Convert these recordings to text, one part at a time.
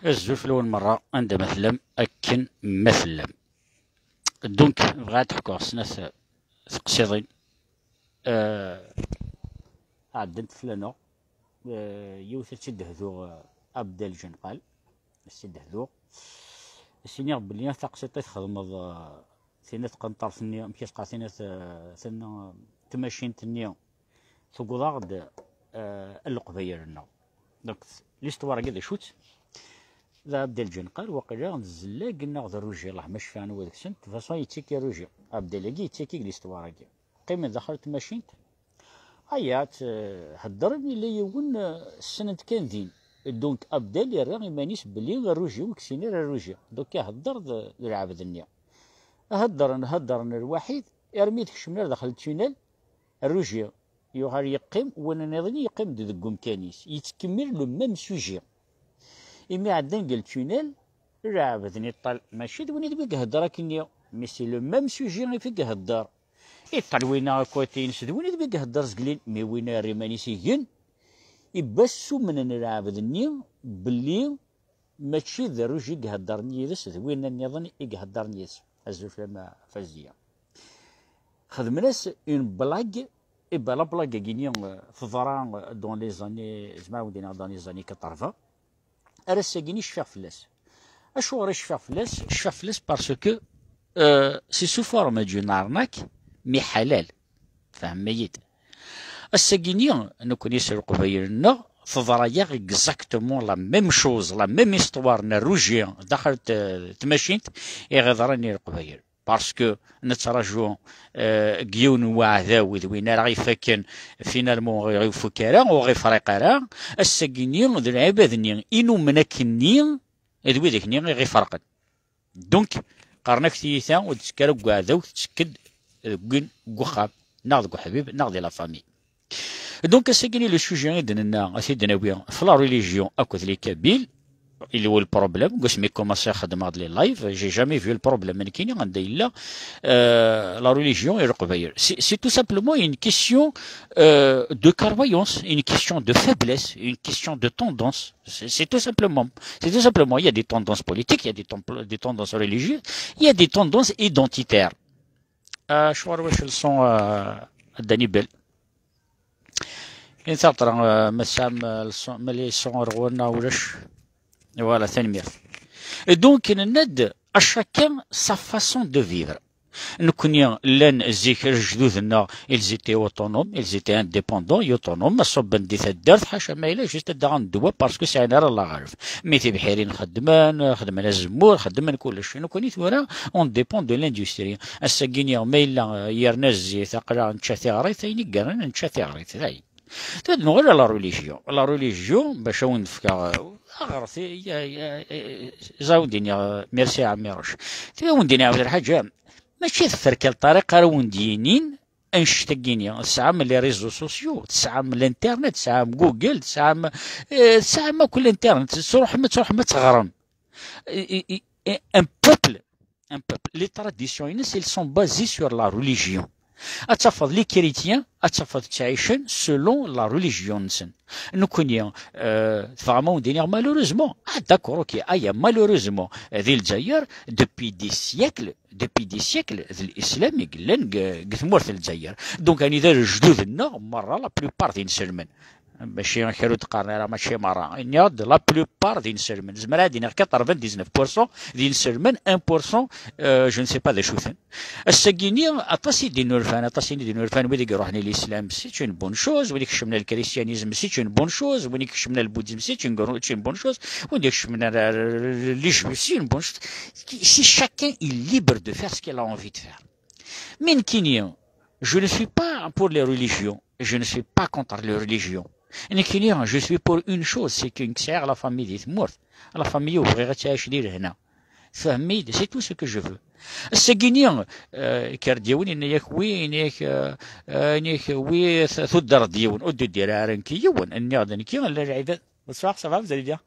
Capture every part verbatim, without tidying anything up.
Azul fell-awen merra, anda ma tellam, akken ma tellam. Donc, bɣiɣ ad ḥkuɣ snat teqsiḍin, euh, ɛeddant fell-aneɣ. Euh, yiwet ad tt-id-hduɣ, euh, Abdel Jenqal, ad tt-id-hduɣ. Ad s-iniɣ belli taqsiṭ i txedmeḍ, euh, tin n tqenṭert-nni, amek i s-qqar, tin n t-, tin n tmacint-nni, tewweḍ-aɣ-d, euh, Leqbayel-nneɣ. Donc, l'histoire-agi d acu-tt? D Abdel Jenqal, waqila d Zellag neɣ d Ruji, Allah ma cfiɣ anwa deg-sen, de toute façon, yettiki Ruji. Abdel-agi yettiki deg l'histoire-agi. Qqimen daxel n tmacint, aya, tt-, heddren, yella yiwen, euh, ssnen-t kan din. Donc, Abdel yerra iman-is belli Ruji ur yessin ara Ruji. Donc, ihedder d, d lɛebd-nni. Heddren, heddren lwaḥid, armi d-kecmen ar daxel n tunnel, Ruji yuɣal yeqqim, win nniḍen yeqqim-d deg umkan-is, yettkemmil le même sujet. Imi ɛeddan deg ltunel, lɛebd-nni yeṭṭal, mačči d win i d wi ihedder akkenni, mais c'est le même sujet i fi ihedder. Yeṭṭal winna à côté-ines, d win i d wi ihedder zgelin, mais winna yerra iman-is igen. Ibba ssumnen lɛebd-nni belli mačči d Ruji i iheddren yid-s, d winna nniḍen i iheddren yid-s. Azul fell-am a Faziya. Xedmen-as une blague, et ben la blague-agi-nni, euh, teḍra, euh, dans les années, zemreɣ ad wen-d-iniɣ dans les années quatre-vingts. Ar ass-agi-nni cfiɣ fell-as. Acuɣer i cfiɣ fell-as? Cfiɣ fell-as parce que, euh, c'est sous forme d'une arnaque, mais halal. Tfehmem-iyi-d? Ass-agi-nni, nekkni s Leqbayel-nneɣ, teḍra-yaɣ exactement la même chose, la même histoire n Ruji daxel t-, tmacint i ɣ-iḍran i Leqbayel. Parce que nettraǧu, euh, deg yiwen n waɛdaw d win ara ɣ-ifakken, finalement ur ɣ-ifuk ara, ur ɣ-ifriq ara. Ass-agi-nni d lɛibad-nni i numen akkenni d widak-nni i ɣ-iferqen. Donc, qqaren-ak tiyita ur d-tekk ara deg uɛdaw, tettekk-d deg win deg uxxam, neɣ deg uḥbib, neɣ di la famille. Donc, ass-agi-nni, le sujet i d-nenna, ad t-id-nawi f la religion akked les Kabyles, il y a le problème, deg wasmi commencé xedmeɣ-d les lives, j'ai jamais vu le problème, nekkini anda yella, euh, la religion et Leqbayel. C'est, c'est tout simplement une question, euh, de croyance, une question de faiblesse, une question de tendance. C'est, c'est tout simplement, c'est tout simplement, il y a des tendances politiques, il y a des, tem-, des tendances religieuses, il y a des tendances identitaires. Euh, je crois que le son, euh, Danny Bell. Une certaine, euh, me semble, euh, le son, mais les sons, euh, voilà, c'est mieux. Et donc, il y a à chacun sa façon de vivre. Nekkni llan zik lejdud-nneɣ, ils étaient autonomes, ils étaient indépendants et autonomes, ma ṣubben di taddart, ḥaca ma yella juste ad d-aɣen ddwa parce que sɛin ara laɣerf. Mi tibḥirin xeddmen, xeddmen azemmur, xeddmen kullec. Nekkni tura, on dépend de l'industrie. Ass-agi-nni ma yella, eh, yerna zzit, aql-aɣ nečča tiɣrit, ayen i yernan nečča tiɣrit, dayen. Tura ad nuɣal ɣer la religion. La religion, bac ad wen-d-fkeɣ, eh, aɣret, i, i, i, i, ẓer ad wen-d-iniɣ, eh, merci a Ɛmiruc. Tura ad wen-d-iniɣ, Ɛebd Lḥaǧ, mačči d ferka n ṭṭariq ara wen-d-yinin annect-agi-nni. Tesɛam les réseaux sociaux, tesɛam l'internet, tesɛam Google, tesɛam, eh, tesɛam akk l'internet. Tettruḥem, tettruḥem ad teɣrem. I, i, i, un peuple, un peuple, les traditions-ines, elles sont basées sur la religion. Ad tafeḍ les chrétiens, ad tafeḍ ttɛicen selon la religion-nsen. Nekkni, euh, tebɣam ad wen-d-iniɣ malheureusement. Ah, d'accord, ok. Aya, malheureusement, di Lezzayer, depuis des siècles, depuis des siècles, d l'islam i yellan deg, deg tmurt n Lezzayer. Donc, anida lejdud-nneɣ, merra, la plupart d inselmen. Mačči kra ur d-qqaren ara, mačči merra. Nniɣ-d, la plupart d inselmen. Zemreɣ ad d-iniɣ quatre-vingt-dix-neuf pour cent d inselmen, un pour cent, euh, je ne sais pas d acu-ten. Ass-agi-nni, aṭas i d-innulfan, aṭas i d-innulfan, wid i iruḥen i l'islam, c'est une bonne chose, wid i ikecmen al christianisme, c'est une bonne chose, wid i ikecmen al bouddhisme, c'est une gro-, c'est une bonne chose, wid i ikecmen al, al, les juifs, c'est une bonne chose. Si chacun est libre de faire ce qu'il a envie de faire. Mais nekkini, je ne suis pas pour les religions, je ne suis pas contre les religions. Nekkini, je suis pour une chose, c'est que nekk sɛiɣ la famille di tmurt. La famille ur bɣiɣ ad tɛic di lehna. Tfehmem-iyi-d, c'est tout ce que je veux. Ass-agi-nni, euh, yekker-d yiwen, yenna-yak wi, yenna-yak, euh, euh, yenna-yak wi, t-, tudreḍ-d yiwen, ur d-uddireɣ ara nekk yiwen, nniɣ-d nekki, llan lɛibad. Bonsoir, ça va, vous allez bien?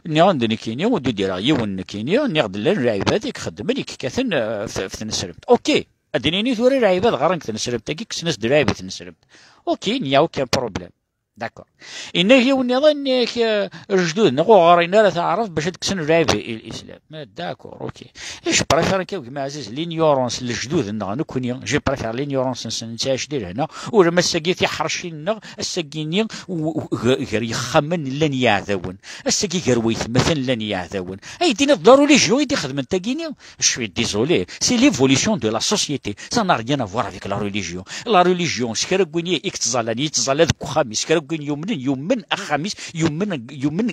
Nniɣ-d nekkini, ur d-uddireɣ yiwen nekkini, nniɣ-d llan lɛibad i ixeddmen, i yekkaten, euh, f, f tnesremt. Ok, ad d-nini tura lɛibad ɣer-, deg tnesremt-agi, kksen-as-d lɛib i tnesremt. Ok, il n'y a aucun problème. D'accord. Yenna-k yiwen nniḍen, yenna-k, eh, lejdud-nneɣ ur ɣrin ara taɛrabt bac ad kksen lɛib i, i lislam. Ma d'accord, ok. Je préfère akka, gma ɛziz, l'ignorance n lejdud-nneɣ nekkni, je préfère l'ignorance-nsen, nettɛic di lehna, ulamma ass-agi tiḥercin-nneɣ, ass-agi-nni u- u- g- gar yexxamen llan yiɛdawen, ass-agi gar waytmaten llan yiɛdawen. Ay d-tiniḍ d la religion i d-ixedmen tagini? Je suis désolé, c'est l'évolution de la société. Ça n'a rien à voir avec la religion. La religion, s kra n win i yettẓallan, yettẓalla deg uxxam-is, kra n win yumnen, yumen axxam-is, yumen, yumen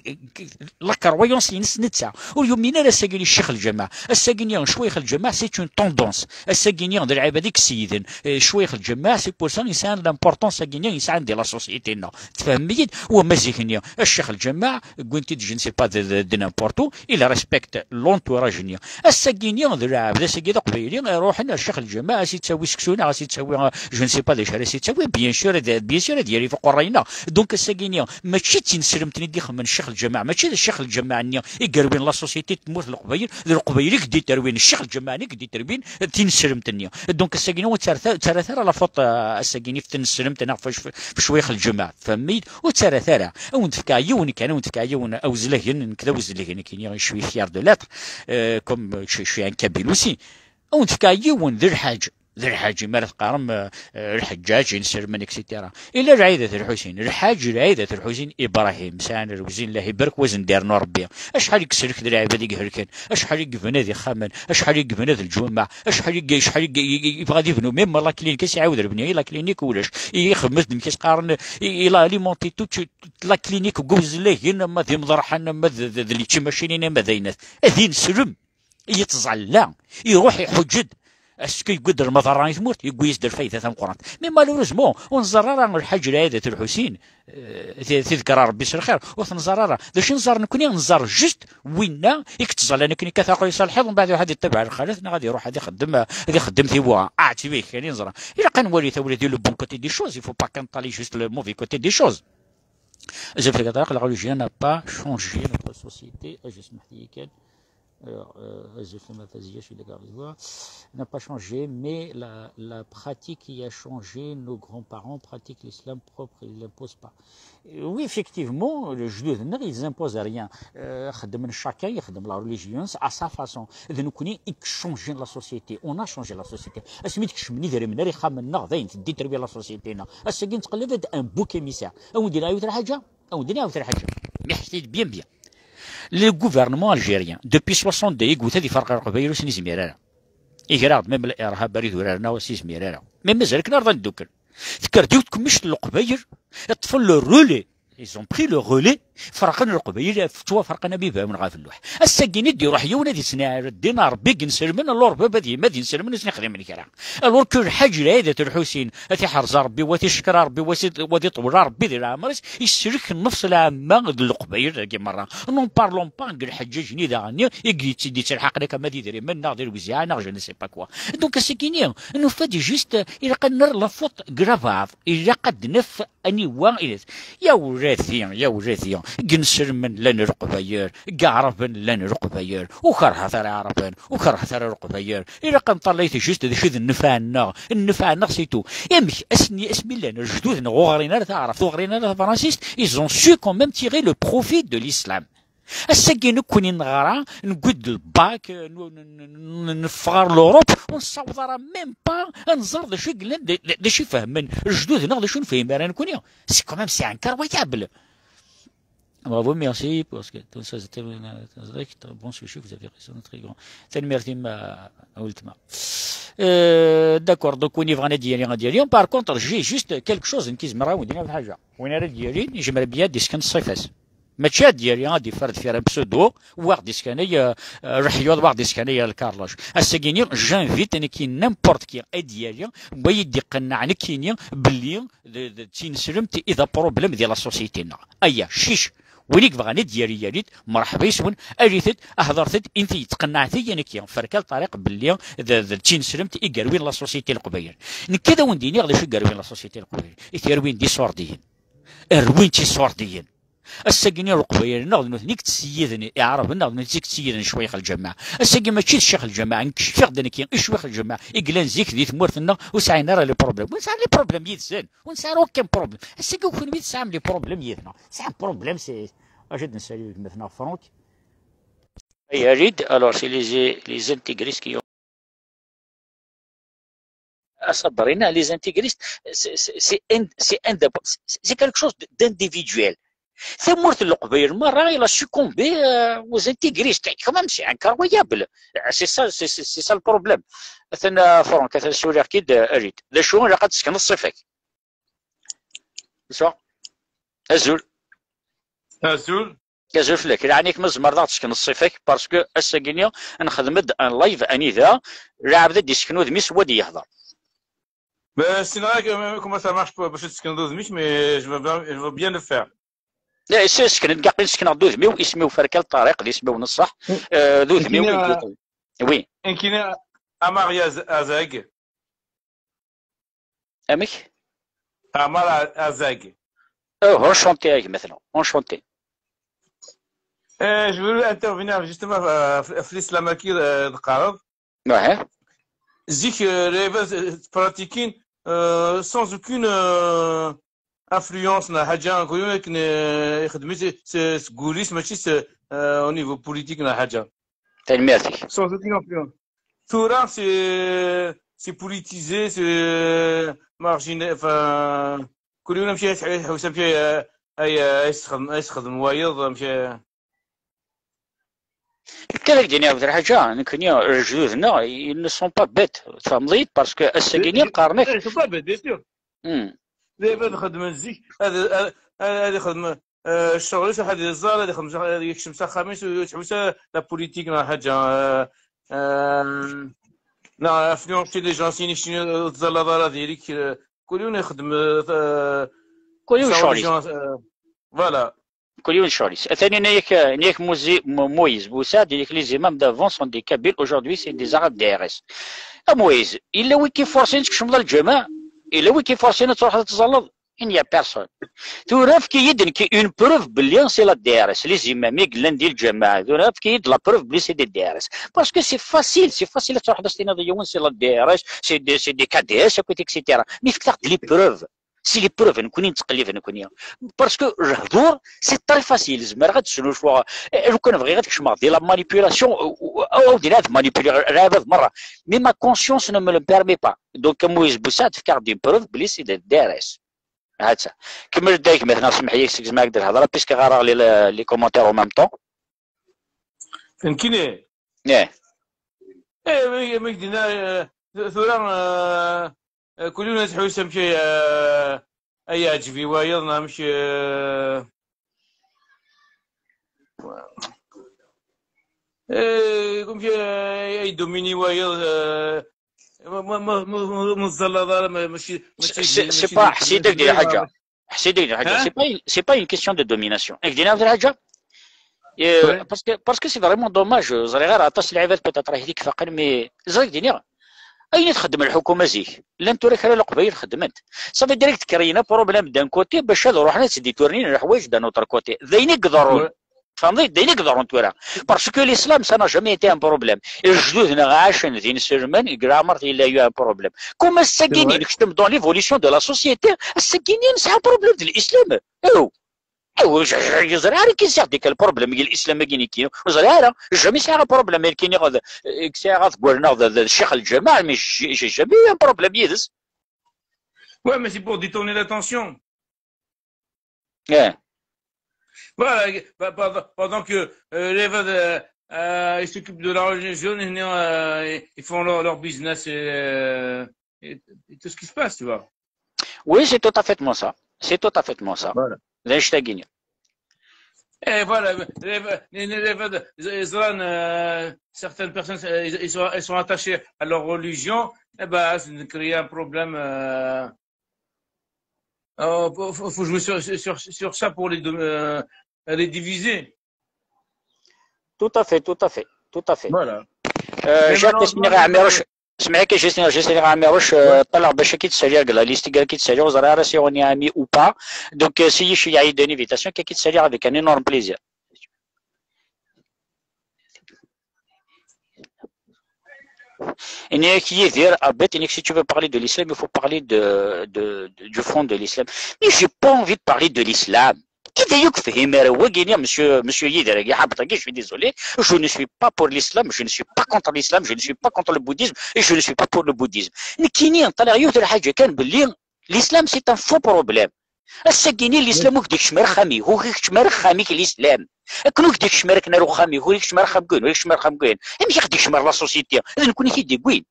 la croyance-ines netta. Ur yumin ara ass-agi Ccix Lǧameɛ. Ass-agi-nni, Ccix Lǧameɛ, c'est une tendance. Ass-agi-nni, d lɛibad i yesseyden. Eh, Ccix Lǧameɛ, c'est pour ça, yesɛan l'importance-agi-nni, yesɛan di la société-nneɣ. Tfehmem-iyi-d? Wamma zik-nni, Ccix Lǧameɛ, wwin-t-id, je ne sais pas, de, de, de n'importe où, il respecte l'entourage-nni. Ass-agi-nni, d lɛebd, ass-agi d aqbayli, iruḥen ar Ccix Lǧameɛ, a s-ittawi seksu neɣ a s-ittawi, euh, je ne sais pas d acu ara s-ittawi, bien sûr, ad, bien sûr, ad yali fuqerra-nneɣ. Donc, ass-agi-nni, mačči d tineslemt-nni i d-ixemmen Ccix Lǧameɛ, mačči d Ccix Lǧameɛ-nni i yerwin la société n tmurt n Leqbayel, d Leqbayel i k-d-iterwin, Ccix Lǧameɛ-nni i k-d-iterwin tineslemt-nni. Donc, ass-agi-nni, ur ttarrat ara la faute, euh, ass-agi-nni f tineslemt neɣ f, f, f Ccix Lǧameɛ. Tfehmem-iyi-d? Ur ttarrat ara. A wen-d-fkeɣ yiwen kan, a wen-d-fkeɣ yiwen, awezlagen, nekk d awezlagen, nekkini, je suis fier de l'être, euh, comme je, je suis un Kabyle aussi. A wen-d-fkeɣ yiwen d lḥaǧ, d lḥaǧ, mi ara teqqarem, euh, euh, lḥeǧǧaǧ, inselmen, et cetera. Ila Lɛidat Lḥusin, lḥaǧ Lɛidat Lḥusin Ibrahim, sɛan rewzin, Allah ibarek, wazen d-irnu Rebbi. Acḥal i yesselk d lɛibad i ihelken, acḥal i yebna d ixxamen, acḥal i yebna d lǧumaɛ, acḥal i, acḥal i, i, i, yebɣa ad ibnu, même la clinique, i s-iɛawed rebni, i la clinique ulac, i ixedmet d mkis qqaren, i, il a alimenté toute, toute la clinique, deg uzlagen, ama d imḍerḥen, ama d, d, d les timacinin, ama d ayennat. Ad ineslem, yettẓalla, iruḥ iḥuǧǧ-d. Est-ce que yewwi-d lmaḍerra i tmurt? Yewwi-as-d lfayda tameqqrant. Mais malheureusement, ur nẓerr ara lḥaǧ Lɛidat Lḥusin, eh, ti- tidker a Rebbi s lxir, ur t-nẓerr ara. D acu i nẓerr nekkni? Nẓerr juste winna i yettẓallan akken akka, taqul iṣalḥiḍ, mbeɛd iruḥ ad ittabaɛ lxalat, neɣ ad iruḥ ad ixeddem, ad ixeddem tiwuɣa. Ah, ttbik kan i neẓra. Ilaq ad nwali tawla di le bon côté des choses, il faut pas qu'on taille juste le mauvais côté des choses. Azul fell-ak a Ṭariq, la religion n'a pas changé notre société. Ajj, smeḥ-iyi kan. Alors, euh, azul fell-am a Faziya, je suis d'accord avec toi. N'a pas changé, mais la, la pratique qui a changé, nos grands-parents pratiquent l'islam propre, ils l'imposent pas. Euh, oui, effectivement, lejdud-nneɣ, ils imposent rien. Euh, xeddmen, chacun yexdem la religion à sa façon. D nekkni i yechangen la société. On a changé la société. Asmi d-kecmen idrimen ar ixxamen-nneɣ, dayen teddi terwi la société-nneɣ. Ass-agi nettqellib-d un bouc émissaire. A wen-d-iniɣ yiwet lḥaǧa, a wen-d-iniɣ yiwet lḥaǧa. Meḥtit bien bien. Le gouvernement algérien, depuis soixante-deux, i yewwet ad iferq ɣer Leqbayel, ur s-nizmir ara. Iger-aɣ-d même l'irhab ara iduraren-a, ur s-izmir ara. Mais mazal akken ar d neddukel. Tekker-d yiwet tkemmict n Leqbayel, ṭṭfen le relais. Ils ont pris le relais, ferqen Leqbayel, ttwaferqen am ibawen ɣef lluḥ. Ass-agi i d-iruḥ yiwen ad isni ar ddin n Rebbi i inselmen, alors baba d yemma d inselmen ur sen-ixdimen kra. Alors que lḥaǧ Lɛidat Lḥusin, ad t-iḥrez Rebbi, wa t-icekkeṛ Rebbi, wa t-, wa t-iṭewwel Rebbi di leɛmer-is, isellek nnefs lɛamma d Leqbayel dagi merra. N'en parlons pas deg lḥeǧǧaǧ-nni daɣen i d-yettelḥaqen akka ma d idrimen neɣ d lewziɛa neɣ je ne sais pas quoi. Donc ass-agi-nni, nufa-d juste, ilaq ad nerr la faute deg labaɛḍ, ilaq ad d-naf aniwa i d. Ya wladi, ya wladi, deg inselmen llan Leqbayel, deg Iɛraben llan Leqbayel, ur kerhet ara Iɛraben, ur kerhet ara Leqbayel, ilaq ad neṭṭalay juste d acu i d nnfeɛ-nneɣ, nnfeɛ-nneɣ c'est tout. Amek, asmi, asmi llan lejdud-nneɣ ur ɣrin ara taɛrabt, ur ɣrin ara tafransist, ils ont su quand même tirer le profit de l'islam. Ass-agi nekkni neɣra, newwi-d lbak, n-, n-, n-, n-, neffeɣ ɣer l'Europe, ur nessaweḍ ara même pas ad nẓer d acu i yellan, d, d, d acu i fehmen lejdud-nneɣ, d acu ur nefhim ara nekkni. C'est quand même, c'est incroyable. Bravo, merci pour ce que tout ça, c'était un très bon sujet, vous avez raison, très grand. Tanemmirt-im a, a weltma. Euh, d'accord, donc win yebɣan ad d-yali, ad d-yali. Par contre, j'ai juste quelque chose, nekk zemreɣ ad wen-d-iniɣ ḥaǧa. Win ara d-yalin, yezmer bya ad d-isken ṣṣifa-s. Mačči ad d-yali ad d-iffer deffir un pseudo, wa ɣ-d-iskanay, euh, euh, leḥyuḍ, wa ɣ-d-iskanay lkarlac. Ass-agi-ni, j'invite nekki n'importe qui ad d-yali, wa yi-d-iqenneɛ nekkini belli d, d, d tineslemt i d aproblème di la société-nneɣ. Aya, cic. Win i yebɣan ad d-yali, yali-d, mreḥba yes-wen, alit-d, hedret-d, inti yettqenneɛ-iyi nekki, ferka Ṭariq belli d, d tineslemt i yerwin la société n Leqbayel. Nekk ad awen-d-iniɣ d acu i yerwin la société n Leqbayel. I t-yerwin d iṣurdiyen. Rwin-tt iṣurdiyen. Ass-agi-nni Leqbayel-nneɣ d nutni i yettseyiden, Iɛraben-nneɣ d nutni i yettseyiden ccwayx lǧameɛ. Ass-agi mačči d ccix lǧameɛ, nekk cfiɣ-d nekki i ccwayx lǧameɛ i yellan zik di tmurt-nneɣ ur sɛin ara les problèmes. Ur nesɛi les problèmes yid-sen, ur nesɛi ara aucun problème. Ass-agi kenwi tesɛam les problèmes yid-neɣ. Tesɛam problème, c'est... Acu d-nessali gma-tneɣ Franck? Ay, Alid, alors c'est les, les intégristes qui ont... À Sabrina, les intégristes, c'est, c'est, c'est un, c'est un, c'est quelque chose d'individuel. Tamurt n Leqbayel merra, il a succombé, euh, aux intégristes. Quand même, c'est incroyable. C'est ça, c'est, c'est, c'est ça le problème. Atan, euh, Franck, atan suliɣ-k-id, euh, Alid. D acu, ilaq ad tessekneḍ ṣṣifa-k. Bonsoir. Azul. Azul. Azul fell-ak. Laɛni-k ma tzemreḍ ad ɣ-d-tessekneḍ ṣṣifa-k, parce que ass-agi-nni nxedm-d un live anida lɛebd ad d-yessken udem-is, wa ad yehder. Ben, ssineɣ comment ça marche pour, bac ad tessekneḍ udem-ik, mais je veux bien, je veux bien le faire. Eh, s-, sseknen-d, aql-i ssekneɣ-d udem-iw, isem-iw Ferkal Ṭariq, d isem-iw n ṣṣeḥ. Eh, d udem-iw i d-iṭṭen. Oui. Nekkini Amar Azag. Amek? Amar Azag. Oh, enchanté a gma-tneɣ, enchanté. Eh, je veux intervenir justement, euh, f-, f l'islam-agi, euh, d-qqareḍ. Ouais. Zik, euh, les pratiquer, euh, sans aucune, euh, influence neɣ ḥaǧa, kul yiwen akken, euh, ixeddem-it s, s, seg wul-is, mačči s, euh, au niveau politique neɣ ḥaǧa. Tanemmirt-ik. Sans aucune influence. Tura, c'est, c'est politisé, c'est marginal, enfin, kul yiwen amek ay iḥewwes, amek ay, ay, ay yesxedm, ay yesxedm wayeḍ, amek ay... Nekk ad ak-d-iniɣ yiwet n lḥaǧa, nekkni, lejdud-nneɣ, ils ne sont pas bêtes, tfehmeḍ-iyi-d, parce que ass-agi-nni qqaren-ak... Ils sont pas bêtes, bien sûr. Hmm. Dayma ad xedmen zik, ad, ad, ad, ad ixedmen, euh, ccɣel-is, ad iẓẓal, ad ixdem, ad yekcem s axxam-is, ur yettḥewwis ara la politique neɣ ḥaǧa, euh, euh, neɣ influencer les gens, sin keččini ur tẓallaḍ ara diri-k, euh, kul yiwen ixdem, euh, kul yiwen ccɣel-is. Euh, voilà. Kul yiwen ccɣel-is. Atan yenna-yak, yenna-yak Muzi-, Mo-, Moïse Boussaïd, yenna-yak les imams d'avant sont des Kabyles, aujourd'hui c'est des Arabes D R S. A Moïse, yella wi k-iforsin tkecmeḍ lǧameɛ? Yella wi k-iforsin ad truḥeḍ ad tẓalleḍ? Il n'y a personne. Tura efk-iyi-d nekk une preuve belli c'est la D R S, les imams i yellan di lǧameɛ, tura efk-iyi-d la preuve belli c'est des D R S. Parce que c'est facile, c'est facile ad truḥeḍ ad s-tiniḍ i yiwen c'est la D R S, c'est des, c'est des K D S, akkit, et cetera. Mais efk-aɣ-d les preuves. C'est les preuves, nekkni nettqellib nekkni. Parce que lehdur, c'est très facile. Zemreɣ ad snucuɣ. Eh, lukan bɣiɣ ad kecmeɣ di la manipulation, ou, ou, ou, d manipuler lɛibad merra. Mais ma conscience ne me le permet pas. Donc, Moïse Boussaïd, tefka-aɣ-d une preuve belli c'est des D R S. Ha-tt-a. Kemmel-d a gma-tneɣ, semmeḥ-iyi, segzem-ak-d lhedra, puisque ɣareɣ les, les commentaires en même temps. Nekkini? Eh. Eh, mi, mi k-d-yenna, eh, tura, eh, eh, kul yiwen ad tḥewwes amek ay, eh, ay yeɛǧeb i wayeḍ, neɣ amek, eh, eh, amek ay, ay domini wayeḍ, eh, ma, ma, ma, ma, ma, ma tẓallaḍ ara, ma, mačči, mačči, c'est, c'est mačči pas, d-, ḥṣiɣ-ak-d lḥaǧa. Ḥṣiɣ-ak-d lḥaǧa. Hein? C'est pas une, c'est pas une question de domination. Ak-d-iniɣ lḥaǧa. Eh, ouais. Parce que, parce que c'est vraiment dommage. Ẓriɣ ara aṭas n lɛibad peut-être ahi t-ifaqen, mais ẓriɣ d-iniɣ. Ayen i txeddem lḥukuma zik, llan tura kra n Leqbayel xeddmen-t. Ça veut dire que créer un problème d'un côté, bac ad ruḥen ad sditournin leḥwayeǧ d'un autre côté. D ayen i iḍerrun. Ouais. Tfehmeḍ-iyi-d? D ayen i iḍerrun tura. Parce que l'islam, ça n'a jamais été un problème. Lejdud-nneɣ ɛacen d inselmen, deg leɛmer yella eu un problème. Comme ass-agi-nni, c'est vrai, nekcem dans l'évolution de la société, ass-agi-nni nesɛa un problème d l'islam. Aw! Aw, ur ẓriɣ ara akken sɛiɣ deg le problème deg l'islam-agi-nni. Ur ẓriɣ ara. Jamais sɛiɣ un problème, akken iɣ-, sɛiɣ ad gwalneɣ d, d, d ccix lǧameɛ, mais j'ai, j'ai jamais eu un problème yid-s. Ouais, mais c'est pour détourner l'attention. Eh. Voilà, pa-, pa-, pendant que, euh, les, euh, euh, ils s'occupent de la religion, euh, ils font leur, leur business et, euh, et, et tout ce qui se passe, tu vois. Oui, c'est tout à fait ça. C'est tout à fait ça. Voilà. D annect-agi-nni. Et voilà, les, les, les, les, euh, certaines personnes, euh, ils, ils sont, ils sont attachés à leur religion, et ben, ça crée un problème, euh, Euh, faut, faut, faut jouer sur, sur, sur ça pour les, euh, les diviser. Tout à fait, tout à fait, tout à fait. Voilà. Euh, mais Jacques, malheureusement, Esmir Amirouche, Smaïk, juste, juste, Amirouche, euh, ṭṭalaɣ bac ad k-id-ssaliɣ deg la liste, ad k-id-ssaliɣ, ur ẓriɣ ara si on est amis ou pas. Donc, euh, si yici a donné invitation, ad k-id-ssaliɣ avec un énorme plaisir. Iniɣ-ak Yidir, Abed, iniɣ-ak, si tu veux parler de l'islam, il faut parler de, de, de- du fond de l'islam. Mais j'ai pas envie de parler de l'islam. Kida yuk fhim ara wagi, monsieur, monsieur Yidir, agi, ḥabeṭ agi, je suis désolé, je ne suis pas pour l'islam, je ne suis pas contre l'islam, je ne suis pas contre le bouddhisme et je ne suis pas pour le bouddhisme. Nekkini, ṭṭalaɣ yiwet n lḥaǧa kan belli l'islam c'est un faux problème. Ass-agi-ni l'islam ur k-d-ikeččem ara axxam-ik, ur k-ikeččem ara axxam-ik l'islam. Akken ur k-d-ikeččem ara akken ar uxxam-ik, ur ikeččem ara axxam n wayen, ur ikeččem ara axxam n wayen. Amek i ɣ-d-ikeččem ar la société? D nekkni i t-id-iwwin.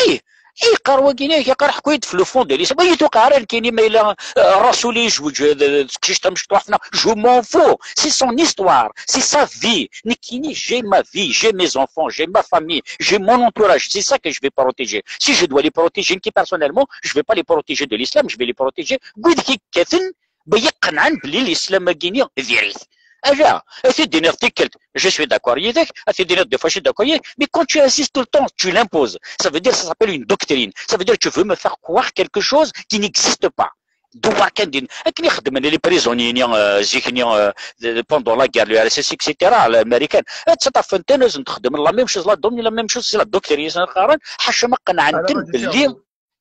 Ih, ih, yeqqar wagi-ni, yeqqar ḥku-yi-d f le fond de l'islam. Ur yi-tuqiɛ ara nekkini ma yella, euh, Rasul yezweǧ, euh, d, d teqcict tamecṭuḥt, neɣ, je m'en fous. C'est son histoire, c'est sa vie. Nekkini, j'ai ma vie, j'ai mes enfants, j'ai ma famille, j'ai mon entourage. C'est ça que je vais protéger. Si je dois les protéger, nekki personnellement, je vais pas les protéger de l'islam, je vais les protéger n wid i yekkaten, ba yi-qenɛen belli l'islam-agi-ni diri-t. Ala, ad t-id-tiniḍ tikkelt, je suis d'accord yid-k, ad t-id-tiniḍ deux fois, je suis d'accord yid-k, mais quand tu insistes tout le temps, tu l'imposes. Ça veut dire, ça s'appelle une doctrine. Ça veut dire que tu veux me faire croire quelque chose qui n'existe pas. Dewwer kan din. Akken i xeddmen les prisonniers-ni, euh, zik-ni, euh, de- pendant la guerre, l'U R S S, et cetera, l'américaine. Ad tt-ṭafen-ten, ad sen-xedmen la même chose, la donne la même chose, c'est la doctrine, i sen-qqaren, ḥaca ma qenɛen-ten belli,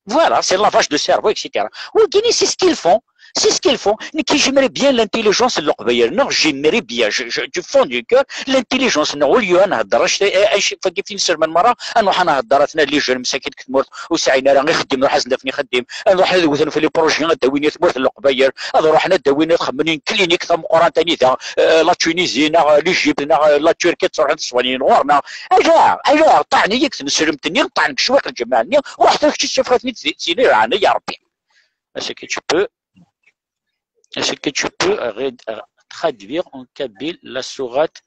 voilà, c'est lavage de cerveau, et cetera. Wagini, c'est ce qu'ils font. C'est ce qu'ils font. Nekki, j'aimerais bien l'intelligence n Leqbayel. Non, j'aimerais bien, je, je, du fond du cœur, l'intelligence n, au lieu ad nhedder anect-, anect-, anect-, fin n semaine merra, ad nruḥ ad nhedder, atna les jeunes msakit deg tmurt, ur sɛin ara ixeddim, nruḥ ad sen-naf ixeddim, ad nruḥ ad wten f les projets, ad d-awin i tmurt n Leqbayel, ad ruḥen ad d-awin, ad xedmen une clinique tameqqrant anida, euh, la Tunisie, neɣ, euh, l'Égypte, neɣ, euh, la Turquie, ad ttruḥen ad swanyen ɣur-neɣ. Ala, ala, ṭṭɛen-iyi deg tneslemt-nni, ṭṭɛen deg ccwaq lǧemɛa-nni, ruḥet ad kečč ttafeɣ-ten-id di, di, di leɛnaya Rebbi. Est-ce que tu peux, est-ce que tu peux ré-, traduire en kabyle la sourate?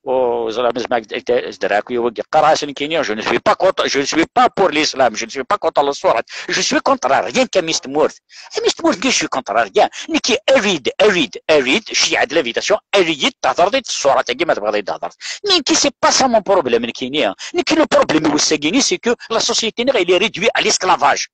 Oh, ẓriɣ ma zedreɣ-ak wagi. Qqareɣ-as nekkini, je ne suis pas contre, je ne suis pas pour l'islam, je ne suis pas contre la sourate, je suis contre rien qu'à Mister Mourth. Mister Mourth, je suis contre rien. Nekki, err-iyi-d, err-iyi-d, err-iyi-d, ceyyeɛ-d l'invitation, err-iyi-d, tehder-d ṣṣurat-agi ma tebɣiḍ ad yi-d-tehder. Nekki, c'est pas ça mon problème, nekkini. Nekki, le problème-iw ass-agi-ni, c'est que la société-nneɣ, elle est réduite à l'esclavage.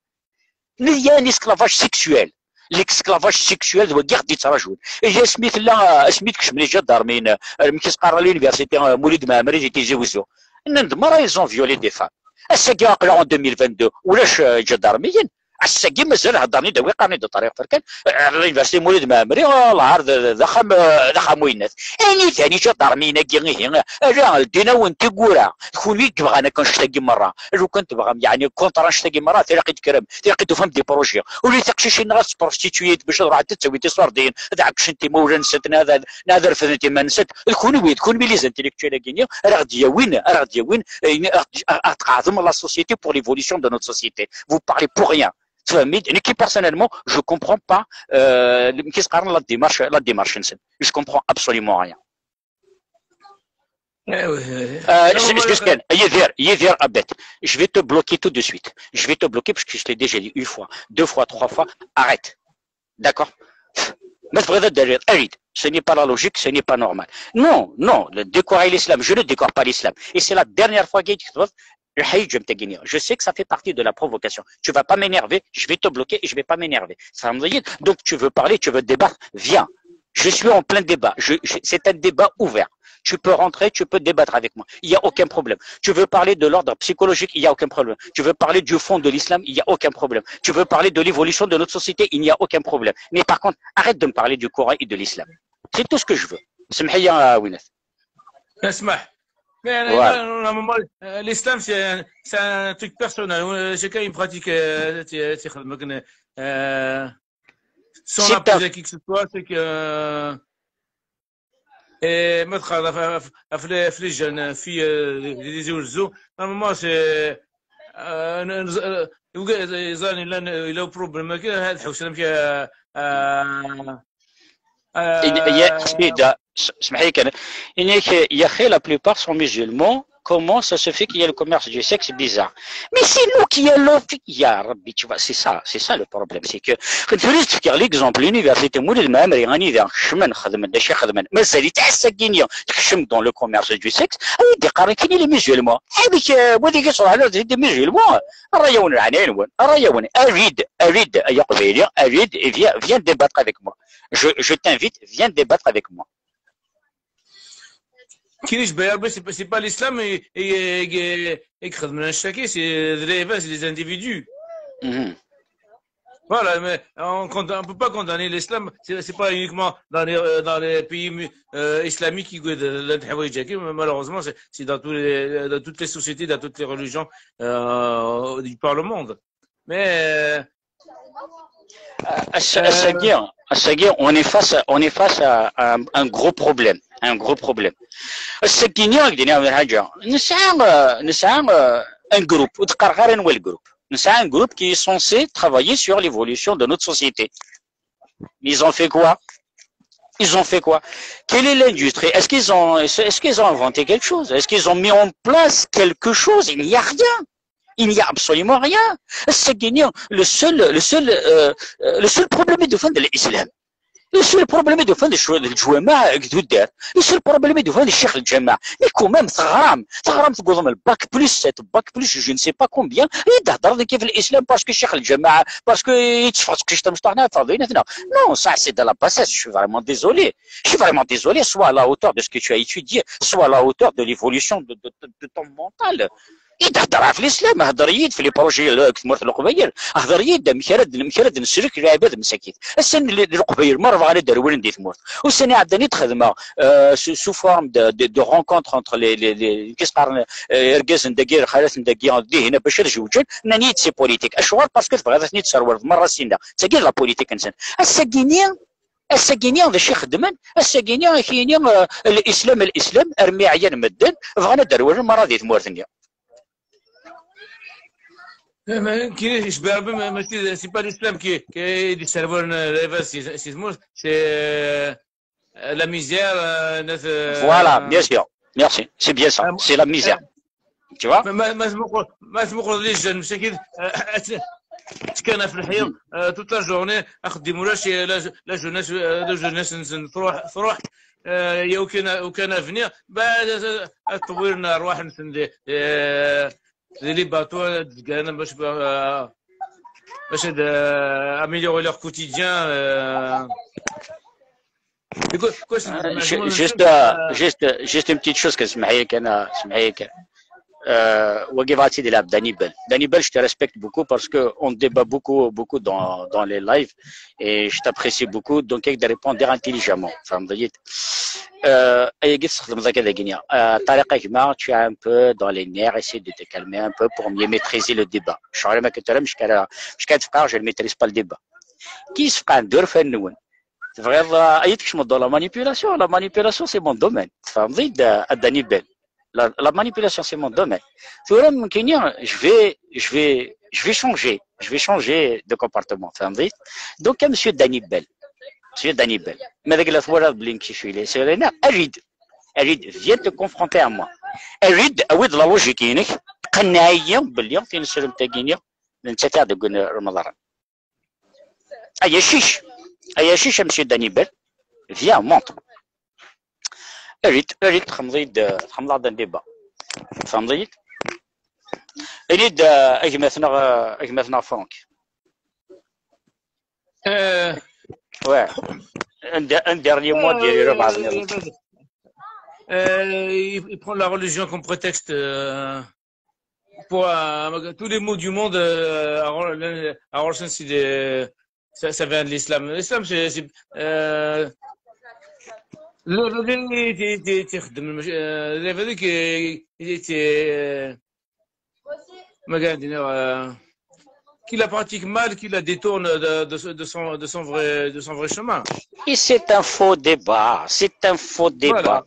Il y a un esclavage sexuel. L'esclavage sexuel d wagi i ɣ-d-yettraǧun. Ihi asmi tella, asmi d-kecmen iǧadarmiyen, euh, amek i s-qqaren à l'université, euh, Mulud Mɛemmri di Tizi Wezzu. Nnan-d merra, ils ont violé des femmes. Ass-agi aql-aɣ en deux mille vingt-deux, ulac, euh, iǧadarmiyen. Ass-agi mazal heddren-id, qqaren-id ṭṭariq ferkan, euh, l'université Mulud Mɛemmri, euh, lɛar d, d, d axxam, euh, d axxam uyennat. Anida-ten iǧadarmiyen-agi ihi, ala, ldin-awen tiwwura. D kunwi i yebɣan akk annect-agi merra. Lukan tebɣam, yeɛni, contre annect-agi merra, tilaq ad d-tekkrem, tilaq ad d-tufam des projets. Ula d tiqcicin-nneɣ ad sprostituyent bac ad ruḥent ad ttawint iṣurdiyen, ad ɛeggcent imawlan-nsent, neɣ ad, neɣ ad refdent iman-nsent. D kunwi, d kunwi les intellectuels-agi-nni, ara ɣ-d-yawin, ara ɣ-d-yawin, eh, ara ɣ-d-, ara ɣ-d-tqeɛdem la société pour l'évolution de notre société. Vous parlez pour rien. Tfehmem-d? Nekki, personnellement, je comprends pas, euh, amek i s-qqaren, la démarche, la démarche-nsen. Je comprends absolument rien. Eh oui, eh oui. Euh, je, je, Yidir, Yidir Abed, je vais te bloquer tout de suite. Je vais te bloquer parce que je t'ai déjà dit une fois, deux fois, trois fois, arrête. D'accord? Ma tebɣiḍ ad d-terriḍ, err-it. Ce n'est pas la logique, ce n'est pas normal. Non, non, le décorer l'islam, je ne décore pas l'islam. Et c'est la dernière fois que je dis, je sais que ça fait partie de la provocation. Tu vas pas m'énerver, je vais te bloquer et je vais pas m'énerver. Ça me dit, donc tu veux parler, tu veux débattre, viens. Je suis en plein débat. Je, je, c'est un débat ouvert. Tu peux rentrer, tu peux débattre avec moi. Il n'y a aucun problème. Tu veux parler de l'ordre psychologique, il n'y a aucun problème. Tu veux parler du fond de l'islam, il n'y a aucun problème. Tu veux parler de l'évolution de notre société, il n'y a aucun problème. Mais par contre, arrête de me parler du Coran et de l'islam. C'est tout ce que je veux. سمح لي يا وينات. اسمح. Mais, euh, ouais. Non, non, non, moi, euh, l'islam, c'est un, c'est un truc personnel. Euh, chacun, il pratique, euh, c'est, c'est, euh, sans imposer à qui que ce soit, c'est que, euh, et mettre à la, à, à, à les, les jeunes filles, euh, les, les, les, normalement, c'est, euh, euh, il y a un problème, euh, euh, يا سيدي، س-، اسمح لي كان. إنك يا أخي، la plupart sont musulmans, Comment ça se fait qu'il y a le commerce du sexe bizarre? Mais c'est nous qui allons fi-, ya Rabbi, tu vois, c'est ça, c'est ça le problème, c'est que, quand tu fais l'exemple, l'université Mouloud Mammeri, anida kecmen, xedmen, d acu i xedmen, mazal-it ass-agi-nni, tekcem dans le commerce du sexe, ay d-iqqaren kini les musulmans. Avec, euh, wid i yeṣruḥen, des musulmans, rra-yawen leɛnaya-nwen, rra-yawen, arid, arid, ay aqbayli, arid, et viens, viens débattre avec moi. Je, je t'invite, viens débattre avec moi. Kirish Bayarbe, c'est pas, c'est pas l'islam et, et, et, et, et c'est de l'élevage, c'est des individus. Mhm. Voilà, mais on ne peut pas condamner l'islam, c'est c'est pas uniquement dans les, euh, dans les pays mu- euh, islamiques, qui- de- de- de- mais malheureusement, c'est c'est dans, tous les, dans toutes les sociétés, dans toutes les religions euh, du par le monde. Mais euh, Ass- Ass-agi, ass-agi, on est face, à- on est face à un, un gros problème, un gros problème. Ass-agi-nni, ad k-d-iniɣ lḥaǧa. Nesɛa, euh, nesɛa euh, un groupe, ur d-qqareɣ ara anwa le groupe. Nesɛa un groupe qui est censé travailler sur l'évolution de notre société. Mais ils ont fait quoi? Ils ont fait quoi? Quelle est l'industrie? Est-ce qu'ils ont, est-ce qu'ils ont inventé quelque chose? Est-ce qu'ils ont mis en place quelque chose? Il n'y a rien. Il n'y a absolument rien. Ass-agi-nni, le seul, le seul, euh, euh, le seul problème i d-ufan d l'islam. Le seul problème i d-ufan d ccɣel, d leǧwameɛ deg tuddar. Le seul problème i d-ufan d ccix lǧameɛ. Mais quand même, teɣram, teɣram, tewwḍem le bac plus sept, bac plus je ne sais pas combien, i d-theddreḍ nekki ɣef l'islam parce que ccix lǧameɛ, parce que yetteffeɣ teqcict amecṭuḥ, neɣ ffeɣ dinat, neɣ. Non, ça c'est de la bassesse, je suis vraiment désolé. Je suis vraiment désolé, sois à la hauteur de ce que tu as étudié, sois à la hauteur de l'évolution de, de, de, de ton mental. I d-hedder ɣef l'islam, hder-iyi-d ɣef les projets deg tmurt n Leqbayel, hder-iyi-d amek ara d-, amek ara d-neslek lɛibad msakit. Ass-a n Leqbayel merra bɣan ad d-rewlen di tmurt. Ussan iɛeddan i d-xedmeɣ euh, sous, sous forme de, de, de rencontre entre les, les, les, qu'est-ce qu'on, euh, irgazen dagi, lxalat n dagi, dihin, bac ad jewǧen, nnan-iyi-d c'est politique. Acuɣer? Parce que tebɣiḍ ad ten-id-terwleḍ merra sinna. D tagi d la politique-nsen. Ass-agi-nni, ass-agi-nni, d acu i xeddmen? Ass-agi-nni, ad k-yini euh, l'islam, l'islam, armi ɛyan medden, bɣan ad d-rewlen merra di tmurt-nni. Kiri, je vais rappeler, mais, mais c'est c'est pas l'islam qui, qui est du cerveau, euh, c'est c'est c'est euh, la misère, euh, notre, euh, Voilà, bien sûr. Merci. C'est bien ça. euh, C'est la misère. Tu vois? ما ما ما تمقر ما تمقر لي الجن مشاكل كان في الحياه toute la journée اخدم ولا شي la jeunesse la jeunesse نسن تروح تروح يا وكان وكان افني بعد تطويرنا ارواح نسن دي دي لي باتو تزكانا باش باش améliorer leur quotidien. Juste, euh, juste, juste une petite chose que سمحيك أنا، سمحيك. Euh, وقف عاد سيدي لعب دانيبال. دانيبال, je te respecte beaucoup parce que on débat beaucoup, beaucoup dans, dans les lives et je t'apprécie beaucoup. Donc, de répondre intelligemment. فهمت؟ Euh, ayagi tessexdmeḍ akka dagini. Euh, Tariq Agma, tu es un peu dans les nerfs, essaie de te calmer un peu pour mieux maîtriser le débat. Je suis vraiment que tu as je ne maîtrise pas le débat. Qui se prend deux fois nous? Tebɣiḍ ad yi-tkecmeḍ dans la manipulation? La manipulation, c'est mon domaine. Tfehmeḍ-iyi-d, a Dany Bell. La, la manipulation, c'est mon domaine. Tura, nekkini, je vais, je vais, je vais changer. Je vais changer de comportement. Tfehmeḍ-iyi-d? Donc, a monsieur Dany Bell. Monsieur Dany Bell. Ma d la twalaḍ belli nekk je suis les Serena, arid. Arid, viens te confronter à moi. Arid, awi-d la logique-inek. Qenneɛ-iyi belli tinesremt-agi-nni d nettat i aɣ-d-yewwin Remḍan. Ay acic, ay acic, a monsieur Dany Bell, viens, montre. Err-it, err-it, txedmeḍ-iyi-d, txedmeḍ-aɣ-d un débat. Tfehmeḍ-iyi-d? Ini-d, euh, a gma-tneɣ, euh, a gma-tneɣ Franck. Euh, Ouais. Un, de- un dernier mot, euh, diri lbaɛḍ-nniḍen. euh, il, il prend la religion comme prétexte euh, pour euh, tous les maux du monde. Euh, à Ro- à Rosen, c'est des- ça, ça vient de l'islam. L'islam, c'est. c'est, euh, le- le- le- t'es- t'es- t'es- t'es- euh, le- le- que- t'es- t'es- euh, ما قاعد هنا، آه، qui la pratique mal, qui la détourne de, de, de son, de, son vrai, de son vrai chemin. Et c'est un faux débat, c'est un faux débat. Voilà.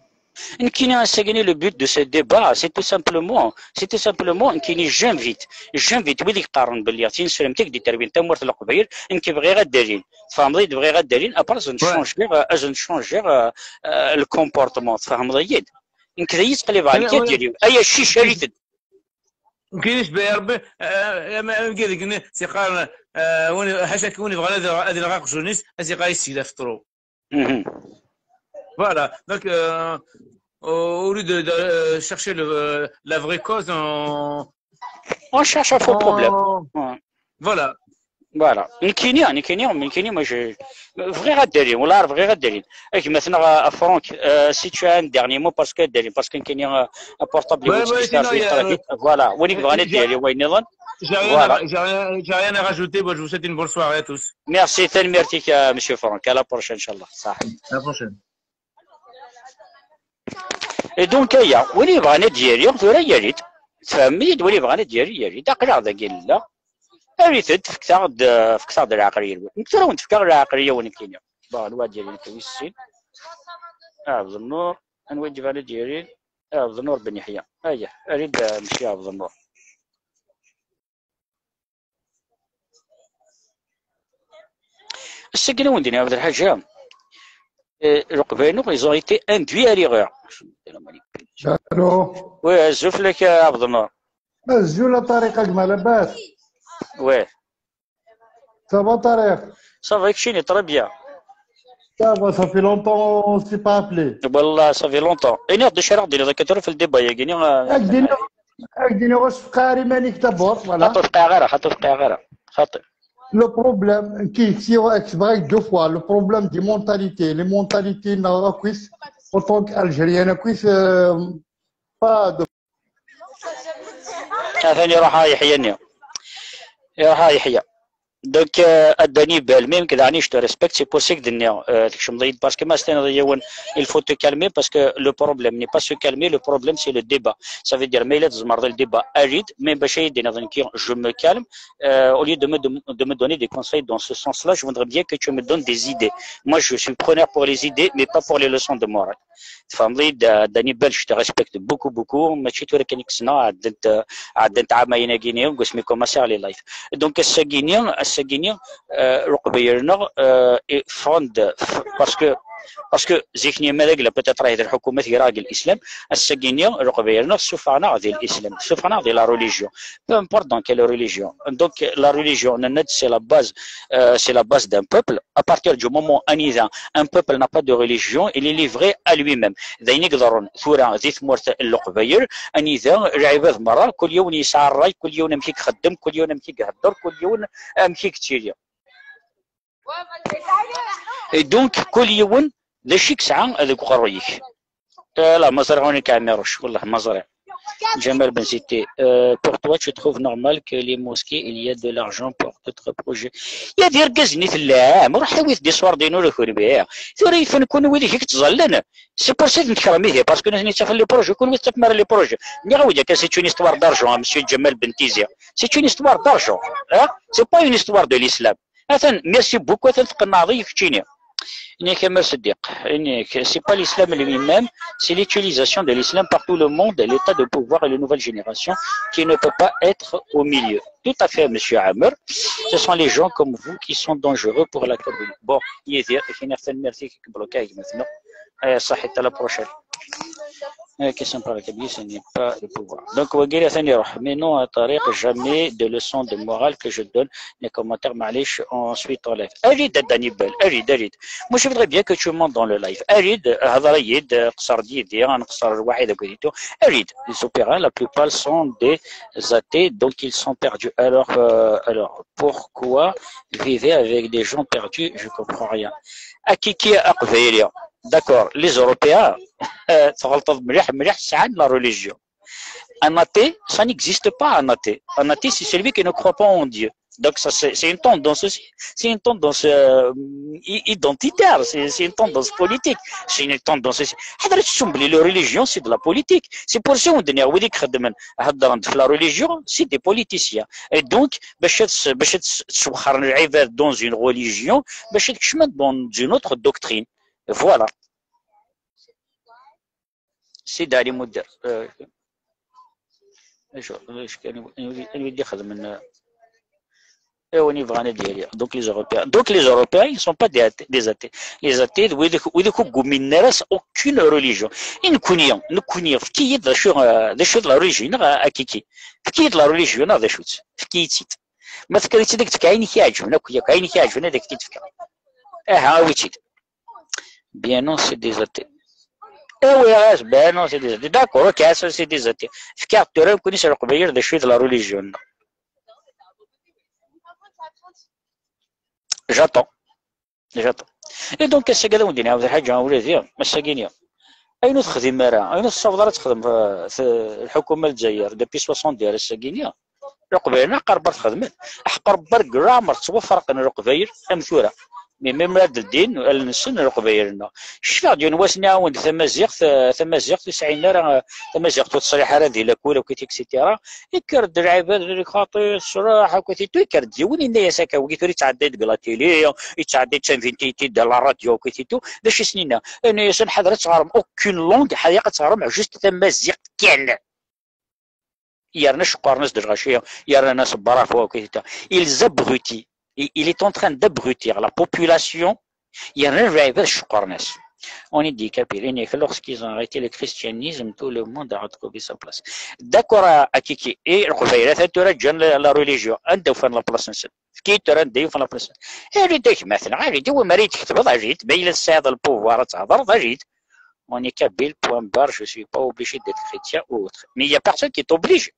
Nekkini ass-agi, le but de ce débat, c'est tout simplement, c'est tout simplement nekkini, j'invite, j'invite wid i yeqqaren belli tinesremt-ik d-terwin tamurt n Leqbayel, nekk bɣiɣ ad d-alin. Tfehmeḍ-iyi-d, bɣiɣ ad d-alin, après ad changer, euh, ad changer euh, euh, le comportement. Tfehmeḍ-iyi-d? Nekk d iyi-ttqellibeɣ, nekk ad d-yali. Ay accic, arit-d. Nekk yesbeɣ Rebbi, eh, ama, ama deg-nni, siqqar, eh, win, ḥaca win yebɣan ad, ad ineɣ aqjun-is, ad iɣer yesseglaf ṭṭru. Mhm. Voilà. Donc, euh, au lieu de, de, euh, chercher le, euh, la vraie cause, on, On cherche un faux problème. on- Ouais. Voilà. Voilà. Nekkini, nekkini, nekkini, moi, je, bɣiɣ ad d-alin, wala bɣiɣ ad d-alin. A gma-tneɣ, a Franck, euh, si tu as un dernier mot, parce que ad d-alin, parce que nekkini, euh, portable, Ouais, iwet ouais, yesla sinon, il y a, yeqreb-it. Voilà, win yebɣan ad d-yali wayen nniḍen. J'ai rien, Voilà. à- j'ai rien, j'ai rien à rajouter. Bon, je vous souhaite une bonne soirée à tous. Merci, tanemmirt-ik, euh, monsieur Franck. À la prochaine, inchallah. Saḥit. À la prochaine. Et donc, aya, win yebɣan ad d-yali, tura yali-d. Tfehmem-iyi-d, win yebɣan ad d-yali, yali-d. Aql-aɣ dagi nella. Arit-d, fket-aɣ-d, fket-aɣ-d lɛeqliya-nwen. Nekk tura wen-d-fkeɣ lɛeqliya-nwen nekkini. Bon, anwa ad d-yalin akka, wissen? Ɛebd Nnur, anwa i d-yebɣan ad d-yalin? Ɛebd Nnur Ben Yeḥya. Aya, arit-d, euh, monsieur Ɛebd Nnur. Ass-agi n wen-d-nniɣ Ɛebd Lḥaǧa, euh, Leqbayel-nneɣ, ils ont été induits à l'erreur. Allô. Oui, azul fell-ak, euh, Ɛebd Nnur. Azul a Ṭariq, a gma, labas? Oui. Ça va Ṭariq? Ça va, keččini, très bien. Ça va, ça fait longtemps on s'est pas appelé. Wallah, ça fait longtemps. Ini-aɣ-d acu ara ɣ-d-tiniḍ akka tura f le débat-agi-nni, euh, Ad d-iniɣ, ad d-iniɣ ur tfeqqiɣ ara iman-ik d'abord, voilà. Xaṭi ur fqiɛeɣ ara, xaṭi ur fqiɛeɣ ara. Xaṭi. Le problème, qui, qui, qui, le problème des mentalités, les mentalités, non, en Suisse, en tant qu'Algérien, en Suisse, euh, pas de Atan iruḥ Yeḥya-nni. Iruḥ Yeḥya. Donc, euh, à Dani Bel, même que Dani, je te respecte, c'est pour ça que Dani, euh, tkecmeḍ-iyi-d, parce que ma s-tiniḍ yiwen, il faut te calmer, parce que le problème n'est pas se calmer, le problème c'est le débat. Ça veut dire, mais il est le débat, arid, mais bac ad yi-d-tiniḍ nekki, je me calme, euh, au lieu de me, de, de me donner des conseils dans ce sens-là, je voudrais bien que tu me donnes des idées. Moi, je suis preneur pour les idées, mais pas pour les leçons de morale. Tfehmeḍ-iyi-d, euh, Dani Bel, je te respecte beaucoup, beaucoup. Mačči tura kan i k-ssneɣ, ɛeddant, euh, ɛeddant ɛamayen-agi-nni, deg wasmi commencéɣ les lives. Donc, ass-agi-nni, ass-agi-nni, euh, Leqbayel-nneɣ, euh, ffɣen-d, f-, parce que, parce que zik-nni ma d agla peut-être ahi d lḥukuma tger-aɣ deg l'islam, ass-agi-nni, Leqbayel-nneɣ ssufɣen-aɣ di l'islam, ssufɣen-aɣ di la religion. Peu importe dans quelle religion. Donc, la religion, nenna-d, c'est la base, euh, c'est la base d'un peuple. À partir du moment anida un peuple n'a pas de religion, il est livré à lui-même. D ayen i iḍerrun tura di tmurt n Leqbayel, anida lɛibad merra, kul yiwen yesɛa ṛṛay, kul yiwen amek i ixeddem, kul yiwen amek i ihedder, kul yiwen amek i yettili. Et donc, kul yiwen d acu i yesɛa deg uqerruy-ik. Eh, la, ma ẓriɣ ur nekk ɛmiṛuc, wellah ma ẓriɣ. Jamal Ben Siti, euh, pour toi, tu trouves normal que les mosquées, il y a de l'argent pour d'autres projets? Ya d irgazen i tellam, ruḥ awit-d iṣwar-din ur kunwi. Tura yifen kunwi d ihi i yettẓallen. C'est pour ça i ten-tkeṛhem ihi, parce que nutni ttafan les projets, kunwi tettafem ara les projets. Nniɣ-awen-d akka, c'est une histoire d'argent, monsieur Jamal Ben Tizi. C'est une histoire d'argent, hein? C'est pas une histoire de l'islam. Atan, merci beaucoup, atan tqenɛeḍ-iyi keččini. Ini-ak, Amer Seddiq, ini-ak, c'est pas l'islam lui-même, c'est l'utilisation de l'islam par tout le monde, l'état de pouvoir et les nouvelles générations qui ne peut pas être au milieu. Tout à fait, monsieur Amer. Ce sont les gens comme vous qui sont dangereux pour la Kabylie. Bon, Yidir, merci, merci, merci, merci. Eh, صحيت, à la prochaine. Eh, question par la Kabylie, ce n'est pas le pouvoir. Donc, wagi atan iruḥ. Mais non, à Tariq, jamais de leçon de morale que je donne, les commentaires, معليش, ensuite on live. Arid, a Dani Bel, arid, arid. Moi, je voudrais bien que tu montes dans le live. Arid, هضر-iyi-d, qṣer-d yid-i, nqṣer lwaḥid akked-i. Arid, les opéras, la plupart sont des athées, donc ils sont perdus. Alors, euh, alors, pourquoi vivre avec des gens perdus? Je comprends rien. Akiki aqbayli. D'accord, les Européens, euh, tɣelṭeḍ mliḥ, mliḥ, sɛan la religion. Un athée, ça n'existe pas, un athée. Un athée, c'est celui qui ne croit pas en Dieu. Donc, ça, c'est c'est une tendance aussi. C'est une tendance, euh, i- identitaire, c'est c'est une tendance politique, c'est une tendance aussi. حضرت السنبلي, la religion, c'est de la politique. C'est pour ça, on dit, oui, les chrétiens, la religion, c'est des politiciens. Et donc, باش تس- باش تس- تسوخر العباد dans une religion, باش تكشمن dans une autre doctrine. Voilà. سيدي علي مدير. آه، ايش ايش كان يقول؟ انا ودي خدم من Ayen yebɣan ad d-yali. Donc les Européens, donc les Européens, ils sont pas des athées, des athées. Les athées, d wid, wid ur gguminen ara s aucune religion. I nekkni, nekkni, efk-iyi-d d acu, d acu d la religion, neɣ a Kiki. Efk-iyi-d la religion, neɣ d acu-tt. Efk-iyi-tt-id. Ma tefkiḍ-itt-id, ad k-tefk ayen i k-iɛeǧben akk, yakk, ayen i k-iɛeǧben ad ak-t-id-fkeɣ. Aha, awi-tt-id. Bien non, c'est des athées. Awi-as, ben non, c'est des athées. D'accord, ok, ça, c'est des athées. Efk-aɣ-d tura nekkni s Leqbayel d acu i d la religion. J'attends. J'attends. Et donc, ass-agi ad awen-d-iniɣ, d lḥaǧa ula d ass-agi-nni. Ayen ur texdim ara, ayen ur tessaweḍ ara ad texdem, eh, t-, lḥukuma n Lezzayer, depuis soixante-deux ar ass-agi-nni, Leqbayel-nneɣ aqerbar t-xedmen. Aqerbar deg leɛmer ttwafraqen Leqbayel am tura. Mais même ad ldin allen-nsen Leqbayel-nneɣ. Cfiɣ-d yiwen wass nɛawen-d tamaziɣt, eh, tamaziɣt ur sɛin ara, eh, tamaziɣt ur teṣliḥ ara di lakul akk, et cetera. Yekker-d lɛibad, xaṭi, ṣṣreḥ, akk et tout, yekker-d yiwen, yenna-yas akka, wigi tura yettɛedday deg la télé, yettɛedday d tinvités de la radio, akk et tout. D acu i sen-yenna? Yenna-yasen ḥader ad teɣrem aucune langue, ḥader ad teɣrem juste tamaziɣt kan. Yerna ceqqren-as-d lɣaci, yerna-as bravo, akk et tout. Ils abrutis. Il, il est en train d'abrutir la population. Yerna lɛibad ceqqren-as. On est décapé. Lorsqu'ils ont arrêté le christianisme, tout le monde a retrouvé sa place. D'accord, a, a Kiki. Et Leqbayel atan tura ǧǧan la, la religion. Anda ufan la place-nsen? Efk-iyi-d tura anda ufan la place-nsen. Arid a gma-tneɣ, arid. Iwumi ara yi-d-tketbeḍ, arid. Ma yella tesɛiḍ le pouvoir ad thedreḍ, arid. On est kabyle, point barre, je suis pas obligé d'être chrétien ou autre. Mais il y a personne qui t'oblige.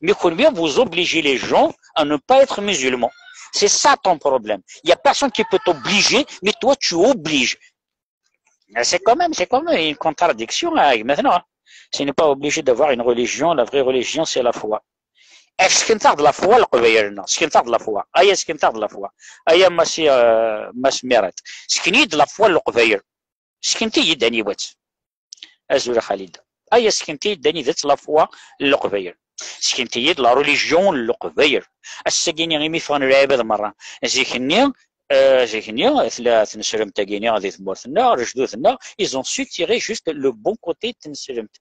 Mais combien vous obligez les gens à ne pas être musulmans? C'est ça ton problème. Il y a personne qui peut t'obliger, mais toi tu obliges. C'est quand même, c'est quand même une contradiction, hein, maintenant. Tu n'es pas obligé d'avoir une religion. La vraie religion, c'est la foi. Est-ce que tu as de la foi, le Leqbayel-nneɣ? Est-ce que tu as de la foi? Aya, est-ce que tu as de la foi? Aya, Massi, euh, Mass Mirat. Est-ce qu'il y a de la foi, le Leqbayel? Sken-iyi-d aniwa-tt. Azul a Xalida. Aya, sken-iyi-d anida-tt la foi n Leqbayel. Sken-iyi-d la religion n Leqbayel. Ass-agi-nni imi ffɣen lɛibad merra. Zik-nni, eh, zik-nni tella tnesremt-agi-nni di tmurt-nneɣ, lejdud-nneɣ, ils ont su tirer juste le bon côté n tnesremt.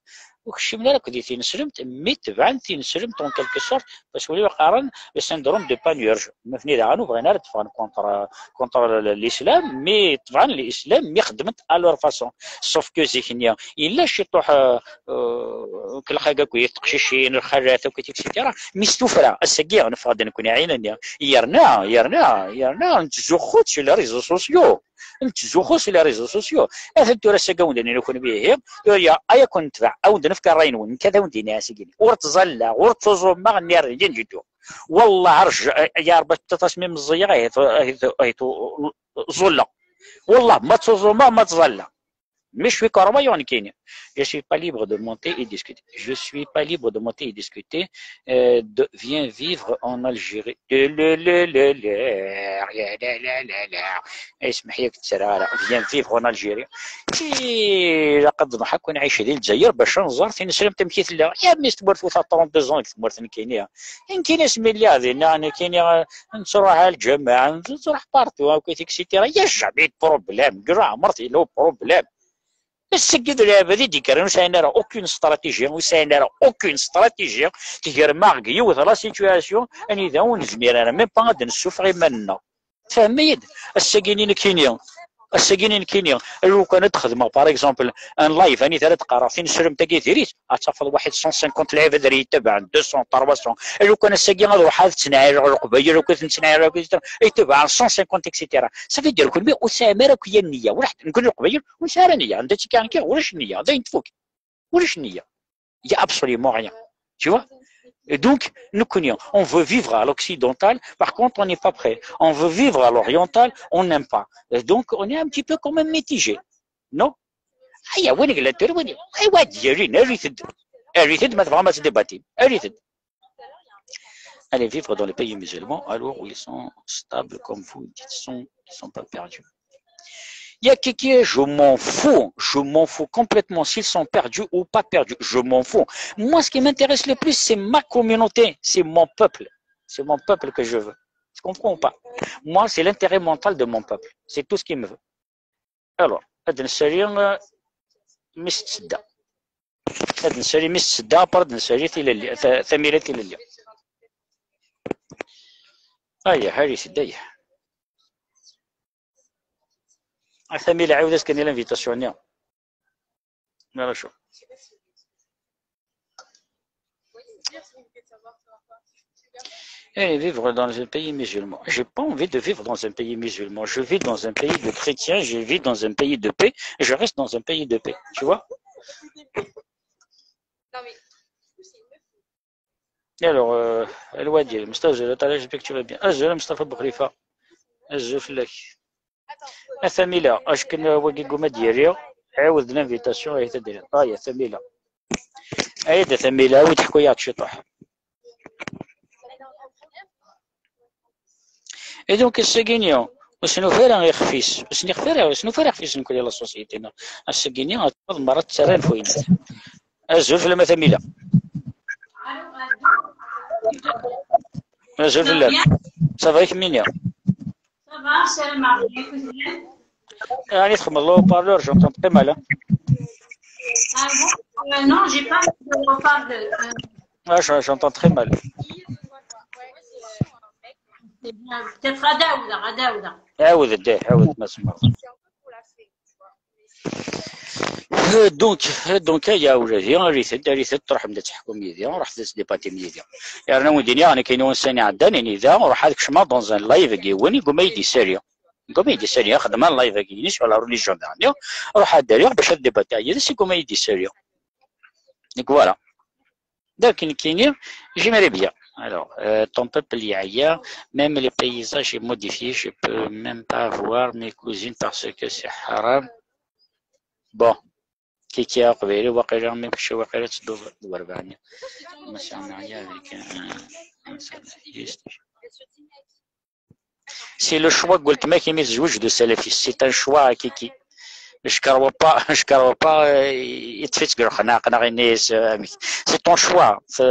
Ur kcimen ara akk di tinesremt, mi tebɛen tinesremt en quelque sorte, parce que wali qqaren le syndrome de Panurge. Nutni daɣen ur bɣin ara ad ffɣen contre, contre l'islam, mi tebɛen l'islam, mi xeddmen à leur façon. Sauf que zik-nni, yella ciṭuḥ, euh, euh, kelxag akk i teqcicin, lxalat akk, et cetera. Mi s-tufra, ass-agi, neffeɣ-d nekkni ɛin-nni. Yerna, yerna, yerna, nettzuxxu sur les réseaux sociaux. Nettzuxxu sur les réseaux sociaux. Atan tura ass-agi, awen-d-nini nekkni ihi, tura, ay aken-netbeɛ, awen-d-nefk ṛṛay-nwen, nekk ad awen-d-iniɣ ass-agi. Ur ttẓallaɣ, ur ttuẓumeɣ, nni rien du tout. Wallah, rj-, ya Ṛebbi, taṭṭaṭ-as mi meẓẓiyeɣ, ahi tu-, ahi tu-, ahi tu-, ẓulleɣ. Wallah, ma ttuẓumeɣ, ma ttẓallaɣ. Mais je suis croyant, nekkini. Je suis pas libre de monter et discuter. Je suis pas libre de monter et discuter. Euh, de, viens vivre en Algérie. De, le, le, le, le, rien, la, la, la, la. Ay, smeḥ-iyi, ur k-ttaraɣ ara. Viens vivre en Algérie. Ilaq ad nruḥ akk ad nɛic di Lezzayer bac ad nẓer tineslemt amek i tella. Ya mmi-s, tmurt ur trente-deux ans deg tmurt nekkini. Nekkini asmi lliɣ dinna, nekkini, eh, nettruḥ ar lǧameɛ, nettruḥ partout, akk, et cetera. Il y a jamais de problème. Deg leɛmer yella uproblem. Ass-agi d lɛibad i d-yekkren, ur sɛin ara aucune stratégie, ur sɛin ara aucune stratégie, tegrem-aɣ deg yiwet la situation anida ur nezmir ara même pas ad d-nessufeɣ iman-nneɣ. Tfehmem-iyi-d? Ass-agi-nni nekkini, ass-agi-nni nekkini, lukan ad xedmeɣ, par exemple, un live, anida ara d-qqareɣ tineslemt-agi diri-tt, ad tafeḍ waḥed cent cinquante lɛibad ara yi-ttabaɛen, deux cents, trois cents. Lukan ass-agi ad ruḥeɣ ad ttnaɛireɣ Leqbayel, akk ad ttnaɛireɣ, akk ad ttabaɛen cent cinquante, et cetera. Ça veut dire, kenwi ur tesɛim ara akk ya nniya, ulaḥ, nekkni Leqbayel, ur nesɛi ara nniya. Anda ttekkiɣ nekki, ulac nniya. Dayen tfuk. Ulac nniya. Il y a absolument rien. Tu vois? Et donc, nekkni, on veut vivre à l'occidental, par contre, on n'est pas prêt. On veut vivre à l'oriental, on n'aime pas. Et donc, on est un petit peu quand même mitigé. Non? Aya, win yellan tura, win, aywa, ad d-yalin, arit-d. Arit-d, ma tebɣam ad tdibatim. Arit-d. Aller vivre dans les pays musulmans, alors où ils sont stables, comme vous dites, sont, ils sont pas perdus. Ya Kiki, je m'en fous, je m'en fous complètement s'ils sont perdus ou pas perdus, je m'en fous. Moi, ce qui m'intéresse le plus, c'est ma communauté, c'est mon peuple. C'est mon peuple que je veux. Tu comprends ou pas? Moi, c'est l'intérêt mental de mon peuple. C'est tout ce qui me veut. Alors, ad nsali, euh, mi s-tsedda. Ad nsali mi s-tsedda, après ad nsali tilelli, ta-, tamira tilelli. Aya, hari-t-id, aya. A Tamila, ɛiwed-as kan i l'invitation-nni. Mara acu? Et vivre dans un pays musulman. J'ai pas envie de vivre dans un pays musulman. Je vis dans un pays de chrétiens, je vis dans un pays de paix, je reste dans un pays de paix. Tu vois? Alors, euh, Elwadi, Mustafa, je t'inspecte bien. Azul, Mustafa Boukhlifa. Azul fell-ak. A Tamila, acku wagi guma d-yerri, ɛiwed l'invitation, ay tadri. Ah, ya Tamila. Ay da Tamila, awi-d ḥku-yaɣ-d ciṭuḥ. Et donc, ass-agi-nni, ur s-nufi ara ixef-is, ur s-nixef ara, ur s-nufi ara ixef-is nekkni la société-nneɣ. Ass-agi-nni, ad tafeḍ merra ttarran f uyennat. Azul fell-am a Tamila. Azul fell-am. Ça va, kemmini? Ça va, salam alaikum. Ɛni txedmeḍ le haut-parleur, j'entends très mal, hein. Ah bon? Euh, non, j'ai pas le haut-parleur. Euh, Ah, je- j'entends très mal. C'est bien. Peut-être ad awdeɣ, ad awdeɣ. Ɛawed-d, eh, ɛawed, ma semmeḍ. Donc, donc, aya ula d-, erret-d, erret-d, truḥem-d ad teḥkum yid-i, ruḥet ad tdibatim yid-i. Yerna win d-iniɣ, nekk, ini ussan iɛeddan, ini da, ruḥ ad kecmeɣ dans un live agi, win iguma yi-d-isali. Iguma yi-d-isali, xedmeɣ live agi, ini sur la religion daɣen. Ruḥ ad d-ariɣ bac ad dibatiɣ yid-s, iguma yi-d-isali. Donc, voilà. Donc, nekkini, j'aimerais bien. Alors, euh, ton peuple yeɛya, même les paysages est modifié, je peux même pas voir mes cousines parce que c'est haram. Bon, Kiki aqbayli, waqila, même kečč waqila tedduḍ d werbaɛni. Ma sɛan yeɛya avec un, un, juste. C'est le choix n weltma-k imi tezweǧ d usalafist. C'est un choix, Kiki. Je crois pas, je crois pas, euh, yeṭṭef-itt deg lexnaq, neɣ yenna-yas, euh, amek. C'est ton choix. C'est,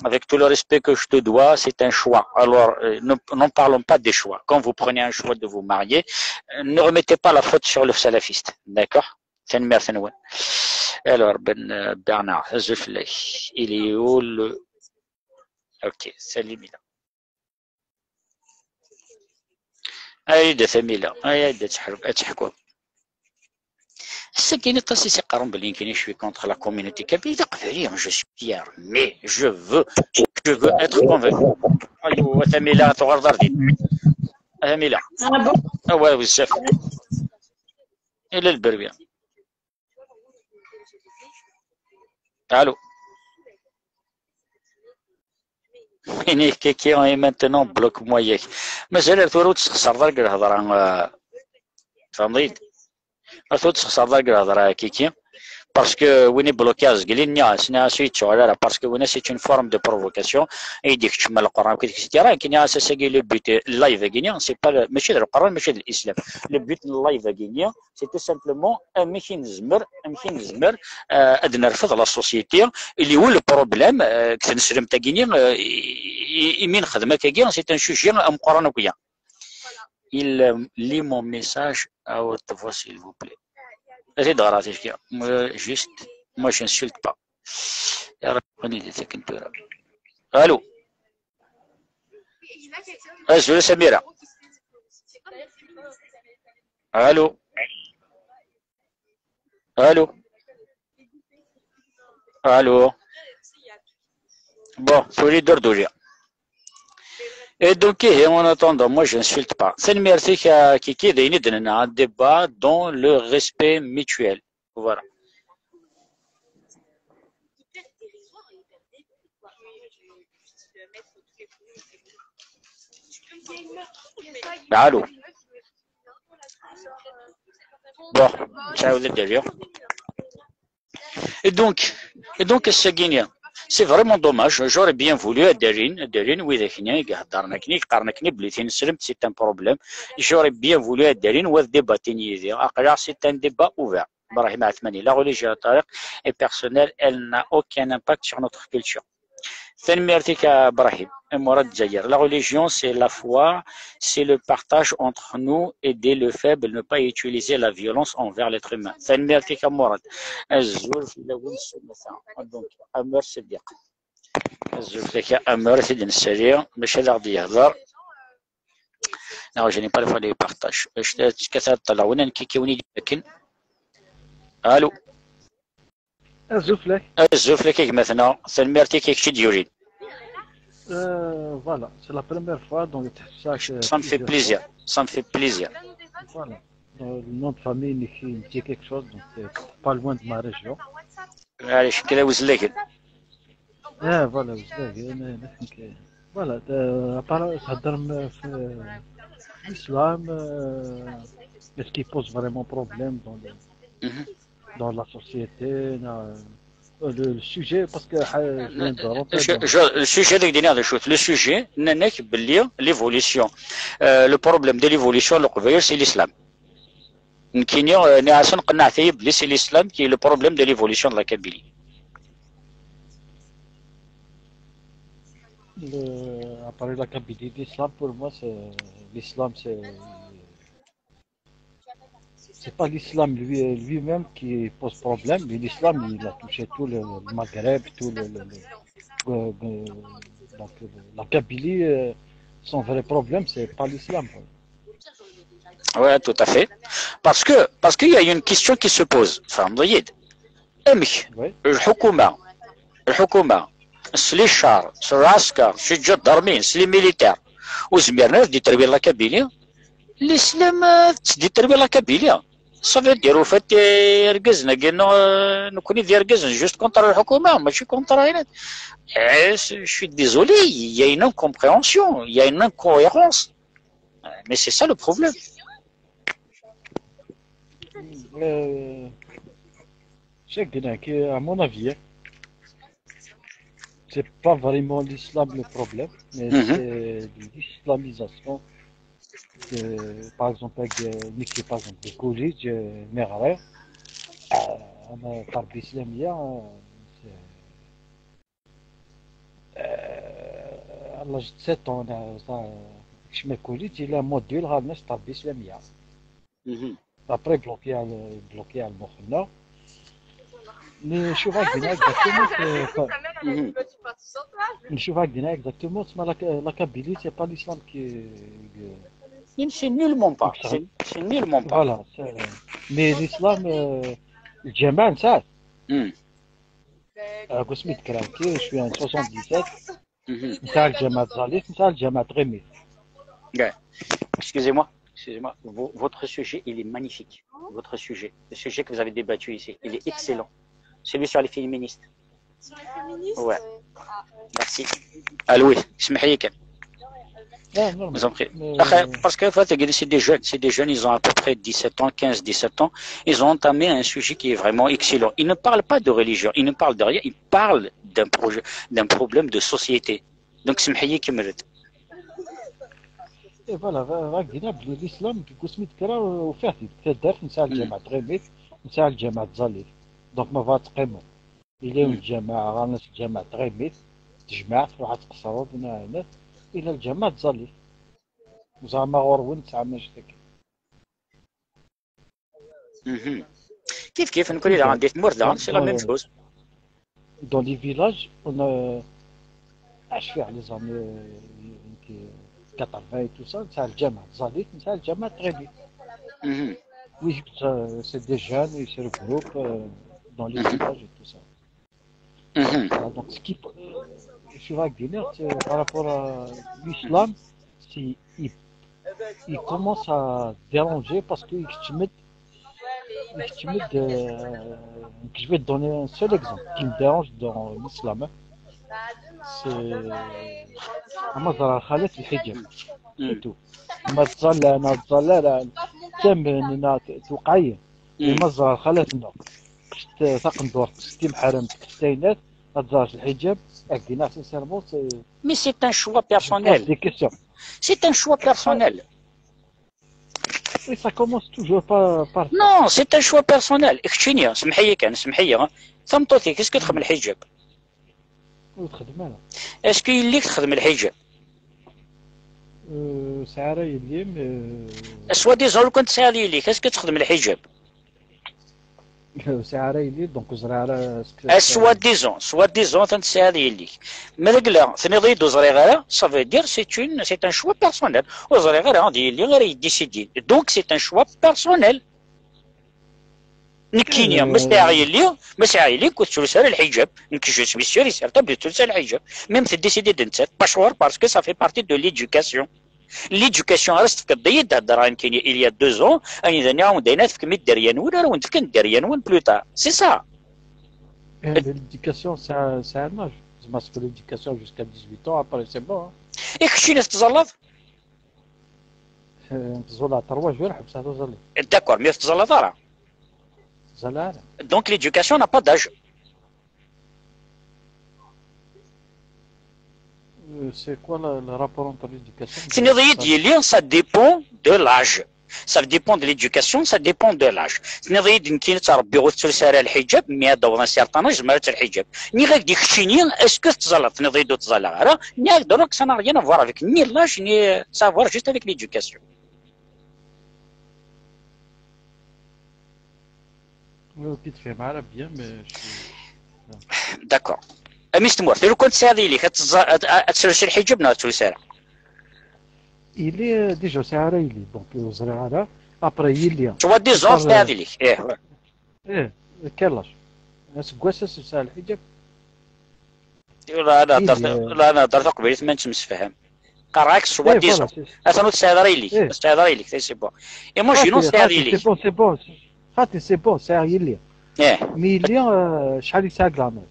avec tout le respect que je te dois, c'est un choix. Alors, euh, ne, n'en parlons pas des choix. Quand vous prenez un choix de vous marier, euh, ne remettez pas la faute sur le salafiste. D'accord? Tanemmirt-nwen. Alors, Ben, euh, Bernard, azul fell-ak. Il est où le, ok, salut Mila. Ay da Tamila, ay da teḥru-, ad teḥkuḍ. Ass-agi aṭas i s-iqqaren belli nekkini je suis contre la communauté kabyle, d aqbayli, je suis fier, mais je veux, je veux être convaincu. Aywa, Tamila, tuɣaleḍ ar din. A Tamila. Ah bon? Awa, bezzaf. Ila lberwi. Allô? Ini Kiki, et maintenant bloque-moi yak. Mazal ar tura ur tesxeṣreḍ ara deg lhedra, euh, tfehmeḍ-iyi-d? Ar tura ur tesxeṣreḍ ara deg lhedra, Kiki. Parce que win i blokiɣ zgelli, nniɣ-as, nniɣ-as ur yettuɣal ara, parce que win-a c'est une forme de provocation, i d-ikeččem Lqur'an, et cetera. Nekk nniɣ-as ass-agi le but, euh, live-agi-nni, c'est pas le, mačči d Lqur'an, mačči d l'islam. Le but n live-agi-nni, c'est tout simplement amek i nezmer, amek i nezmer, euh, ad nerfed la société, il est où le problème, euh, deg tneslemt-agi-nni, euh, i, i, imi nexdem akkagi, c'est un sujet ameqqran akk-ya. Il, euh, lit mon message à haute voix, s'il vous plaît. Ad t-id-ɣreɣ ticki. Moi, juste, moi, j'insulte pas. Ya Rabbi, qini di takken tura. Allô? Azul a Samira. Allô? Allô? Allô? Bon, tuli ddurduli. Et donc, ihi, en attendant, moi, j'insulte pas. Tanemmirt-ik a Kiki, d ayen i d-nenna, un débat dans le respect mutuel. Voilà. Allô. Bon, ciao, d'ailleurs. Et donc, et donc, ass-agi-nni, c'est vraiment dommage. J'aurais bien voulu ad d-arin, ad d-arin widak-nni i iheddren akken, i yeqqaren akken, belli tineslemt, c'est un problème. J'aurais bien voulu ad d-arin, wa ad débattin yid-i. Aql-aɣ, c'est un débat ouvert. Ibrahim Atmani, la religion, Tariq, est personnelle, elle n'a aucun impact sur notre culture. Tanemmirt-ik a Ibrahim. Murad Dzayer. La religion, c'est la foi, c'est le partage entre nous, aider le faible, ne pas utiliser la violence envers l'être humain. Tanemmirt-ik a Murad. Azul fell-awen s umata. Donc, Amur Siddiq. Azul fell-ak a Amer, ad t-id-nessali, maca ad aɣ-d-yehder. Non, je n'ai pas le droit de partage. Acu tekkat ad ṭṭalawen, anki kiwen i d-akken. Allô. Azul fell-ak. Azul fell-ak a gma-tneɣ, tanemmirt-ik i kečč i d-yulin. Euh, voilà, c'est la première fois, donc, ça, ça me fait plaisir, ça me fait plaisir. Voilà. Euh, le nom de famille, Niki, me dit quelque chose, donc, euh, pas loin de ma région. Allez, je suis là, vous. Ah, voilà, vous. Voilà, euh, à part, ça donne, euh, l'islam, euh, est-ce qu'il pose vraiment problème dans le, dans la société, euh, le, le sujet, parce que, euh, je viens de rentrer dans le sujet, le sujet, le sujet, l'évolution. Euh, le problème de l'évolution, le problème, c'est l'islam. Nekkini, euh, nniɣ-asen qennɛet-iyi belli c'est l'islam qui est le problème de l'évolution de la Kabylie. Le, après la Kabylie, l'islam pour moi, c'est l'islam, c'est c'est pas l'islam lui, lui-même qui pose problème, mais l'islam, il a touché tout le, le Maghreb, tout le, le, le, euh, euh, donc, euh, la Kabylie, euh, son vrai problème, c'est pas l'islam. Oui, tout à fait. Parce que, parce qu'il y a une question qui se pose. Enfin, amek, oui, الحكومة, الحكومة, s les chars, s العسكر, s les gendarmes, s les militaires, ur zmiren ad d-terwi la Kabylie. L'islam, euh, ad d-terwi la Kabylie. Ça veut dire, au fait, euh, irgazen-agi, euh, nekkni d irgazen juste contre الحكومة, mačči contre ayen. Eh, je suis désolé, il y a une incompréhension, il y a une incohérence. Euh, mais c'est ça le problème. Euh, c'est que, à mon avis, hein, c'est pas vraiment l'islam le problème, mais c'est l'islamisation. De, par exemple, avec, euh, nekki, par exemple, le collège, euh, Merare, euh, أنا تربية إسلامية, euh, c'est, euh, à l'âge de sept ans, أنا, ça, je me collège, il y a un module, غير الناس تربية إسلامية. Après, bloqué à, bloqué à المخنا. Mais je vais dire exactement, c'est pas, je vais dire exactement, c'est la, la Kabylie, c'est pas l'islam qui, qui... C'est nullement pas. C'est nullement pas. Voilà. Mais l'islam, euh, الجامع, ça. Euh, قسمي تكرار, je suis en soixante-dix-sept. نتاع الجامعة تزاليت, نتاع الجامعة تغيميت. Excusez-moi, excusez-moi. Votre sujet, il est magnifique. Votre sujet, le sujet que vous avez débattu ici, il est excellent. Celui sur les féministes. Sur les féministes, ouais. Merci. Ah oui, اسمح لي كان. Vous en prie. Parce que, en fait, c'est des jeunes, c'est des jeunes, ils ont à peu près dix-sept ans, quinze, dix-sept ans. Ils ont entamé un sujet qui est vraiment excellent. Ils ne parlent pas de religion, ils ne parlent de rien, ils parlent d'un projet, d'un problème de société. Donc, اسمح لي كملت. Et voilà, راك قلنا بلي الاسلام كيكون سميت كرا وفيه في التدار نتاع الجامعة تغيميت, نتاع الجامعة تزاليت. Donc ما فات تقيمو. إلا الجامعة, غير الناس الجامعة تغيميت, تجمع تروح تقصروا بناء, إلا الجامعة تزاليت. زعما غور وين تسعى مشتك. كيف كيف نكون إذا عندي تمور داغن, c'est la même chose. Dans les villages, on a, عاش فيه les années quatre-vingts et tout ça, نتاع الجامعة تزاليت, نتاع الجامعة تغيميت. Oui, c'est des jeunes, ils se regroupent, euh, dans les villages et tout ça. Voilà, donc, ce qui, je vais dire, c'est par rapport à l'islam, c'est, il, il commence à déranger parce que يكتمد, يكتمد, euh, je vais te donner un seul exemple qui me dérange dans l'islam, hein. C'est أما زرار خالد الحجاب. C'est tout. ما تزال, أنا تزال, لا, لا, تم, أنا توقعي. ما زرار خالد, non. Taqendurt, s timḥaremt, s tayennat, ad tẓer s lḥiǧab, ad k-d-iniɣ sincèrement, c'est... Mais c'est un choix personnel. C'est un choix personnel. Oui, ça commence toujours par, par... Non, c'est un choix personnel. Keččini, semḥ-iyi kan, semḥ-iyi, ha? Tameṭṭut-ik, est-ce que txeddem lḥiǧab? Ur txeddem ara. Est-ce que yelli-k txeddem lḥiǧab? Euh, tesɛa ara yelli, mais... Soi-disant, lukan tesɛiḍ yelli-k, est-ce que txeddem lḥiǧab? Ur sɛiɣ ara yelli, donc ur ẓriɣ ara. Soi-disant, soi-disant, atan tesɛiḍ yelli-k. Ma d agla, tenniḍ-iyi-d ur ẓriɣ ara, ça veut dire c'est une, c'est un choix personnel. Ur ẓriɣ ara, d yelli ara yeddisidin. Donc c'est un choix personnel. Nekkini, ma sɛiɣ yelli, ma sɛiɣ yelli, ur tettlus ara lḥiǧab. Nekk, je suis sûr et certain belli tettlus ara lḥiǧab. Même teddisidid nettat. Acuɣer? Parce que ça fait partie de l'éducation. L'éducation ara s-tefkeḍ-iyi-d, heddreɣ nekkini il y a deux ans, anida nniɣ-awen-d ayen ara tefkem i dderya-nwen, ara wen-d-fken dderya-nwen plus tard. C'est ça. L'éducation, c'est un, c'est un âge. Parce que l'éducation jusqu'à dix-huit ans, après, c'est bon, hein. I keččini tettẓallaḍ? Tẓullaɣ trois jours, ḥebseɣ taẓallit. D'accord, mais ur tettẓallaḍ ara. Ẓalleɣ ara. Donc l'éducation n'a pas d'âge. Euh, c'est quoi le, le rapport entre l'éducation et... Tenniḍ-iyi-d yelli, ça dépend de l'âge. Ça dépend de l'éducation, ça dépend de l'âge. Tenniḍ-iyi-d nekkini ad ttṛebbiɣ ur tettlus ara lḥiǧab, mi ad d-taweḍ un certain âge, tzemreḍ ad tettlus lḥiǧab. Nniɣ-ak-d i keččini, est-ce que tettẓallaḍ? Tenniḍ-iyi-d ur ttẓallaɣ ara. Nniɣ-ak-d donc ça n'a rien à voir avec ni l'âge, ni ça a à voir juste avec l'éducation. Oui, ok, très mal, bien, mais je suis... D'accord. A mmi-s n tmurt, lukan tesɛiḍ yelli-k, ad teẓẓa-, ad, ad, ad telbes lḥiǧab neɣ ad telbes ara? Yelli, euh, déjà, ur sɛiɣ ara yelli, donc, euh, ur ẓriɣ ara. Après, yelli. Soi-disant tesɛiḍ yelli-k. Ih, ouais. Ih, quel âge? Aseggas-a tesɛa lḥiǧab? Ula ad nehder ta-, ula ad nehder taqbaylit ma nettemsefham. Qqareɣ-ak soi-disant. Atan ur tesɛiḍ ara yelli-k. Ur tesɛiḍ ara yelli-k, c'est bon. Imaginons tesɛiḍ yelli-k. C'est bon, c'est bon. Xaṭi, c'est bon, sɛiɣ yelli. Ih. Mais yelli, euh, acḥal yesɛa n leɛmer?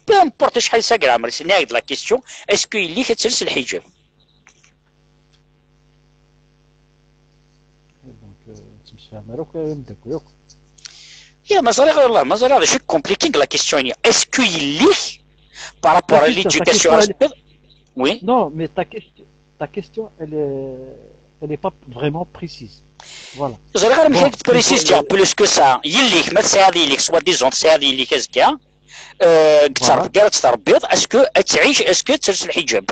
Peu importe acḥal yesɛa n leɛmer-is, nniɣ-ak-d la question, est-ce que yelli-k ad tels lḥiǧab? Donc, euh, nettemsefham ara akk, ay ameddakel akk. Ya, ma ẓriɣ, wallah, ma ẓriɣ d acu i compliqué la question-nni. Est-ce que yelli-k, par rapport à l'éducation, ta question, elle est... Oui. Non, mais ta question, ta question, elle est, elle est pas vraiment précise. Voilà. Ẓriɣ ara amek i k-d-préciser plus que ça. Yelli-k, ma tesɛiḍ yelli-k, soi-disant tesɛiḍ yelli-k azekka, euh, voilà, ad tt-tṛebbiḍ, est-ce que ad tɛic, est-ce que ad tels lḥiǧab?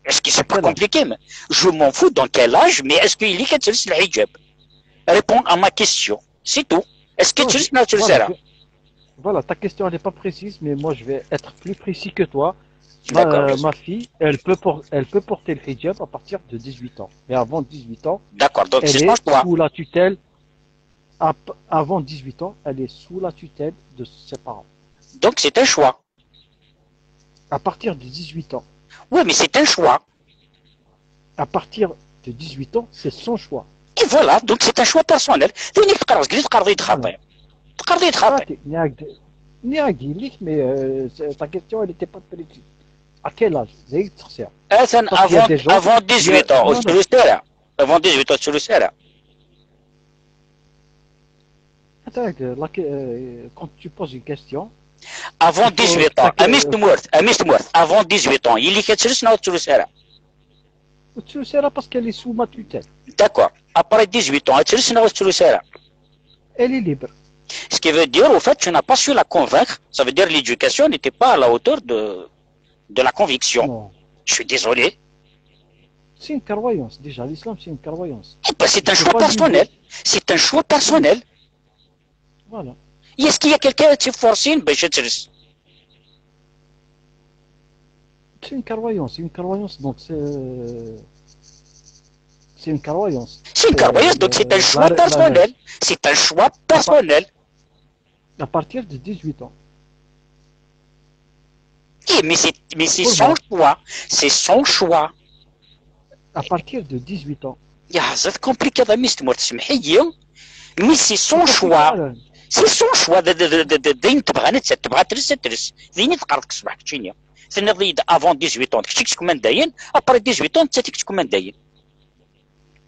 Est-ce que c'est pas compliqué, mais je m'en fous dans quel âge, mais est-ce que yelli-k ad tels lḥiǧab? Réponds à ma question. C'est tout. Est-ce que tu... Non, je... voilà, je... Voilà, ta question, elle n'est pas précise, mais moi, je vais être plus précis que toi. D'accord, ma, bien sûr. Ma fille, elle peut por-, elle peut porter le hijab à partir de dix-huit ans. Mais avant dix-huit ans, d'accord, donc c'est son choix. Elle est sous la tutelle. Ap-, avant dix-huit ans, elle est sous la tutelle de ses parents. Donc c'est un choix. À partir de dix-huit ans. Oui, mais c'est un choix. À partir de dix-huit ans, c'est son choix. Et voilà, donc c'est un choix personnel. D ayen i k-d-qqareɣ, zgel i d-teqqareḍ-iyi-d xaṭi. Teqqareḍ-iyi-d xaṭi. Xaṭi, nniɣ-ak-d, nniɣ-ak-d yelli-k, mais, euh, ta question, elle était pas précise. À quel âge? D ayen i k-d-ssexsiɣ. Atan avant, avant dix-huit ans, ur tettlus ara. Avant dix-huit ans, ur tettlus ara. Attends, euh, la que-, euh, quand tu poses une question, avant dix-huit ans, a mmi-s n tmurt, a mmi-s n tmurt, avant dix-huit ans, yelli-k ad tels neɣ ur tettlus ara? Ur tettlus ara parce qu'elle est sous ma tutelle. D'accord. Après dix-huit ans, ad tels neɣ ur tettlus ara? Elle est libre. Ce qui veut dire, au fait, tu n'as pas su la convaincre. Ça veut dire l'éducation n'était pas à la hauteur de, de la conviction. Non. Je suis désolé. C'est une croyance. Déjà, l'islam, c'est une croyance. Eh ben, c'est un choix personnel. C'est un choix personnel. Voilà. Est-ce qu'il y a quelqu'un qui force باش تجلس? C'est une croyance, c'est une croyance, donc c'est, c'est une croyance. C'est une croyance, donc c'est un choix personnel. C'est un choix personnel. À partir de dix-huit ans. Eh, mais c'est, mais c'est son choix. C'est son choix. À partir de dix-huit ans. Ya, c'est compliqué, a mmi-s n tmurt, semmeḥ-iyi. Mais c'est son choix. C'est son choix. D, d, d ayen tebɣa nettat, tebɣa ad tels, ad tels. D ayen i d-teqqareḍ ṣṣbeḥ keččini. Tenniḍ-iyi-d avant dix-huit ans, d kečč i yettkumandayen, après dix-huit ans, d nettat i yettkumandayen.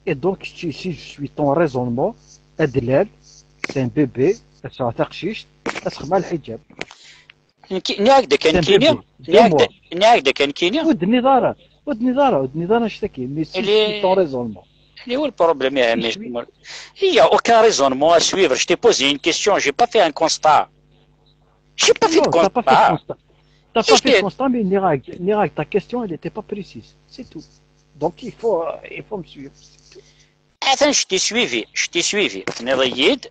Et donc, si, si je suis ton raisonnement, adlal, c'est un bébé, ad tesɛu taqcict, ad texdem lḥiǧab. Nekk, nniɣ-ak-d akka nekkini, nniɣ-ak-d, nniɣ-ak-d akka nekkini. Ur d-tenniḍ ara, ur d-tenniḍ ara, ur d-tenniḍ ara annect-agi, mais si je suis ton raisonnement. Il est où le problème, ya a mmi-s n tmurt? Il y a aucun raisonnement à suivre. Je t'ai posé une question, j'ai pas fait un constat. J'ai pas fait de constat. Non, t'as pas fait de constat. T'as pas fait de constat, mais nniɣ-ak, nniɣ-ak, ta question, elle était pas précise. C'est tout. Donc, il faut, euh, il faut me suivre. C'est tout. Atan, je t'ai suivi, je t'ai suivi. Tenniḍ-iyi-d,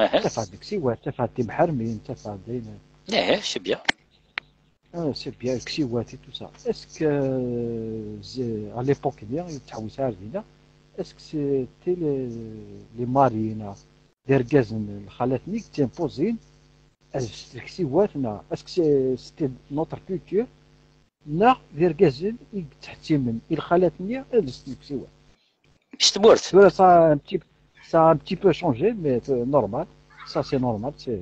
Aha. Tafeɣ deg Siwat, tafeɣ timḥermin, tafeɣ dayen. Eh, c'est bien. Ah, c'est bien, deg Siwat et tout ça. Est-ce que, euh, à l'époque-nni, yettḥewwis ar dinna, est-ce que c'était les, les maris, neɣ d irgazen, lxalat-nni, i yettimpozin ad lbsen deg Siwat, neɣ est-ce que c'est- c'était notre culture, neɣ d irgazen i yettḥettimen i lxalat-nni ad lbsen deg Siwat? Mmi-s n tmurt. Tura, ça a un petit, ça a un petit peu changé, mais, euh, normal. Ça, c'est normal, c'est...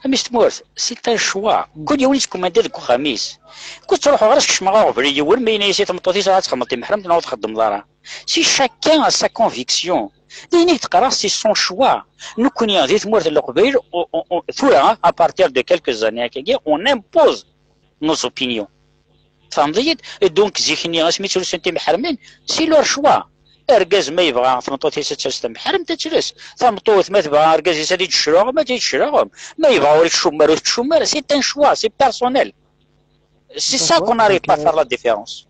A mmi-s n tmurt, c'est un choix. Kul yiwen yettkumandi deg uxxam-is. Kul ttruḥuɣ ɣer-s kecmeɣ aɣbel i yiwen, ma yenna-yas i tmeṭṭut-is ad txedmeḍ timeḥremt neɣ ur txeddmeḍ ara. Si chacun a sa conviction. D ayen i d-qqareɣ, c'est son choix. Nekkni, di tmurt n Leqbayel, on- on- on- tura, à partir de quelques années, akkagi, on impose nos opinions. Tfehmeḍ-iyi-d? Et donc, zik-nni, asmi ttlusun timeḥremin, c'est leur choix. Argaz ma yebɣa tmeṭṭut-is ad tels tamḥremt, ad tels. Tameṭṭut ma tebɣa argaz-is ad yeǧǧ cclaɣem, ad yeǧǧ cclaɣem. Ma yebɣa ur yettcummu ara, ur yettcummu ara. C'est un choix, c'est personnel. C'est ça qu'on n'arrive pas à faire la différence.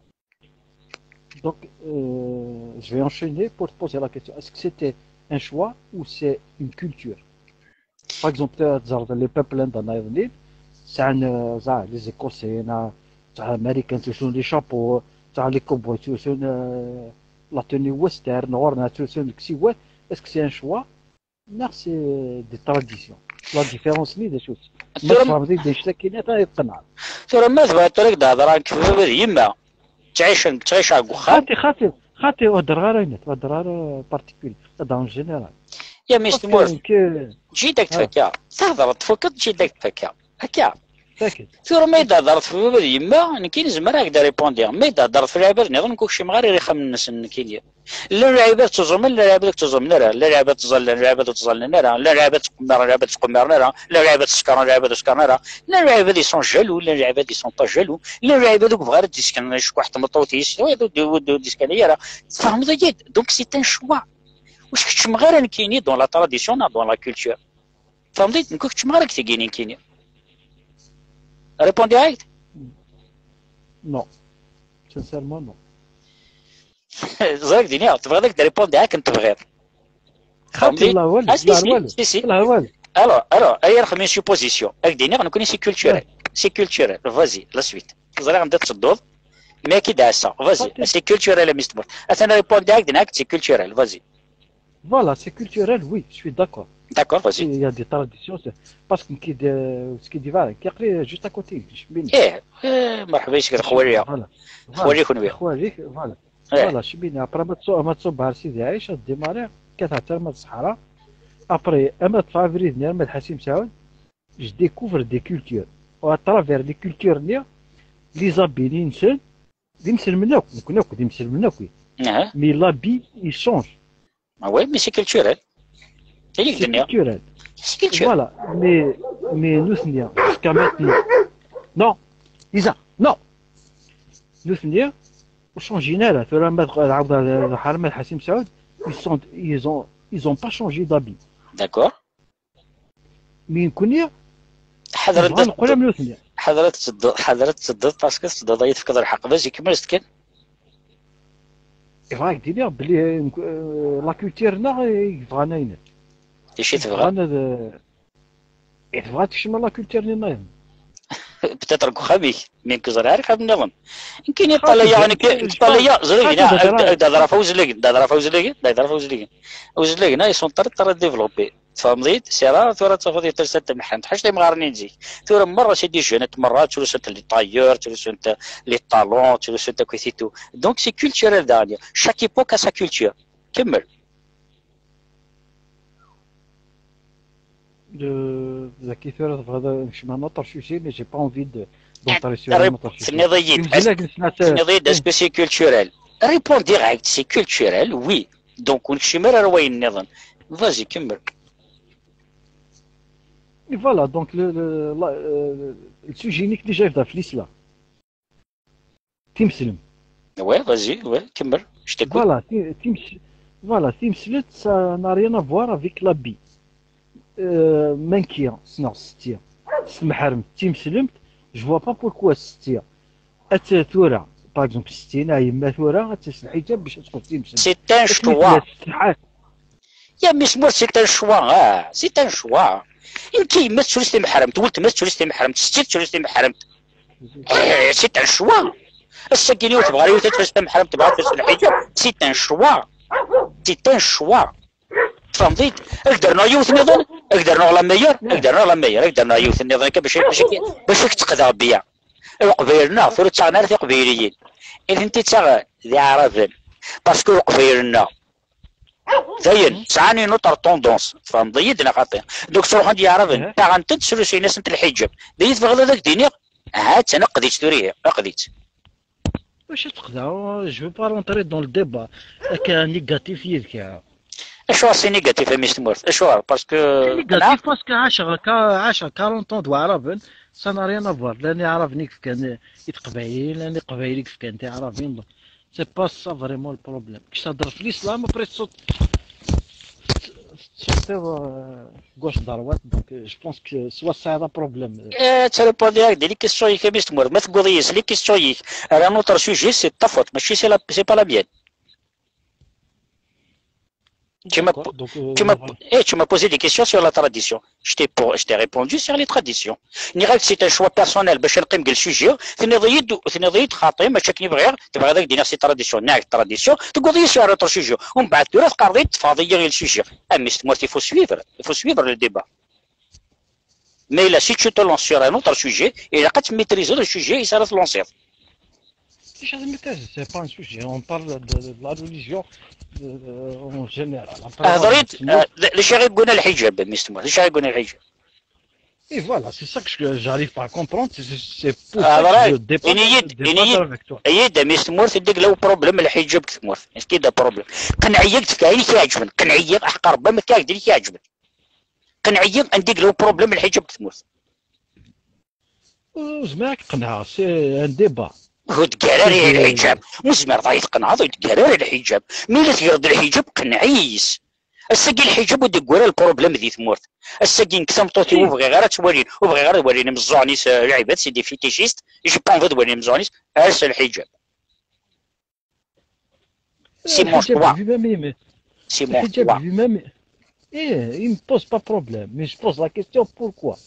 Donc, euh, je vais enchaîner pour te poser la question. Est-ce que c'était un choix ou c'est une culture? Par exemple, euh, les peuples indéniables, c'est un, euh, ça, les Écossais, na, ça, Américains, ce sont les chapeaux, ça, les cowboys, ce sont, euh, la tenue western, or, na, ce sont les Siwat. Est-ce que c'est un choix? Non, c'est des traditions. La différence, ni des choses. Tura ma tfehmeḍ-iyi-d anect-agi, atan yeqneɛ. Tura ma tebɣiḍ tura ad k-d-hedreɣ nekk d baba d yemma. Ttɛicen, ttɛiceɣ deg uxxam. Xati, xati, xati, ur heddreɣ ara i net, ur heddreɣ ara particulier, ad en général. Ya mmi-s n tmurt, ǧǧi-d ad k-d-fakkeɣ. Tehdeṛ, tfukeḍ, ǧǧi-d ad k-d-fakkeɣ. Akka. Tura ma yi-d-thedreḍ ɣef baba d yemma, nekkini zemreɣ ad k-d-répondiɣ. Ma yi-d-thedreḍ ɣef lɛibad-nniḍen, nekk ur kcimeɣ ara ar ixxamen-nsen nekkini. Llan lɛibad ttuẓumen, llan lɛibad ur ttuẓumen ara, llan lɛibad ttẓallan, llan lɛibad ur ttẓallan ara, llan lɛibad ttqemmaren, lɛibad ur ttqemmaren ara, llan lɛibad sekṛen, lɛibad ur sekṛen ara, llan lɛibad ils sont jaloux, llan lɛibad ils sont pas jaloux, llan lɛibad ur yebɣi ara ad d-isken acekkuḥ n tmeṭṭut-is, ur d-, ur d-, ur d-isken ara. Tfehmeḍ-iyi-d? Donc c'est un choix. Ur skeččmeɣ ara nekkini dans la tradition neɣ dans la culture. Tfehmeḍ-iyi-d? Nekk ur keččmeɣ ara deg tigi nekkini. Répondiɣ-ak-d? Non. Sincèrement, non. Ẓriɣ d-iniɣ, tebɣiḍ ad k-d-répondiɣ akken tebɣiḍ. Xaṭi, tfehmeḍ-iyi-d? Ah, si, si, si, si. Alors, alors, ay arxem une supposition. Ad k-d-iniɣ, nekkni c'est culturel. C'est culturel. Vas-y, la suite. Ẓriɣ anda tettedduḍ. Mais ad k-id-ɛasseɣ. Vas-y, c'est culturel, a mmi-s n tmurt. Atan répondiɣ-ak-d, iniɣ-ak-d c'est culturel. Vas-y. Voilà, c'est culturel, oui, je suis d'accord. D'accord, vas-y. Il y a des traditions, c'est- parce que qui de- ce qui divine, qui est juste à côté, je suis Eh, eh, مرحبا يسك الخوالية. Voilà. خوالي كون بيه. خوالي، voilà. Eh. Voilà, je suis après ما تصو- ما تصب على سيدي عيش، démarrer كتهتر ما الصحراء. Après اما تفافري دنيا ما حسيم سعود، je découvre des cultures. و à travers les cultures نيا، les habits نسن، d imselmen akk, nekkni akk d imselmen akk. Mais l'habit, il change. Ah ouais, mais c'est culturel. C'est culturel. Voilà, mais, mais nous, jusqu'à maintenant. Non, Isa, non. Nous, on change, là, ils sont, ils ont, ils ont pas changé d'habit. D'accord. Mais nous, حضرت تسدد، حضرت تسدد، حضرت تسدد، parce que تسدد، هي تفكر الحق. Vas-y, كمل استكن. Iɣ-ak-d-iniɣ belli, euh, la culture-nneɣ, eh, yebɣan ayen. D acu i tebɣa? Yebɣan ad, eh, tebɣa tekcem la culture-nni nniḍen. Peut-être deg uxxam-ik, mi nekk ẓriɣ ara axxam nniḍen. Nekkini ṭṭalayeɣ, nekk ṭṭalayeɣ, ẓriɣ, ad d-hedreɣ ɣef awezlagen, d-hedreɣ ɣef awezlagen, d-hedreɣ ɣef awezlagen. Awezlagen-a, ils sont très, très développés. Tfehmeḍ-iyi-d? C'est rare tura ad tafeḍ i talsa n temḥemt, ḥaca timɣarin n zik. Tura merra c'est des jeunes, merra ttlusent les tailleurs, ttlusent les talons, ttlusent akk et tout. Donc c'est culturel daɣen. Chaque époque a sa culture. Kemmel. De, dagi tura tebɣiḍ ad nekcem un autre sujet, mais j'ai pas envie de, d'entrer sur un autre sujet. Tenniḍ-iyi-d, tenniḍ-iyi-d, est-ce que c'est culturel? Réponds direct, c'est culturel, oui. Donc ur nekcim ara ar wayen nniḍen. Vas-y, kemmel. Et voilà, donc le, le, la, euh, le sujet-nni déjà yebda ɣef l'islam. Timeslem. Ouais, vas-y, ouais, kemmel, je t'écoute. Voilà, ti-, times-, voilà, timeslem, ça n'a rien à voir avec l'habit. Euh, manki, sinon, c'est, c'est محرم, timeslem, je vois pas pourquoi c'est. Ad tura, par exemple, ستين, a yemma tura, ad telbes lḥiǧab bac ad tqabel timeslem. C'est un choix. Ya mmi-s n tmurt, c'est un choix, ah, c'est un choix. Nekk yemma tettures timeḥremt, weltma tettures timeḥremt, setti tettures timeḥremt. Eh, c'est un choix. Ass-agi ur tebɣa ara yiwet ad telbes timeḥremt, tebɣa ad telbes lḥiǧab, c'est un choix. C'est un choix. Tfehmeḍ-iyi-d? Ad k-d-rnuɣ yiwet nniḍen, ad k-d-rnuɣ la meilleure, ad k-d-rnuɣ la meilleure, ad k-d-rnuɣ yiwet nniḍen akka bac, bac, bac ad k-ttqeḍɛeɣ bien. Leqbayel-nneɣ tura ttaɣen ara tiqbayliyin. I tent-ittaɣen d iɛraben. Parce que Leqbayel-nneɣ Dayen, sɛan une autre tendance. Tfehmeḍ-iyi-d neɣ xaṭi? Donc, sruḥen-d Yeɛraben, ttaɣen-tent, srusuyen-asent lḥiǧab. D ayen tebɣiḍ ad ak-d-iniɣ? Ha-tt-an, aqd-itt tura ihi, aqd-itt. Bac ad teqḍeɛ, je veux pas rentrer dans le débat. Akka négatif yid-k. Acuɣer c'est négatif, a mmi-s n tmurt? Acuɣer? Parce que... C'est négatif parce que ɛaceɣ, ka-, ɛaceɣ quarante ans d Waɛraben, ça n'a rien à voir. Llan Iɛraben i yefkan i Teqbayliyin, llan Iqbayliyen i yefkan Tiɛrabin. C'est pas ça vraiment le problème. Kečč thedreḍ ɣef l'islam, après tu sautes, tu sautes, euh, gauche droite, donc, euh, je pense que soit ça a un problème. Eh, ttrepondiɣ-ak-d les questions-ik, a mmi-s n tmurt. Ma tegguḍ yis les questions-ik ar un autre sujet, c'est ta faute, mačči c'est la, c'est pas la mienne. Tu m'as, d'accord, po-, donc, euh, tu m'as, voilà. Eh, tu m'as posé des questions sur la tradition. Je t'ai po-, je t'ai répondu sur les traditions. Nniɣ-ak-d c'est un choix personnel bac ad neqqim deg le sujet. Tenniḍ-iyi-d, tenniḍ-iyi-d xaṭi, mačči akken i bɣiɣ, tebɣiḍ ad k-d-iniɣ c'est tradition, nniɣ-ak-d tradition. Tegguḍ-iyi sur un autre sujet. Umbeɛd tura teqqareḍ-iyi-d teffɣeḍ-iyi i le sujet. A mmi-s n tmurt, il faut suivre, il faut suivre le débat. Mais là, si tu te lances sur un autre sujet, ilaq ad tmaîtriseḍ le sujet i s ara tlansiḍ. Déjà, mais c'est pas un sujet. On parle de, de la religion, euh, en général. Après, hḍer-iyi-d, voilà, euh, d-, d acu i ɣ-igguna lḥiǧab, a mmi-s n tmurt? D acu i ɣ-igguna lḥiǧab? Et voilà, c'est ça que je, j'arrive pas à comprendre. C'est, c'est pour ça que je débat, je débat avec toi. Ini-yi-d, a mmi-s n tmurt, anda yella uproblem n lḥiǧab deg tmurt? Est-ce qu'il y a des problèmes? Qneɛ-iyi ad k-d-fkeɣ ayen i k-iɛeǧben. Qneɛ-iyi, aḥeqq Ṛebbi, ad k-fkeɣ ayen i k-iɛeǧben. Qneɛ-iyi anda yella uproblem n lḥiǧab deg tmurt. Ur zmireɣ ad k-qenɛeɣ, c'est un débat. Ur tggar ara lḥiǧab. Ur zmireḍ ad yi-tqenɛeḍ, ur tggar ara lḥiǧab. Mi la tegreḍ lḥiǧab, qneɛ-iyi yis. Ass-agi lḥiǧab ur d-yeggar ara lproblem di tmurt. Ass-agi nekk tameṭṭut-iw ur bɣiɣ ara ad tt-walin, ur bɣiɣ ara ad walin imeẓẓuɣen-is, eh, lɛibad, c'est des fétichistes, j'ai pas envie ad walin imeẓẓuɣen-is, ars lḥiǧab. C'est mon choix. C'est mon choix. Eh, il me pose pas problème, mais je pose la question pourquoi.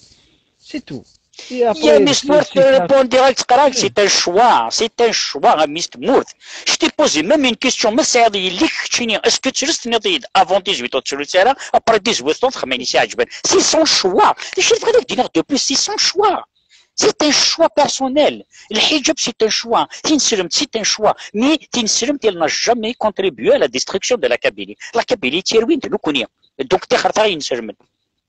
C'est tout. Et après, ya mmi-s n tmurt, tu réponds direct, qrag, c'est un choix, c'est un choix, a mmi-s n tmurt. Je t'ai posé même une question, ma tesɛiḍ yelli-k keččini, est-ce que ttres, tenniḍ-iyi-d avant dix-huit ans ur ttrus ara, après dix-huit ans txemmeḍ ayen i s-iɛeǧben. C'est son choix. D acu i tebɣiḍ ad k-d-iniɣ de plus, c'est son choix. C'est un choix personnel. Lḥiǧab, c'est un choix. Tineslemt, c'est un choix. Mais tineslemt, elle n'a jamais contribué à la destruction de la Kabylie. La Kabylie, d tirwin d nekkni. Donc, ṭixret-aɣ inselmen.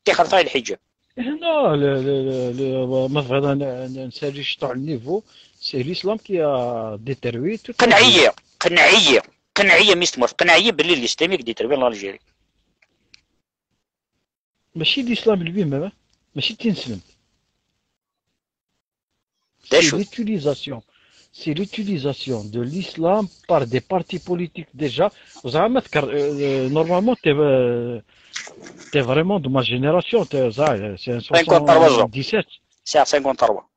Ṭixret-aɣ lḥiǧab. Eh, non, le, le, le, le, ma tebɣiḍ ad n-, n-, nsali ciṭuḥ le niveau, c'est l'islam qui a détruit toute la... Qneɛ-iyi, qneɛ-iyi. Qenneɛ-iyi a mmi-s n tmurt, qenneɛ-iyi belli l'islam i k-d-iterwin l'Algérie. Mačči d islam lui-même, mačči d tineslemt. D acu? C'est l'utilisation de l'islam par des partis politiques déjà. Normalement, t'es vraiment de ma génération, c'est un soixante-dix-sept. C'est à cinquante-trois.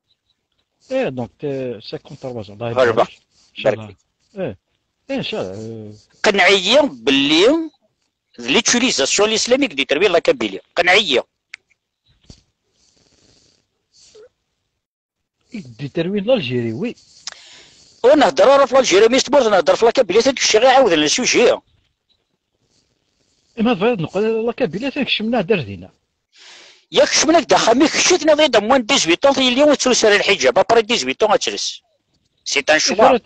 Eh, donc, t'es cinquante-trois ans. Inchallah. Inchallah. Qenneɛ-iyi belli d l'utilisation l'islam i k-d-iterwin la Kabylie. Qenneɛ-iyi. I k-d-iterwin l'Algérie, oui. Ur nhedder ara f l'Algérie, a mmi-s n tmurt, nhedder f la Kabylie, atan kečč i ɣ-iɛawden le sujet. Ma tebɣiḍ neqqel la Kabylie, atan kecmen-aɣ-d ar dinna. Yak kecmen-ak-d axxam-ik, kečč i tenniḍ-iyi-d am win dix-huit ans yelli ur tettlusu ara lḥiǧab, après dix-huit ans ad tt-tels. C'est un choix.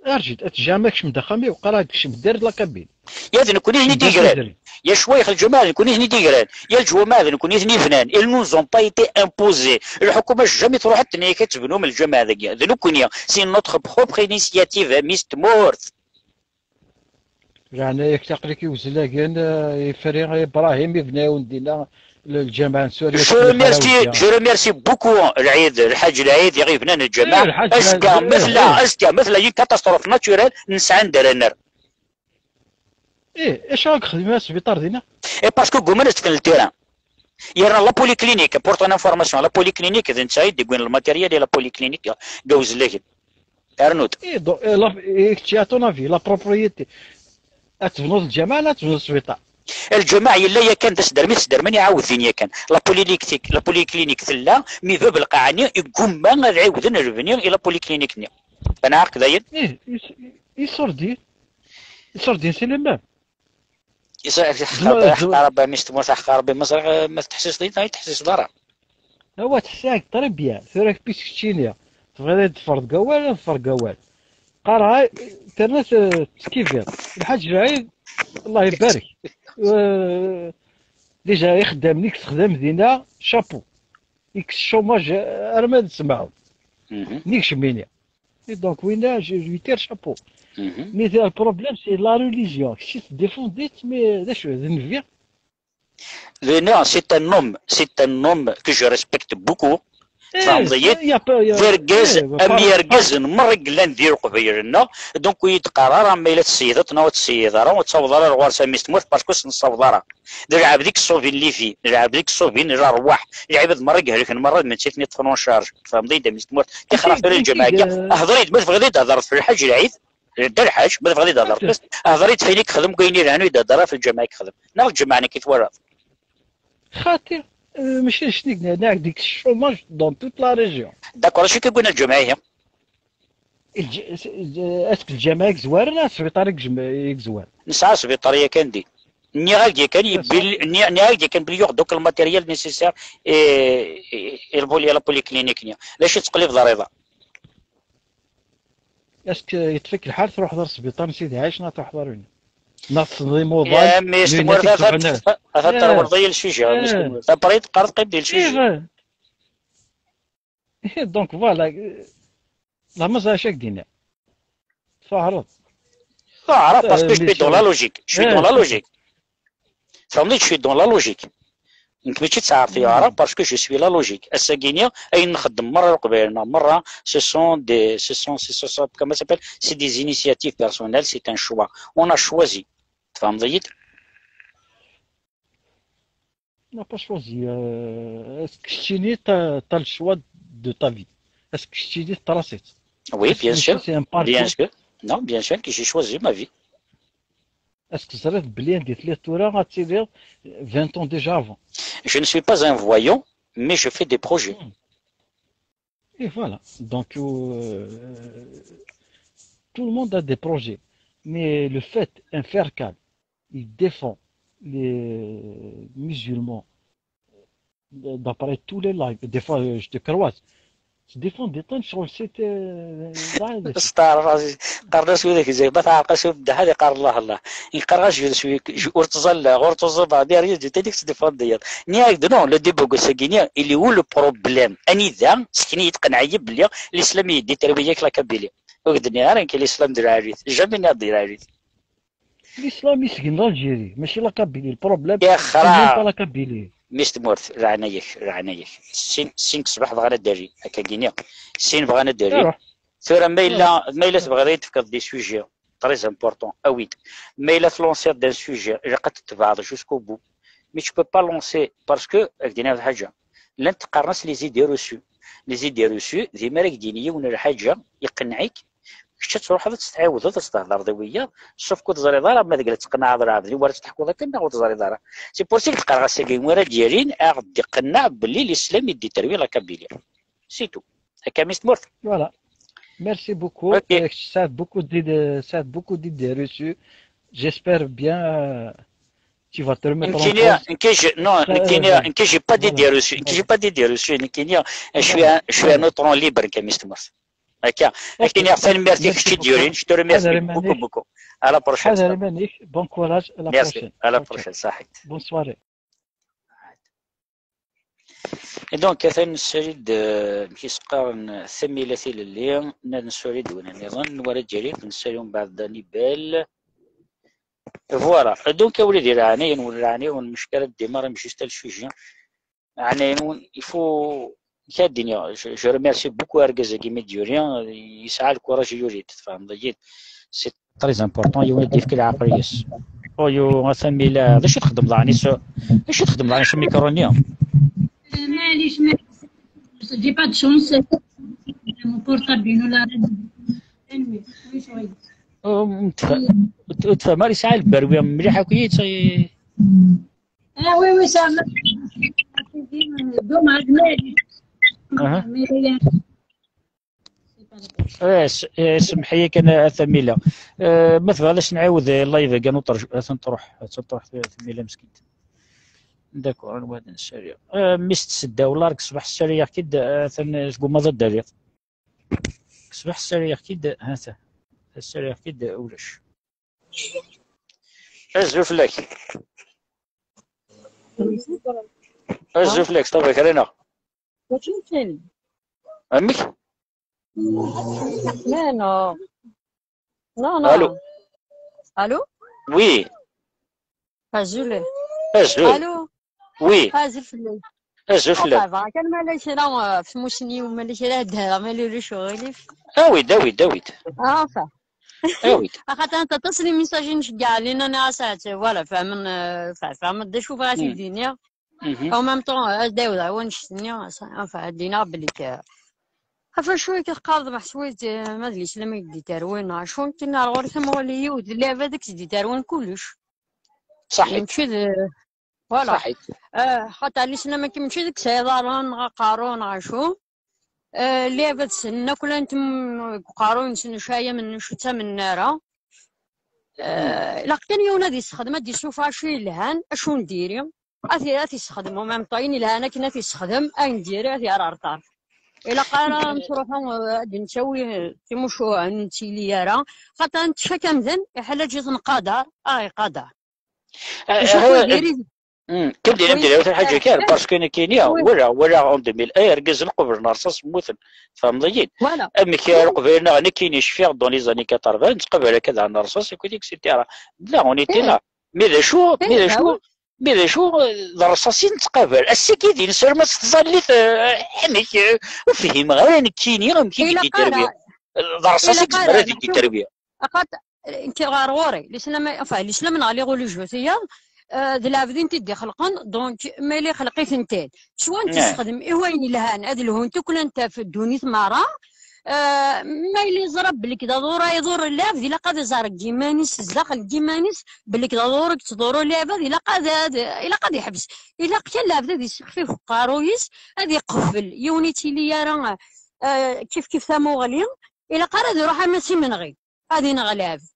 Arǧit, ad tejjam akcem d axxam-iw, qqar-ak kcem d ar la Kabylie. Ya d nekkni i ten-id-igran. Ya ccwayx lǧamaɛ d nekkni i ten-id-igran. Ya lǧwamaɛ d nekkni i ten-ibnan. Ils nous ont pas été imposés. Lḥukuma jamais truḥ ad tenna-yak ad tebnum lǧamaɛ dagi. D nekkni. C'est notre propre initiative, a mmi-s n tmurt. Leɛnaya-k taqli-k i uzlagen, ifri Ibrahim ibna-yawen dinna lǧameɛ n Surya. Je remercie beaucoup Lɛid, Lḥaǧ Lɛid i ɣ-ibnan lǧameɛ. Azekka ma tella, azekka ma tella une catastrophe naturelle, nesɛa anda ara nerr. Ih, acu ara yexdem asbiṭar dinna? Et parce que gguman ad fken le terrain. Yerna la polyclinique, pour ton information, la polyclinique d netta i d-yewwin le matériel i la polyclinique deg Uzlagen. Rnu-d. Et donc, euh, la, et tu as ton avis, la propriété. Ad tebnuḍ lǧameɛ neɣ ad tebnuḍ sbiṭar? Lǧameɛ yella yakan d asderm i tesdermen iɛawed din yakan. La polyclinique, la polyclinique tella, mi bab lqaɛa-nni yeggumma ad ɛiwden lebni i la polyclinique-nni. Banɛeɣ-k dayen? Ih, iṣurdi. Iṣurdi, c'est le même. Ḥeqqa Rebbi, a mmi-s n tmurt, ḥeqqa Rebbi, ma ẓriɣ ma tettḥessiseḍ-iyi neɣ ur tettḥessiseḍ ara. Awa, ttḥessiseɣ-ak très bien, tura puisque keččini tebɣiḍ ad ḍefreḍ deg wawal, ad ḍefreɣ deg wawal. Qqareɣ, terna tettkibiḍ. Lḥaǧ Lɛid, Allah ibarek. Déjà ixeddamen i yessexdam dinna, chapeau. Yekkes chômage arma d ssmaɛun. Nnig cemini. Et donc, winna, je lui tire chapeau. Mais le problème, c'est la religion. Kečč tettdéfendiḍ-tt, mais d acu, d nnbi? Non, c'est un homme, c'est un homme que je respecte beaucoup. Tfehmeḍ-iyi? D argaz am yergazen merra i yellan di Leqbayel-nneɣ. Donc, ur yi-d-qqar ara ma yella tesseydeḍ neɣ ur tesseyyideḍ ara, ur ttaweḍ ara ar ɣur-s a mmi-s n tmurt, parce que ur s-nessaweḍ ara. D lɛebd i yeṣṣubin livi, d lɛebd i yeṣṣubin lerwaḥ, lɛibad merra i ihelken merra d netta i ten-iṭṭfen en charge. Tfehmeḍ-iyi-d a mmi-s n tmurt? Tixer ɣef tura lǧameɛ-agi. Hḍer-iyi-d ma tebɣiḍ ad d-tehḍreḍ f Lḥaǧ Lɛid, Dda Lḥaǧ, ma tebɣiḍ ad d-tehḍreḍ fell-as, hḍer-iyi-d f ayen i yexdem, deg wayen yelhan i d-tehḍer ɣef lǧameɛ i yexdem. Neɣ lǧameɛ nekk i twalaḍ? Xaṭi, mačči d acu i d-nniɣ, nniɣ-ak-d yekkes chômage dans toute la région. D'accord, acu i k-yewwin ar lǧameɛ ihi? Est-ce que lǧameɛ i yezwaren neɣ sbiṭar i yezwaren? Nesɛa sbiṭar yakan din. Nniɣ-ak-d yakan belli, nniɣ-ak-d yakan belli yuɣ-d akk le matériel nécessaire i, i, i la polyclinique-nni. D acu i tettqellibeḍ ar iḍ-a? Est-ce que yeṭṭef-ik lḥal truḥeḍ ar sbiṭar n Sidi Ɛic neɣ truḥeḍ ar winna? Neɣ tessneḍ imuḍan? Ata terwleḍ-iyi le sujet, a mmi-s n tmurt. Après teqqareḍ qqim di le sujet. Donc voilà. La mazal acu ak-d-yenna? Teɛreḍ. Teɛreḍ, parce que je suis dans la logique. Je suis dans la logique. Tfehmeḍ-iyi, je suis dans la logique. Nekk mačči d taɛerḍt yeɛreḍ, parce que je suis la logique. Ass-agi-ni, ayen nxeddem merra Leqbayel-nneɣ merra, ce sont des, ce sont, ce sont, comment ça s'appelle? C'est des initiatives personnelles, c'est un choix. On a choisi. Tfehmeḍ-iyi-d? Tu n'as pas choisi. Euh, est-ce que keččini, t'as, t'as le choix de ta vie? Est-ce que keččini teṭṭerḍ-it? Oui, bien sûr. C'est un parcours. Bien sûr. Non, bien sûr que j'ai choisi ma vie. Est-ce que teẓriḍ belli anda telliḍ tura ad tiliḍ vingt ans déjà avant? Je ne suis pas un voyou, mais je fais des projets. Hmm. Et voilà. Donc, euh, tout le monde a des projets. Mais le fait, un Ferkal, il défend les musulmans d'après tous les lives. Des fois, je te croise. Tu défends des tonnes sur le site. Steɛref, qqaren-as widak zay, ma teɛreq-as umeddaḥ ad iqqar Allah Allah. Yeqqar-as je suis, ur ttẓallaɣ, ur ttuẓumeɣ, mais rien du tout, tu défends-d. Nniɣ-ak-d non, le débat ass-agi-ni, il est où le problème? Anida, sken-iyi-d, qenneɛ-iyi belli l'islam i d-iterwi yak la Kabylie. Ur k-d-nniɣ ara nekk l'islam d lɛali-t. Jamais nniɣ-d d lɛali-t. L'islam isegn l'Algérie, mačči la Kabylie. Le problème, c'est même pas la Kabylie. Mmi-s n tmurt, leɛnaya-k, leɛnaya-k. Sin, sin ṣṣbeḥ bɣan ad d-rrin, akka gini. Sin bɣan ad d-rrin. Tura ma yella, ma yella tebɣiḍ ad yi-d-tefkeḍ des sujets très importants, awi-d. Ma yella tlansiḍ-d un sujet, ilaq ad t-tebɛeḍ jusqu'au bout. Mais tu peux pas lancer, parce que, ad k-d-iniɣ lḥaǧa, llant qqaren-as les idées reçues. Les idées reçues, dima ara k-d-yini yiwen lḥaǧa, iqenneɛ-ik, kečč ad truḥeḍ ad tt-tɛiwdeḍ, ad s-thedreḍ i wiyaḍ, sauf que ur teẓriḍ ara ma deg la tettqenɛeḍ lɛebd, i wara teḥkuḍ akken neɣ ur teẓriḍ ara. C'est pour ça i k-d-qqareɣ ass-agi, win ara d-yerin, ad ɣ-d-iqenneɛ belli l'islam i d-iterwi la Kabylie. C'est tout. Akka, mmi-s n tmurt. Voilà. Merci beaucoup. Ok. Euh, ça a beaucoup d'idées, ça a beaucoup d'idées reçues. J'espère bien, euh, tu vas te remettre en cause. Nekkini, nekkini, je, non, nekkini, nekkini, j'ai pas d'idées reçues. Nekkini, j'ai pas d'idées reçues. Nekkini, je suis un, je suis un électron libre, akka, mmi-s n tmurt. Akka. Ok. Nekkini, tanemmirt i kečč i d-yurin. Je te remercie beaucoup, beaucoup. À la prochaine. Ḥader iman-ik. Bon courage. À la prochaine. Merci. À la prochaine. Saḥit. Bonne soirée. Et donc, atan nessali-d, euh, amek i s-qqaren, Tamila Tilelli, nna nessali-d win nniḍen, wara ǧǧari, nessali umbeɛd Dani Bell. Voilà. Donc, a wlidi, leɛnaya-nwen, leɛnaya-nwen, mecka ara d-dimar, am juste le sujet. Leɛnaya-nwen, il faut, ad d-iniɣ, je, je remercie beaucoup argaz-agi mi d-yuri, yesɛa le courage yuri-d, tfehmeḍ-iyi-d. C'est très important, yiwen ad d-yefk leɛqel yes. Oyo, a Tamila, d acu txeddmeḍ ɛni s, d acu txeddmeḍ ɛni s umikru-nni? Euh, معليش، معليش. J'ai pas de chance. Mon portable, il nous l'a rendu. Anyway, oui, sorry. Ur tfehhem ara, yesɛa lberwi mliḥ akk. Ah oui, oui, ça va. Dommage, mais... Aha. Mais, euh, Eh, s-, eh, semmeḥ-iyi kan, a Tamila. Eh, ma tebɣiḍ ad s-nɛiwed, eh, live-agi, ad nuṭer-, atan truḥ, atan truḥ, eh, Tamila meskint. D'accord, anwa ad nsari? Eh, mmi-s tseddaw, lark ṣṣbeḥ ssariyeɣ-k-id, eh, atan, eh, tgummaḍ ad d-taliḍ. Ṣṣbeḥ ssariyeɣ-k-id, ha-t-a. Ssariyeɣ-k-id, ulac. Azul fell-ak. Azul fell-ak, ṭṭabak rina. Amek? Mais non. Non, non. Allô? Allô? Oui. Azul. Azul. Allô? Oui. Azul fell-ak. Azul fell-ak. Enfin, bɣiɣ kan ma llan kra, euh, ɣef tmussni, ma llan kra ad d-hḍeṛ, ma llan ulac uɣilif. Awi-d, awi-d, awi-d. Ah, enfin. Awi-d. Axaṭer aṭas n lmisajen nceggeɛ lin-a, nniɣ-as ahat, voilà, fehmen, euh, fe-, fehmen d acu bɣiɣ ad t-id-iniɣ. Mhm. En même temps, ad d-ɛawdeɣ i wannect-nni, enfin, ad d-iniɣ belli k-, ɣef wacu i k-teqqareḍ meḥsub, eh, ma d lislam i k-d-iterwin, neɣ acu, nekkin ar ɣur-i tamuɣli-iw d lɛibad i k-d-iterwin kullec. Ṣaḥit. Mačči d, voilà. Ṣaḥit. Eh, xaṭer lislam-agi mačči d i tesɛiḍ iḍarren, neɣ aqerru, neɣ acu. Eh, lɛibad ssnen akk llan tem-, deg uqerru-nsen acu ay amnen, acu ur ttamnen ara. Eh, ilaq kan yiwen ad yessexdem, ad d-yessufeɣ acu yelhan, acu n diri. Ad t-, ad t-yessexdem, en même temps, ayen yelhan akken ad t-yessexdem, ayen n diri ad t-yerr ar ṭṭerf. Ilaq ara nettruḥu, eh, ad d-nettawi, eh, timucuha, ur nettili ara. Xaṭer netta akk amdan, iḥlaǧ-it nqader, ah, iqader. Ah, maca ah, diri-, hmm, kan diri, oui, diri, ah, lḥaǧa kan, ah, parce que nekkini, oui, walaɣ, walaɣ en deux mille un, irgazen qublen rṣas mmuten. Tfehmeḍ-iyi-d? Voilà. Amek ara qbilen-aɣ nekkini, cfiɣ dans les années quatre-vingts, nettqabal akka daɣen rṣas, akked et cetera. Là, on était là. Mais d acu, mais d acu, mais d acu, eh, d rṣas i nettqabal. Ass-agi din, seulement s tẓallit, eh, amek, eh, ur fhimeɣ ara nekkini amek i d-iterwi. D rṣas i yezmer ad d-iterwi. Axaṭer, eh, nekk ɣer ɣur-i, lislam, enfin, lislam neɣ les religieux, tiyaḍ, eh, d lɛebd i tent-id-ixelqen, donc, ma yella ixleq-itent-id. Swa ad tent-yessexdem i wayen yelhan, ad lhunt akk llant ɣef ddunit merra, eh, ma yella yeẓra belli k d aḍur ay iḍur lɛebd, ilaq ad iẓer deg yiman-is, zdaxel n yiman-is, belli k d aḍur i yettḍurru lɛebd, ilaq ad, ad, ilaq ad yeḥbes. Ilaq kan lɛebd ad yessexfif uqerruy-is, ad iqeffel, yiwen ur yettili ara, eh, kif kif tamuɣli, ilaq ara ad iruḥ ama s imenɣi. Ad ineɣ lɛebd.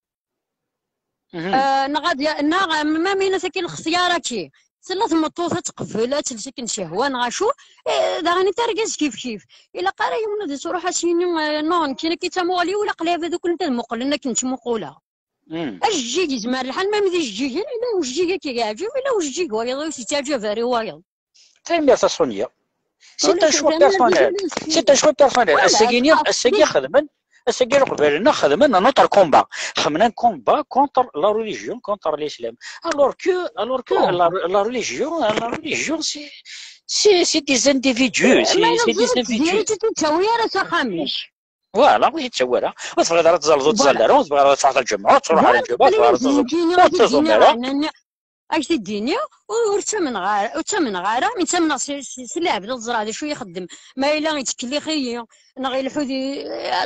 Mhm. Eh, neɣ ad ya-, neɣ, eh, ma mina-t akkin lextyar-agi. Tella tmeṭṭut ad tqebbel, ad tels akken cehwa, neɣ acu, eh, daɣen i targaz kif kif. Ilaq ara yiwen ad ittruḥ ad s-yini, eh, non, nekkini akka d tamuɣli-w, ilaq lɛibad akk ad muqlen akken ttmuquleɣ. Mm. Ajeǧǧig yezmer lḥal, ma d ijeǧǧigen, yella ujeǧǧig ad k-yeɛǧeb, yella ujeǧǧig wayeḍ ur s-yettaɛǧab ara i wayeḍ. Tanemmirt a Sonia. C'est un choix personnel. C'est un choix personnel. Ass-agi-nni, ass-agi xedmen, Ass-agi, Leqbayel-nneɣ xedmen un autre combat. Xedmen un combat contre la religion, contre l'islam. Alors que, alors que la, la religion, la religion, c'est, c'est, c'est des individus, c'est, c'est des individus. Ur tt-ttawi ara s axxam-ik. Voilà, ur tt-ttawi ara. Ur tebɣiḍ ara tẓalleḍ, ur tẓall ara, ur tebɣiḍ ara tṛuḥeḍ ɣer lǧameɛ, ur ttṛuḥ ara lǧameɛ, ur tebɣiḍ ara tẓalleḍ, ur tettaẓum ara. Ak-t-id-iniɣ, ur, ur ttamneɣ ara, ur ttamneɣ ara, mi ttamneɣ s, s, s lɛebd, ad ẓreɣ d acu ixeddem. Ma yella yettkellix-iyi, neɣ ileḥḥu di,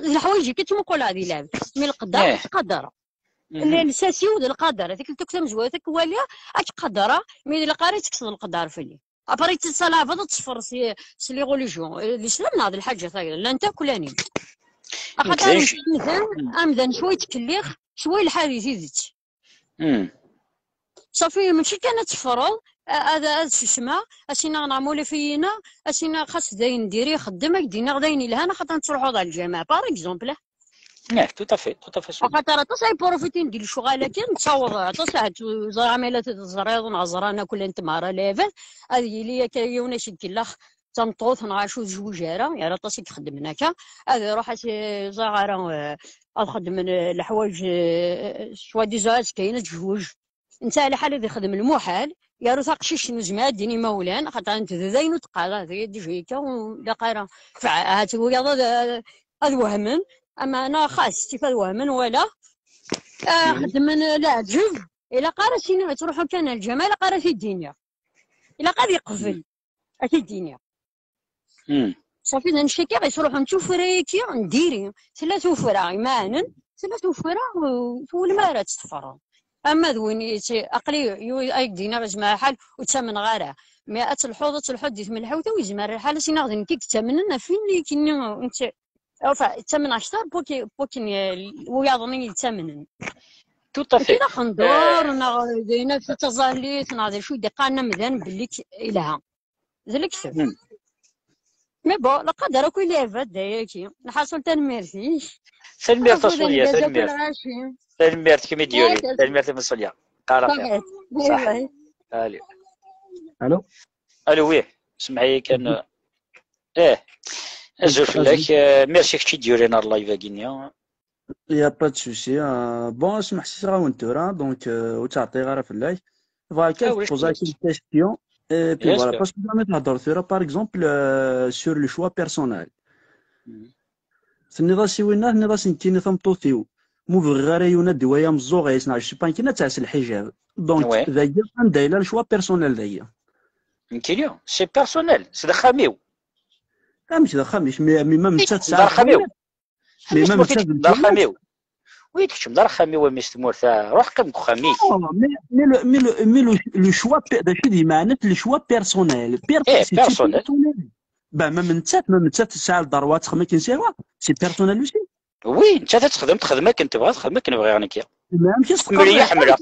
d leḥwayeǧ-ik i ttmuquleɣ di lɛebd. Mi lqedder, ad k-qadreɣ. Lsas-iw d lqader. Tikkelt akk tamezwarut ad k-waliɣ, ad k-qadreɣ, mi ilaq ara ad tekkseḍ lqedder fell-i. Après, tettalabeḍ ad teffreḍ s, s les religions. L'islam neɣ d lḥaǧa tayeḍ, llant akk lanin. Axaṭer amdan, amdan cwa yettkellix, cwa yelḥa di tidet. Safi, mačči kan ad teffreḍ, a-, ad, ad susmeɣ, ad s-iniɣ neɣ ma ulac-iyi-ina, ad s-iniɣ xas d ayen diri ixeddem, ad k-d-iniɣ d ayen yelhan, axaṭer ad truḥeḍ ɣer lǧameɛ, par exemple. Ih, tout à fait, tout à fait. Axaṭer aṭas ay prufitin di lecɣal-agi, nettaweḍ aṭas, ahat ẓriɣ ma yella teẓriḍ neɣ ẓran akk llant meṛṛa lɛibad, ad yili akka yiwen ass-ikellax d tameṭṭut neɣ acu ur tezwiǧ ara, yerra aṭas i ixeddmen akka, ad iruḥ ad s-, ẓriɣ ara, eh, ad xeddmen, eh, leḥwayeǧ, eh, soi-disant azekka-yin ad tezweǧ. Netta ɛla ḥal ad ixdem lmuḥal, yaru taqcict n uzmir ad d-tini imawlan, xaṭer nteddu d ayen ur teqqar ara, dagi déjà akka ur ilaq ara. Ahat wiyaḍ ad, ad wehmen, ama neɣ xas, tif ad wehmen, wala, ah, xeddmen leɛǧeb, ilaq ara s-iniɣ, yettruḥu kan ar lǧameɛ, ilaq ara t-id-iniɣ. Ilaq ad iqbel, ad t-id-iniɣ. Safi d annect-agi i ɣ-yettruḥun d tuffra-agi n diri. Tella tuffra imaɛnen, tella tuffra, uh, twulem ara tt-teffreḍ. Ama d win yetti-, aql-i yu-, ay d-iniɣ yezmer lḥal ur ttamneɣ ara. Mi ad telḥuḍ, ad telḥuḍ di tmelḥut-iw, yezmer lḥal ad s-iniɣ d nekk i yettamnen ɣef win i k-inni, netta, enfin, yettamen akter n wakken, n wakken, eh, wiyaḍ-nni yettamnen. Tout à fait. Mačči d axendur, neɣ d ayen, d taẓallit, neɣ d acu i d-iqqaren amdan belli k-, yelha. D lekdeb. Mais bon, lqader akk i lɛibad d ayagi. Lḥaṣul, tanemmirt-ik. Tanemmirt a Surya, tanemmirt. Tanemmirt kemm i d-yurin. Tanemmirt a Surya. Qqar axir. Ṣaḥit. Allez. Allô ? Allô, oui. Semmeḥ-iyi kan. Eh. Azul fell-ak. Eh, merci kečč i d-yurin ar live-agi-nni. Il y a pas de souci. Euh, bon, smeḥsiseɣ-awen tura, donc, euh, ur ttɛeṭṭileɣ ara fell-ak. Bɣiɣ kan ad poser une question. Et puis voilà, parce que jamais thedder tura, par exemple, euh, sur le choix personnel. Tenniḍ-as i winna, tenniḍ-as nekkini tameṭṭut-iw, ma ur bɣiɣ ara yiwen ad d-iwali ameẓẓuɣ-is, neɣ je sais pas, nekkini ad tɛass lḥijab. Donc, dagi, anda yella le choix personnel dagi ? Nekkini, c'est personnel, c'est d axxam-iw. Amek d axxam-ik ? Mais, mais même nettat tesɛa axxam-iw. Mais même nettat d axxam-iw. Oui, keččem d axxam-iw a mmi-s tmurt, ruḥ qqim deg uxxam-ik. Non, mais, mais le, mais le, mais le, le choix, pe-, d acu i d imeɛna le choix personnel. Eh, personnel. Ben, même nettat, même nettat tesɛa le droit ad texdem akken s ihwa. C'est personnel aussi. Oui, nettat ad texdem, texdem akken tebɣa, texdem akken bɣiɣ nekki. Mais amek i s-teqqar? Ḥemmel-iyi, ḥemmleɣ.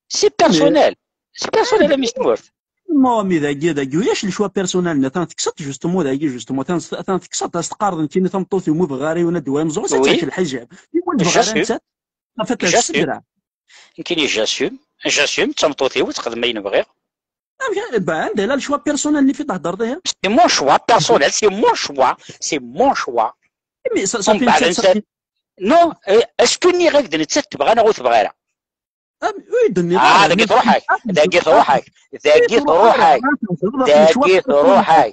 C'est personnel. C'est personnel a mmi-s tmurt. Mo, mi dagi, dagi, ulac le choix personnel, atan tekseḍ, justement, dagi, justement, atan, atan tekseḍ, as teqqareḍ nekkini tameṭṭut-iw, ma ur bɣiɣ ara yiwen ad d-iwali ameẓẓuɣ-is, ad tɛass lḥijab. Iwa ur tebɣi ara nettat, ɣef ad tɛass s ddreɛ. Nekkini, j'assume, j'assume, d tameṭṭut-iw, ad texdem ayen bɣiɣ. Amek, ben, anda yella le choix personnel-nni fi thedreḍ ihi? C'est mon choix personnel, c'est mon choix, c'est mon choix. Mais ça, ça fait une... Non, euh, est-ce que nniɣ-ak-d nettat tebɣa neɣ ur tebɣi ara? Ah, dagi truḥ-ak, dagi truḥ-ak, dagi truḥ-ak, dagi truḥ-ak,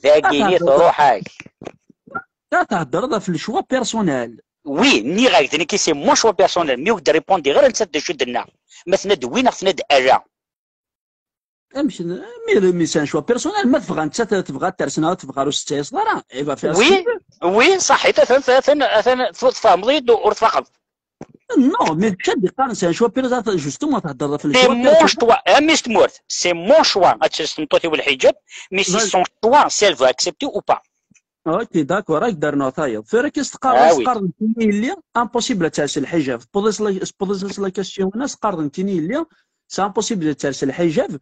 dagi truḥ-ak. Ad theddreḍ ɣef le choix personnel. Oui, nniɣ-ak-d nekki c'est mon choix personnel, mi ur d-répondiɣ ara nettat d acu d-tenna. Ma tenna-d oui neɣ tenna-d ala. Amek, mi, mi c'est un choix personnel, ma tebɣa nettat, tebɣa ad ters neɣ tebɣa ur tettayeḍ ara, eh ben, fais ce que tu veux. Oui, oui, ṣaḥit, atan, atan, atan, tfehmeḍ-iyi-d ur tfaqeḍ. Non, mais kečč ad d-iqqaren c'est un choix personnel, justement, theddreḍ ɣef le choix personnel. C'est mon choix, a mmi-s tmurt, c'est mon choix, ad tels tmeṭṭut-iw lḥijab, mais c'est son choix, si elle veut accepter ou pas. Ok, d'accord, ad k-d-rnuɣ tayeḍ. Tura kan s-teqqareḍ, ah oui, s-teqqareḍ nekkini yelli, impossible ad ters lḥijab. Tewwiḍ-as la, tewwiḍ-as la question-nni, s-teqqareḍ nekkini yelli, c'est impossible ad ters lḥijab.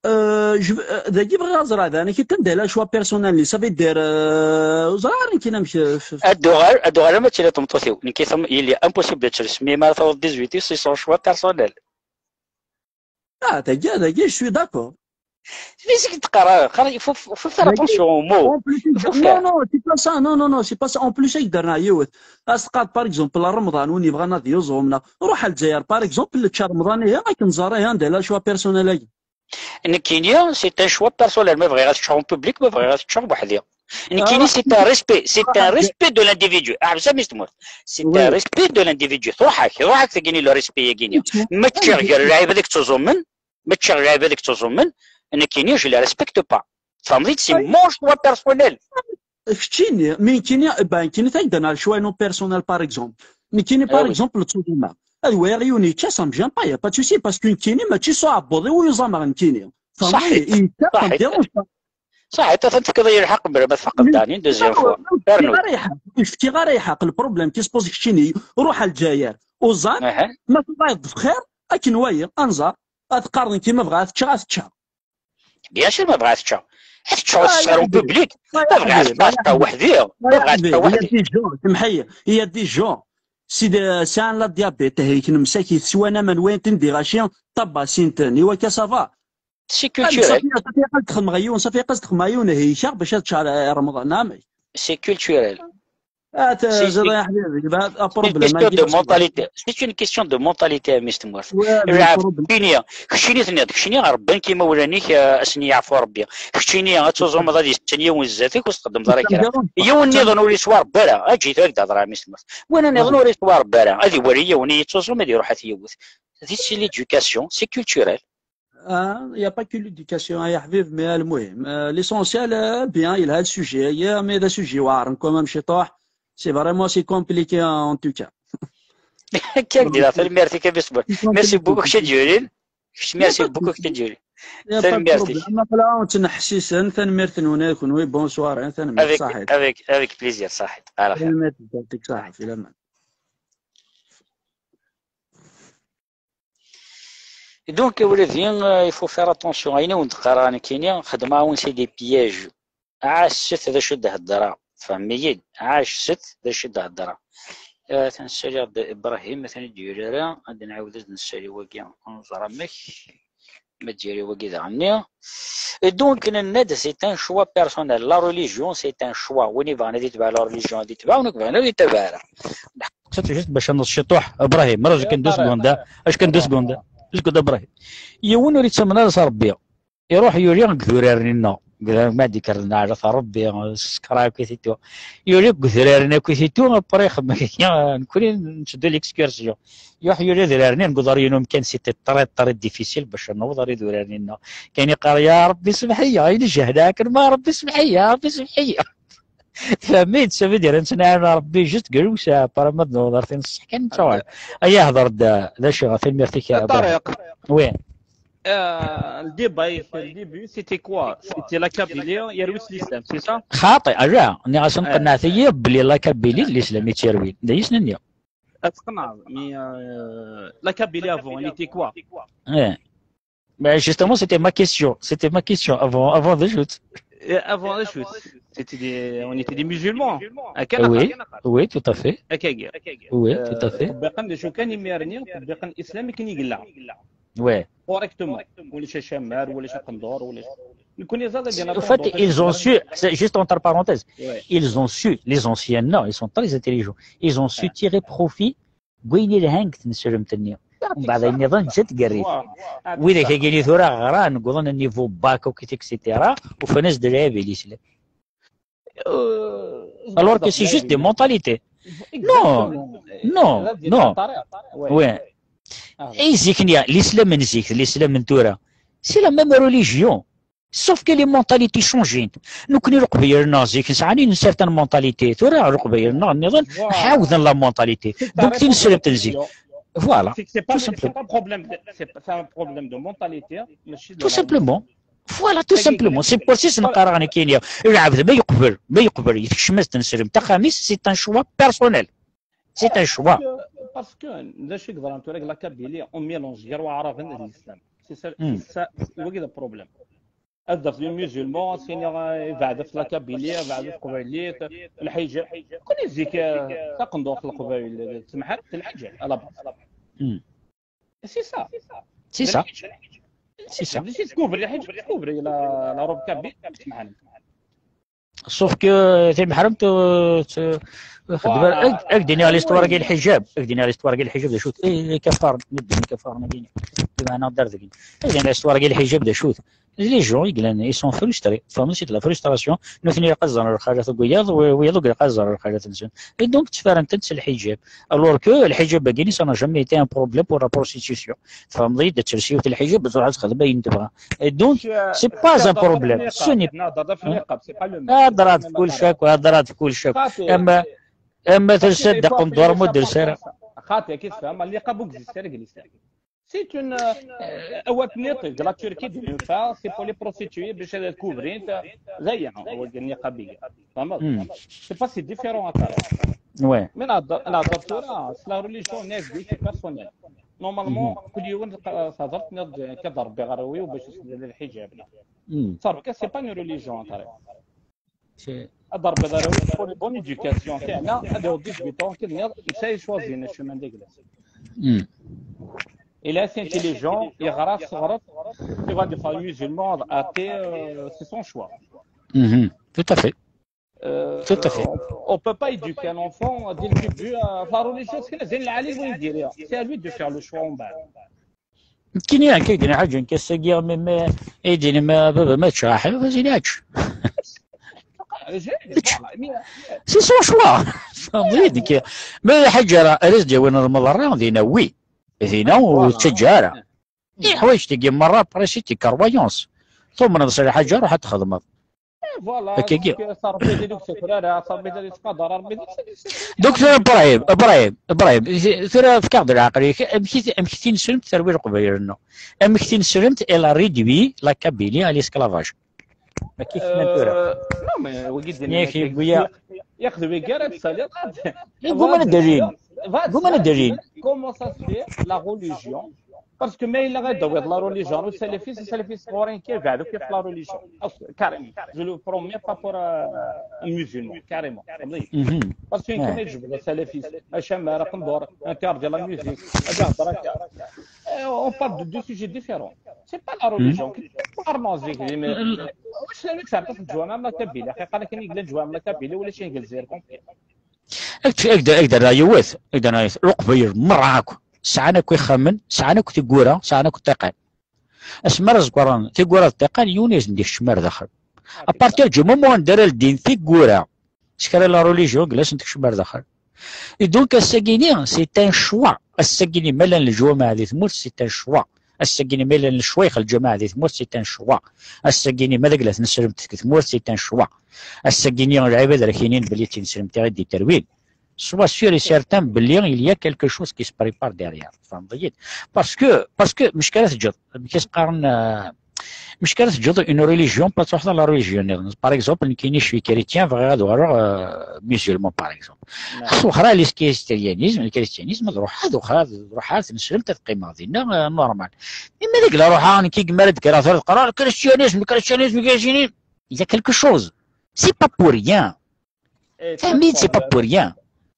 Euh, je veux, euh, dagi bɣiɣ ad ẓreɣ, d nekk i anda yella le choix personnel-nni, ça veut dire, euh, ur ẓriɣ ara nekkini amek, euh, f-, f-, ad d-uɣal, ad d-uɣal ama d tili tmeṭṭut-iw. Nekki tam-, yelli impossible ad ters, mi ara taweḍ dix-huit ans, c'est son choix personnel. Ah, dagi, dagi, je suis d'accord. C'est ce que tu dis, il faut, faut faire attention aux mots. En plus, non, non, c'est pas ça. Non, non, non, c'est pas ça. En plus, il y a des... Par exemple, le Ramadan, on y va, on a des par exemple, le Ramadan, il y a un choix personnel. Nekkini, c'est un choix personnel. Ma bɣiɣ ad ččeɣ en public, ma bɣiɣ ad ččeɣ weḥd-i. Nekkini, c'est un respect, c'est un respect de l'individu. Ah, ça, c'est un respect de l'individu. Truḥ-ak, truḥ-ak tagini le respect-yagini. Ma ččiɣ gar lɛibad i yettuẓumen, ma ččiɣ lɛibad i yettuẓumen, nekkini, je les respecte pas. Tfehmeḍ-iyi-d, c'est mon choix personnel. Keččini, mi nekkini, ben, nekkini tagdan ar choix non personnel, par exemple. Nekkini, par exemple, le tsuzume. Ad wayeɣ yiwen yečča, ça me gêne pas, y a pas de souci, parce que nekkini mačči s uɛebbuḍ-iw i uẓameɣ nekkini. Tfehmeḍ-iyi? Yečča, ça me dérange pas. Ṣaḥit, atan tefkiḍ-iyi lḥeqq, mebla ma tfaqeḍ dani, deuxième fois. Ur fkiɣ ara lḥeqq. Le problème qui se pose keččini, ruḥ ar Lezzayer, uẓam, ma tuɣaleḍ bxir, akken wayeɣ, anẓar, ad qqaren kima bɣa ad ččeɣ, ad ččeɣ. Bien sûr, ma bɣa ad ččeɣ. Ad ččeɣ s en public. Ma bɣa ad ččeɣ weḥd-i. Ma bɣa ad ččeɣ weḥd-i. Il y a des gens, il y a des gens, si de, sɛan la diabète, heyken msakit, swan aman, wayen tin d-iɣaci, ṭabbasin-ten, i wakka ça va. C'est culturel. Safi, safi, ad xedmeɣ yiwen, safi, ad xedmeɣ yiwen, heykeɣ bac ad ččeɣ Remḍan, namek. C'est culturel. Ah, c'est une question de mentalité. C'est une question de mentalité, a mmi-s n tmurt. Keččini tenniḍ, keččini rebban-k imawlan-ik, eh, ad sen-yeɛfu Rebbi. Keččini ad tuẓumeḍ ad yessen yiwen zdat-k, ur s-txeddmeḍ ara kra. Yiwen nniḍen ur yettwarebba ara. Eǧǧ-it ad k-d-hedreɣ, a mmi-s n tmurt. Win nniḍen ur yettwarebba ara. Ad iwali yiwen i yettuẓum, ad iruḥ ad t-yewwet. C'est l'éducation, c'est culturel. Ah, il n'y a pas que l'éducation, ay aḥbib, mais المهم, euh, l'essentiel, euh, bien, il a le sujet, mais le sujet واعر quand même, c'est vraiment, c'est compliqué en tout cas. Akka i d-yenna, tanemmirt-ik a mmi-s n tmurt. Merci beaucoup, kečč a d-yulin. Merci beaucoup, kečč a d-yulin. Tanemmirt-ik. Aql-aɣ nettneḥsisen, tanemmirt-nwen a kunwi, bonsoir, tanemmirt, ṣaḥit. Avec, avec plaisir, ṣaḥit. Ala xir. Tanemmirt, ṣaḥit, fi laman. Donc, a wladi, euh, il faut faire attention. Ayen i wen-d-qqareɣ nekkini, xedmeɣ-awen c'est des pièges. Ɛasset d acu d-heddreɣ. Tfehmem-iyi-d? Ɛasset d acu d-heddreɣ. Euh, atan ssaliɣ-d Ibrahim, atan ur d-yuli ara. Ad nɛawed ad nessali wagi, ad nẓer amek. Ma d-yuli wagi daɣenni. Et donc, nenna-d, c'est un choix personnel. La religion, c'est un choix. Win ibɣan ad itbeɛ la religion, ad itbeɛ, win ur yebɣin ad itbeɛ ara. Juste bac ad nẓer ciṭuḥ, Ibrahim, raju kan deux secondes, raju kan deux secondes, deux secondes, Ibrahim. Yiwen ur yettamen ara s Rebbi. Iruḥ yuli deg idurar-nni-nneɣ, deg idurar ma d-ikerrzen ɛla Rebbi, sekra akk i titu. Yuli deg idurar-nni akk i titu, après ixemmem, nekkni netteddu l'excursion. Iruḥ yuli idurar-nni, deg uḍar-inu kan, c'était très, très difficile bac ad naweḍ ar idurar-nni-nneɣ. Kan iqqar, ya Rebbi, semmeḥ-iyi, ayen i jehdeɣ akken, ma Rebbi, semmeḥ-iyi, ya Rebbi, semmeḥ-iyi. Tfehmem-iyi-d, ça veut dire, nettnaɛam Rebbi juste deg lewseɛ, para ma d-naweḍ ar tin ṣṣeḥ kan nettawal. Aya hder-d, d acu, tanemmirt-ik, a Ṭariq. Oui. Euh, le débat, le début, c'était quoi? C'était la Kabylie, yerwi-tt l'islam, c'est ça? Xaṭi, ala, nniɣ-asen qennɛet-iyi belli la Kabylie d l'islam i tt-yerwin. D ayen i sen-nniɣ. Ad tqenɛeḍ, mais euh, la Kabylie avant, elle était quoi? Eh. Ben, justement, c'était ma question. C'était ma question. Avant, avant de jouer. Et avant de jouer, c'était des, on était des musulmans. Oui, oui, tout à fait. Oui, tout à fait. Ṭebbiqen d acu kan imir-nni, ṭebbiqen l'islam akken i yella. Ouais. Correctement. Ulac acamar, ulac aqendur, ulac. En fait, ils ont su, juste entre parenthèses, ils ont su, les anciens, non, ils sont très intelligents, ils ont su tirer profit n wayen yelhan deg tneslemt-nni. Mbeɛd ayen nniḍen ǧǧan-t deg rrif. Widak-agi tura ɣran, wwḍen niveau bac, et cetera, ufan-as-d lɛib i l'islam. Alors que c'est juste des mentalités. Non, non, non. Ouais. Et zik-nni, l'islam n zik, l'islam n tura, c'est la même religion. Sauf que les mentalités changent. Nekkni Leqbayel-nneɣ zik nesɛan une certaine mentalité. Tura Leqbayel-nneɣ nniḍen ɛawden la mentalité. Donc tineslemt n zik. Voilà. C'est pas un problème, c'est un problème de mentalité. Tout simplement. Voilà, tout simplement. C'est pour ça i s-qqareɣ nekkini, lɛebd ma yeqbel, ma yeqbel, tekcem-as tneslemt axxam-is, c'est un choix personnel. C'est un choix. Parce que, d acu i yeḍran tura deg la Kabylie, on mélange gar waɛraben d l'islam. C'est ça, c'est ça, wagi d problème. Ad d-tafeḍ musulman, ad s-yini, eh, beɛdet la Kabylie, beɛdet teqbaylit, lḥijab. Kuni zik, eh, taqendurt n leqbayel, semḥat, lḥijab, à la base. C'est ça. C'est ça. C'est ça. Mačči tcouvrir lḥiǧab, tcouvrir la, la robe kabyle, c'est محرم. Sauf que c'est محرم tu, tu, voilà. Ad ak-d-iniɣ l'histoire n lḥiǧab, ad ak-d-iniɣ l'histoire n lḥiǧab d acu-t, eh, ikafaren, medden ikafaren-agi, bimɛna d ardigen. Ad ak-d-iniɣ l'histoire n lḥiǧab d acu-t. Les gens i yellan, ils sont frustrés. Tfehmeḍ, c'est de la frustration. Nutni ilaq ad ẓren lxalat n wiyaḍ, wi-, wiyaḍ ur ilaq ad ẓren lxalat-nsen. Et donc, ttefaren-tent s lḥiǧab. Alors que lḥiǧab-agi, ça n'a jamais été un problème pour la prostitution. Tfehmeḍ-iyi-d, ad tels yiwet lḥiǧab, ad tṛuḥ ad texdem ayen tebɣa. Et donc, c'est pas un problème. Ce n'est pas. Hedṛet ɣef kulci akk, hedṛet ɣef kulci akk. Ama, ama telsa-d aqendur ma ur telsa ara. Xaṭi, akka i tfehmeḍ, niqab ur yezzi ara deg lislam. C'est une, euh, awakken iṭij, la Turquie d une part, c'est pour les prostituées, bac ad couvrir, euh, d aya, awakken niqab iga. Tfehmeḍ? Hmm. C'est pas si différent à ça. Ouais. Mais la, la, la, c'est la religion, c'est personnel. Normalement, mhm, kul yiwen, euh, tehder-as-d, ad iṛebbi arraw-is bac ad iseddem lḥiǧab. Hmm. Ça, c'est pas une religion, à ça. C'est... Ad iṛebbi arraw-is pour une bonne éducation. Tiɛna, ad iweḍ dix-huit ans, akken nniḍ, netta yettwaẓẓin chemin d agla-s. Hmm. Il est assez intelligent, yeɣra, yeɣra, tu vas devenir musulman, athée, euh, c'est son choix. Mhm. Tout à fait. Euh, tout à fait. On, on peut pas éduquer un enfant dès le début à la religion, c'est à lui de faire le choix en bas. Nekkini akka i d-nniɣ ḥaǧa nekk ass-agi, mi, mi, i d-yenna ma baba ma teččeɣ aḥluf, ad yini ečč. C'est son choix. Tfehmeḍ-iyi-d nekk. Ma d lḥaǧa ara, ara s-d-yawin lmeḍra, dinna oui. Dinna ur ttaǧǧa ara. Iḥwaǧ tigi merra, après c'est tes croyances. Tumneḍ s lḥaǧa, ruḥ ad txedmeḍ. Voilà, Rebbi d idukkes tura, Rebbi d yettqadar, Rebbi d... Docteur Ibrahim, Ibrahim, Ibrahim, tura fek-aɣ-d leɛqel-ik, amek i, amek tineslemt terwi Leqbayel-nneɣ? Amek tineslemt, elle a réduit la Kabylie à l'esclavage? Akka i k-nnan tura. Non, mais wigi d... Yak, yewwi-ya. Yaqdwi gar ad tsaliḍ. Gguman ad d-alin. Gguman ad d-alin. Comment ça se fait, la religion? Parce que ma yella ad d-tawiḍ la religion, le salafisme, le salafisme ɣur-i nekk ibeɛd akk ɣef la religion. Carrément. Je le prends même pas pour, euh, un musulman, carrément. Parce que nekk ma yejbed le salafisme, acamar, aqendur, interdit la musique, ad ihder akka. Euh, on parle de deux sujets différents. C'est pas la religion. Qqaren zik, mais, euh, واش لك ساعة في الجوامع ما كابيلي؟ أخي، قال لك إني قلت جوامع ما كابيلي ولا شي قلت زير كومبلي. Ak-d-, ak-d-, ak-d-rreɣ yiwet, ak-d-rreɣ yiwet. Leqbayel merra akk. Sɛan akk ixxamen, sɛan akk tiggura, sɛan akk ṭṭiqan. Asmi ara ẓeggren tiggura d ṭṭiqan, yiwen ur asen-d-ikeččem ar daxel. À partir du moment anda ara ldin tiggura s kra la religion, deg lasen tekcem ar daxel. Et donc, ass-agini, c'est un choix. Ass-agini, ma llan leǧwameɛ di tmurt, c'est un choix. Ass-agini, ma llan lecwayex lǧamaɛ di tmurt, c'est un choix. Ass-agini, ma d agla tneslemt deg tmurt, c'est un choix. Ass-agini, lɛibad ara k-yinin belli d tineslemt i ɣ-id-iterwin. Sois sûr et certain belli il y a quelque chose qui se prépare derrière. Tfehmeḍ-iyi-d? Parce que, parce que, mec ara teǧǧeḍ, amek i s-qqaren, euh, mec ara teǧǧeḍ une religion, pas tṛuḥeḍ la religion nniḍen. Par exemple, nekkini, je suis chrétien, bɣiɣ ad uɣaleɣ, euh, musulman, par exemple. Xas wexra le christianisme, le christianisme, ad ruḥeɣ, ad ruḥeɣ, ad ruḥeɣ, ad neslemt, ad qqimeɣ dinna, euh, normal. Mais ma deg la ruḥeɣ, nekki, deg mi ara d-kkreɣ tura ad qqareɣ, le christianisme, le christianisme, le christianisme, il y a quelque chose. C'est pas pour rien. Famille, c'est pas pour rien.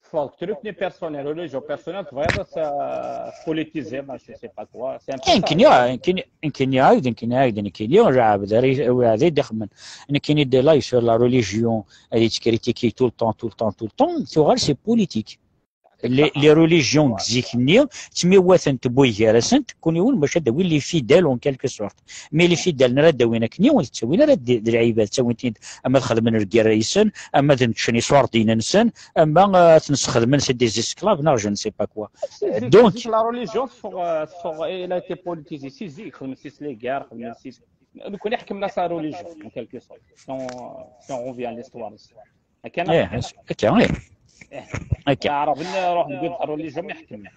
Tfeḍ truc ni personnel, religion personnel, tebɣiḍ ad s-, politiser, ma je sais pas quoi. C'est un peu ça. Nekkini, nekkini, nekkini, nekkini, nekkini, ur ɛabed ara, ur ɛad i d-ixemmen. Nekkini, de là, sur la religion, ad yettkritikiy tout le temps, tout le temps, tout le temps, tuɣal c'est politique. Les, les religions deg zik-nni, ttmiwatent wway gar-asent, kul yiwen bac ad d-awin les fidèles en quelque sorte. Mais les fidèles n ara d-awin akkenni, ur ttawin ara d, d lɛibad, ttawin-ten-id ama ad xedmen lgirra-ysen, ama ad neččen iṣurdiyen-nsen, ama, euh, ad ten-sxedmen c'est des esclaves, neɣ je ne sais pas quoi. Donc, la religion, teffeɣ, euh, teffeɣ, elle a été politisée. Si zik, xedmen si les guerres, xedmen si, nekkni ḥekmen-as la religion, en quelque sorte. Si on, si on revient à l'histoire. Akka, eh, akka, eh. Akka. Aɛraben ruḥen deg uḍar ur lijam iḥekmen.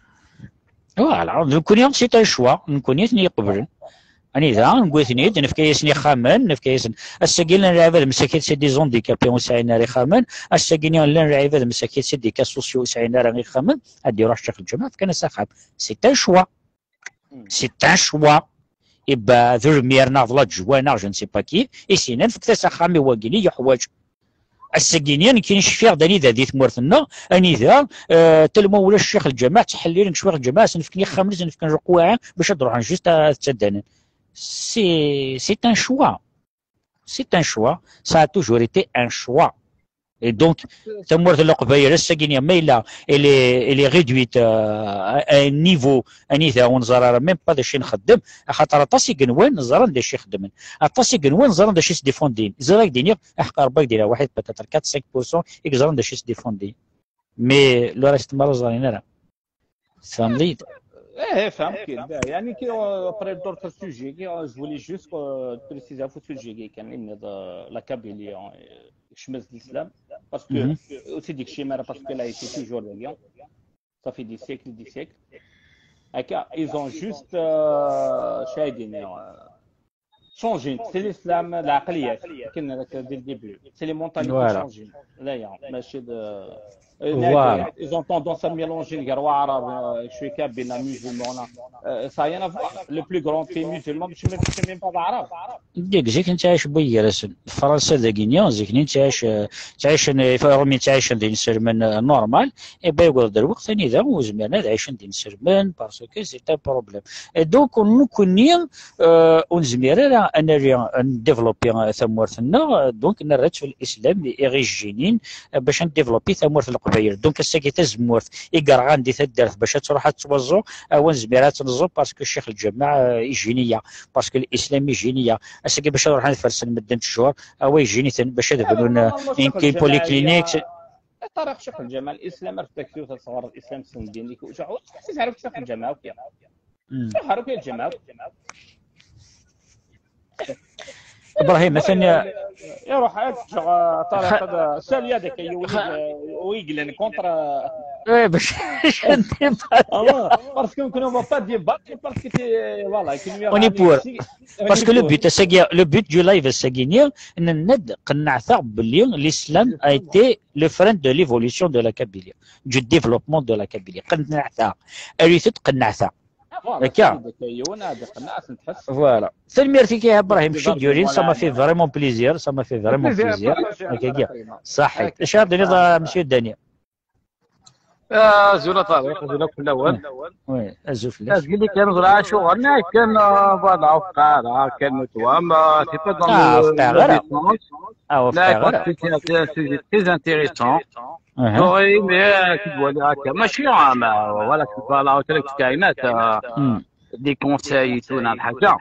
Voilà, nekkni c'est un choix, nekkni ad ten-iqeblen. Anida, newwi-ten-id, nefka-yasen ixxamen, nefka-yasen, ass-agi llan lɛibad msakit, c'est des handicapés ur sɛin ara ixxamen, ass-agi llan lɛibad msakit, c'est des cas sociaux ur sɛin ara ixxamen, ad d-iruḥ ccix lǧameɛ, fkan-as axxam. C'est un choix. C'est un choix. Iba d lmir neɣ d la joie neɣ je ne sais pas qui, i s-yennan fket-as axxam i wagini yeḥwaǧ. Ass-agini, nekkini cfiɣ-d anida di tmurt-nneɣ, anida, euh, tellement ulac ccix lǧameɛ, ttḥellilen ccix lǧameɛ, sen-fken ixxamen, sen-fken lqwaɛi, bac ad ruḥen juste ad ttaddanen. c'est c'est un choix. C'est un choix. Ça a toujours été un choix. Et donc, tamurt n Leqbayel ass-agi-nni, ma yella, elle est, elle est réduite euh, à un niveau anida ur neẓri ara même pas d acu i nxeddem, axaṭer aṭas igenwan ẓran d acu i xeddmen. Aṭas igenwan ẓran d acu i sdifundin. Ẓriɣ ad k-d-iniɣ, aḥeqq Rebbi ad k-d-iniɣ, waḥid, peut-être quatre cinq pour cent i yeẓran d acu i sdifundin. Mais le reste, ma ur ẓrin ara. Tfehmeḍ-iyi-d? ايه، فهمت كي يعني كي ابري دوطر سوجي كي جو فولي جوست بريسيزي في سوجي كي كان ان لا كابيلي شمس الاسلام باسكو اوسي ديك الشيء مالا باسكو لا ايتي توجور داكيا صافي دي سيكل دي سيكل هكا ils ont juste شاهدين شونجي سي الاسلام العقليات كنا دي الديبي سي لي مونتاليتي Voilà. شونجي لا يا ماشي د Voilà. Ils ont tendance à mélanger الكروة عرب شوي كابيلا musulman ça y en a le plus grand pays musulman مش même مش même pas عرب. Deg zik nettɛic bu gar-asen. Fransa dagini zik nettɛic ttɛicen ifaɣmi ttɛicen d inselmen normal. Et ben yewweḍ-d lweqt anida ur zmiren ad ɛicen d inselmen parce que c'est un problème. Et donc nekkni ur nezmir ara ad nali ad ndéveloppi tamurt-nneɣ, donc nerra-tt f l'islam i ɣ-ijjinin bac ad ndéveloppi tamurt n Leqbayel. Donc ass-agi tazemmurt i yerɣan di taddart bac ad truḥ ad tettwaẓẓu, ur nezmir ad tt-neẓẓu parce que ccix lǧameɛ ijjin-iya, parce que l'islam ijjin-iya. Ass-agi bac ad ruḥen ad fersen medden ttjur, awa ijjin-iten bac ad bnun une polyclinique. طريق شيخ الجامع الاسلام راه تكتب تصغر الاسلام سن دينك وشعور تعرف شيخ الجامع وكيا تعرف يا الجامع ابراهيم مثلا يروح طريق هذا سالي هذاك ويقلن كونتر ايه باش parce que on va pas débattre parce que voilà on est pour parce que le but le but du live ass-agi-nni, nenna-d qennɛeɣ belli l'islam a été le frein de l'évolution de la Kabylie, du développement de la Kabylie. Qennɛeɣ, arut-d qennɛeɣ. Akka. Voilà. Tanemmirt-ik a Ibrahim Chiduri, ça m'a fait vraiment plaisir, ça m'a fait vraiment plaisir. Akka. صحيت. اش غادي نضرب monsieur Dany؟ Azul a Ṭariq, azul akk fell-awen. Azul fell-ak. Azul kan ẓriɣ acuɣer nekk kan voilà ur fqiɛeɣ ara kan netwam c'est pas dans Ah, ur fqiɛeɣ ara. Ah, ur fqiɛeɣ ara. C'est un sujet très intéressant. J'aurais aimé que tu vois là, ماشي voilà, tu vois là, au téléphone كاينات des conseils et tout, نعم حاجة.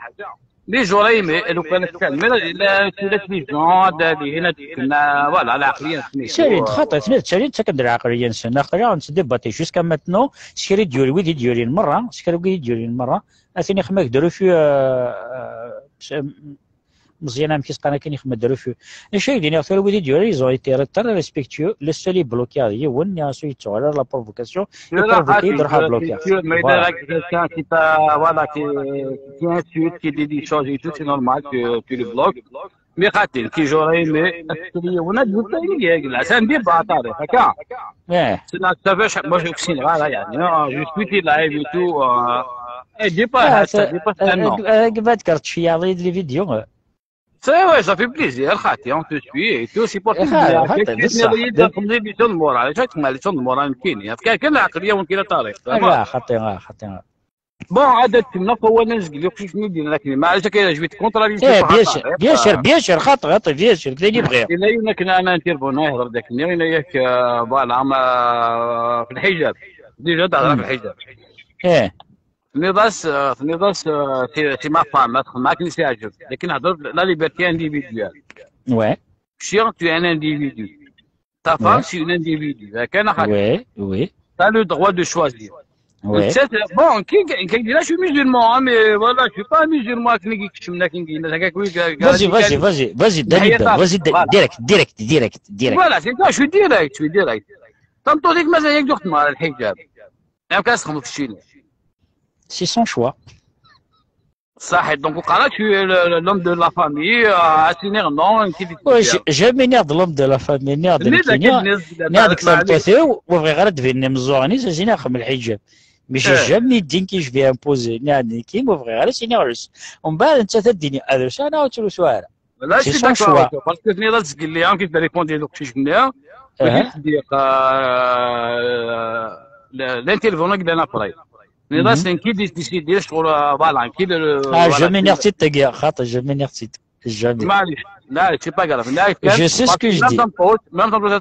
Mais j'aurais aimé لو كان كان mais la la télévision هذا اللي هنا كنا voilà العقلية سميتو. Ttalin-d xaṭi, ttalin-d akken d lɛaqliya-nsen. Aql-aɣ nettdebati jusqu'à maintenant s kra i d-yuri wid i d-yurin merra, s kra wid i d-yurin merra. Atan ixma-k-d refus Meẓyan amek i s-qqaren akken ixma-d refus. D acu ay d-iniɣ tura wid i d-yuran ils ont été très respectueux. Le seul i bloqué yiwen, nniɣ-as ur yettuɣal ara la provocation. Provoqué, il doit bloquer. Mais voilà, quelqu'un qui t'a voilà qui qui insulte, qui dit des choses et tout, c'est normal que tu le bloques. Mais xaṭi, qui j'aurais aimé, est-ce que on a dit ça, il y a c'est un débat, هكا. Eh. C'est là, ça fait chaque moi je suis là, يعني, non, je suis des live et tout, euh, et débat, ça débat, non. Gbat kart ciyaḍ les vidéos. C'est ouais, ça fait plaisir, خاطي, on te suit et tout, c'est pour te dire. Comme des bisons de morale, chaque mal, bisons de morale, كاين. كاين العقلية وين كاين طريق. لا خاطي، لا خاطي. Bon, هذا تما هو انا نزقل لك شنو ندير لك، ما عرفتش كاين جويت كونتر. ايه bien sûr, bien sûr, bien sûr, خاطر خاطر bien sûr كذا اللي بغير. الا يونا كنا انا انترفونو يهضر ذاك النير الا ياك voilà ما في الحجاب. Déjà تهضر في الحجاب. ايه. تنيضاس تنيضاس c'est ma femme ما كنتش يعجب، لكن هضر la liberté individuelle. Ouais. ماشي tu es un individu. Ta femme, c'est une individu. كان خاطر. Oui, oui. T'as le droit de choisir. Oui. Bon, كي كي كي je suis musulman, hein, mais voilà, je suis pas musulman كي نجي كشمنا كي نجي هكاك وي. Vas-y, vas-y, vas-y, vas-y, Dany, vas-y, direct, direct, direct, direct. Voilà, c'est ça, je suis direct, je suis direct. تنطوطيك مازال ياك دوخت مع الحجاب. يا كاس خمس شيلين. C'est son choix. صحيت. Donc وقالك tu es l'homme de la famille, اسينيغ non كيف. Jamais نيغ de l'homme de la famille, نيغ نيغ ديك تمطوثيو وبغي غير تبيني مزوغني سينيغ خم الحجاب. Mais j'ai jamais dit que je vais imposer نيغ كيم وبغي غير سينيغ رس. ومن بعد انت تديني ادرس انا وتروسو على. لا c'est son choix. Parce que تنيض تسقل لي كيف ريبوندي دوك شي جمله. كيف تدير l'intervenant قبل انا فري. Tenniḍ-as nekk i d-yesdisidi ccɣel, voilà, nekk i d. Ah, jamais nniɣ-tt-id tagi, xaṭi, jamais nniɣ-tt-id. Jamais. Maɛlic, la, c'est pas grave. Là, je sais ce que je dis. Même tameṭṭut, même tameṭṭut,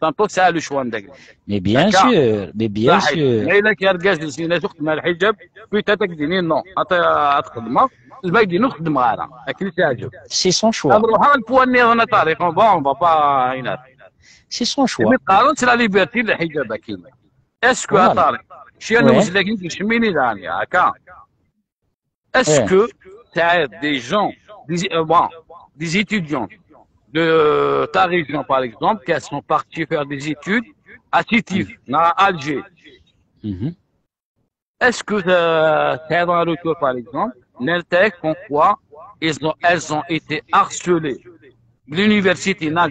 tameṭṭut tesɛa le choix n dagi. Mais bien sûr, mais bien sûr. Ma yella k-, argaz-nsen ad xedmeɣ lḥijab, peut-être ad k-d-yini non, ad, ad xedmeɣ, ma k-d-yini ur xeddmeɣ ara, akken i s-yeɛǧeb. C'est son choix. Ad ruḥeɣ ar lpwa nniḍen a Ṭariq, on va, on va pas énerver. C'est son choix. Mi qqaren c'est la liberté n lḥijab akkin. Est-ce que a Ṭariq, cyan n uzlak n tcemmin i daɣen, akka? Est-ce que tu as des gens, des, euh, bon, des étudiants de ta région, par exemple, qui sont partis faire des études à Sétif, à Alger? Est-ce que, euh, tu as un retour, par exemple, un texte comme quoi ils ont, elles ont été harcelées? L'université, il a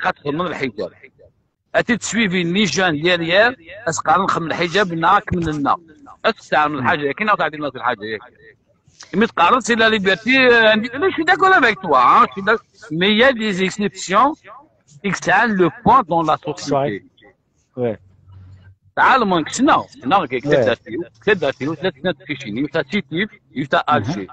quatre ans, le hijab. Ad t-id-swivinent les jeunes derrière, ad s-qqaren xdem lḥijab neɣ akk-nneɣ. Ad testeɛmel lḥaǧa-agi neɣ teɛdil-nneɣ lḥaǧa-agi. Imi tqarreḍ c'est la liberté, euh, individuelle, je suis d'accord avec toi, hein, je suis d'accord. Mais il y a des exceptions qui sont le poids dans la société. Ouais. Tɛelmeḍ ssneɣ, ssneɣ taddart-iw, taddart-iw, tella tnat ficini, yuta Sétif, yuta Alger.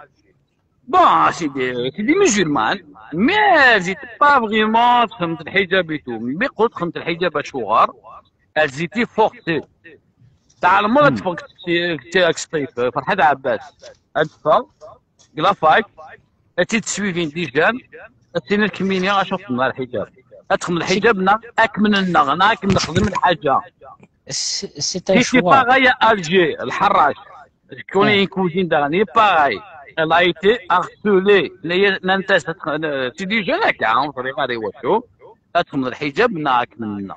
Bon, c'est des, c'est des musulmans, mais elles étaient pas vraiment تخدم الحجاب et tout. Mais قلت خدمت الحجاب أشوغر, elles étaient forcées. تعلم مرة تفك تسطيف فرحات عباس. أدفع قلافاك أتي تسويفين ديجان أتينا الكمينيا أشوف مع الحجاب. أدخل الحجاب نا أكمل النغ نا أكمل نخدم الحاجة. C'est un choix. Pareil à Alger, الحراش. Je connais une cousine d'Arni, pareil. Elle a été harcelée. C'est des jeunes, hein, on va regarder où. أدخل الحجاب نا أكمل النغ.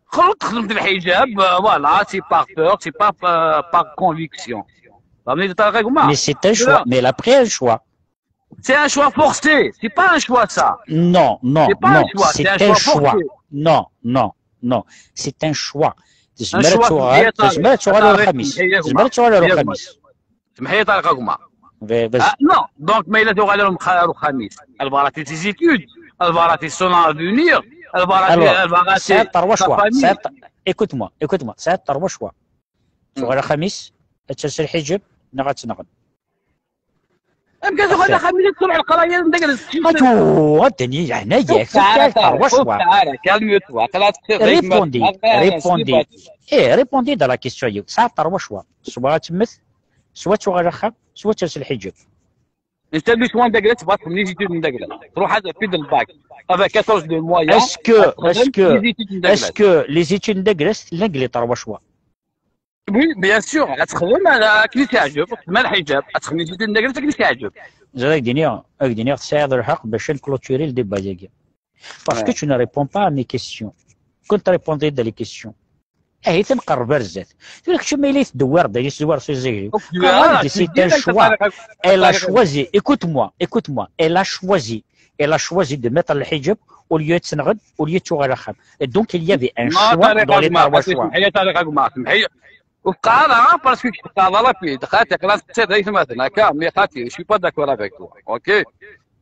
خلط خدمت الحجاب, euh, voilà, c'est par peur, c'est pas, euh, par conviction. Mais c'est un choix, mais elle a pris un choix. C'est un choix forcé, c'est pas un choix ça. Non, non, c'est pas un choix, c'est un choix. Non, non, non, c'est un choix. تزمر تغال، تزمر تغال الخميس. تزمر تغال الخميس. سمح لي طارق أكما. Vas-y. Ah, non, donc, mais il a droit à le khamis. Elle va rater ses études, elle va rater son avenir, elle va rater, alors, elle va rater sa famille. Écoute-moi, écoute-moi, ça a trois choix. Tu vas le khamis, tu vas le hijab, نغتنغن. أمك تقول لها خميس تروح القراية ندقل. هاتو، هاتني هنا ياك. Calme-toi. Répondez, répondez. Eh, répondez dans la question. Ça a trois choix. Soit tu mets, soit tu vas le khamis, soit tu vas le hijab. انت لي شوا ندقلت بغات تخدم لي زيتود ندقلت تروح هذا في الباك. Avec quatorze de moyens. Est-ce que, est-ce que, est-ce que les études ندقلت لانجلي trois choix? Oui, bien sûr, غتخدم على كلي تعجب، ما الحجاب، غتخدم زيتود ندقلت كلي تعجب. زاد دينيا، دينيا تساعد الحق باش نكلوتوري الديبا ديالي. Parce que tu ne réponds pas à mes questions. كنت ريبوندي ديال les questions. اهي تنقرب الزات. تقول لك شو ميلي تدور دا يسوار سي زيري. قال c'est un choix. Elle a choisi, écoute-moi, écoute-moi, elle a choisi, elle a choisi de mettre الحجاب au lieu تسنغد, au lieu تشوغ على خام. Donc il y avait un choix dans les trois choix. سمحي طارق أكما، سمحي. وقال parce que قال لا في دخلت قرات تصير هي مثلا هكا mais خاتي je suis pas d'accord avec toi. OK.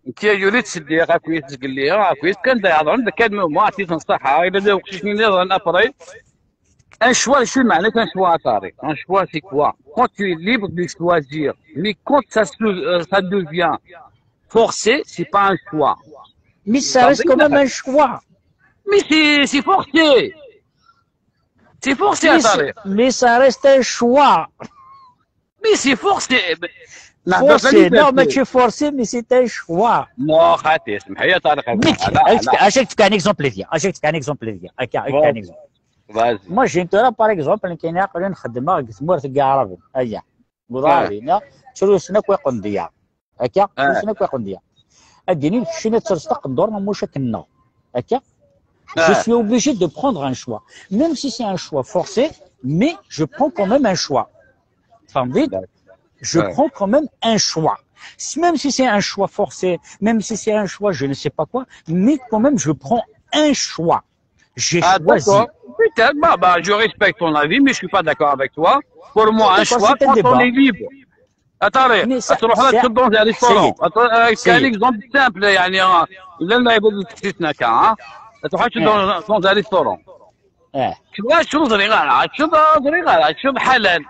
انت يولي تسدي غا كويس تقول لي غا كويس كان دا يهضر عندك كان مو عطيت الصحه الا دا وقتي نهضر ابري. Un choix, je suis معناتها un choix طارق. Un choix, c'est quoi? Quand tu es libre de choisir, mais quand ça, se- euh, ça devient forcé, c'est pas un choix. Mais ça reste quand même un choix. Mais c'est c'est forcé. C'est forcé, mais, c'est- mais ça reste un choix. Mais c'est forcé. Forcé, non, mais tu es forcé, mais c'est un choix. Non, خاتي، اسمح لي طارق. Mais اش اش تفكر un exemple ديال؟ اش تفكر un exemple ديال؟ هكا، هكا un exemple. Moi, j'ai une par exemple, كاين عقل نخدمها في تمورت كاع عربي. هيا. قضاء علينا. تروسنا كوي قندية. هكا؟ تروسنا كوي قندية. اديني كشينة ترزق ندور ما موش كنا. هكا؟ Je suis obligé de prendre un choix. Même si c'est un choix forcé, mais je prends quand même un choix. فهمتي؟ Je prends quand même un choix. Même si c'est un choix forcé, même si c'est un choix, je ne sais pas quoi, mais quand même, je prends un choix. J'ai choisi. D'accord. Peut-être, bah, bah, je respecte ton avis, mais je suis pas d'accord avec toi. Pour moi, un choix, quand on est libre. Attends, تروح لك تشوف dans un restaurant. C'est un exemple simple, يعني, لا نلعبوا بالتكتيك هكا, ها. تروح تشوف dans, dans un restaurant. Kra acu ur ẓriɣ ara, acu ur ẓriɣ ara, acu ḥalal.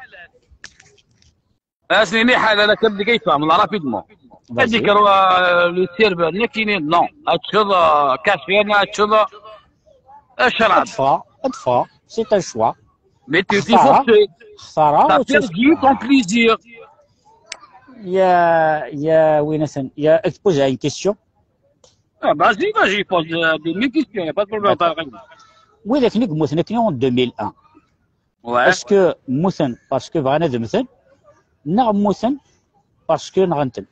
Asnini ḥalal akka bdi kayfa, la rapidement. Vas-y. Ad ikker, euh, le serveur, nekini, non. Acu, euh, café, acu, euh, acrab. Ad ffɣeɣ, ad ffɣeɣ. C'est un choix. Mais tu t'es forcé. Xtara, ça a perdu ton plaisir. Il y a, il y a, oui, Nathan, il y a, tu poses une question. Ah, vas-y, vas-y, pose, euh, des mille questions, il n'y a pas de problème. D'accord. Widak-nni yemmuten akken en deux mille un. Ouais. Est-ce que mmuten parce que bɣan ad mmten, neɣ mmuten parce que nɣan-ten?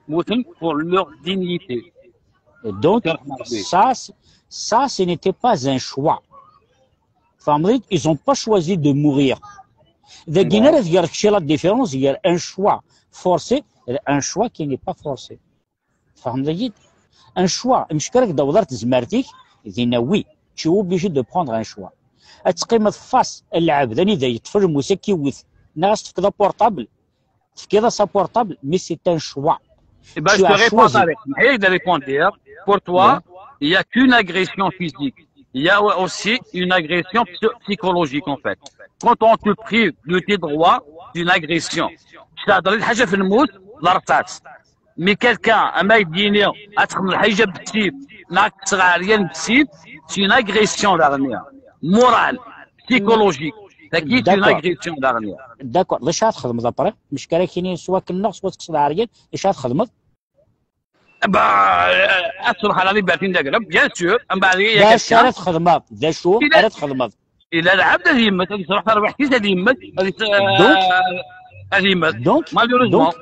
Mmuten pour leur dignité. Donc, ça, c-, ça, ce n'était pas un choix. Tfehmeḍ-iyi? Ils ont pas choisi de mourir. Dagi ara tger kečč la différence, il y a un choix forcé et un choix qui n'est pas forcé. Tfehmeḍ-iyi-d? Un choix, mec ara k-d-taweḍ ar tezmert-ik, dinna oui, tu es obligé de prendre un choix. Ad teqqimeḍ face à lɛebd, anida yeṭṭef lmus ad k-iwwet, neɣ ad s-tefkeḍ aportable, tefkiḍ-as aportable, mais c'est un choix. Eh ben, je te réponds, Tariq. Pour toi, il n'y a qu'une agression physique. Il y a aussi une agression psy-, psychologique, en fait. Quand on te prive de tes droits, c'est une agression. تهضر حاجة في الموت، ضربات. Mais quelqu'un, un mec dit, c'est une agression morale, psychologique. D'accord. D acu ara txedmeḍ après? Mec ara k-yinin soit kenneɣ, soit tekkseḍ ɛeryan, d acu ara txedmeḍ? Bah, euh, ad truḥ à la liberté, bien sûr. D acu ara txedmeḍ? D acu ara txedmeḍ? Ila lɛebd ad yemmet, ad yesruḥ tarwiḥt-is, ad yemmet, ad yes-, donc, ad yemmet. Donc, malheureusement. Donc,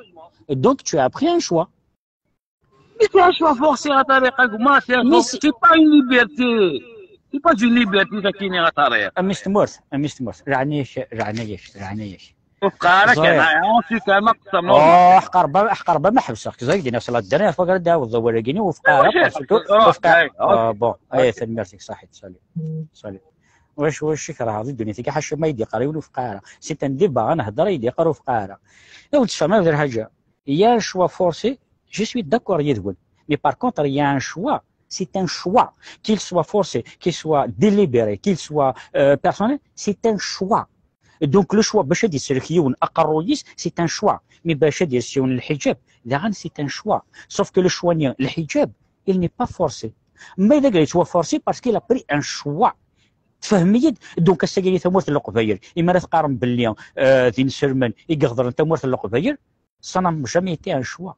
donc, tu as pris un choix. Mais c'est un choix forcé, à Tariq, c'est un choix. C'est pas une liberté. C'est pas une liberté, ça qui n'est à Tariq. A mmi-s n tmurt, a mmi-s n tmurt, leɛna-yak, leɛna-yak, leɛna-yak. Ur fqeɛ ara kan, en tout cas, ma qeṣṣer normal. Oh, ḥqer ba, ḥqer ba ma ḥebseɣ-k, ẓer-iyi-d, la dernière fois ara d-tɛawdeḍ awal-agi-nni, ur fqeɛ ara, parce que ur fqeɛ. Ah, bon, ay, tanemmirt-ik, saḥit, salut. Salut. Wac, wac i kerheɣ di ddunit-agi, ḥaca ma i d-yeqqar yiwen ur fqeɛ ara. C'est un débat, ad nehder, i d-yeqqar ur fqeɛ ara. Ur d-tefhem ara di lḥaǧa. Il y a un choix forcé, je suis d'accord yid-wen. Mais par contre, il y a un choix, c'est un choix, qu'il soit forcé, qu'il soit délibéré, qu'il soit, euh, personnel, c'est un choix. Donc, le choix, باش ad isellek yiwen aqerruy-is, c'est un choix. Mais باش ad yels yiwen lḥiǧab, daɣen, c'est un choix. Sauf que le choix-nni, lḥiǧab, il n'est pas forcé. Mais il est forcé parce qu'il a pris un choix. Tfehmem-iyi-d? Donc, ass-agi, tamurt n Leqbayel, imi ara teqqarem belli, euh, d inselmen i iɣeḍren tamurt n Leqbayel, ça n'a jamais été un choix.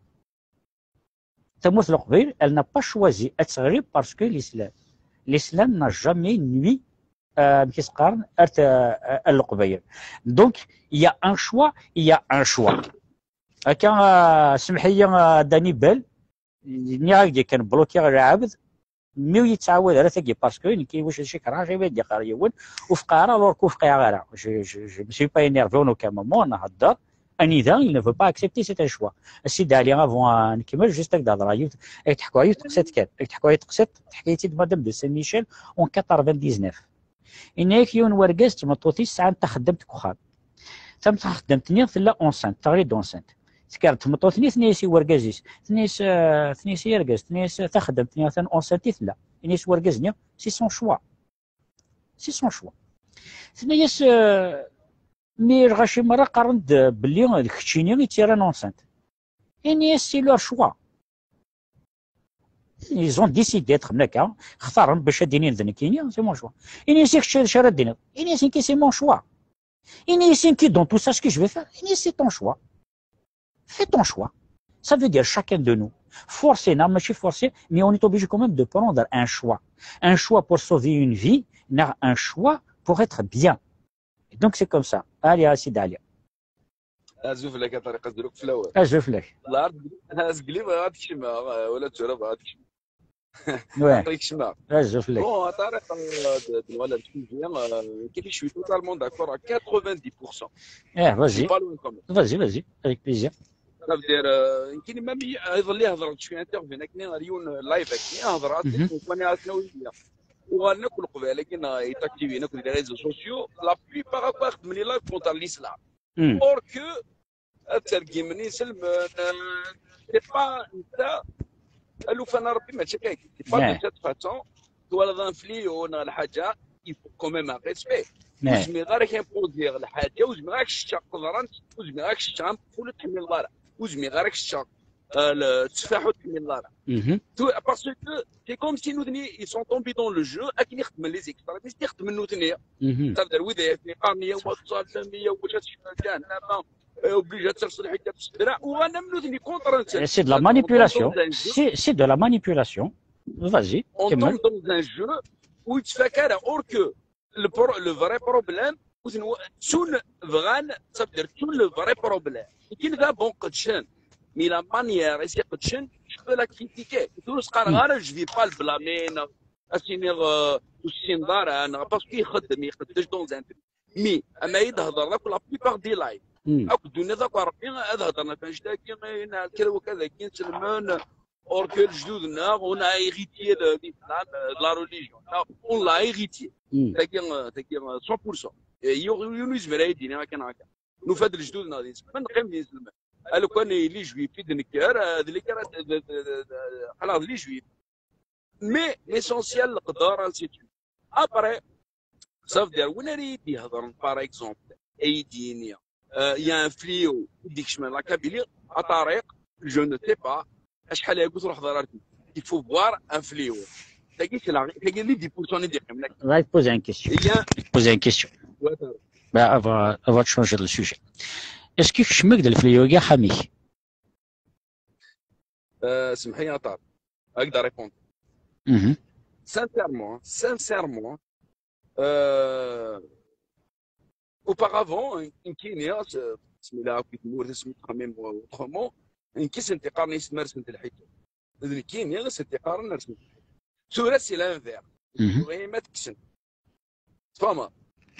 Tamurt n Leqbayel, elle n'a pas choisi ad teɣli parce que l'islam. L'islam n'a jamais nui, euh, amek i s-qqaren, ar t-, euh, ar Leqbayel. Donc, il y a un choix, il y a un choix. Akka, euh, semmeḥ-iyi, euh, Dani Bell, nniɣ-ak-d yakan blokiɣ lɛebd, mi ur yettɛawad ara tagi, parce que nekk iwacu d acu i kerheɣ, imi d-yeqqar yiwen, ur fqeɛ ara, alors que ur fqiɛeɣ ara. Je, je, je me suis pas énervé en aucun moment, nhedder, anida, il ne veut pas accepter, c'est un choix. A Sidi Ɛli, avant ad nkemmel, juste ad k-d-hedreɣ yiwet, ad k-d-ḥkuɣ yiwet teqsiṭ kan, ad k-d-ḥkuɣ yiwet teqsiṭ, teḥka-yi-tt-id Madame de Saint-Michel en quatre-vingt-dix-neuf. Yenna-yak yiwen wergaz d tmeṭṭut-is sɛan taxeddamt deg uxxam. Tam-, taxeddamt-nni tella enceinte, teɣli-d enceinte. Tekker-d tmeṭṭut-nni, tenna-yas i wergaz-is, tenna-yas, euh, tenna-yas i argaz, tenna-yas, euh, taxeddamt-nni atan enceinte i tella. Yenna-yas wergaz-nni, c'est son choix. C'est son choix. Tenna-yas, euh, mi lɣaci merra qqaren-d belli d keččini i tt-yerran enceinte. Ini-as, c'est leur choix. Ils ont décidé, xemla akka, xtaren bac ad inin d nekkini, c'est mon choix. Ini-as, i kečč d acu ara d-tiniḍ? Ini-as, nekki, c'est mon choix. Ini-as, nekki, dans tout ça, ce que je vais faire, ini-as, c'est ton choix. Fais ton choix. Ça veut dire chacun de nous. Forcé, non, mais je suis forcé, mais on est obligé quand même de prendre un choix. Un choix pour sauver une vie, non, un choix pour être bien. Et donc, c'est comme ça. Allez, à Sidi Ɛli. Azul fell-ak a Ṭariq, azul akk fell-awen. Azul fell-ak. Azul, bɣiɣ ad kecmeɣ, euh, wala tura bɣiɣ ad kecmeɣ. Ouais. Aql-i kecmeɣ. Azul fell-ak. Bon, a Ṭariq, euh, d, d, voilà, le sujet, euh, je suis totalement d'accord à quatre-vingt-dix pour cent. Eh, vas-y. Pas loin quand même. Vas-y, vas-y, avec plaisir. Ça veut dire, euh, nekkini même, euh, iḍelli hedreɣ-d cwiya, interview akken ar yiwen, euh, live akken, hedreɣ-as, mhm, nekkini akken ur lliɣ. Uɣalen akk Leqbayel-agi neɣ yetaktiwin akk di les réseaux sociaux, la plupart akk xeddmen les lives contre l'islam. Hmm. Or que ad tergimen iselmen, euh, c'est pas netta, alufan n Rebbi mačči akka. C'est pas de cette façon. Twalaḍ un fléau neɣ lḥaǧa, il faut quand même un respect. Ur zmireɣ ara ad k-impoziɣ lḥaǧa, ur zmireɣ ara ad k-ččeɣ qeḍran, ur zmireɣ ara ad k-ččeɣ ameqful ur tḥemmleḍ ara, ur zmireɣ ara ad k-ččeɣ, euh, le- tteffaḥ ur tḥemmleḍ ara. Tu- parce que c'est comme si nutni ils sont tombés dans le jeu, akken i xeddmen les extrémistes i xeddmen nutni. Ça veut dire wid ay asen-iqqaren ya wa ttẓallam, ya wa ad tecfeḍ ǧahennama, euh, obligé ad terseḍ lḥiǧab s ddreɛ, uɣalen am nutni contre-nsen. C'est de la manipulation. C'est c'est de la manipulation. Vas-y, on tombe dans un jeu où yettfaka ara, or que le, pro- le vrai problème, ur ten- ttun bɣan, ça veut dire ttun le vrai problème. Nekkini d abon qedcen, mais la manière i s-iqedcen, je peux la critiquer. Ur s-qqareɣ ara je vais pas le blâmer, neɣ ad s-iniɣ, euh, ur tessineḍ ara, neɣ parce que ixeddem, iqeddec dans un truc. Mais ama i d-hedreḍ akk la plupart des lives, akk ddunit akk Rebbi ad hedren ɣef annect-agi, ayen kra wakka dagi, nselmen, or que lejdud-nneɣ, on a hérité de l'islam, euh, de la religion. Non, on l'a hérité. Tagi, euh, tagi, euh, cent pour cent. Et yiwen ur yezmir ad yi-d-yini akken akka. Nufa-d lejdud-nneɣ d inselmen, neqqim d inselmen. Alukan yelli juif i d-nekker, euh, d lekker ad- d- d- d- d- aql-aɣ d les juifs. Mais l'essentiel, leqder, ainsi de suite. Après, ça veut dire, win ara yi-d-ihedren, par exemple, ad yi-d-yini, euh, il y a un fléau i d-ikecmen la Kabylie, a Tariq, je ne sais pas, acḥal aya ur truḥeḍ ara ar tmurt. Il faut voir un fléau. Tagi, c'est la- tagi, les dix pour cent i d-iqqimen. Là, il pose une question. Il y a- Il pose une question. Ouais, ça- Bah, avant, avant de changer de sujet. Est-ce que kecmen-ak-d lefliyo-agi axxam-ik? Euh, semḥi a Tariq, ad ak-d-répondre. Sincèrement, sincèrement, euh, auparavant, nekkini, s- bismillah, akked tmurt, asmi ttxemmim autrement, nekki sent iqqaren yesma rsent lḥiǧab. D nekkini i sent iqqaren rsent lḥiǧab. Tura c'est l'inverse. Tura ma tekksen. Tfahmeḍ?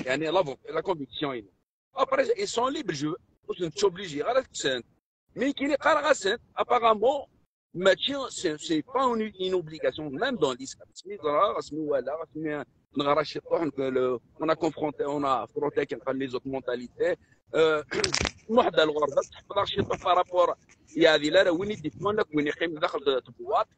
Yani la, vo- la conviction-inu. Après, ils sont libres, je ur ten-obligé ara ad kksen. Mais nekkini qqareɣ-asen, apparemment, mačči, c'est c'est pas une, une obligation, même dans l'islam. Asmi ẓraɣ, asmi walaɣ, asmi neɣra ciṭuḥ, le- on a confronté, on a affronté akken qqaren les autres mentalités. Euh, muḥda lɣerba, tḥeffḍeɣ ciṭuḥ par rapport, yeɛdil ara win i d-iffɣen akk win iqqimen daxel n tbewwaṭ.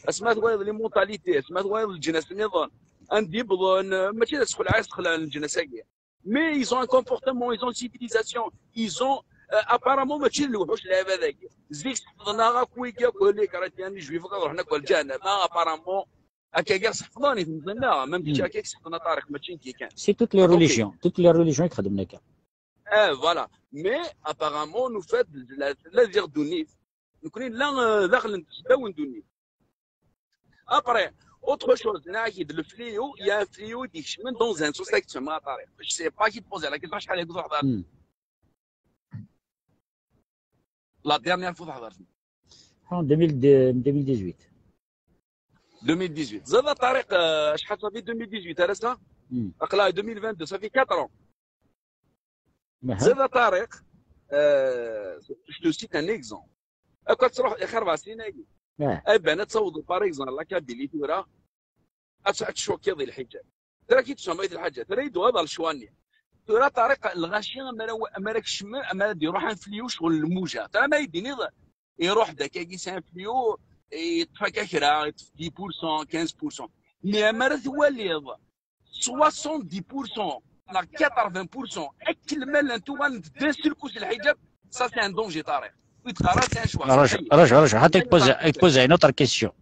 Asma twayeḍ les mentalités, asma twayeḍ leǧnas nniḍen, anda i wwḍen, mačči d asexleɛ i sexlaɛen leǧnas-agi. Mais ils ont un comportement, ils ont une civilisation, ils ont, euh, apparemment, mačči d lewḥuc lɛibad-agi. Zik sḥefḍen-aɣ akk wigi akk, les chrétiens, les juifs, ad ruḥen akk ar lǧahennama, apparemment, akka i sḥefḍen i temẓi-nneɣ, même kečči akka i sḥefḍen a Tariq, mačči nekki kan. C'est toutes les religions, toutes les religions i ixeddmen akka. Eh, voilà. Mais apparemment, nufa-d la- la diɣ ddunit. Nekkni nella, euh, daxel n tesdaw n ddunit. Après, autre chose, nniɣ-ak-id, le fléau, il y a un fléau i d-ikecmen dans un sens, tfehmeḍ a Tariq. Je sais pas qui te pose la question, acḥal aya ur teḥḍireḍ. La dernière fois teḥḍireḍ. En deux mille deux, deux mille dix-huit. Deux mille dix-huit. Teẓriḍ a Tariq, euh, acḥal ça fait deux mille dix-huit, ar ass-a? Aql-aɣ deux mille vingt-deux, ça fait quatre ans. Teẓriḍ a Tariq, euh, je te cite un exemple. Akka ad truḥ i xir rebɛa snin-agi. Ay ben ad tawḍeḍ, par exemple, la Kabylie tura, ad ad tcukkiḍ i lḥiǧab. Tura ki tfehmeḍ lḥaǧa, tura i d-tuɣal ɣer lecɣal-nni. Tura a Tariq, lɣaci amar a- amar ad kecmen, amar ad iruḥ un fléau ccɣel lmuja. Tura ma yi-d-tiniḍ, iruḥ-d akkagi c'est un fléau, yeṭṭef akka kra, yeṭṭef dix pour cent, quinze pour cent. Mais amar ad twaliḍ soixante-dix pour cent neɣ quatre-vingts pour cent akk lmal n tuɣal-d d'un seul coup s lḥiǧab, ça c'est un danger, Tariq. Ur d-qqar ara c'est un choix. Raja, raja, raja, ḥatta ad k-poser, ad k-poser une autre question.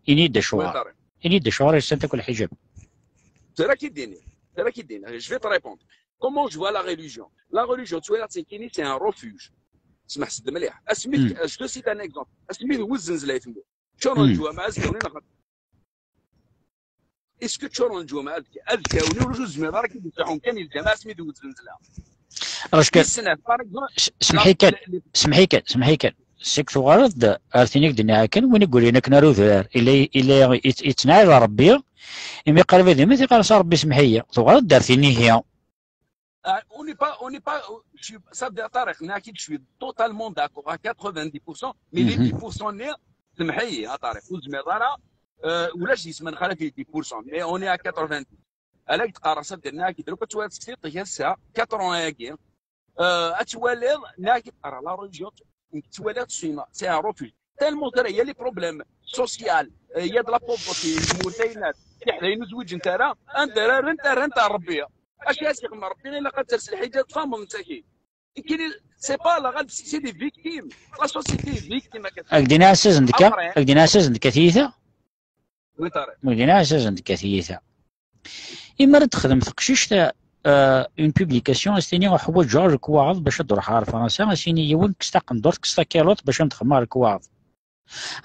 Ini-d acuɣer. Ini-d acuɣer yessan akk lḥiǧab. Tura ki d-ini, tura ki d-ini, je vais te répondre. Comment je vois la religion? La religion, tu vois, c'est kini, c'est un refuge. Smeḥ-d mliḥ. Asmi, je te cite un exemple. Asmi d zzenzla i tmurt. Ččuren lǧwameɛ azekka-nni neɣ Est-ce que ččuren lǧumeɛ azekka? Azekka-nni ur zmireɣ ara ad k-id-sɛun kan i lǧameɛ asmi d zzenzla. Parce que, semḥi kan, semḥi kan, semḥi kan. Seg tuɣaleḍ-d ar tin i k-d-nniɣ akken, win i yulin akken ar udrar, illa, illa yettnaɛi ɣer Rebbi, imi qrib ad imet, iqqar-as a Rebbi semḥ-iyi. Tuɣaleḍ-d ar tin ihi. Ah, on n'est pas, on n'est pas, je suis, ça veut dire, Tariq, nekk, je suis totalement d'accord à quatre-vingt-dix pour cent, mais les dix pour cent-nni, semḥ-iyi, a Tariq, ur zmireɣ ara, euh, ulac di semaine xalaf les dix pour cent, mais on est à quatre-vingt-dix. Ala i d-qqareɣ, ça veut dire, nekk, d lwaqt tura teskiḍ, ass-a, quatre ans-agi, euh, ad twaliḍ, nekk, d-qqareɣ, la religion, ttwaliɣ-tt, c'est un refuge. Tellement tura, il y a les problèmes sociaux, euh, il y a de la pauvreté, tmurt ayennat. Tiḥdayin ur zwiǧent ara, anda ara rrent, rrant ar Rebbi. Acu i as-ixdem Rebbi? Ilaq ad ters lḥiǧab, tfahmeḍ netta-ki. Nekkini, c'est pas la, c'est des victimes. La société est victime, akka. Ak-d-iniɣ asazen d ka, Après, ak-d-iniɣ asazen d ka tiyita. Oui, Tariq. Ak-d-iniɣ asazen d ka tiyita. Imi ara d-texdem teqcict, euh, une publication, as-tini uḥwaǧeɣ lekwaɣeḍ bac ad d-ruḥeɣ ɣer Fransa, as-yini yiwen kkes taqendurt, kkes takiluṭ bac ad m-d-xedmeɣ lekwaɣeḍ.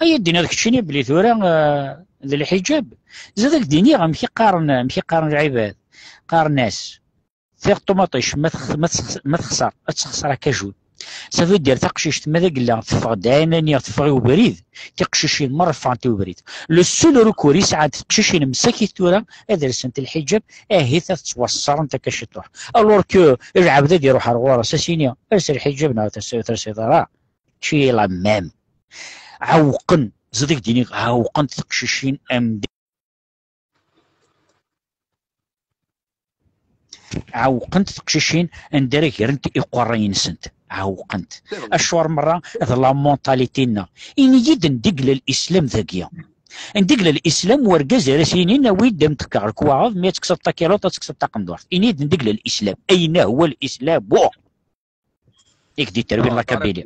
Ay ad d-tiniḍ keččini belli tura, euh, d lḥiǧab. Zad ak-d-iniɣ amek i qqaren, amek i qqaren lɛibad. Qqaren-as, tiɣ ṭumaṭic, ma tex-, ma tex-, ma texṣer, ad texṣer akka jun. Ça veut dire taqcict, ma d agella, teffeɣ-d ɛinani, teffeɣ i ubrid, tiqcicin merra ffɣent i ubrid. Le seul recours i sɛant teqcicin msakit tura, ad lsent lḥiǧab, ahit ad ttwaṣṣarent akka ciṭuḥ. Alors que lɛebd ad iruḥ ar ɣur-s, as-yini, els lḥiǧab neɣ ur telsiḍ ara. Tu es la même. Ɛewqen, zad ak-d-iniɣ, ɛewqent teqcicin am Ɛewqent teqcicin anda ara grent iqerray-nsent. Ɛewqent. Acuɣer merra d la mentalité-nneɣ. Ini-yi-d anda i yella lislam dagi. Anda i yella lislam, urgaz ara s-yinin awi-d am tekkeɣ lekwaɣeḍ, mi ad tekkseḍ takiluṭ, ad tekkseḍ taqendurt. Ini-yi-d anda i yella lislam. أين هو الإسلام؟ I k-d-yetterwin la Kabylie.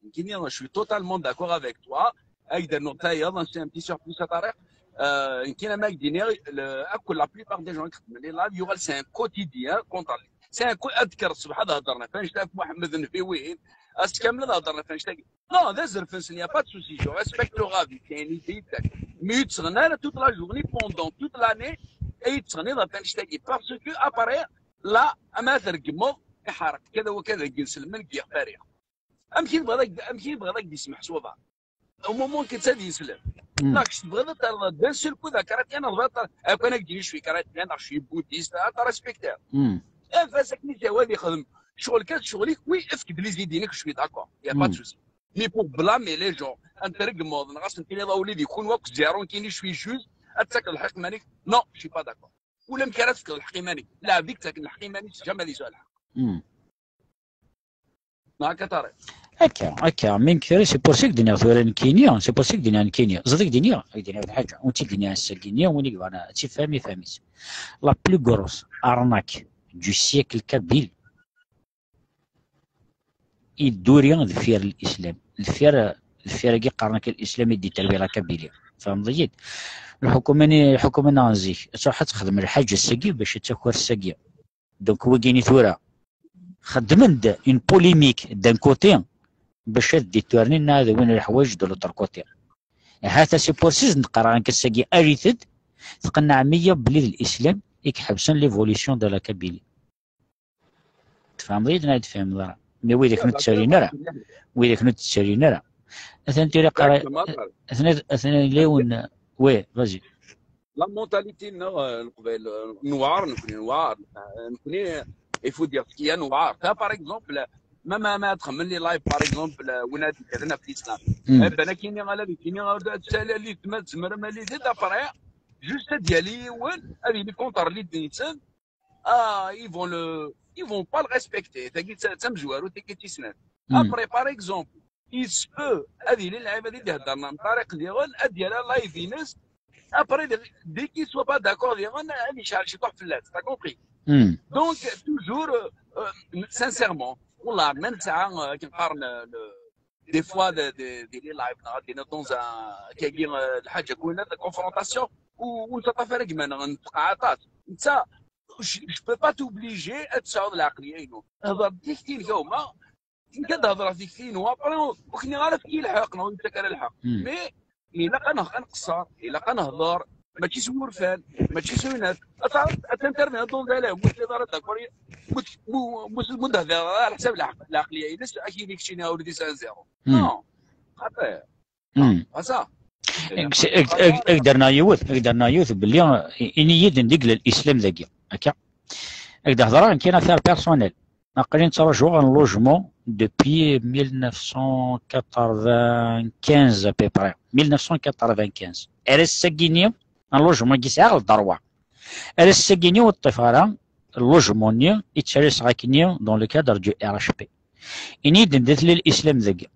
Nekkini, je suis totalement d'accord avec toi. Ak-d-rnuɣ tayeḍ, c'est un petit surplus a Tariq. Euh, nekkini, ma ak-d-iniɣ, le, akk la plupart des gens qui xeddmen les lives, yuɣal c'est un quotidien contre les, c'est un co-, ad tekker ṣṣbeḥ ad heddren ɣef annect-a, ɣef Muḥemmed Nnbi wihin, ass kamel ad heddren ɣef annect-agi. Non, d azref-nsen, y a pas de souci, je respecte leur avis, c'est une idée. Mais ur ttɣen ara toute la journée, pendant toute l'année, ay ttɣen ɣef annect-agi. Parce que après, là, ama tergmeḍ, iḥerq, kada wa kada, deg inselmen, deg yiɣfariɣ. Amek i tebɣiḍ ad, amek i tebɣiḍ ad k-d-yesmeḥsu uḍar? Au moment que d-yeslem. Hmm. Neɣ kečč tebɣiḍ ad terreḍ d'un seul coup d akratyan, neɣ tebɣiḍ ad, akk ad k-d-yini je suis chrétien, neɣ je suis bouddhiste, ad t-respektiḍ. Hmm. Anef-as akken i t-yehwa ad yexdem. Ccɣel kan d ccɣel-ik, oui, efk-d les idées-inek, je suis d'accord, y a pas de souci. Mais pour blâmer les gens, ad n-treggmeḍ, neɣ ad sen-tiniḍ a wlidi, kunwi akk zéro, nekkini je suis juste, ad d-takeḍ lḥeqq iman-ik, non, je suis pas d'accord. Ulamek ara tefkeḍ lḥeqq iman-ik. Lɛebd i yettaken lḥeqq iman-is, jamais ad yesɛu lḥeqq. Hmm. Neɣ akka, Tariq? Akka, akka. Mi nekk tura, c'est pour ça i k-d-nniɣ tura nekkini, c'est pour ça i k-d-nniɣ nekkini. Ẓriɣ i k-d-nniɣ, i k-d-nniɣ lḥaǧa. Ur tt-id-nniɣ ass-agi-nni, win i yebɣan ad tt-ifhem, ifhem-itt. La plus grosse arnaque du siècle kabyle, i dduri deffir l'islam. Deffir, deffir-agi qqaren akka l'islam i d-iterwi la Kabylie. Tfehmeḍ-iyi-d? Lḥukuma-nni, lḥukuma-nneɣ n zik, ad truḥ ad texdem lḥaǧa ass-agi bac ad taker ass-agi. Donc, wigi-nni tura, xeddmen-d une polémique d'un côté, bac ad d-iturnin ad awin leḥwayeǧ de l'autre côté. Hata c'est pour ça i neqqar akka ass-agi, arit-d, tqenneɛ meyya belli d l'islam i iḥebsen l'évolution de la Kabylie. Tfehmeḍ-iyi-d neɣ ur d-tfehmeḍ ara? Mais widak ur d-ttalin ara. Widak ur d-ttalin ara. Atan tira qara-, atan, atan yella yiwen. Oui, vas-y. La mentalité-nneɣ, euh, n Leqbayel, euh, newɛer, nekkni newɛer. Euh, nekkni, il faut dire ce qu'il y a, newɛer. Ta, par exemple, ma, ma, ma txemmem les lives, par exemple, euh, win ad d-ikkren ɣef l'islam. Hmm. Eh ben, akini, ala d kini, ad tsalali, ma tzemrem, ali, c'est après, juste ad yali yiwen, ad yili contre l'idée-nsen, ah, ils vont le, ils vont pas le respecter. Tagi d ta-, d tamezwarut, tagi d tis snat. Hmm. Après, par exemple, il se peut, ad yili lɛibad i d-iheddren am Tariq diɣen, ad d-yerr live-ines, après, dès, dès qu'il soit pas d'accord diɣen, ad yecɛel ciṭuḥ fell-as. T'as compris? Hmm. Donc, toujours, euh, euh, sincèrement, والله, ma nesɛa, euh, akken qqaren, euh, le, des fois, de, de, de les lives, neɣ ad d-iniḍ dans un, kagi, euh, lḥaǧa, kwinet, la confrontation, u, u nettaṭṭaf ara gma, neɣ netqaɛaṭ-as. Netta, je, je peux pas t'obliger ad tesɛuḍ lɛeqliya-inu. Hḍer tikti-inek a gma, nekk ad d-hedreɣ tikti-inu, après, ur k-nniɣ ara efk-iyi lḥeqq, neɣ ur yettak ara lḥeqq. Hmm. Mais, mais ilaq ad neɣ-, ad nqeṣṣer, ilaq ad nehḍer, mačči s wurfan, mačči s winat. Ad taɛreḍ, ad tinterveniḍ dans un live, ur telliḍ ara d'accord, mu, mu, mu, mu d-thedreḍ ara ɛla ḥsab lɛeq-, lɛeqliya-ines, ad k-yini keččini ur d-isɛan zéro. Hmm. Non. Xaṭi. Hmm. Asa. Ak-, ak-, ak-, ak-d-rniɣ yiwet, ak-d-rniɣ yiwet belli, i-, ini-yi-d anda i yella l'islam dagi, akka. Ak-d-hedreɣ nekkini affaire personnelle. Aql-i nettṛajuɣ un logement depuis mille neuf cent quatre-vingt-quinze à peu près. Mille neuf cent quatre-vingt-quinze. Ar ass-agi-nni, un logement-agi sɛiɣ le droit. Ar ass-agi-nni ur ṭṭifeɣ ara logement-nni i ttalaseɣ akkenni dans le cadre du R H P. Ini-yi-d anda tella l'islam dagi.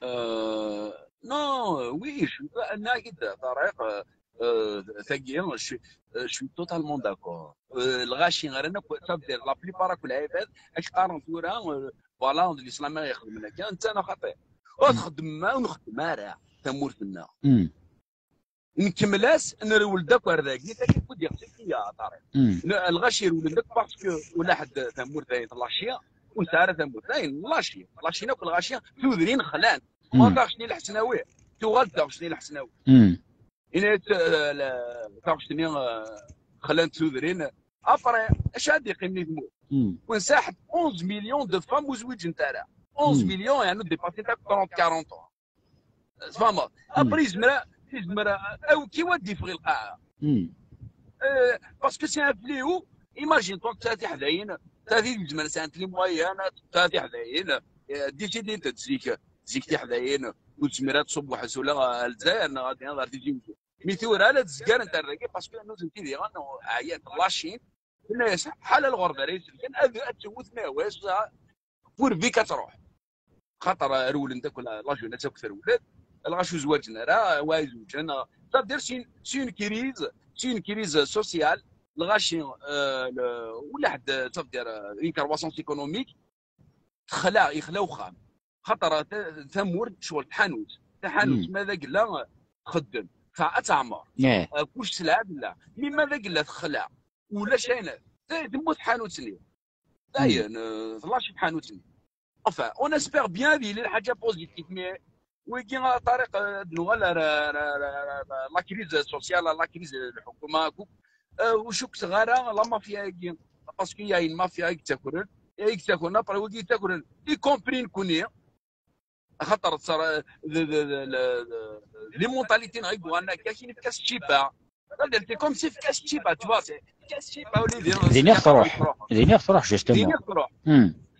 Euh, Non, oui, je suis pas un akid, Tariq, euh, euh, tagi, je suis, euh, je suis totalement d'accord. Euh, lɣaci, ɣer akk, ça veut dire, la plupart akk lɛibad, ad k-qqaren tura, euh, voilà, d l'islam i ixedmen akka, netta neɣ xaṭi. Ur txeddmem, ur nxeddem ara tamurt-nneɣ. Nkemmel-as, nrewwel-d akk ar dagi, tagi kud yeɣs-ik iya, Tariq. N-, lɣaci rewlen-d akk parce que ula ḥedd tamurt dayen tlaci, ur nesɛi ara tamurt dayen, laci, laci akk lɣaci, tudrin xlan. Ma taɣect-nni lḥesnawi, tuɣal-d taɣect-nni lḥesnawi. Yenna-yas, euh, la-, taɣect-nni, euh, xlant tudrin. Après, acu ad d-iqqimen i tmurt? Wen saḥet onze millions de femmes ur zwiǧent ara. Onze millions, yeɛni ur dépassent akk trente, quarante ans. Tfahmeḍ? Après, yezmer, yezmer, awki wa d-yeffeɣ i lqaɛa. Euh, parce que c'est un fléau. Imagine-toi, ta tiḥdayin, ta tid yezmer sɛant les moyens, ta tiḥdayin, euh, décident-d zik, zik tiḥdayin, ur tezmir ad tṣubb weḥd-s ula ɣer Lezzayer neɣ ad d-tiniḍ ɣer Tizi Wezzu. Mi tura la d-zgarent ar dagi, parce que nutenti diɣen ɛyant, lacin, tenna-yas, ḥala lɣerba ara iselken, ad, ad tewwet mawas, pourvu ad truḥ. Xaṭer rewlen-d akk la, la jeunesse akk trewled, lɣaci ur zwaǧen ara, wa izewǧen. Ça veut dire c'est une, c'est une crise, c'est une crise sociale, lɣaci, euh, le, ula ḥedd, ça veut dire, euh, une croissance économique, texla, yexla uxxam. Xaṭer ta-, tamurt, ccɣel tḥanut. Taḥanut, ma d agella, txeddem. Tesɛa ad teɛmer. Euh, kullec sselɛa tella. Mi ma d agella texla, ulac ayen, te-, temmut tḥanut-nni. Dayen, euh, tlaci tḥanut-nni. Enfin, on espère bien ad yili lḥaǧa positive, mais wigi, a Tariq, euh, ad nuɣal ar, ar, ar, ar, ar la crise sociale, la crise n lḥukuma, akk. Euh, ur cukkeɣ ara la mafia-agi, parce que y a une mafia i yettakren, i yettakren, après wigi yettakren, y compris nekkni, axaṭer ttara-, d, d, d, d, d, les mentalités-nneɣ i yuɣalen akka, kien efk-as tčipa. C'est comme si efk-as tčipa, tu vois, c'est efk-as tčipa, uli din. Din i ɣ-truḥ. Din i ɣ-truḥ, justement. Din i ɣ-truḥ.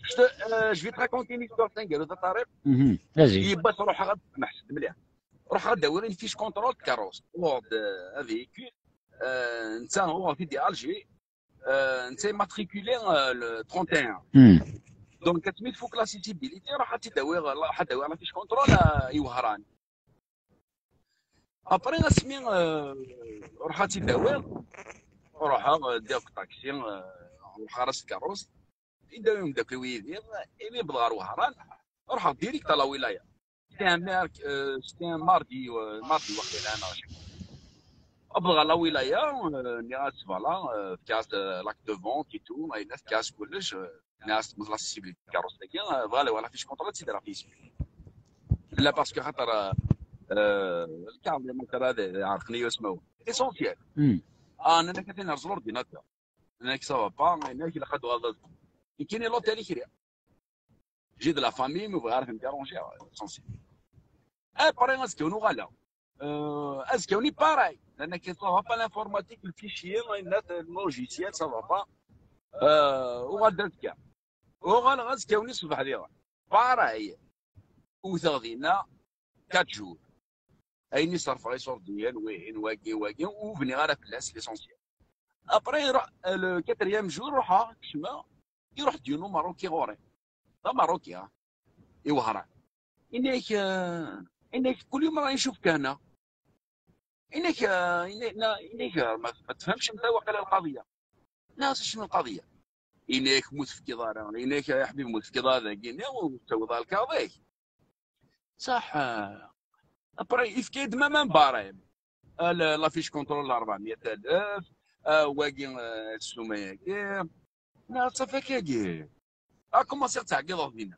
Je te, euh, je vais te raconter une histoire, taneggarut, a Tariq. Vas-y. Yiwwas ruḥeɣ ad, meḥsed mliḥ. Ruḥeɣ ad d-awiɣ une fiche contrôle de carrosse. Or, de, un véhicule, euh, netta, uɣeɣ-t-id di Alger. Euh, netta immatriculé, euh, le trente et un. Donc, asmi tfuk l'accessibilité, ruḥ ad t-id-awiɣ, ruḥ ad d-awiɣ la fiche contrôle, euh, i Wehran. Après, asmi, euh, ruḥ ad t-id-awiɣ, ruḥeɣ, euh, ddiɣ deg ṭaksi, euh, ruḥeɣ ar s tkeṛṛust, i d-awiɣ umeddakel-iw yid-i, imi wwḍeɣ ɣer Wehran, ruḥeɣ direct à la wilaya. C'était un merc-, euh, c'était un mardi, euh, mardi waqila, neɣ acu. Wwḍeɣ ɣer la wilaya, euh, nniɣ-as, voilà, euh, fkiɣ-as, euh, l'acte de vente et tout, ayla fkiɣ-as kullec, euh, nniɣ-as, tmut l'accessibilité n tkeṛṛust-agi, euh, bɣiɣ ad awiɣ la fiche contrôle, ad tt-id-rreɣ f yisem-iw. Là, parce que xaṭer, euh, euh, lkaɣeḍ ma tara d, ɛerqen-iyi wasmawen. L'essentiel. Ah, nnan-ak atan yerẓ l'ordinateur. Nnan-ak ça va pas, nnan-ak ilaq ad tuɣaleḍ ad, nekkini l'hôtel i kriɣ. J'ai de la famille, mais bɣiɣ ara ten-déranger, l'essentiel. Après, azekka-nni uɣaleɣ. Euh, azekka-nni pareil. Nnan-ak ça va pas l'informatique, le fichier, le logiciel, ça va pas. Euh, uɣal-d azekka. Uɣaleɣ azekka-nni ṣṣbeḥ diɣen. Pareil. Wteɣ dinna quatre jours. Ayen i ṣerfeɣ iṣurdiyen, wihin, wagi, wagi, ur bniɣ ara fell-as, l'essentiel. Après, iruḥ, le quatrième jour, ruḥeɣ, kecmeɣ, iruḥ-d yiwen umeṛṛuki ɣur-i. D ameṛṛuki, ha? I Wehran. Ini-ak, euh, ini-ak, kul yum rani ncuff-k hna. Ini-ak, euh, ini-, na-, ini-ak, euh, ma, ma tfehmx anta waqila lqaḍiya. Nniɣ-as, acnu lqaḍiya? Ini-ak, ma ur tefkiḍ ara. Ini-ak, a ḥbib, ma ur tefkiḍ ara dagi, nniɣ, ur tettawiḍ ara lkaɣeḍ-ik. Ṣaḥ, euh, après, yefka-yi-d même un barème. Ah, la, la fiche contrôle, rebɛemya alef, ah, wagi, ah, ssuma-agi. Nniɣ-as, ṣafi akkagi. Ah, commencer ttɛeggiḍeɣ dinna.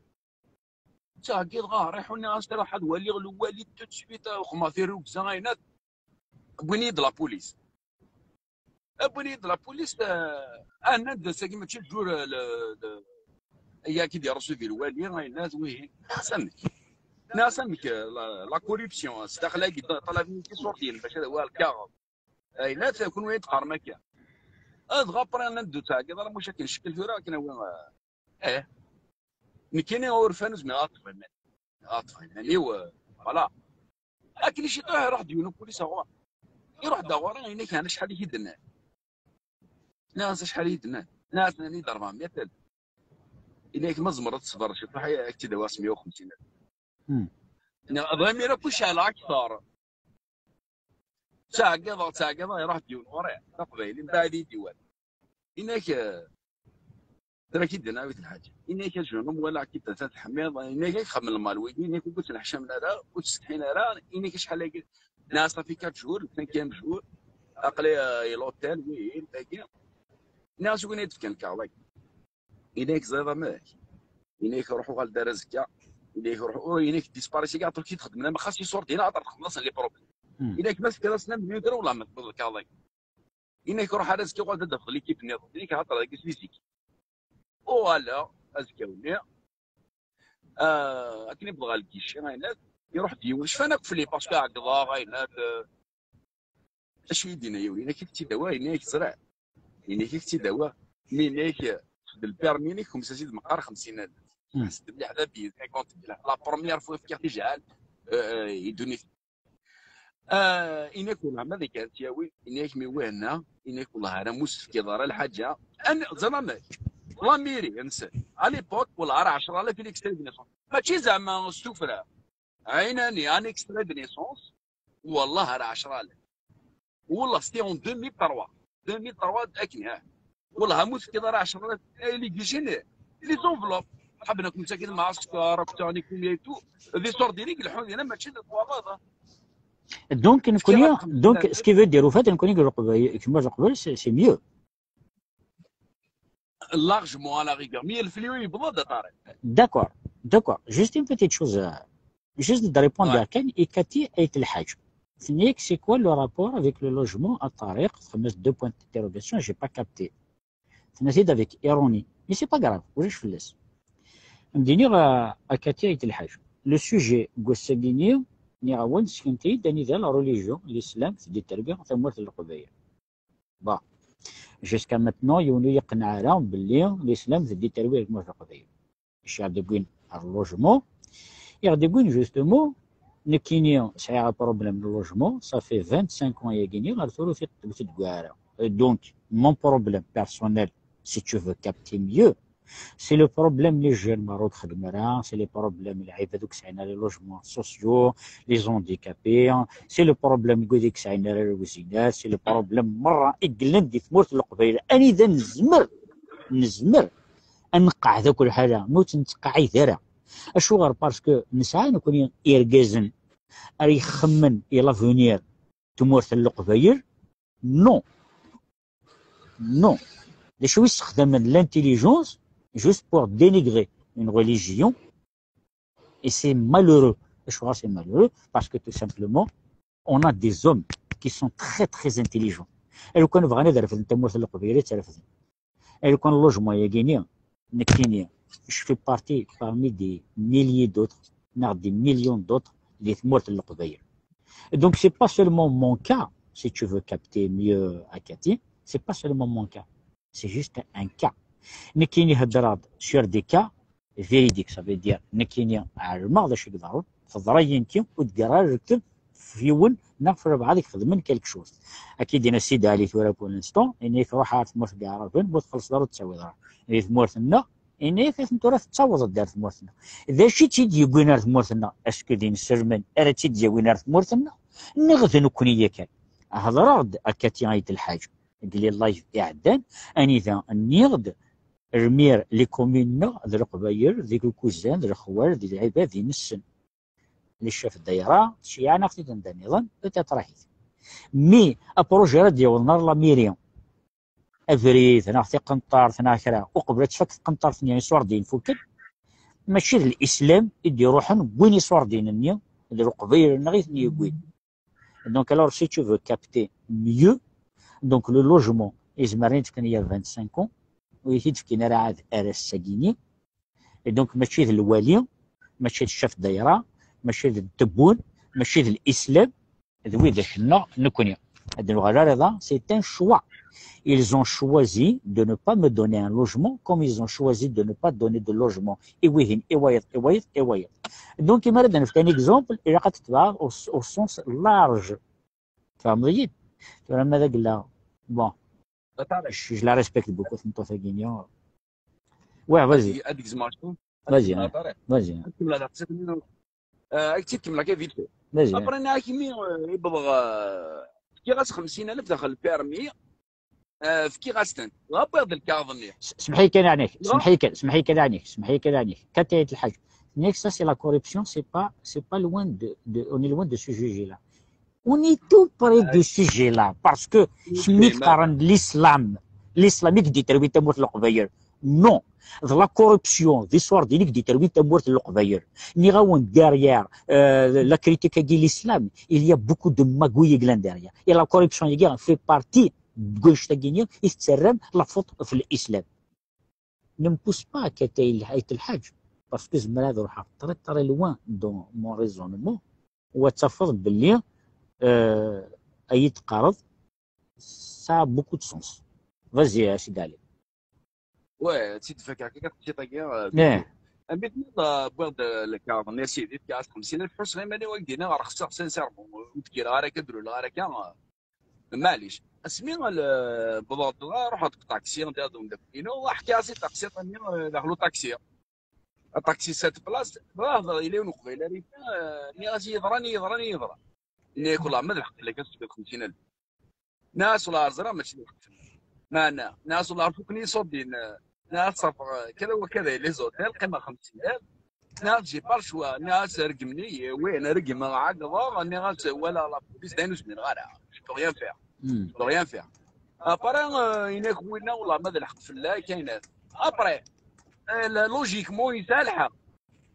Ttɛeggiḍeɣ, ah, riḥu, nniɣ-as, ruḥ ad waliɣ lwali tout de suite, ah, uxmaḍ tirrugza, ayen, wwin-iyi-d la police. Wwin-iyi-d la police, ah, ah, nnan-d, ass-agi mačči d jour, ah, le, le, yak i d-yerresuvi lwali, ayen, wihin. Nniɣ-as, amek? Nniɣ-as, amek, ah, la, la corruption, ah, sdaxel-agi, ṭṭalaben-iyi tiṣurdiyin bac ad awiɣ lkaɣeḍ. Ay, la, ta-, kunwi i d-teqqarem akka. Ad dɣa après, nnan-d ur ttɛeggiḍ ara, muc akken ccekkel tura, akken awi, eh. Nekkini urfan ur zmireɣ ad ṭṭfeɣ iman-, ad ṭṭfeɣ iman-iw, eh, voilà. Akken i ciṭuḥ, iruḥ-d yiwen upulis ɣur-i. Iruḥ-d ɣur-i, ini-ak, acḥal i k-d-nnan? Nniɣ-as, acḥal i k-d-nnan? Nniɣ-as, nnan-iyi-d rebɛemya alef. Ini-ak, ma tzemreḍ ad teṣbreḍ ciṭuḥ, ad k-tt-id-awiɣ s meyya u xemsin alef. Hmm. Neɣ d amir akk icɛel akteṛ. Ttɛeggiḍeɣ, ttɛeggiḍeɣ, iruḥ-d yiwen ɣur-i, d aqbayli, mbeɛd i d-iwala. Ini-ak, eh, tura-k-id-nɛawed lḥaǧa. Ini-ak, a jeune homme, walaɣ-k-id atan tḥemmiḍ, ini-ak, xemmem lmal wigi, ini-ak, ur ttneḥcamen ara, ur ttsetḥin ara, ini-ak, acḥal-agi, neɣ ça fait quatre jours, le cinquième jour, aql-i, eh, i l'hôtel, wihin, dagi. Nniɣ-as, win i d-fkan lkaɣeḍ-agi? Ini-ak, ẓriḍ amek? Ini-ak, ruḥ uɣal-d ar azekka. Ini-ak, ruḥ, oh, ini-ak, disparition, aṭer ki txedmen, ama xas iṣurdiyen, aṭer txedmeḍ-asen les problèmes. Ini-ak, ma tefkiḍ-asen am million dra, wellah ma tewwiḍ lkaɣeḍ-agi. Ini-ak, ruḥ ar azekka, uɣal-d ad d-tafeḍ l'équipe nniḍen. Ini-ak, aṭer dagi s physique. Uɣaleɣ azekka-nni, ah, akken i wwḍeɣ ɣer lgici, ayennat, iruḥ-d yiwen, cfan akk fell-i, parce que ɛeggḍeɣ, ayennat, ah, acu i d-yenna yiwen, ini-ak, ak-tt-id-awiɣ, ini-ak, ẓriɣ, ini-ak, ak-tt-id-awiɣ, mi ini-ak, d lpermi-inek, comme ça, si d-meqqar xemsin alef. Ḥseb mliḥ, d abrid, cinquante mille. La première fois fkiɣ tijɛal, euh, i ddunit. Ah, ini-ak, wellah, ma d akken tt-yawi, ini-ak, mi wihenna, ini-ak, wellah, ara mu s-tefkiḍ ara lḥaǧa. An-, ẓer amek, la mairie-nsen, à l'époque, wellah, ara ɛecra alaf i l'extrait de naissance. Mačči zeɛma s tuffra. Ɛinani, un extrait de naissance, wellah, ara ɛecra alaf. Wellah, c'était en deux mille trois. Deux mille trois, akken, ha. Wellah, ma ur tefkiḍ ara ɛecra alaf, eh, les guichets, les enveloppes. Ḥaben akk nettakid mɛasker, akk ttɣen kumya et tout. D iṣurdiyen i ileḥḥun dinna, mačči d twalaḍ, ha. Donc, nekkni, donc, ce qui veut dire, au fait, nekkni deg Leqbayel, kemm d Leqbayel, c'est, c'est mieux. Largement, à la rigueur. Mais le flux, il est bon, de Tarek. D'accord, d'accord. Juste une petite chose, euh, juste de répondre à Ken et Cathy et Telhaj. C'est quoi le rapport avec le logement à Tarek? Deux points d'interrogation, j'ai pas capté. C'est avec ironie. Mais c'est pas grave. Ulac fell-as. Am d-iniɣ, euh, à Cathy et Telhaj. Le sujet, deg wass-agi-nni, nniɣ-awen, sseknet-iyi-d anida la religion, l'islam, teddi terbi tamurt n Leqbayel. Bon. Jusqu'à maintenant, yiwen ur yeqneɛ ara belli l'islam teddi terbi tamurt n Leqbayel. Acu i ɣ-d-yewwin ɣer logement? I ɣ-d-yewwin, justement, nekkini sɛiɣ problème de logement, ça fait vingt-cinq ans yagini, ɣer tura ur t-id-, ur t-id-wwiɣ ara. Et donc, mon problème personnel, si tu veux capter mieux, c'est le problème les jeunes, ma ur xeddmen ara, c'est le problème lɛibad ur sɛin ara les logements sociaux, les handicapés, c'est le problème n wid ur sɛin ara lewzinat, c'est le problème merra i yellan di tmurt n Leqbayel. Anida nezmer, nezmer ad nqeɛɛed akk lḥala, ma ur tt-nettqeɛɛid ara. Acuɣer? Parce que nesɛa nekkni irgazen ara ixemmen i l'avenir n tmurt n Leqbayel? Non. Non. D acu i ssexdamen l'intelligence juste pour dénigrer une religion? Et c'est malheureux. Acuɣer c'est malheureux? Parce que tout simplement, on a des hommes qui sont très, très intelligents. Et lukan bɣan ad refden tamurt n Leqbayel, ad tt-refden. Et lukan logement-yagini, nekkini, je fais partie parmi des milliers d'autres, neɣ des millions d'autres, di tmurt n Leqbayel. Donc, c'est pas seulement mon cas, si tu veux capter mieux à Cathy, c'est pas seulement mon cas, c'est juste un cas. Nekkini heddreɣ-d sur des cas véridiques, ça veut dire, nekkini ɛelmeɣ d acu i iḍerrun, teḍra yinki, ur d-ggireɣ ara lekdeb f yiwen neɣ f rebɛa deg xedmen quelque chose. Akka i d-yenna Sidi Ɛli tura pour l'instant, ini-ak ruḥ ar tmurt n Iɛraben, ma ur txellṣeḍ ara ur tettawiḍ ara. Di tmurt-nneɣ, ini-ak aten tura tettaweḍ-d ar tmurt-nneɣ. D acu i tt-id-yewwin ar tmurt-nneɣ? Est-ce que d inselmen ara tt-id-yawin ar tmurt-nneɣ? Neɣ d nekkni yakan? Hedreɣ-d akka ti ay d lḥaǧ deg les lives iɛeddan, anida nniɣ-d, rmiɣ les communes-nneɣ d Leqbayel, d Ikukuzan, d Lexwal, d lɛibad i nessen. Les chefs ddayra, cceyɛa neɣ tid anda nniḍen, peut-être ahit. Mi apṛuji ara d-yawḍen ar la mairie, abrid, neɣ tiqenṭert, neɣ kra, uqbel ad tfak tqenṭert-nni, iṣurdiyen fukken, mačči d l'islam i d-iruḥen n win iṣurdiyen-nni, d Leqbayel-nneɣ i ten-yewwin. Donc, alors, si tu veux capter mieux, donc, le logement, izmer ad t-fken il y a vingt-cinq ans, ur t-id-fkin ara ɛad ar ass-agi-ni. Et donc, mačči d lwali, mačči d chef ddayra, mačči d Tebboune, mačči d l'islam, d widak-nneɣ nekkni. Ad nuɣal ar iḍ-a, c'est un choix. Ils ont choisi de ne pas me donner un logement comme ils ont choisi de ne pas donner de logement i wihin, i wayeḍ, i wayeḍ, i wayeḍ. Donc, imi ara d-nefk un exemple, ilaq ad t-tebɛeḍ au, au sens large. Tfehmeḍ-iyi-d? Tura ma d agella, bon, je, je la respecte beaucoup, tameṭṭut-agi-nni. Ouais, vas-y. Ad gzmeɣ cwiṭ. Vas-y, hein. Vas-y, hein. Ad kemmleɣ leqsiṭ-nni. Euh, ad k-tt-id-kemmleɣ kan vite fait. Après, nniɣ-ak imi, euh, i wwḍeɣ, euh, fkiɣ-as xemsin alef daxel lpermi, euh, fkiɣ-as-tent. Dɣa wwiɣ-d lkaɣeḍ-nni. Semḥ-iyi kan, ɛnik, semḥ-iyi kan, semḥ-iyi kan, ɛnik, semḥ-iyi kan, ɛnik. Katayat lḥaǧ. Nniɣ-ak, ça, c'est la corruption, c'est pas, c'est pas loin de, de, on est loin de ce sujet-là. On est tout près de ce sujet-là, parce que kemm i teqqaren l'islam, l'islam i k-d-iterwin tamurt n Leqbayel. Non, d la corruption, d iṣurdiyen i k-d-iterwin tamurt n Leqbayel. Nniɣ-awen, derrière, euh, la critique-agi l'islam, il y a beaucoup de magouilles i yellan derrière. Et la corruption-agi fait partie n wannect-agi-nni i tettarram la faute ɣef l'islam. Ne me pousse pas, Katayat lḥaǧ, parce que zemreɣ ad ruḥeɣ très, très loin dans mon raisonnement, u ad tafeḍ belli, euh, ay d-teqqareḍ, ça a beaucoup de sens. Vas-y, a Sidi Ɛli. Ouais, ad tt-id-fakeɣ kan tiṭ-agi. Eh. Amek tenniḍ, euh, wwiɣ-d, euh, lkaɣeḍ-nni, a Sidi, fkiɣ-as xemsin alef, ḥusseɣ iman-iw, ad k-d-iniɣ, rexseɣ sincèrement, ur d-kkreɣ ara akka, ur d-luleɣ ara akka. Maɛlic. Asmi wwḍeɣ-d, ruḥeɣ deg uṭaksi, d umeddakel-inu, ḥkiɣ-as i taqsiṭ-nni, euh, daxel uṭaksi. Aṭaksi sept places, dɣa hḍer, yella yiwen uqbayli ara yefkan, euh, nniɣ-as yeḍran, yeḍran, yeḍran. Nniɣ-ak, wellah ma d lḥeqq fell-ak, ad s-tefkeḍ xemsin alef. Nniɣ-as, wellah ur ẓriɣ, mačči d lḥeqq fell-ak. Meɛna, nniɣ-as, wellah ur fukken yiṣurdiyen, euh, nniɣ-as, ttafeɣ, euh, kada wa kada, les hôtels, qqimeɣ xemsin alef. Nniɣ-as, j'ai pas le choix, nniɣ-as, rregmen-iyi, win, regmeɣ, ɛeggḍeɣ, nniɣ-as, walaɣ la police, d ayen ur zmireɣ ara, je peux rien faire. Je peux rien faire. Après, euh, yenna-ak winna, wellah ma d lḥeqq fell-ak, ayen. Après, euh, la, logiquement, yesɛa lḥeqq.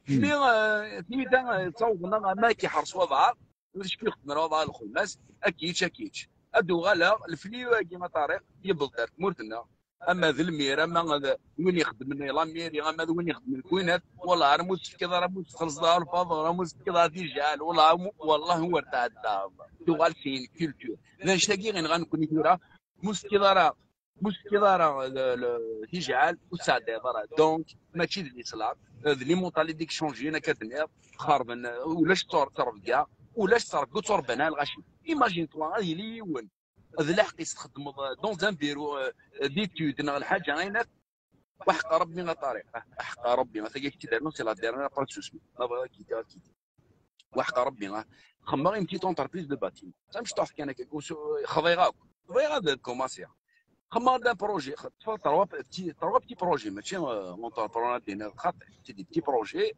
Mais, euh, tiyita, euh, ttawḍen ama ad k-iḥers waḍar, ur d-ckiɣ tmerwad ɣer lxemmas, ad k-yečč, ad k-yečč. Ad d-uɣaleɣ, lefli-agi, a Ṭariq, yewweḍ-d ar tmurt-nneɣ. Ama d lmir, ama d win ixeddmen i lamiri, ama d win ixeddmen deg winat, wellah, ar mu tefkiḍ ara, mu txellṣeḍ ara lfaḍel, mu tefkiḍ ara tijɛal, wellah, mu, wellah, ur tɛeddaḍ. Tuɣal c'est une culture. D annect-agi i ɣ-inɣan nekkni tura, mu tefkiḍ ara, mu tefkiḍ ara le, le, tijɛal, ur tɛeddaḍ ara. Donc, mačči d l'islam, d les mentalités i icanjin, akka d-tenniḍ, xerben, ulac ttrebga, ulac ttrebga ur ttrebban ara lɣaci. Imagine-toi, ad yili yiwen, d lḥeqq-is txeddmeḍ dans un bureau, euh, d'études neɣ lḥaǧa, ayen akk. Waḥeqq Rebbi, a Ṭariq, waḥeqq Rebbi, ma tagi ak-tt-id-rnu, c'est la dernière, après ad tsusmeḍ. Ma bɣiɣ ad k-id-, ad k-id-, waḥeqq Rebbi, ah. Xemmeɣ une petite entreprise de bâtiment. D tamecṭuḥt kan akka, ur s-, xḍiɣ akk. Bɣiɣ ad commencer. Xemmeɣ-d un projet, ṭṭfeɣ trois petits, trois petits projets, mačči, euh, entrepreneur d-yenna xaṭi, c'est des petits projets.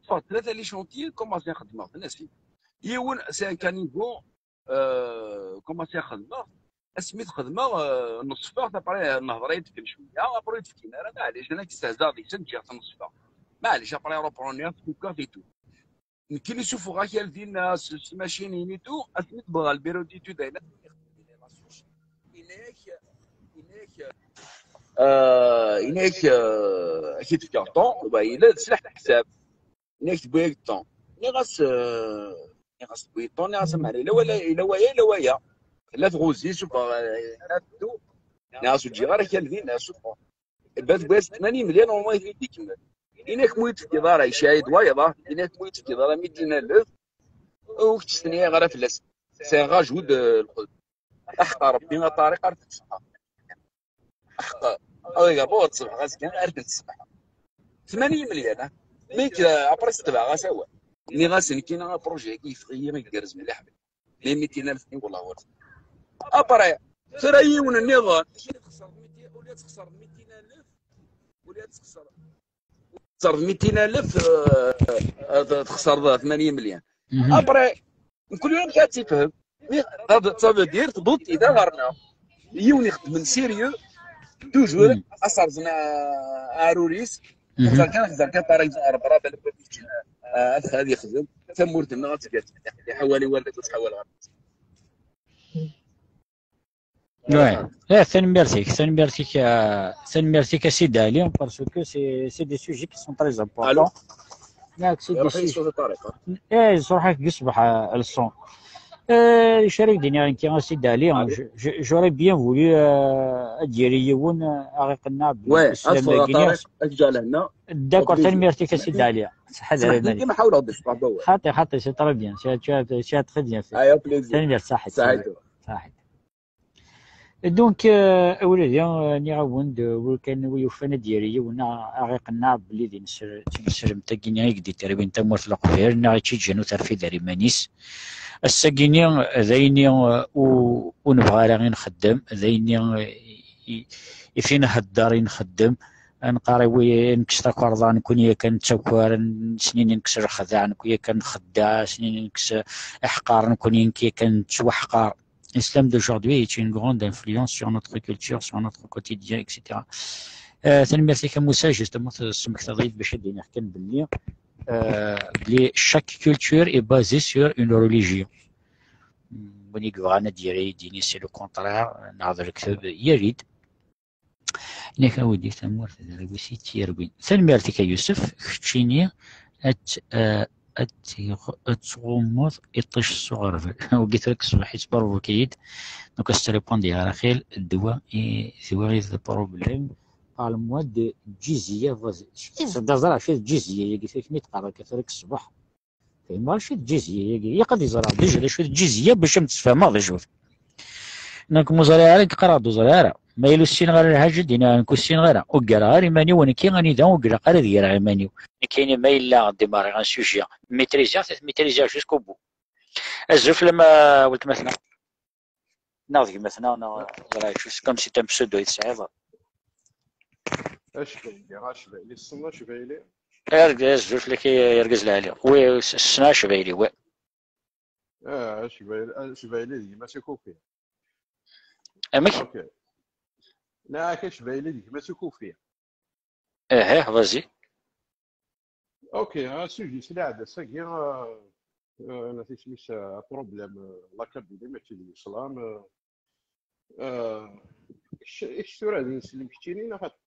Ṭṭfeɣ tlata les chantiers, commencer xeddmeɣ-ten, asif. Yiwen, c'est un caniveau, euh, commencer xedmeɣ, asmi t-xedmeɣ, euh, neṣfeɣ-t, après nehḍer-d kan cwiya, après ur d-fkin ara, maɛlic, ana k-stehzaɣ deg-sen, ǧǧiɣ-t neṣfeɣ. Maɛlic, après reprendre-t, fukkeɣ-t et tout. Nekkini sufuɣ akal dinna s, s tmacinin et tout, asmi d-wwḍeɣ ɣer le bureau d'études, ayen, yenna-yak, yenna-yak, euh, yenna-yak, euh, ad k-id-fkeɣ temps, bah, yella d sslaḥ n leḥsab. Yenna-yak tewwi-yak ṭṭan. Nniɣ-as, euh, nniɣ-as tewwi ṭṭan, nniɣ-as, a Meɛli, yella wala, yella waya, yella waya. Tella tɣuzi, suffeɣ, euh, ad teddu. Nniɣ-as ur ǧǧiɣ ara akal din, nniɣ-as suffeɣ. Iban tewwi-as tmanya melyar, normal ad t-id-ikemmel. Yenna-yak mu yi-d-tefkiḍ ara, yecɛi-d wayeḍ, ah. Yenna-yak mu yi-d-tefkiḍ ara mitin alef, ur k-ttstenyayeɣ ara fell-as. C'est un rajout de lqut. Aḥeqq Rebbi, a Ṭariq, ar tent-ṣebḥeɣ. Aḥeqq, a Rebbi, ur tent-ṣebḥeɣ azekka, ar tent-ṣebḥeɣ. Tmanya melyar, ah. Mi k-, après, s-tebɛeɣ-as awal. Nniɣ-as, nekkini, apṛuji-agi yeffeɣ-iyi igerrez mliḥ. Mais mitin alef-nni, wellah, ur. Après, tura yiwen nniḍen. Txesreḍ mitin alef, wala txesreḍ mitin alef, euh, ad txesreḍ tmanya melyar. Après, mkul yum ad tifhem. Mais ça veut dire tewweḍ-d ɣer-neɣ. Yiwen ixeddmen sérieux, toujours, ad s-rẓen, euh, aɛrur-is. Xeẓẓer kan, xeẓẓer kan, par exemple, Rebṛab, euh, ad, ad yexdem, tamurt-nneɣ ad tga, iḥawal i warrac, ur tḥawal ɣer. Ouais. Eh, tanemmirt-ik, tanemmirt-ik, euh, tanemmirt-ik a Sidi Ɛli, parce que c'est, c'est des sujets qui sont très importants. Yak, c'est des sujets. Eh, yesruḥ-ak deg ṣṣbeḥ, euh, le son. Euh, acu ara k-d-iniɣ nekki a Sidi Ɛli, hein, je, je, j'aurais bien voulu, euh, ad d-yali yiwen, euh, ad ɣ-iqenneɛ belli l'islam dagi. D'accord, tanemmirt-ik a Sidi Ɛli. Ḥader. Xaṭi, xaṭi, c'est très bien, c'est, tu as, tu as très bien fait. Tanemmirt, saḥit. Saḥit. Donc, euh, a wladi, euh, nniɣ-awen-d, euh, wi kan, wi yufan ad d-yerr yiwen, a, a ɣ-iqenneɛ belli d inesr-, d tinesremt-agi-nni i yeddeterwin tamurt n Leqbayel, neɣ i tt-iǧǧan ur terfid ar iman-is. Ass-agi-nni d ayen-nni, uh, ur, ur nebɣi ara i nxeddem, d ayen-nni, uh, i, i, i t-inhedder i nxeddem. Ad nqar i wi, nekkes takerḍa, nekkni yakan nettaker, snin nekkes lexdeɛ, nekkni yakan nxeddeɛ, snin nekkes iḥqar, nekkni yakan nettwaḥqar. L'islam d'aujourd'hui est une grande influence sur notre culture, sur notre quotidien, et cetera. Euh, tanemmirt-ik a Musa, justement, tesmektaḍ-iyi-d bac ad d-iniɣ kan belli, euh, belli chaque culture est basée sur une religion. Win i yebɣan ad d-yerr, ad d-yini c'est le contraire, neɣ d lekdeb, yerr-d. Nek a widi tamurt d rwis i tt-yerwin. Tanemmirt-ik a Yusef, keččini ad, eh, ad tɣ-, ad tɣummeḍ iṭij s uɣerbal. Wagi tura ṣṣbeḥ yettbarbuki-yi-d. Donc ad s-tripundi ɣer axil, ddwa i, ddwa i d problème. Parle-moi de djizya, vas-y. Acu i d djizya-yagi, tura kemm i d-qqareɣ akka tura ṣṣbeḥ? Fehmeɣ acu d djizya-yagi. Ilaq ad iẓer déjà d acu d djizya bac ad m-d-sfehmeɣ d acu-t. Nekk ur ẓriɣ ara, nekk qqareɣ-d ur ẓriɣ ara. Ma yella ur ssineɣ ara lḥaǧa, ad d-iniɣ nekk ur ssineɣ ara. Uggareɣ ara iman-iw nekki anida ur ilaq ara ad greɣ iman-iw. Nekkini ma yella dimarriɣ un sujet, maîtriseɣ-t, ad t-maîtriseɣ jusqu'au bout. Azul fell-am a weltma-tneɣ. Neɣ d gma-tneɣ, neɣ ẓriɣ acu, c'est comme si un pseudo i tesɛiḍ. Acbayli, acbayli, tessneḍ acbayli? Argaz, azul fell-ak, ay argaz lɛali. Wi, s-, ssneɣ acbayli, wi. Ah, acbayli, acbayli d gma-s i kufi. Amek? Ok. Neɣ acbayli d gma-s i kufi. Aha, vas-y. Ok, asujet s leɛdes-agi, euh, euh, nati isem-is, euh, problème, euh, la Kabylie, mačči d l'islam, euh, euh, kec-, kec tura d ineslem keččini, neɣ xaṭi?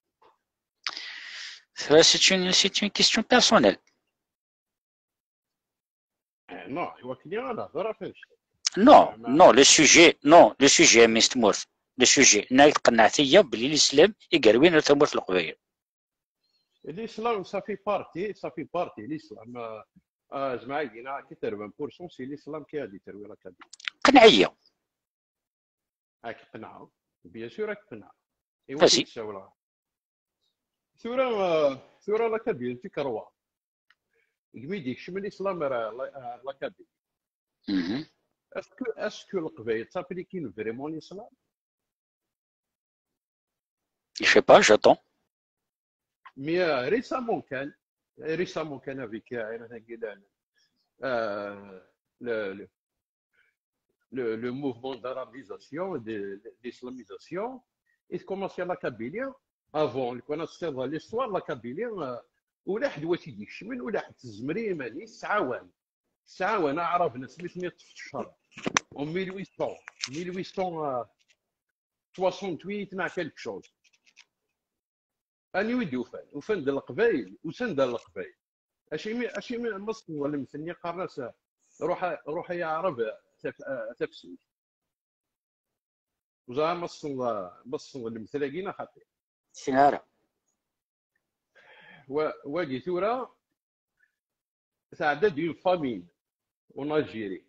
Tura, c'est une, c'est une question personnelle. Eh, non, iwakken i nehder ɣef annect-a. Non, non, le sujet, non, le sujet, a mmi-s n tmurt. Le sujet, nna i tqenneɛ tiya belli l'islam i yerwin ar tamurt n Leqbayel. L'islam, ça fait partie, ça fait partie, l'islam, euh, euh, زعما عندنا quatre-vingts pour cent c'est l'islam qui a détruit la Kabylie. Qenneɛ-iyi. Ak qenɛeɣ. Bien sûr, ak qenɛeɣ. Iwa Vas-y. Tura, euh, tura la Kabylie, tu crois. Gmi d-ikcem l'islam ar la, ar la Kabylie. Mhm. Est-ce que, est-ce que Leqbayel s'appliquent vraiment l'islam? Je sais pas, j'attends. Mais, euh, récemment, kan, récemment, kan avec, euh, euh, le, le, le, le mouvement d'arabisation, de, d'islamisation, il commence la Kabylie. Avant, quand on sait l'histoire, la Kabylie, euh, ula ḥedd wa t-id-ikecmen, ula ḥedd tezmer i iman-is, tɛawen. Tɛawen, aɛraben, asmi ten-iṭṭef ccer. En mille huit cents, mille huit cent soixante-huit, neɣ quelque chose. Anwa i d-ufan? Ufan-d Leqbayel, usan-d ar Leqbayel. Acimi, acimi ma tessneḍ lmetel-nni qqaren-as, ruḥ a, ruḥ ay aɛrab taf-, tafsut. Ur ẓriɣ ma tessneḍ, ma tessneḍ lmetel-agi neɣ xaṭi. Ur ssineɣ ara. Wa-, wagi tura, tɛedda-d une famine en Algérie.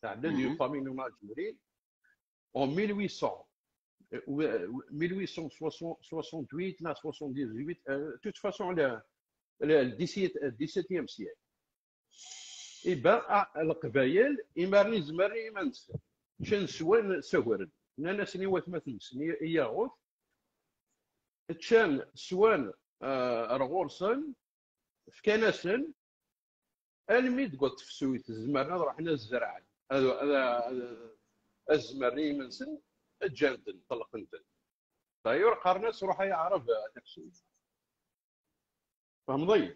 Tɛedda-d une Mhm. famine en Algérie en mille huit cents. Euh, ou, euh, mille huit cent soixante-huit, neɣ soixante-dix-huit, euh, de toute façon, le, le, le dix-sept, euh, dix-septième siècle. Iban, ah, Leqbayel, imaren zemren i iman-nsen. Ččan, swan, ssagren. Nnan-asen i watmaten-nsen, i, i yaɣut. Ččan, swan, euh, ar ɣur-sen, fkan-asen, almi deg tefsut zemren ad ruḥen ad zerɛen, ad, ad, ad, ad zemren i yiman-nsen, ǧǧan-ten, ṭellqen-ten. D'ailleurs, qqaren-as, ruḥ ay aɛrab, a tafsut. Fehmeḍ-iyi?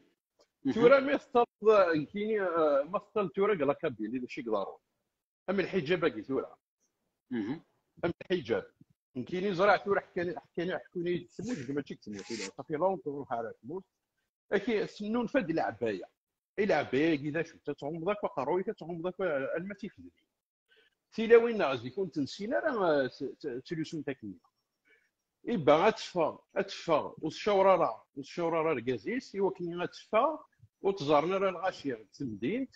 Mhm. Tura, mi teṭṭaleḍ, eh, nekkini, eh, ma teṭṭaleḍ tura deg la Kabylie, d acu i iḍerrun? Am lḥiǧab-agi tura. Mhm. Am lḥiǧab. Nekkini ẓriɣ tura ḥkan, ḥkan, ḥkun-iyi-d tmurt, mačči deg tmurt, ila, ça fait longtemps ur ruḥeɣ ara tmurt. Aki, tennulfa-d lɛebaya. I lɛebaya-agi d acu? Ad tɣummeḍ akk aqerruy-ik, ad tɣummeḍ akk, eh, alma d tikli. Tilawin-nneɣ zik ur tent-nessin ara, eh, t-, t-, ttlusunt akken. Iba ad teffeɣ, ad teffeɣ, ur tcawar ara, ur tcawar ara argaz-is, i wakken ad teffeɣ, ur tt-ẓerren ara lɣaci n temdint,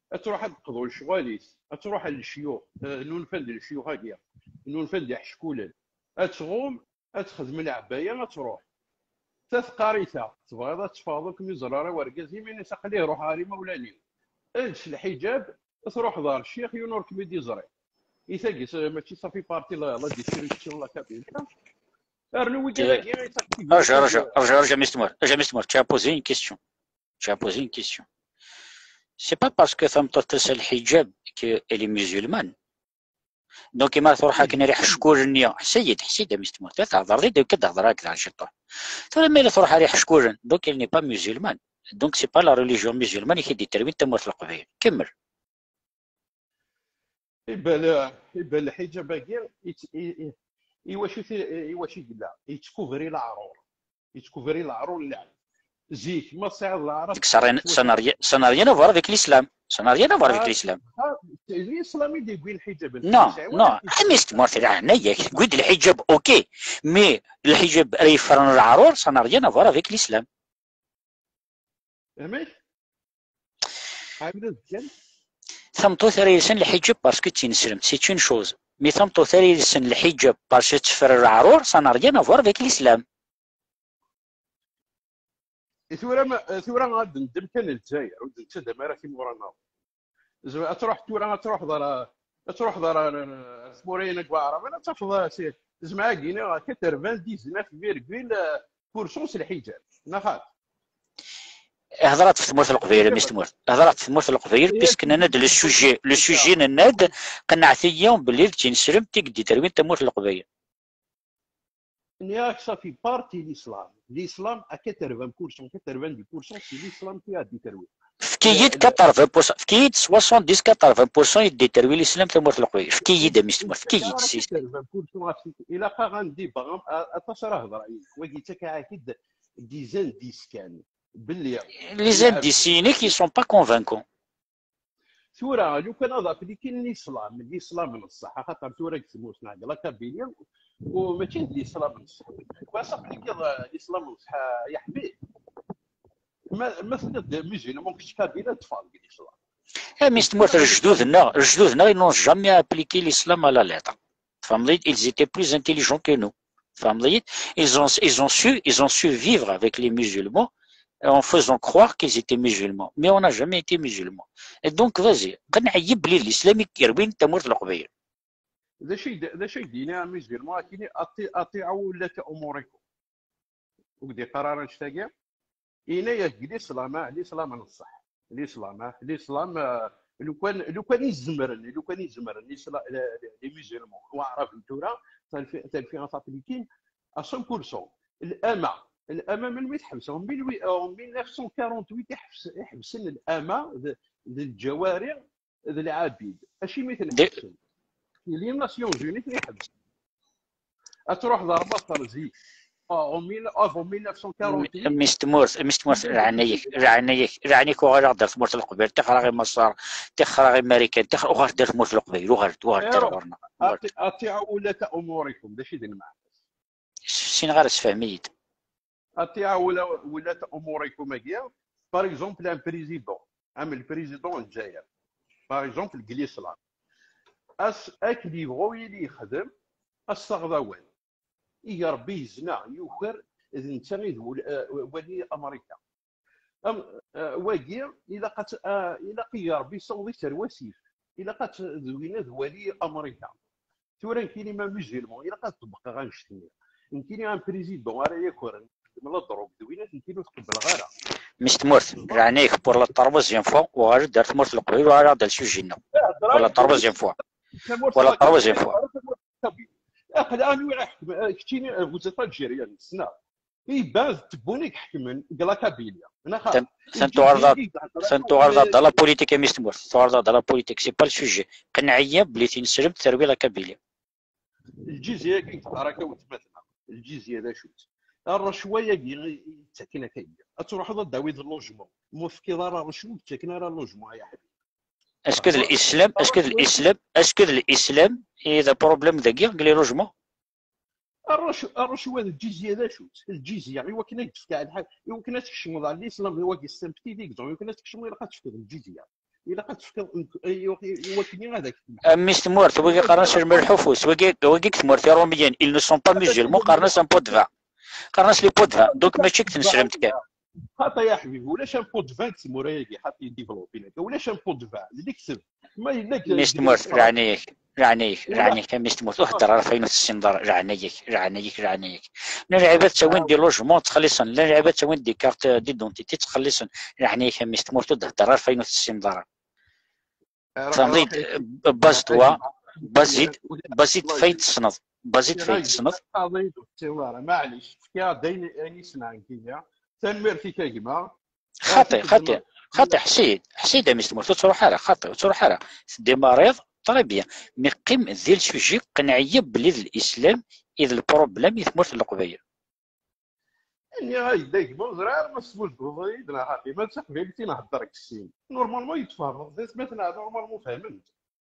ad truḥ ad d-teqḍu lecɣal-is, ad truḥ ar lecyux, eh, nunfan-d lecyux-agi, nunfan-d iḥeckulen. Ad tɣum, ad texdem lɛebaya, ad truḥ. Ta teqqar-ita, tebɣiḍ ad teffɣeḍ ur kem-iẓer ara wergaz, imi-nnes aql-i ruḥeɣ ɣer imawlan-iw. Els lḥiǧab, truḥeḍ ɣer ccix, yiwen ur kem-id-iẓri. I tagi, s- mačči ça fait partie la, la destruction la capitale. Rnu wigad-agi, Arja, arja, arja, arja, Mister Moore, arja, Mister Moore, tu as posé une question. Tu as posé une question. C'est pas parce que tameṭṭut telsa lḥiǧab qu'elle est musulmane. Donc, imi ara truḥ akken ar iḥeckulen-nni, ḥess-iyi-d, ḥess-iyi-d, a Mister Moore, tu tehḍreḍ-id, akka d-hḍreɣ akked Ɛciṭuḥ. Tura, ma yella truḥ ar iḥeckulen, donc elle n'est pas musulmane. Donc, c'est pas la religion musulmane i k-id-yetterwin tamurt n Leqbayel. Kemmel. Iban, iban lḥiǧab-agi, i, i, i, iwacu, i, iwacu yella? Yettkubri leɛrur. Yettkubri leɛrur n lɛebd. Zik, ma tesɛiḍ leɛrur. Ça n'a rien à voir avec l'islam. Ça n'a rien à voir avec l'islam. L'islam i d-yewwin lḥiǧab. Non, non. Amis, tmurt leɛnaya-k, tewwi-d lḥiǧab, ok. Mais lḥiǧab ara yeffren leɛrur, ça n'a rien à voir avec l'islam. Amek? Ɛawed-as-d kan. Tameṭṭut ara yelsen lḥiǧab parce que d tineslemt, c'est une chose. Mais tameṭṭut ara yelsen lḥiǧab parce que teffer leɛrur, ça n'a rien à voir avec l'islam. I tura, ma, tura ad d-neddem kan Lezzayer, ur d-nettaddam ara timura-nneɣ. Zem-, ad truḥ tura, ad truḥeḍ ɣer, ad truḥeḍ ɣer, ɣer, ɣer tmura-inek waɛraben, ad tafeḍ, eh, si, zem-, agi-nni quatre-vingt-dix-neuf virgule pour cent s lḥiǧab, neɣ xaṭ? Hḍeṛ-aɣ-d ɣef tmurt n Leqbayel, a Mister Moore. Hḍeṛ-aɣ-d ɣef tmurt n Leqbayel, puisque nenna-d le sujet, le sujet nenna-d, qennɛet-iyi belli d tineslemt i yedderwin tamurt n Leqbayel. Nniɣ-ak ça fait partie l'islam. L'islam à quatre-vingts pour cent, quatre-vingt-dix pour cent, c'est l'islam qui a déterminé. Efk-iyi-d quatre-vingts pour cent, efk-iyi-d soixante-dix, quatre-vingts pour cent i d-yetterwi l'islam tamurt n Leqbayel. Efk-iyi-d, a Mister Moore, efk-iyi-d. quatre-vingts pour cent, ilaq-aɣ ad ndibbeɣ, aṭas ara hedreɣ yid-k. Wagi yettak-ak-id des indices kan. Belli. Les indices-inek, ils sont pas convaincants. Tura, lukan ad aplikin l'islam, l'islam n ṣṣeḥ, axaṭer tura deg tmurt-nneɣ deg la Kabylie, u mačči d l'islam n ṣṣeḥ. Wa ad aplikiḍ l'islam n ṣṣeḥ, ya ḥbib. Ma, ma telliḍ d musulman kečč kabyle, ad teffɣeḍ deg l'islam. A Mister Moore, lejdud-nneɣ, lejdud-nneɣ, ils n'ont jamais appliqué l'islam à la lettre. Tfehmeḍ-iyi-d, ils étaient plus intelligents que nous. Tfehmeḍ-iyi-d, ils ont, ils ont su, ils ont su vivre avec les musulmans en faisant croire qu'ils étaient musulmans. Mais on n'a jamais été musulmans. Et donc, vas-y, qennɛ-iyi belli d l'islam i yerwin tamurt n Leqbayel. D acu i d, d acu i d-yenna musulman akini, ati-, atiɛu ulata umurikum. Ur d-iqqar ara annect-agi. Yenna-yak l'islam, ah, l'islam n ṣṣeḥ. L'islam, ah, l'islam, ah, lukan, lukan i zemren, lukan i zemren l'isla-, les, les musulmans, waɛraben tura, talfi-, talfi ad t-aplikin à cent pour cent. L'ama, l'ama melmi tḥebseɣ? En mille huit, en mille neuf cent quarante-huit i ḥebs-, i ḥebsen l'ama d, d lǧawari d lɛabid. Acimi i ten-ḥebsen? Les Nations Unies i ten-iḥebsen. Ad truḥeḍ ɣer Maṣer zik. Ah, en mille, avant mille neuf cent quarante-huit. Mister Moore, Mister Moore, leɛnaya-k, leɛnaya-k, leɛnaya-k, uɣal-aɣ-d ar tmurt n Leqbayel, tixer-aɣ i Maṣer, tixer-aɣ i Marikan, tixer, uɣal-d ar tmurt n Leqbayel, uɣal-d, uɣal-d ar ɣur-neɣ. Ati-, atiɛu ulata umurikum, d acu i d lmeɛna? Ssineɣ ara, sefhem-iyi-d. Atiɛu ula-, ulata umurikum-agi, par exemple, un président, am le président n Lezzayer, par exemple, deg l'islam. As-, akken yebɣu yili yexdem, as-taɣeḍ awal. Ig Rebbi yezna, yuker, d netta i d wul-, eh, wali Amrika. Am, eh, wagi, ilaq ad t-, eh, ilaq ig Rebbi yessaweḍ-it ar wasif. Ilaq ad t-, d winna d wali Amrika. Tura nekkini ma musulman, ilaq ad ṭebbqeɣ annect-nni. Nekkini am président ara yakren, xedmen la drogue, d winna nekkini ur t-qebbleɣ ara. Mister Moore, leɛnaya-k, pour la troisième fois, uɣal-d ar tmurt n Leqbayel, uɣal-aɣ-d ar sujet-nneɣ. Pour la troisième fois. Pour la troisième fois. Aql-aɣ anwa i ɣ-iḥekmen, eh, keččini, eh, vous êtes algérien, ssneɣ. Iban d tebbunin i iḥekmen deg la Kabylie. Neɣ xaṭi? Ten-, ten tuɣaleḍ-aɣ-d, ten tuɣaleḍ-aɣ-d à la politique, a Mister Moore, tuɣaleḍ-aɣ-d à la politique, c'est pas le sujet. Qenneɛ-iyi belli tineslemt terwi la Kabylie. Lǧizya-agi i d-teqqar akka weltma-tneɣ. Lǧizya d acu-tt? Rrecwa-agi i, i ttaken akka-yi. Ad truḥeḍ ad d-tawiḍ logement. Ma ur tefkiḍ ara rrecwa, ur k-ttaken ara logement, ay aḥbib. Est-ce que d l'islam, est-ce que d l'islam, est-ce que d l'islam i d problème dagi, deg les logements? Rrecwa d lǧizya d acu-tt? Lǧizya, i wakken ad d-tefk lḥal, i wakken ad tkecmeḍ ɣer l'islam, i wagi c'est un petit exemple, i wakken ad tkecmeḍ ilaq ad tefkeḍ lǧizya. Ilaq ad tefkeḍ i wakken ad ak-, a mmi-s tmurt, wigi qqaren-as lmelḥufus, wigi, wigi deg tmurt iṛumiyen, ils ne sont pas musulmans, qqaren-as un pot de vin. Qqaren-as les pots de vin. Donc mačči deg tneslemt kan. Xaṭi ya ḥbibi, ulac un pot de vin deg tmura-agi, xaṭi développé. Ulac un pot de vin, d lekteb. Ma yella deg, mmi-s tmurt, leɛnaya-k, leɛnaya-k, leɛnaya-k, a mmi-s tmurt, ur hedder ara ɣef wayen ur tessineḍ ara, leɛnaya-k, leɛnaya-k, leɛnaya-k. Llan lɛibad ttawin-d des logements, ttxelliṣen, llan lɛibad ttawin-d des cartes d'identité, ttxelliṣen, leɛnaya-k, a mmi-s tmurt, ur d-hedder ara ɣef wayen ur tessineḍ ara. Tfehmeḍ-iyi-d, base-d wa, base-d, base-d f ayen tessneḍ, base-d f ayen tessneḍ. Maɛlic, fkiɣ-d ayen, ayen yesɛan kini. Tanemmirt-ik a gma. Xaṭi, xaṭi, xaṭi, ḥsid, ḥsid a mmi-s tmurt, ur ttruḥ ara, xaṭi, ur ttruḥ ara. Tdimariḍ, très bien. Mais qqim di le sujet, qneɛ-iyi belli d l'islam i d le problème i tmurt n Leqbayel. Nniɣ-ak-d a gma, ur ẓriɣ ara ma tesbuzbuḍeḍ-iyi-d neɣ xaṭi, ma d taqbaylit i nhedder deg sin. Normalement i d-tfehmeḍ, d atmaten-a normalement fehmen-d.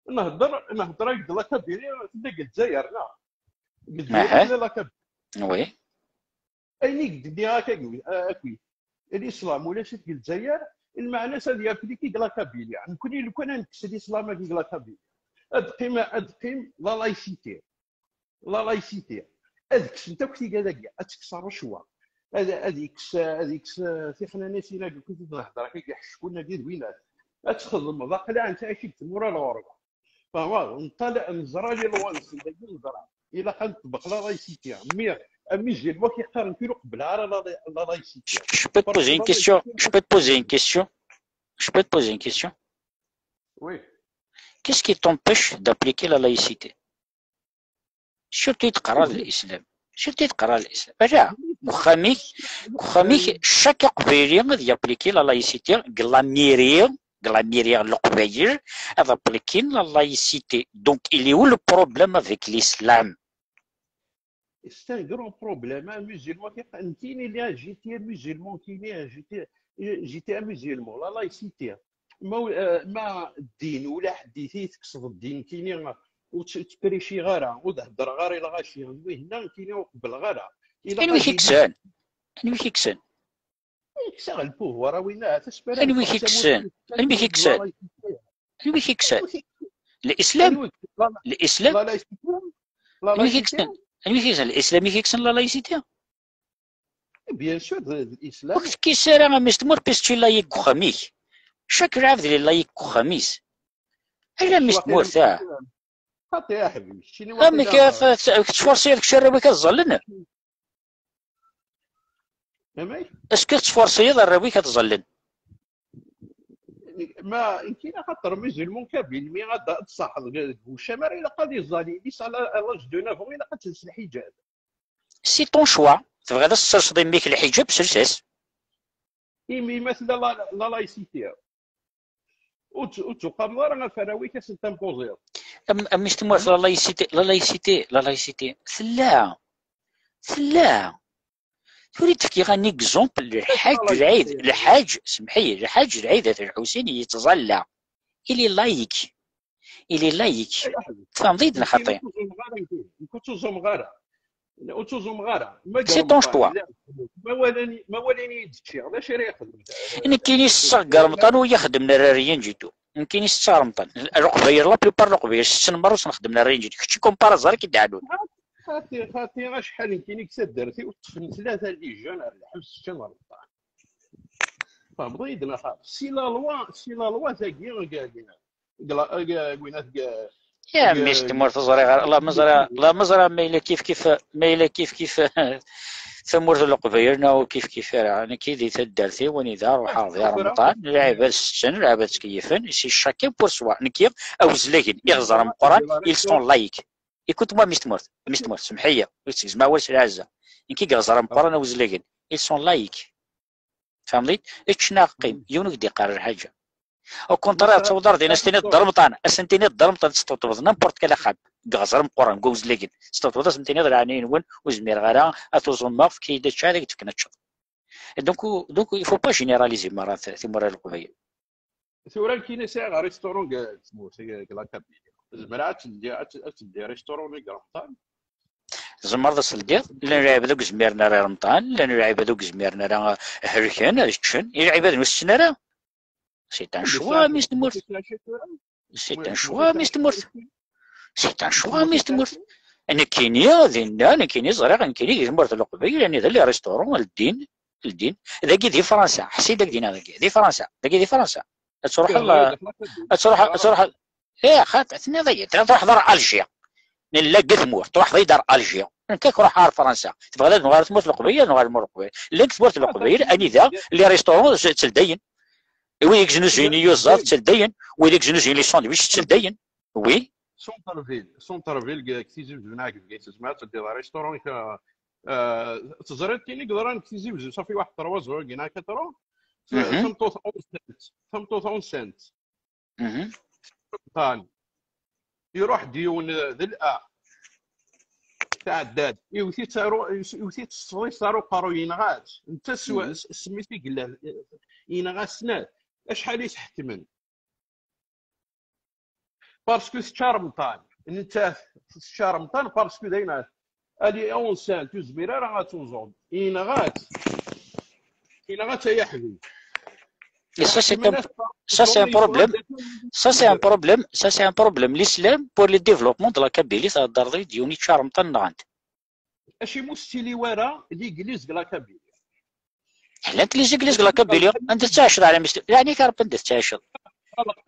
Nhedder, nhedder-ak-d la Kabylie, tella deg Lezzayer, neɣ? Deg Lezzayer tella la Kabylie. Oui. Ayen i k-d-nniɣ akka, akk, l'islam ulac-it deg Lezzayer, lmeɛna-s ad yapliki deg la Kabylie. Nekkni lukan ad nekkes l'islam-agi deg la Kabylie, ad teqqim, ad teqqim la laïcité. La laïcité. Ad kksent akk tigad-agi, ad tekkes rrecwa. Ad, ad yekkes, ad yekkes, eh, tixnanasin-agi, akked i d-nehder, akka, iḥeckun-agi d winat. Ad txedmeḍ, aql-aɣ nettɛici deg tmura n lɣerba. Fehmeḍ? Neṭṭal, neẓra les lois-nsen, dagi neẓra. Ilaq ad neṭbeq la laïcité. Mais, a mmi Gilles, wak iqqaren kul ur qebbleɣ ara la, la laïcité. Je peux te poser une question ? Je peux te poser une question ? Je peux te poser une question ? Oui. Qu'est-ce qui t'empêche d'appliquer la laïcité ? Surtout i d-teqqareḍ l'islam. Surtout i d-teqqareḍ l'islam. Ala, deg uxxam-ik, deg uxxam-ik, chaque aqbayli ad yappliquer la laïcité, deg la mairie, deg la mairie n Leqbayel, ad appliquer la laïcité. Donc, il est où le problème avec l'islam ? C'est un grand problème, hein, musulman, nekkini, j'étais musulman, nekkini, j'étais, j'étais un musulman, la laïcité. Ma, eh, ma ddin, ula ḥedd i tekkseḍ ddin, nekkini, ur tt-, ur ttpriciɣ ara, ur d-heddreɣ ara i lɣaci, d wihenna, nekkini ur qebbleɣ ara. Anwi i k-ikksen? Anwi i k-ikksen? Kkseɣ le pouvoir, a winna, tasmara. Anwi i k-ikksen? Anwi i k-ikksen? Anwi i k-ikksen? L'islam? L'islam? Anwi i k-ikksen? Anwi i k-ikksen? L'islam i k-ikksen la laïcité? Bien sûr, d, d l'islam. Ur k-tekkis ara a mmi-s tmurt, puisque tu es laïc deg uxxam-ik. Chaque lɛebd il est laïc deg uxxam-is. Ala a mmi-s tmurt, ah. Xaṭi a ḥbibi, keččini amek tettfurṣiyeḍ kečč arraw-ik ad ẓallen? Amek? Est-ce que tettfurṣiyeḍ arraw-ik ad ẓallen? Ma, nekkini axaṭer musulman kabyle, mi ad, ad tṣaḥeḍ deg, deg ucamar, ilaq ad iẓẓal yelli-s à la, à l'âge de neuf ans, ilaq ad telbes lḥiǧab. C'est ton choix. Tebɣiḍ ad tesserseḍ i mmi-k lḥiǧab, sers-as. Imi ma tella la, la laïcité, ur tt-, ur tuqameḍ ara ɣef arraw-ik ad sen-tampuziḍ. A m-, a mmi-s tmurt, la laïcité, la laïcité, la laïcité, tella. Tella. Tura i d-fkiɣ un exemple, lḥaǧ Lɛid, lḥaǧ, semḥ-iyi, lḥaǧ Lɛid At Lḥusin yettẓalla. Il est laïc. Il est laïc. Tfehmeḍ-iyi-d neɣ xaṭi? Nekk ur ttuẓumeɣ ara. Nekk ur ttuẓumeɣ ara. Ur ttuẓumeɣ ara. C'est ton choix. Ma walan, ma walan-iyi-d ččiɣ, d acu ara yexdem? Nekkini setteɣ deg remṭan ur yi-xeddmen ara rien du tout. Nekkini setteɣ remṭan. Leqbayel, la plupart Leqbayel setten merra ur sen-xeddmen ara rien du tout. Kečč comme par hasard i k-id-ɛlun. Xaṭi, xaṭi, acḥal nekkini deg taddart-iw ṭṭfen tlata n les jeunes ar lḥebs ččan remṭan. Tfehmeḍ-iyi-d neɣ xaṭi? Si la loi, si la loi tagi, deg la, deg, winat, deg, ya mmi-s tmurt, ur ẓriɣ ara, la ma ẓriɣ, la ma ẓriɣ ma yella kif kif, ma yella kif kif tamurt n Leqbayel neɣ ur kif kif ara. Nekki di taddart-iw, anida ruḥeɣ di remṭan, lɛibad setten, lɛibad ttkeyyfen, c'est chacun pour soi. Nekki, awezlagen, iɣzer ameqqran, ils sont laïcs. Écoute-moi, mmi-s tmurt, mmi-s tmurt, semḥ-iyi, ur ttgezmeɣ awal s lɛezza. Nekki, iɣzer ameqqran, awezlagen, ils sont laïcs. Tfehmeḍ-iyi-d? Ečč neɣ qqim, yiwen ur k-d-iqqar lḥaǧa. Au contraire, ad tawḍeḍ ar din, ad s-tiniḍ d remṭan, ad sen-tiniḍ d remṭan, ad tesṭebṭbeḍ n'importe quel axxam, deg iɣzer ameqqran, deg awezlagen, tesṭebṭbeḍ, ad sen-tiniḍ, leɛnaya-nwen, ur zmireɣ ara, ad tuẓumeɣ, efk-iyi-d ad ččeɣ, ad ak-d-fken ad teččeḍ. Donc, donc, il faut pas généraliser merra t-, timura n Leqbayel. Tura nekkini sɛiɣ restaurant deg tmurt, deg la Kabylie. Zemreɣ ad teldi, ad t-, ad teldi restaurant deg remṭan? Tzemreḍ ad teldiḍ. Llan lɛibad ur yezmiren ara i remṭan, llan lɛibad ur yezmiren ara helken, ad ččen. I lɛibad ur setten ara? C'est un choix, a mmi-s n tmurt. C'est un choix, a mmi-s n tmurt. C'est un choix, a mmi-s n tmurt. Nekkini, dinna, nekkini ẓriɣ, nekkini di tmurt n Leqbayel, anida les restaurants ldin, ldin. Dagi di Fransa, ḥsi dagi dina dagi, di Fransa, dagi di Fransa. Ad truḥeḍ, ad truḥeḍ, ad truḥeḍ, eh, xaṭi, tenniḍ-iyi, ad truḥeḍ ar Alger. Nella deg tmurt, truḥeḍ-iyi-d ar Alger. Nekk ad ruḥeɣ ar Fransa. Tebɣiḍ ad nuɣal ar tmurt n Leqbayel, ad nuɣal ar tmurt n Leqbayel. Llant tmurt n Leqbayel, anida les restaurants s-, tteldayen. Wid i yeznuzuyen iyuzaḍ, tteldayen. Wid i yeznuzuyen les sandwichs, tteldayen. Oui. Centre-ville, centre-ville, deg Tizi Uzzu, neɣ deg Bgayet, tzemreḍ ad teddiḍ ar restaurant, euh, euh, teẓriḍ tin i yeḍran deg Tizi Uzzu, ça fait واحد trois jours, neɣ quatre ans, Mhm. Tameṭṭut enceinte, tameṭṭut enceinte. Mhm. Ṭṭan. Iruḥ-d yiwen d l'a. Tɛedda-d. Iwet-itt aru-, iwet-itt s ṣṣdis ar uqerru, yenɣa-tt. Netta s-, Mhm. s-, s mmi-s i yella, yenɣa snat. Acḥal i s-ḥekmen? Parce que tečča remṭan. Nettat tečča remṭan parce que d ayen, elle est enceinte, ur tezmir ara ad tuẓum. Yenɣa-tt. Yenɣa-tt, ay aḥbib. Et ça, c'est un, ça, c'est un problème. Ça, c'est un problème. Ça, c'est un problème. L'islam, pour le développement de la Kabylie, ça a d'ordre de unir charme. Acimi ur tettili wara l'église de la Kabylie? Llant les églises de la Kabylie. Anda tettɛiceḍ, ɛla mist-, yeɛni-k Rebbi, anda tettɛiceḍ?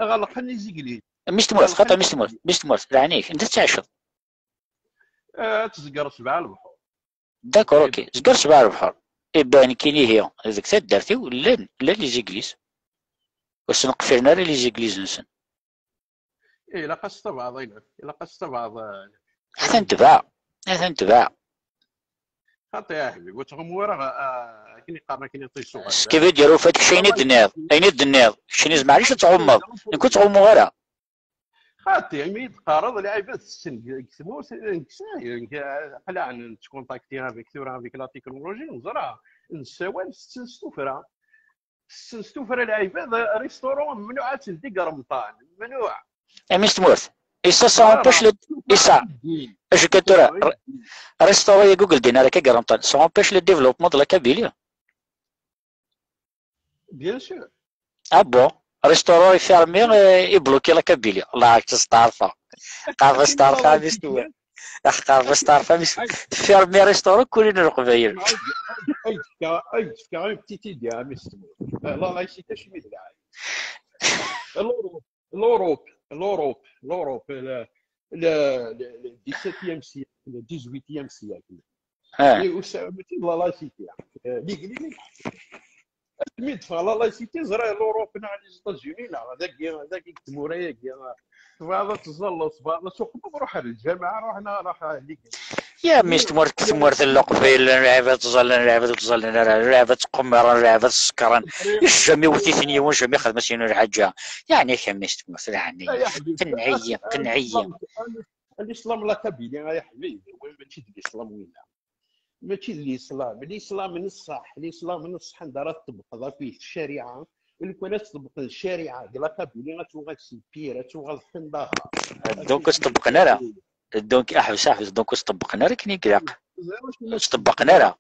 Ɣelqen les églises. Mmi-s n tmurt, xaṭi, mmi-s n tmurt, mmi-s n tmurt, yeɛni-k, anda tettɛiceḍ? Eh, ad tezger sebɛa lebḥur. D'accord, ok. Zger sebɛa lebḥur. Eh ben, nekkini ihi, deg taddart-iw, llan, llan les églises. Ur sen-qfilen ara les églises-nsen. Eh, ilaq ad s-tabɛeḍ, ilaq, ilaq ad s-tabɛeḍ, eh, atan tebɛa, atan tebɛa. Xaṭi, a ḥbib, ur ttɣummu ara, ah, akken i qqaren, akken i ṭisuɣ. Ce qui veut dire, au fait, kečč ayen i d-tenniḍ, ayen i d-tenniḍ, keččini, maɛlic ad tɣummeḍ, nekk ur ttɣummuɣ ara. Xaṭi, imi i d-teqqareḍ, lɛibad tessen deg, deg tmurt, nekk, nekk, qlaɛen nettkontakti avec tura, avec la technologie, neẓra, nessawal, tessen s tuffra. Tessen s tuffra lɛibad, restaurant, memnuɛ ad teldi deg Remḍan, memnuɛ. Mmi-s n tmurt. Et ça, ça empêche le, et ça, je que tura, restaurant-agi ur ldin ara akka deg Remḍan, ça empêche le développement de la Kabylie. Bien sûr. Ah bon? Restaurant ifermi, euh, ibloki la Kabylie. Allah, aqerru-s isteɛṛef. Aqerru-s isteɛṛef, a mmi-s n tmurt. Aqerru-s isteɛṛef, a mmi-s. Tfermi restaurant, kulin Leqbayel. Ay, ay, ay, ay, une petite idée, a mmi-s n tmurt. Euh, la laïcité, acimi d lɛib? L'Europe, l'Europe, l'Europe, l'Europe, le, le, le, le dix-septième siècle, le dix-huitième siècle. Ah. Et où ça, mais tu vois, la laïcité, hein. Euh, l'église, mi d-teffeɣ la laïcité, ẓriɣ l'Europe neɣ les États-Unis neɣ dagi, dagi deg tmura-agi, tebɣiḍ ad teẓẓalleḍ, tebɣiḍ ad tuqmeḍ, ruḥ ar lǧameɛ, ruḥ neɣ ruḥ ar l'église. Ya mmi-s n tmurt, deg tmurt n Leqbayel, llan lɛibad ttẓallan, lɛibad ur ttẓallan ara, lɛibad ttqemmiren, lɛibad ssekren. Jamais iwet-iten yiwen, jamais xedmen-as yiwen lḥaǧa. Yeɛni-k a mmi-s n tmurt, yeɛni-k. Qenneɛ-iyi, qenneɛ-iyi. L'islam la Kabylie, ay aḥbib, mačči d l'islam winna. Mačči d l'islam. L'islam n ṣṣeḥ, l'islam n ṣṣeḥ anda ara tṭebbqeḍ akk ccariɛa. Lukan ad tṭebbqeḍ ccariɛa deg la Kabylie, ad tuɣal si pire, ad tuɣal xindaxa. Donc ur tt-ṭebbqen ara. Donc, aḥbes, aḥbes, donc ur tt-ṭebbqen ara akken i ilaq. Ur tt-ṭebbqen ara.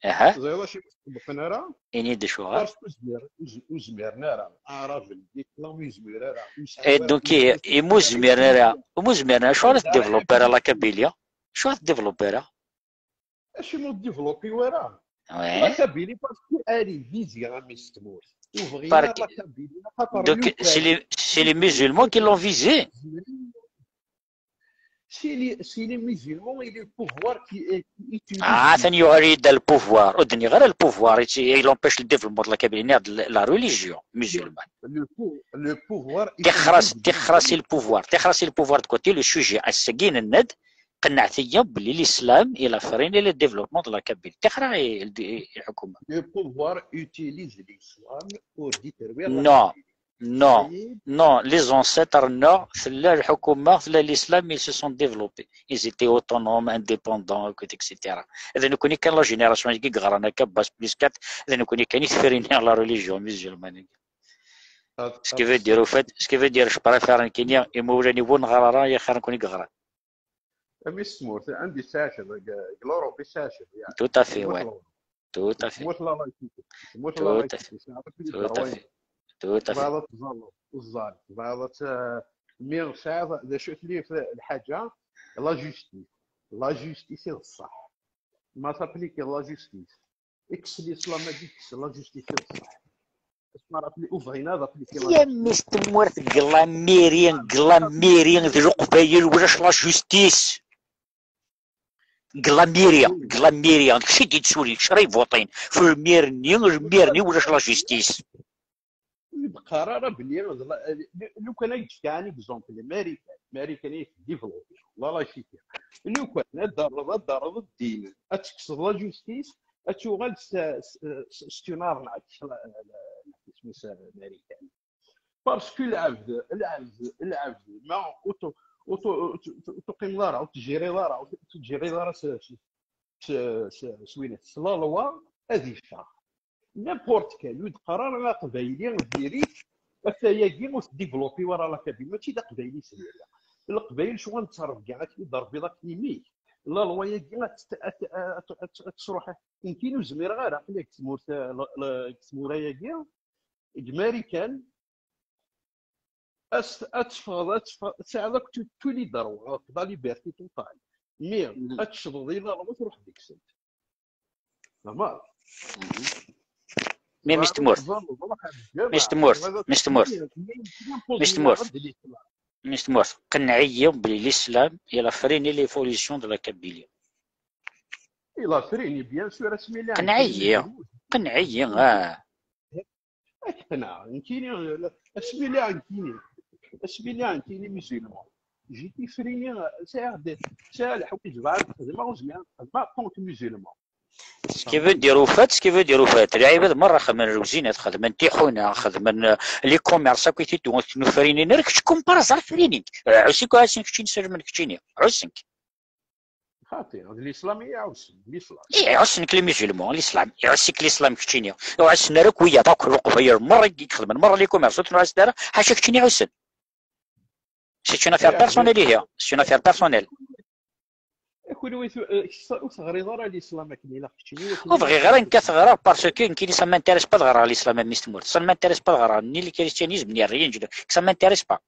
Aha. Teẓriḍ acu ur tt-ṭebbqen ara? Ini-d acuɣer. Parce que ur zmir-, ur z-, ur zmiren ara. Aɛraben, l'islam ur yezmir ara. Et donc, imi ur zmiren ara, imi ur zmiren ara, acuɣer ur tdéveloppe ara la Kabylie? Acuɣer ur tdéveloppe ara? Acimi ur développé ara? Ouais. La Kabylie, parce que elle est visée, a mmi-s n tmurt. Ur bɣin ara la Kabylie, xaṭer donc, c'est les, c'est les musulmans qui l'ont visée. C'est les, c'est les musulmans et le pouvoir qui, euh, qui utilisent. Ah, atan yuɣal-iyi-d le pouvoir. Ur d-nniɣ ara le pouvoir, il, il empêche le développement de la Kabylie, nniɣ-d la, la religion musulmane. Le pou-, le pouvoir. Tixer-as, tixer-as i le pouvoir. Tixer-as i le pouvoir de côté, le sujet. Ass-agi nenna-d, qennɛet-iyi belli l'islam il a freiné le développement de la Kabylie. Tixer-as i, i, i lḥukuma. Le pouvoir utilise l'islam pour détruire la Kabylie. Non. Non, les ancêtres, non, tella lḥukuma, tella l'islam, ils se sont développés. Ils étaient autonomes, indépendants, et cetera. D nekkni kan la génération i yeɣran akka, bac plus quatre, d nekkni kan i tefriniɣ la religion musulmane. Ce qui veut dire, au fait, ce qui veut dire, je préfère nekkini imawlan-iw ur neɣɣar ara, ya xir nekkni i yeɣran. A mmi-s n tmurt, anda i tettɛiceḍ? Deg, deg l'Europe i tettɛiceḍ, yeɛni. Tout à fait, ouais. Tout à fait. Tmurt la laïcité. Tmurt la laïcité. Tout à fait. Tout à fait. Tebɣiḍ ad teẓẓalleḍ, ẓẓal. Tebɣiḍ ad t-, mi tesɛiḍ d acu tli lḥaǧa, la justice. La justice i d ṣṣeḥ. Ma t'appliqueḍ la justice, kkes l'islam-agi, kkes la justice i d ṣṣeḥ. Asma ara ur bɣin ad appliquer la justice. Yammi s tmurt deg la mairie, deg la mairie d Leqbayel ulac la justice. Deg la mairie, deg la mairie, d kečč i d-yettsulin, kečč ara ivuṭin. F lmir-nni, lmir-nni ulac la justice. Ur d-qqar ara belli d la-, lukan ad k-d-fkeɣ un exemple, Marikan, Marikan i développé, la laïcité. Lukan ad d-terreḍ, ad d-terreḍ ddin, ad tekkseḍ la justice, ad tuɣal s, s, s, c'est une arnaque, la, la, la, isem-is Marikan. Parce que lɛebd, lɛebd, lɛebd, ma ur t-, ur t-, ur t-, ur tuqimeḍ ara, ur tettjiriḍ ara, ur tettjiriḍ ara s, s, s, s, s winat, s la loi, ad iffeɣ. N'importe quel, ur d-qqar ara aqbayli diri-t, atay-agi ur t-développé wara la Kabylie, mačči d aqbayli s diri. Leqbayel ccɣel n ttrebga, ad t-id-terbiḍ akken imik. La loi-agi ad t-, ad t-, ad t-, ad t-, ad tesruḥ. Nekkini ur zmireɣ ara, aql-i deg tmurt, la, la, deg tmura-agi, deg Marikan, ad s-, ad teffɣeḍ, ad teffɣeḍ, tesɛiḍ akk tous, tous les droits, akk la liberté totale. Mais ad tecḍeḍ i la loi, truḥ deg-sent. Normal. Mais mi s tmurt, mi s tmurt, mi s tmurt, mi s tmurt, mi s tmurt, qenneɛ-iyi belli l'islam il a freiné l'évolution de la Kabylie. Il a freiné, bien sûr, asmi lliɣ qenneɛ-iyi, qenneɛ-iyi, ah. Ad k-qenɛeɣ, nekkini, asmi lliɣ nekkini, asmi lliɣ nekkini musulman, j'étais freiné, sɛiɣ de, sɛiɣ lḥawayeǧ bɣiɣ ad xedmeɣ, ur zmireɣ ad xedmeɣ en tant que musulman. Ce qui veut dire, au fait, ce qui veut dire, au fait, lɛibad merra xedmen lewzinat, xedmen tiḥuna, xedmen, euh, les commerces, akk i t-id-, ur ten-ufrinin ara, kečč comme par hasard frinin-k. Ɛuss-ik, ɛussen keččini, sajmen keččini. Ɛussen-k. Xaṭi, d l'islam i iɛussen, l'islam. I iɛussen-k les musulmans, l'islam. Iɛuss-ik l'islam keččini. Ur ɛussen ara akk wiyaḍ akk, Leqbayel merra i ixedmen merra les commerces, ur ten-ɛussen ara, ḥaca keččini iɛussen. C'est une affaire personnelle, ihi. C'est une affaire personnelle. Kunwi tu-, eh, kečč ur teɣriḍ ara l'islam akken ilaq keččini, ur bɣiɣ ara nekk ad t-ɣreɣ, parce que nekkini ça m'intéresse pas ad ɣreɣ l'islam a mmi-s n tmurt. Ça ne m'intéresse pas ad ɣreɣ ni le christianisme, ni rien du tout. Ça m'intéresse pas.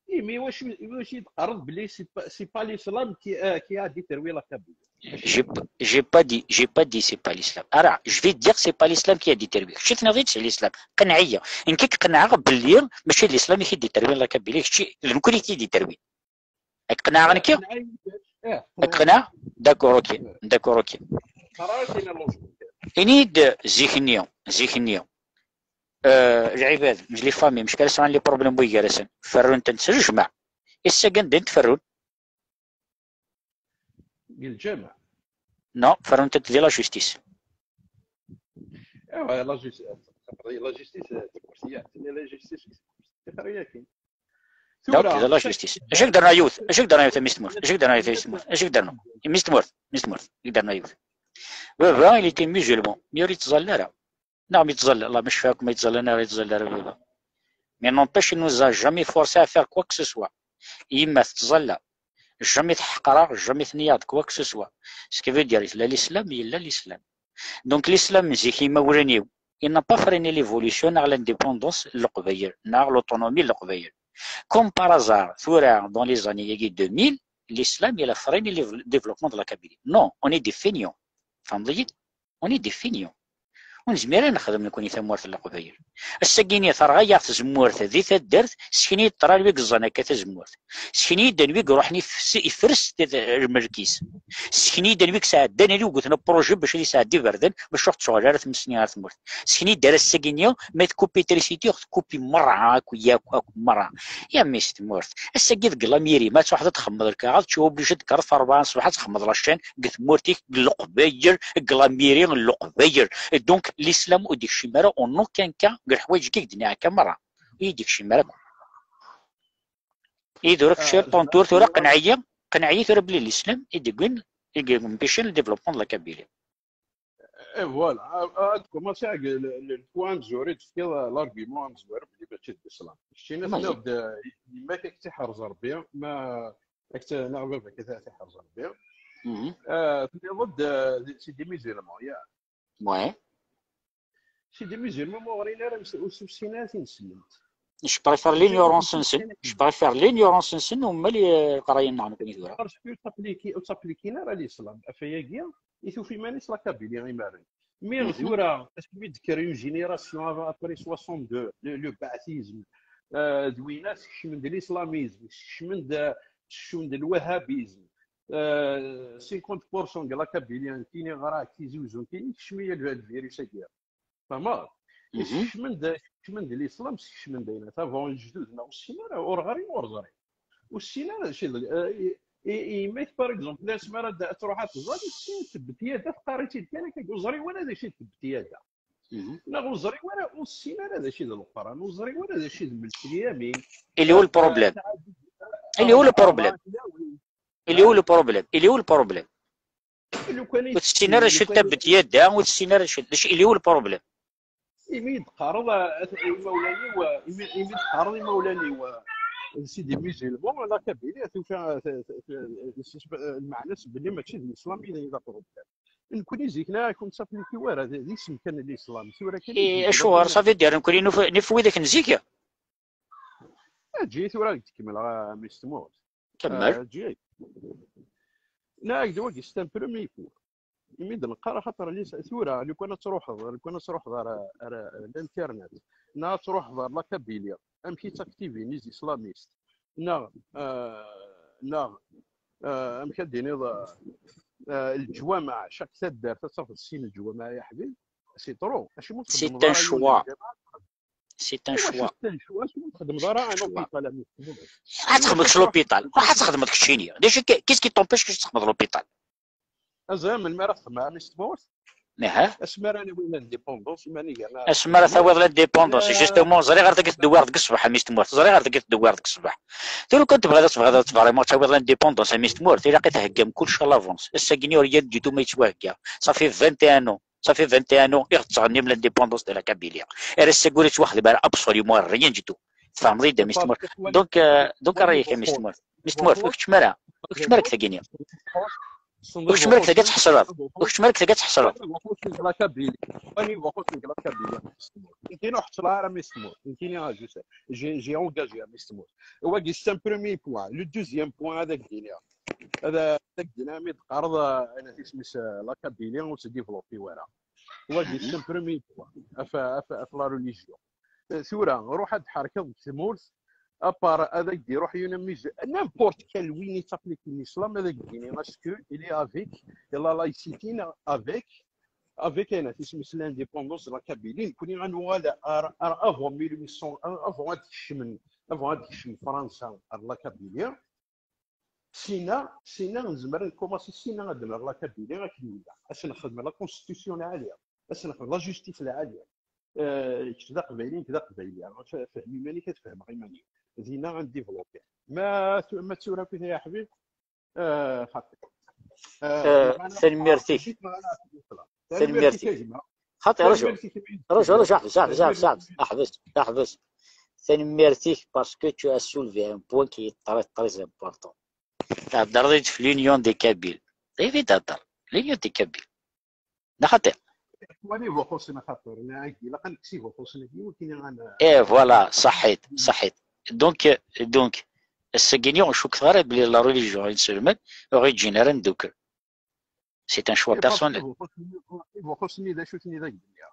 Eh, mais iwacu, iwacu i d-teqqareḍ belli c'est pas, c'est pas l'islam qui, euh, qui a détruit la Kabylie? J'ai p-, j'ai pas dit, j'ai pas dit c'est pas l'islam. Alors, je vais dire c'est pas l'islam qui a détruit. Kečč tenniḍ-id c'est l'islam. Qenneɛ-iyi. Nekk i k-qenɛeɣ belli mačči d l'islam i k-id-détruit la Kabylie. Kečč, d nekkni i k-id-détruit. Ad k-qenɛeɣ nekki? Ad k-qenɛeɣ? D'accord, ok. D'accord, ok. Ini-d zik-nni, zik-nni. Euh, lɛibad, les familles, mecca sɛan les problèmes wiggar-asen. Ferrun-tent s lejmaɛ. Ass-agi anda i tent-ferrun? Deg lǧameɛ. Non, ferrun-tent di la justice. Ewa, la justice, la justice, la justice, la justice, Ok, d la justice. Acu i k-d-rnu yiwet? Acu i k-d-rnu yiwet a mmi-s n tmurt? Acu i k-d-rnu yiwet a mmi-s n tmurt? Acu i k-d-rnu? Mmi-s n tmurt, acu i k-d-rnu yiwet? Baba, il était musulman, mais ur yettẓalla ara. Neɣ mi yettẓalla, Allah ma cfiɣ akk ma yettẓalla neɣ ur yettẓalla ara baba. Mais n'empêche, il nous a jamais forcé à faire quoi que ce soit. Yemma tettẓalla. Jamais teḥqer-aɣ, jamais tenna-yaɣ-d quoi que ce soit. Ce qui veut dire, yella l'islam, yella l'islam. Donc l'islam zik imawlan-iw, il n'a pas freiné l'évolution neɣ l'indépendance n Leqbayel, neɣ l'autonomie n Leqbayel. Comme par hasard, tura, dans les années deux mille, l'islam il a freiné le développement de la Kabylie. Non, on est des feignants. Tfehmeḍ-iyi-d? On est des feignants. Ur nezmir ara nexdem nekkni tamurt n Leqbayel. Ass-agi-nni terɣa-yaɣ tzemmurt di taddart, sken-iyi-d ṭṭrad wi yeẓẓan akka tazemmurt. Sken-iyi-d anwi i iruḥen ifs-, ifres t-, lmelk-is. Sken-iyi-d anwi i yesɛeddan, anwi i yewwten apṛuji bac ad yesɛeddi iberdan, bac ur ɣ-tettuɣal ara tmes-nni ɣer tmurt. Sken-iyi-d ar ass-agi-nni, ma tkupi trisiti, ur tkupi merra, akk, yakk, akk, merra. Ya mmi-s tmurt, ass-agi deg lamiri, ma truḥeḍ ad txemmeḍ lkaɣeḍ, tu obligé ad tekkreḍ ɣef rebɛa n ṣṣbeḥ ad txemmeḍ la chaîne deg tmurt-ik, deg Leqbayel, deg lamiri n Leqbayel. Et donc, l'islam ur d-ikcim ara en aucun cas deg leḥwayeǧ-agi i k-d-nniɣ akka merra. Ur yi-d-ikcim ara. Ihi tura kečč, ah, ṭuntur, tura qneɛ-iyi, qneɛ-iyi tura belli d l'islam i d-iwwin, i d-iwwin le développement de la Kabylie. Et voilà, ad commencer avec le, le, le point amezwaru, ad d-tefkiḍ l'argument amezwaru belli mačči d l'islam. Keččini tenniḍ-d, euh, yemma-k ad k-iḥrez Rebbi, ma ad k-, neɣ baba-k ad t-iḥrez Rebbi. Euh, tenniḍ-d, euh, c'est des musulmans, ya. Ouais. C'est des musulmans ma ɣrin ara, ur ssinen ara tineslemt. Je préfère l'ignorance-nsen. Je préfère l'ignorance-nsen ummal leqraya-nneɣ nekkni tura. Parce que ur ttapplikin, ur ttapplikin ara l'islam. Ɣef wayagi i tufa iman-is la Kabylie imaren. Mais tura, parce que mi d-tekker une génération après soixante-deux, le, le baathisme, euh, d winna sekcmen-d l'islamisme, sekcmen-d, sekcmen-d lwahabisme, euh, cinquante pour cent de la Kabylie, nekkini ɣer-, Tizi Uzzu, nekkini kecmen-d le virus-agi. Tfehmeḍ? Sekcmen-d, sekcmen-d l'islam, sekcmen-d ayen. Avant lejdud-nneɣ ur ssinen ara, ur ɣrin, ur ẓrin. Ur ssinen ara d acu i d, eh, i, i, i yemma-k, par exemple, asmi ara d-, ad truḥ ad tẓer, ur tessin tebbetyada, teqqar-itt-id kan akka, ur ẓrin wara d acu i d tebbetyada. Neɣ ur ẓrin wara, ur ssinen ara d acu i d Leqran, ur ẓrin wara d acu i d Melk Lyamin. Il est où le problème? Il est où le problème? Il est où le problème? Il est où le problème? Ur tessin ara acu d tabbetyada, ur tessin ara acu d acu, il est où le problème? Imi d-qqareḍ, eh, at-, imawlan-iw, eh, imi, imi d-qqareḍ imawlan-iw, eh, d sidi musulman, la Kabylie, tufa, eh, t-, t-, t-, lmeɛna-s belli mačči d l'islam i d, i d aprublem. Nekkni zik-nni ur nettappliki wara, d, d isem kan n l'islam. Tura kan i Eh, acuɣer? Ça veut dire nekkni nuf-, nif widak n zik? Eǧǧ-iyi tura ad k-d-kemmleɣ, a Miss Tmurt. Kemmel. Eǧǧ-iyi. Neɣ d wagi, c'est un premier coup. Imi d-neqqar axaṭer lis-, tura, lukan ad truḥeḍ, lukan ad truḥeḍ ar, ar, ar l'internet, neɣ ad truḥeḍ ar la Kabylie, amek i ttactivin les islamistes, neɣ, eh, neɣ, eh, amek ad d-tiniḍ, eh, leǧwameɛ, chaque taddart ad tafeḍ sin leǧwameɛ, ya ḥbib, c'est trop. Acimi ur C'est txeddmeḍ un ara yiwen choix. lǧameɛ? C'est un Iwacu choix. C'est un choix, acimi ur txeddmeḍ ara un hôpital, a Miss Tmurt? Ad txedmeḍ kečč l'hôpital, ruḥ ad txedmeḍ keččini. D acu, qu'est-ce qui t'empêche kečč ad txedmeḍ l'hôpital? Aẓayan, melmi ara txedmeḍ, a Miss Tmurt? Aha. Asmi ara nawi l'indépendance, iman-iga. Asmi ara tawiḍ l'indépendance, justement, ẓriɣ ar dagi tdewwireḍ deg ṣṣbeḥ, a Miss Tmurt. Ẓriɣ ar dagi tdewwireḍ deg ṣṣbeḥ. Tura, lukan tebɣiḍ ad tebɣiḍ ad vraiment tawiḍ l'indépendance, a Miss Tmurt, ilaq ad theggam kullec à l'avance. Ass-agi ur yelli du tout ma yettwahegga. Ça fait vingt et un ans. Ça fait vingt et un ans i ɣ-tettɣennim l'indépendance de la Kabylie. Ar ass-agi ur yettwaxdem ara absolument rien du tout. Tfehmeḍ-iyi-d, a Miss Tmurt? Donc, euh, donc, rray-ik, a Miss Tmurt. Miss Tmurt, ur keččem ara. Ur keččem ara deg tagi-nni. Ur keččem ara deg tagi ad tḥesreḍ. Ur keččem ara deg tagi ad tḥesreḍ. Wani vexus deg la Kabylie. Wani vexus deg la Kabylie. Nekkini ur ḥeṣleɣ ara, a Miss Tmurt. Nekkini, ah, je sais. J'ai, j'ai engagé, a Miss Tmurt. Wagi, c'est un premier point. Le deuxième point, ad ak-d-iniɣ. Ad, ad ak-d-iniɣ, mi d-teqqareḍ, ah, ayen isem-is, ah, la Kabylie ur teddéveloppé wara. Wagi, c'est un premier point. Af, af, af la religion. Eh, tura, ruḥ ad tḥerkeḍ deg tmurt, à part ad ak-d-iruḥ yiwen ammuz, n'importe quel win yettapplikin l'islam, ad ak-d-yini est-ce que il est avec la laïcité, neɣ avec, avec ayen isem-is l'indépendance de la Kabylie, nekkni ad nuɣal ar, ar avant mille huit cents, avant ad kecmen, avant ad kecmen Fransa ar la Kabylie. Sina, sina nezmer ad nkumaṣi sina ad d-nerr la Kabylie akken yella. Ad s-nexdem la constitution lɛali, ad s-nexdem la justice lɛali. Eh, kečč d aqbayli, nekk d aqbayli. F-, fehm iman-ik, ad fehmeɣ iman-iw. Dinna ad ndéveloppé. Ma tu-, ma d tura akkit, ya ḥbib, eh, xaṭi. Eh, Eh, maɛna tanemmirt-ik. Maɛna tanemmirt-ik, Tanemmirt-ik. A gma. Xaṭi, rju. Tanemmirt-ik, a gma. Rju, rju, ḥbes, ḥbes, ḥbes, ḥbes, ḥbes, ḥbes. Tanemmirt-ik, parce que tu as soulevé un point qui est très, très important. Thedreḍ-d f l'union des Kabyles. D ayen i d-thedreḍ. L'union des Kabyles. Neɣ xaṭi? Wani vexus, neɣ xaṭi. Neɣ ilaq ad nekkes ivexusen-agi, wakken ad n- Eh, voilà, ṣaḥit, ṣaḥit. Donc, euh, donc, ass-agi-nni ur cukkeɣ ara belli la religion inselmen ur ɣ-yeǧǧin ara neddukel. C'est un choix personnel. Ibuxusen-nni d acu-ten i d ak-d-nniɣ.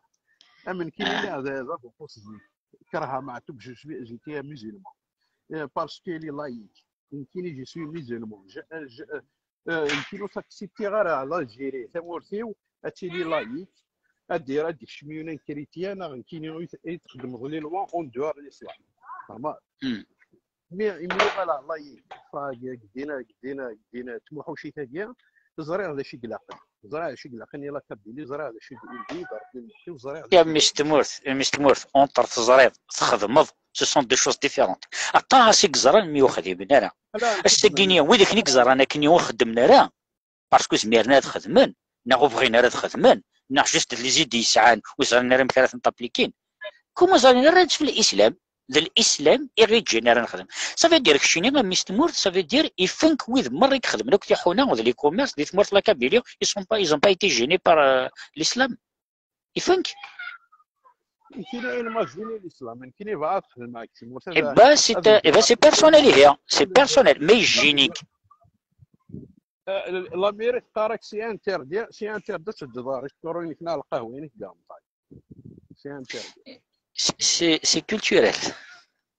Am nekkini d, d abuxus zik. Kerha Maɛtub, je suis, j'étais un musulman. Euh, parce qu'il est laïque. Nekkini, je suis musulman. Je, je, euh, nekkini ur acceptiɣ ara l'Algérie, tamurt-iw, ad tili laïque, ad d-, ad d-ikcem yiwen chrétien, neɣ nekkini i t-, i txedmeḍ les lois en dehors de l'islam. Normal. Hmm. Mais, mais voilà, laïque, fa-, dina, dina, dina, tmuḥucit-agi, ẓriɣ d acu i ilaqen. Ẓriɣ d acu i ilaqen i la Kabylie, ẓriɣ d acu i d-, i d-, ẓriɣ d acu i d-, Ya Miss Tmurt, ya Miss Tmurt, entre teẓriḍ, txedmeḍ, ce sont deux choses différentes. Aṭas i yeẓran mi ur xdimen ara. Ass-agi-nni, wid akken i yeẓran akken ur xeddmen ara, parce que ur zmiren ara ad xedmen, neɣ ur bɣin ara ad xedmen, neɣ juste d les idées i sɛan, ur ẓrin ara amek ara tent-applikin. Comme ur ẓrin ara ad fell islam, d l'islam i ɣ-yeǧǧan ara nexdem. Ça veut dire, keččini, a Miss Tmurt, ça veut dire, ifen-k wid merra i ixedmen akk tiḥuna d les commerces di tmurt la Kabylie, ils sont pas, ils ont pas été gênés par, euh, l'islam. Ifen-k? Nekkini, imagine l'islam, nekkini bɣiɣ ad xedmeɣ deg tmurt. Eh ben, c'est, eh ben, c'est personnel, ihi. C'est personnel, mais hygiénique. L'Amérique teqqar-ak c'est interdit, c'est interdit ad teǧǧeḍ restaurant-inek neɣ lqahwa-inek deg Remḍan. C'est interdit. C'est culturel.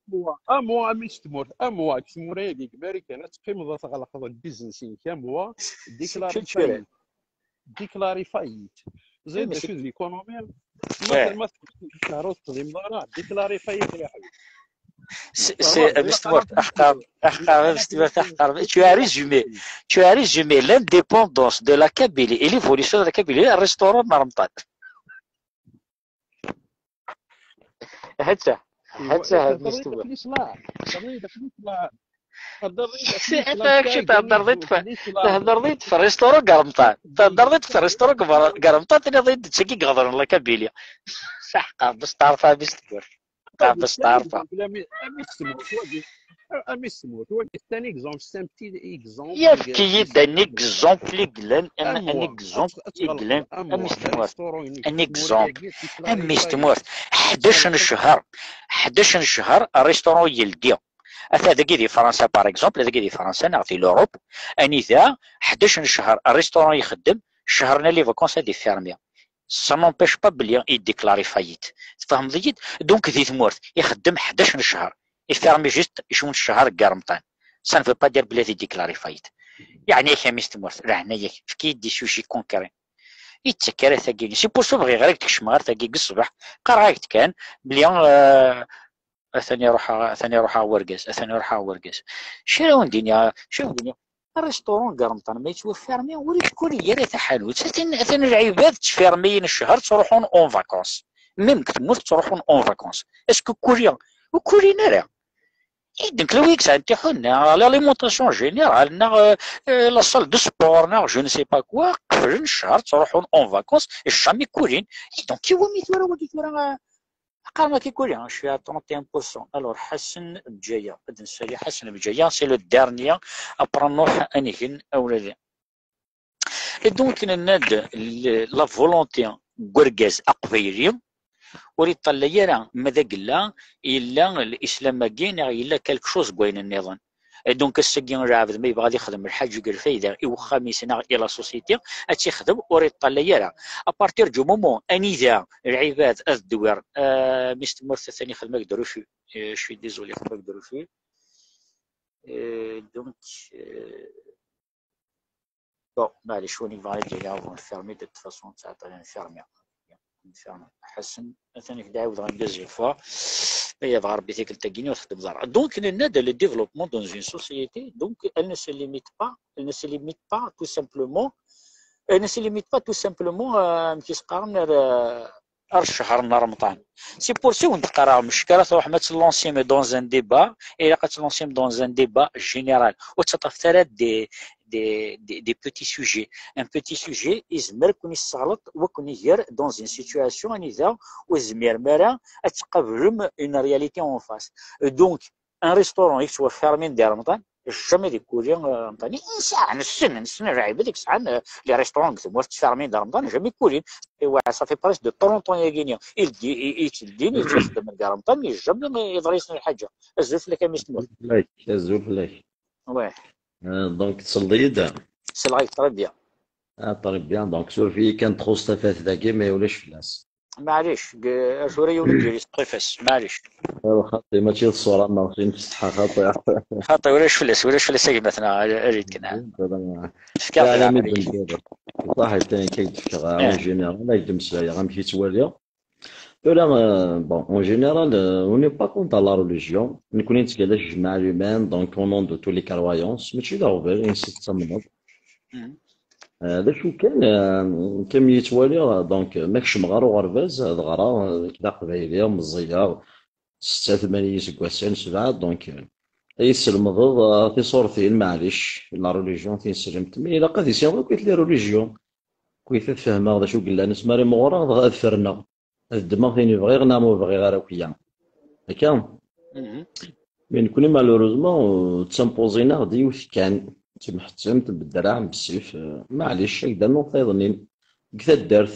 Amwa, amwa, a mmi-s n tmurt, amwa, deg tmura-agi, deg Marikan, ad teqqimeḍ ad tɣelqeḍ business-inek, amwa, déclarer faillite. Déclarer faillite. Ẓid d acu d l'économie? Ma txedmeḍ ccehṛ ur texdimeḍ ara, déclarer faillite, ya ḥbib. C'est, a mmi-s n tmurt, aḥqar, aḥqar, a mmi-s n tmurt, aḥqar. Tu as résumé, tu as résumé l'indépendance de la Kabylie et l'évolution de la Kabylie, restaurant n Remḍan. Hatta, hatta, a mmi-s n tmurt. Tehḍerḍ-d f restaurant deg Remḍan. Tehḍerḍ-d f restaurant deg Remḍan. Tenniḍ-d d tagi iɣeḍren la Kabylie. Saḥqa, besteɛrfa, a mmi-s n tmurt. Saḥqa, besteɛrfa. A mmi-s n tmurt, wagi, a mmi-s n tmurt, wagi, c'est un exemple, c'est un petit exemple. Efk-iyi-d un exemple i yellan, un, un exemple i yellan, a mmi-s n tmurt. Un exemple. A mmi-s n tmurt. Ḥdac n ccher, ḥdac n ccher, restaurant yeldi. Ata dagi di Fransa, par exemple, dagi di Fransa neɣ di l'Europe, anida ḥdac n ccher restaurant ixeddem, ccher-nni les vacances ad iffermi. Ça n'empêche pas belli yedéclare faillite. Tfehmeḍ-iyi-d? Donc di tmurt ixeddem ḥdac n ccher, iffermi juste cwiṭ n ccher deg Remḍan. Ça ne veut pas dire belli ad yedéclare faillite. Yeɛni-ak, a mmi-s n tmurt, leɛnaya-k, efk-iyi-d des sujets concrets. Yettak ara tagi. C'est pour ça bɣiɣ ara k-d-kecmeɣ ar tagi deg ṣṣbeḥ. Qqareɣ-ak-d kan belli, euh, atan iruḥ, atan iruḥ ɣer wergaz, atan iruḥ ɣer wergaz. Acu ara wen-d-iniɣ, acu ara wen-d-iniɣ? Restaurant deg Remḍan ma yettwaffermi, ur yettkurri ara taḥanut. Atan, atan lɛibad ttfermiyen ccher, ttruḥun en vacances. Même deg tmurt ttruḥun en vacances. Est-ce que kurri? Ur kurrin ara. I donc, la wi yesɛan tiḥuna, l'alimentation générale, neɣ, euh, euh, la salle de sport, neɣ je ne sais pas quoi, qeflen ccher, ttruḥun en vacances, jamais kurrin. I donc, iwumi tura wagi tura, euh, qqaren-ak i kulli, je suis à trente et un pour cent. Alors, Ḥasen Bǧaya, ad nsali Ḥasen Bǧaya, c'est le dernier, après Nuḥ Angen Awlali. Et donc, nenna-d l-, la volonté n urgaz aqbayli, ur yeṭṭalay ara ma d agella yella l'islam-agi neɣ yella quelque chose deg wayen nniḍen. Et donc, ass-agi, lɛebd ma yebɣa ad ixdem lḥaǧa deg lfayda i wexxam-is neɣ i la société, ad tt-ixdem ur yeṭṭalay ara. À partir du moment anida lɛibad ad ddwir, euh, mmi-s n tmurt atan ixdem-ak-d refus. Euh, je suis désolé, ixdem-ak-d refus. Euh, donc, euh, bon, maɛlic, win yebɣan ad d-yini, on ferme, de toute façon, ttɛeṭṭilen ferme. Ferme. Ḥasen, atan ak-d-ɛawdeɣ une deuxième fois. Ma yebɣa Rebbi tikkelt-agi ur texdem ara. Donc, nenna-d le développement dans une société, donc, elle ne se limite pas, elle ne se limite pas tout simplement, elle ne se limite pas tout simplement, euh, amek i s-qqaren, ar, ar ccher n Remḍan. C'est pour ça wen-d-qqareɣ, mec, ara tṛuḥem ad tlancim dans un débat, ilaq ad tlancim dans un débat général. Ur ttaṭṭafet ara des, des, des, des petits sujets. Un petit sujet, yezmer ad ken-yesseɣleḍ, wa ken-iger dans une situation anida ur tezmirem ara ad tqablem une réalité en face. Donc, un restaurant yettwafermin di Remḍan, jamais ad ikurri, euh, Remḍan. Nesɛa, nessen, nessen lɛibad i yesɛan, euh, les restaurants deg tmurt ttfermin di Remḍan, jamais kurrin. Et ouais, ça fait presque de trente ans yagi-ni. Il dit, il, il, il dit, il dit, il dit, jamais yeḍra-yasen lḥaǧa. Azul fell-ak a mmi-s n tmurt. Fell-ak, azul fell-ak. Ouais. Euh, donc, tselleḍ-iyi-d? Selleɣ-ak très bien. Ah, très bien. Donc, suref-iyi kan txuṣṣ tafat dagi, mais ulac fell-as. Maɛlic, ar tura yiwen ur d-yuri s ṭṭifas, maɛlic. Aw, xaṭi, mačči d ṣṣura, merci, nfesseḥ, xaṭi. Xaṭi, ulac fell-as, ulac fell-as a gma-tneɣ, a Lid Kenɛan. Tefkiḍ-d leɛmer-ik. Ṣaḥit, ayen kan i d-fkeɣ, en général, ad k-d-mmeslayeɣ, amek i ttwaliɣ. Tura, euh, bon, en général, euh, on n'est pas contre la religion. Nekkni nettgalla jmaɛ liman, donc au nom de tous les croyances. Mačči d aɣbel, ansi tettamneḍ. Euh, d acu kan, euh, comme i ttwaliɣ, donc, ma kecmeɣ ɣer uɣerbaz, ad ɣreɣ, euh, d aqbayli, meẓẓiyeɣ, setta, tmanya iseggasen, sebɛa, donc, euh, ay teslemdeḍ, euh, tiṣurtin, maɛlic, la religion, tineslemt, mais ilaq ad issineḍ akk les religions. Akkit ad fehmeɣ d acu yellan, asmi ara imuɣreɣ, dɣa ad ferneɣ. Ad ddmeɣ tin i bɣiɣ neɣ ma ur bɣiɣ ara akk-ya. Akka? Mais nekkni, malheureusement, euh, ttampuẓin-aɣ-d yiwet kan. D timḥettemt, bedreɛ, bessif, euh, maɛlic, ad k-d-rnuɣ tayeḍnin. Deg taddart,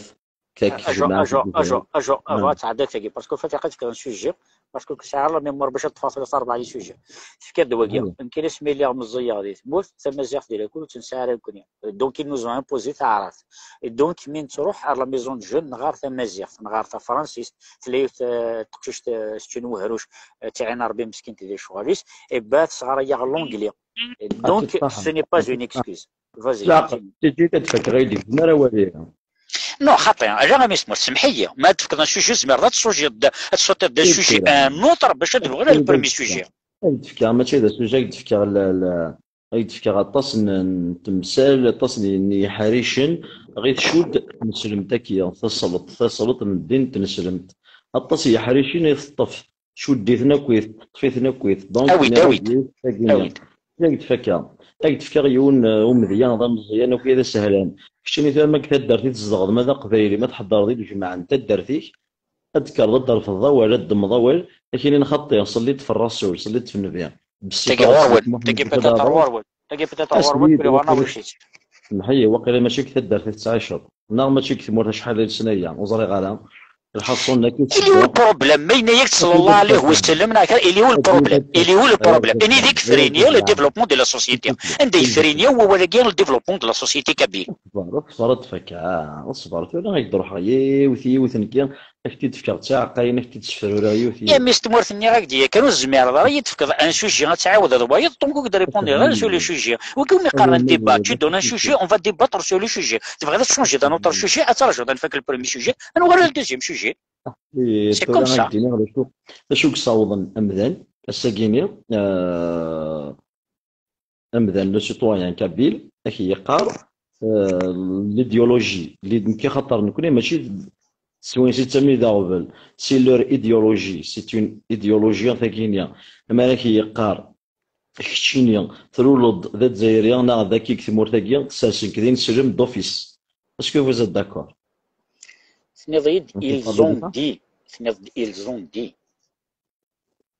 Ajo, ajo, ajo, ajo, ava tɛedda tagi, parce que fatiqa tefkiḍ un sujet, parce que sɛiɣ la mémoire bac ad ṭṭfeɣ tlata rebɛa n sujet. Tefkiḍ-d wagi, nekk asmi lliɣ meẓẓiyeɣ di tmurt, tamaziɣt di lakul ur tt-nesɛi ara nekkni. Donc, ils nous ont imposé taɛrabt. Et donc, mi nettruḥ ar la maison de jeunes, nɣar tamaziɣt, nɣar tafransist, tella yiwet, euh, teqcict, euh, c'est une wehruc, euh, tiɛin Rebbi meskint di lecɣal-is, et ben, tesɣar-aɣ l'anglais. Et donc, ce n'est pas une excuse. Vas-y, continue. Tigi ad fakeɣ aydi, ur ara wali. Non, xaṭi, ala a mmi-s n tmurt, semmeḥ-iyi. Ma ad tefkeḍ un sujet, tzemreḍ ad tsujiḍ, ad tessutiḍ d'un sujet à un autre bac ad d-bɣiɣ le premier sujet. Ad d-fkeɣ, mačči d asujet, ad d-fkeɣ la, la, ad d-fkeɣ aṭas n, n temsal, aṭas n, n yiḥricen, ɣi tcudd tneslemt akya, tasleḍt, tasleḍt n ddin n tneslemt. Aṭas n yiḥricen i teṭṭef, tcudd-iten akkit, teṭṭef-iten akkit. Donc, awi-d, awi-d. Awi-d. Ad d-fkeɣ, ad d-fkeɣ yiwen, uh, umedya d ameẓyan akya d asehlan. Keččini tura ma deg taddart i tzedɣeḍ, ma d aqbayli, ma tḥeddreḍ i lejmaɛ n taddart-ik, ad d-tekkreḍ ad d-terfeḍ awal, ad d-ddmeḍ awal, ad k-inin xaṭi, ṣelliḍ f Rasul, ṣelliḍ f Nnbi. Tagi ɣur-wen, tagi peut-être ɣur-wen, tagi peut-être ɣur-wen, kul ɣur-neɣ wis-it. Semmeḥ-iyi, waqila mačči deg taddart i tettɛiceḍ, neɣ mačči deg tmurt acḥal n lesna-ya, ur ẓriɣ ara. Lḥaṣun, nekk il est où le problème? Ma yenna-yak-d sallallahu alayhi wa sallam, neɣ il est où le problème? Il est où le problème? Ini di yefriniya le développement de la société. Anda yefriniya wawal-agi le développement de la société kabyle? Ṣber, ṣber, ad d-fakkeɣ, ah, ṣber, tura ad d-ruḥeɣ yiwet, yiwet, nekki, ad k-t-id-fkeɣ d tiɛeqqayin, ad k-t-id-sefrureɣ yiwet, yiwet. Ya mmi-s n tmurt, nniɣ-ak-d yakan ur tezmireḍ ara ad yi-d-tefkeḍ un sujet ad tɛawdeḍ wayeḍ, donc ur k-d-répondireɣ ara sur le sujet. Wagi umi qqaren un débat, tu donnes un sujet, on va débattre sur le sujet. Tebɣiḍ ad tchangeḍ un autre sujet, ad trajuḍ ad nfak le premier sujet, ad nuɣal ar le deuxième sujet. C'est comme ça. D acu, d acu i yessawḍen amdan ass-agi-nni, euh, amdan, le citoyen kabyle, ad k-yeqqar, euh, l'idéologie, li nekk axaṭer nekkni mačči d, s win si d tamida ɣbel, c'est leur idéologie, c'est une idéologie tagini, ma ara k-yeqqar, keččini, tluleḍ d azzayri, neɣ d aki deg tmurt-agi, sersen-k d ineslem d'office. Est-ce que vous êtes d'accord? Tenniḍ-iyi-d, ils ont dit. Tenniḍ-d, ils ont dit.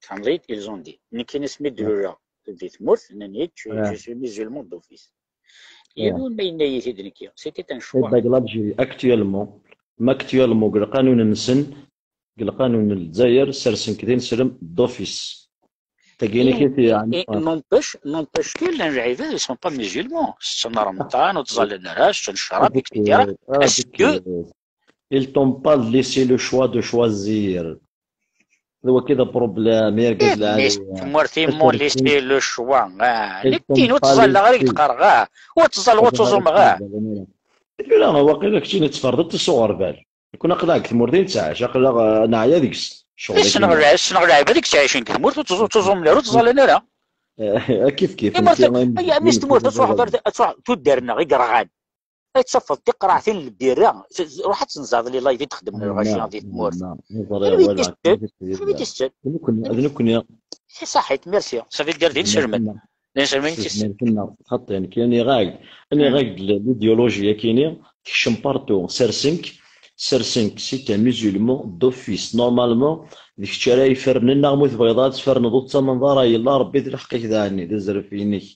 Tfehmeḍ-iyi-d, ils ont dit. Nekkini asmi d-luleɣ di tmurt, nnan-iyi-d, tu, tu suis musulman d'office. Yiwen ma yenna-yi-t-id nekki, c'était un choix. Deg l'Algérie, actuellement, ma actuellement, deg lqanun-nsen, deg lqanun n Lezzayer, sersen-k d ineslem d'office. Tagini kif yeɛni? N'empêche, n'empêche que llan lɛibad, ils sont pas musulmans. Setten remḍan, ur ttẓallan ara, setten ccrab, et cetera. Est-ce que ils t'ont pas laissé le choix de choisir. D wagi d problème, argaz lɛali. Tmurt-im m'ont laissé le choix. Nekkini ur ttẓalleɣ ara i d-qqareɣ, ah. Ur ttẓalleɣ, ur ttuẓumeɣ, ah. Tura, waqila keččini tferdeḍ-tt s uɣerbal. Nekkni aql-aɣ deg tmurt i nettɛic, aql-aɣ, eh, neɛya deg-s. Ccɣel ssneɣ lɛibad i yettɛicen deg tmurt, ur ttuẓumen ara, ur ttẓallan ara. Eh, kif kif. Mmi-s n tmurt, ad truḥeḍ, ad truḥeḍ tuddar-nneɣ i yerɣan. Ad tafeḍ tiqraɛtin n lbirra, ruḥ ad tenzeɛḍ les live i d-xeddmen lɣaci di tmurt. Anwa i t-isseččen? Anwa i t-isseččen? D nekkni. Si saḥit, merci. Ça veut dire d inselmen. D inselmen i t-isseččen. Xaṭi, nekk nniɣ-ak-d, nniɣ-ak-d l'idéologie-agi-nni tekcem partout. Sersen-k, sersen-k, c'est un musulman d'office. Normalement, d kečč ara ifernen, neɣ ma ur tebɣiḍ ara ad tferneḍ, ur tettamneḍ ara, yella Rebbi d lḥeqq-ik daɣen, d azref-inek.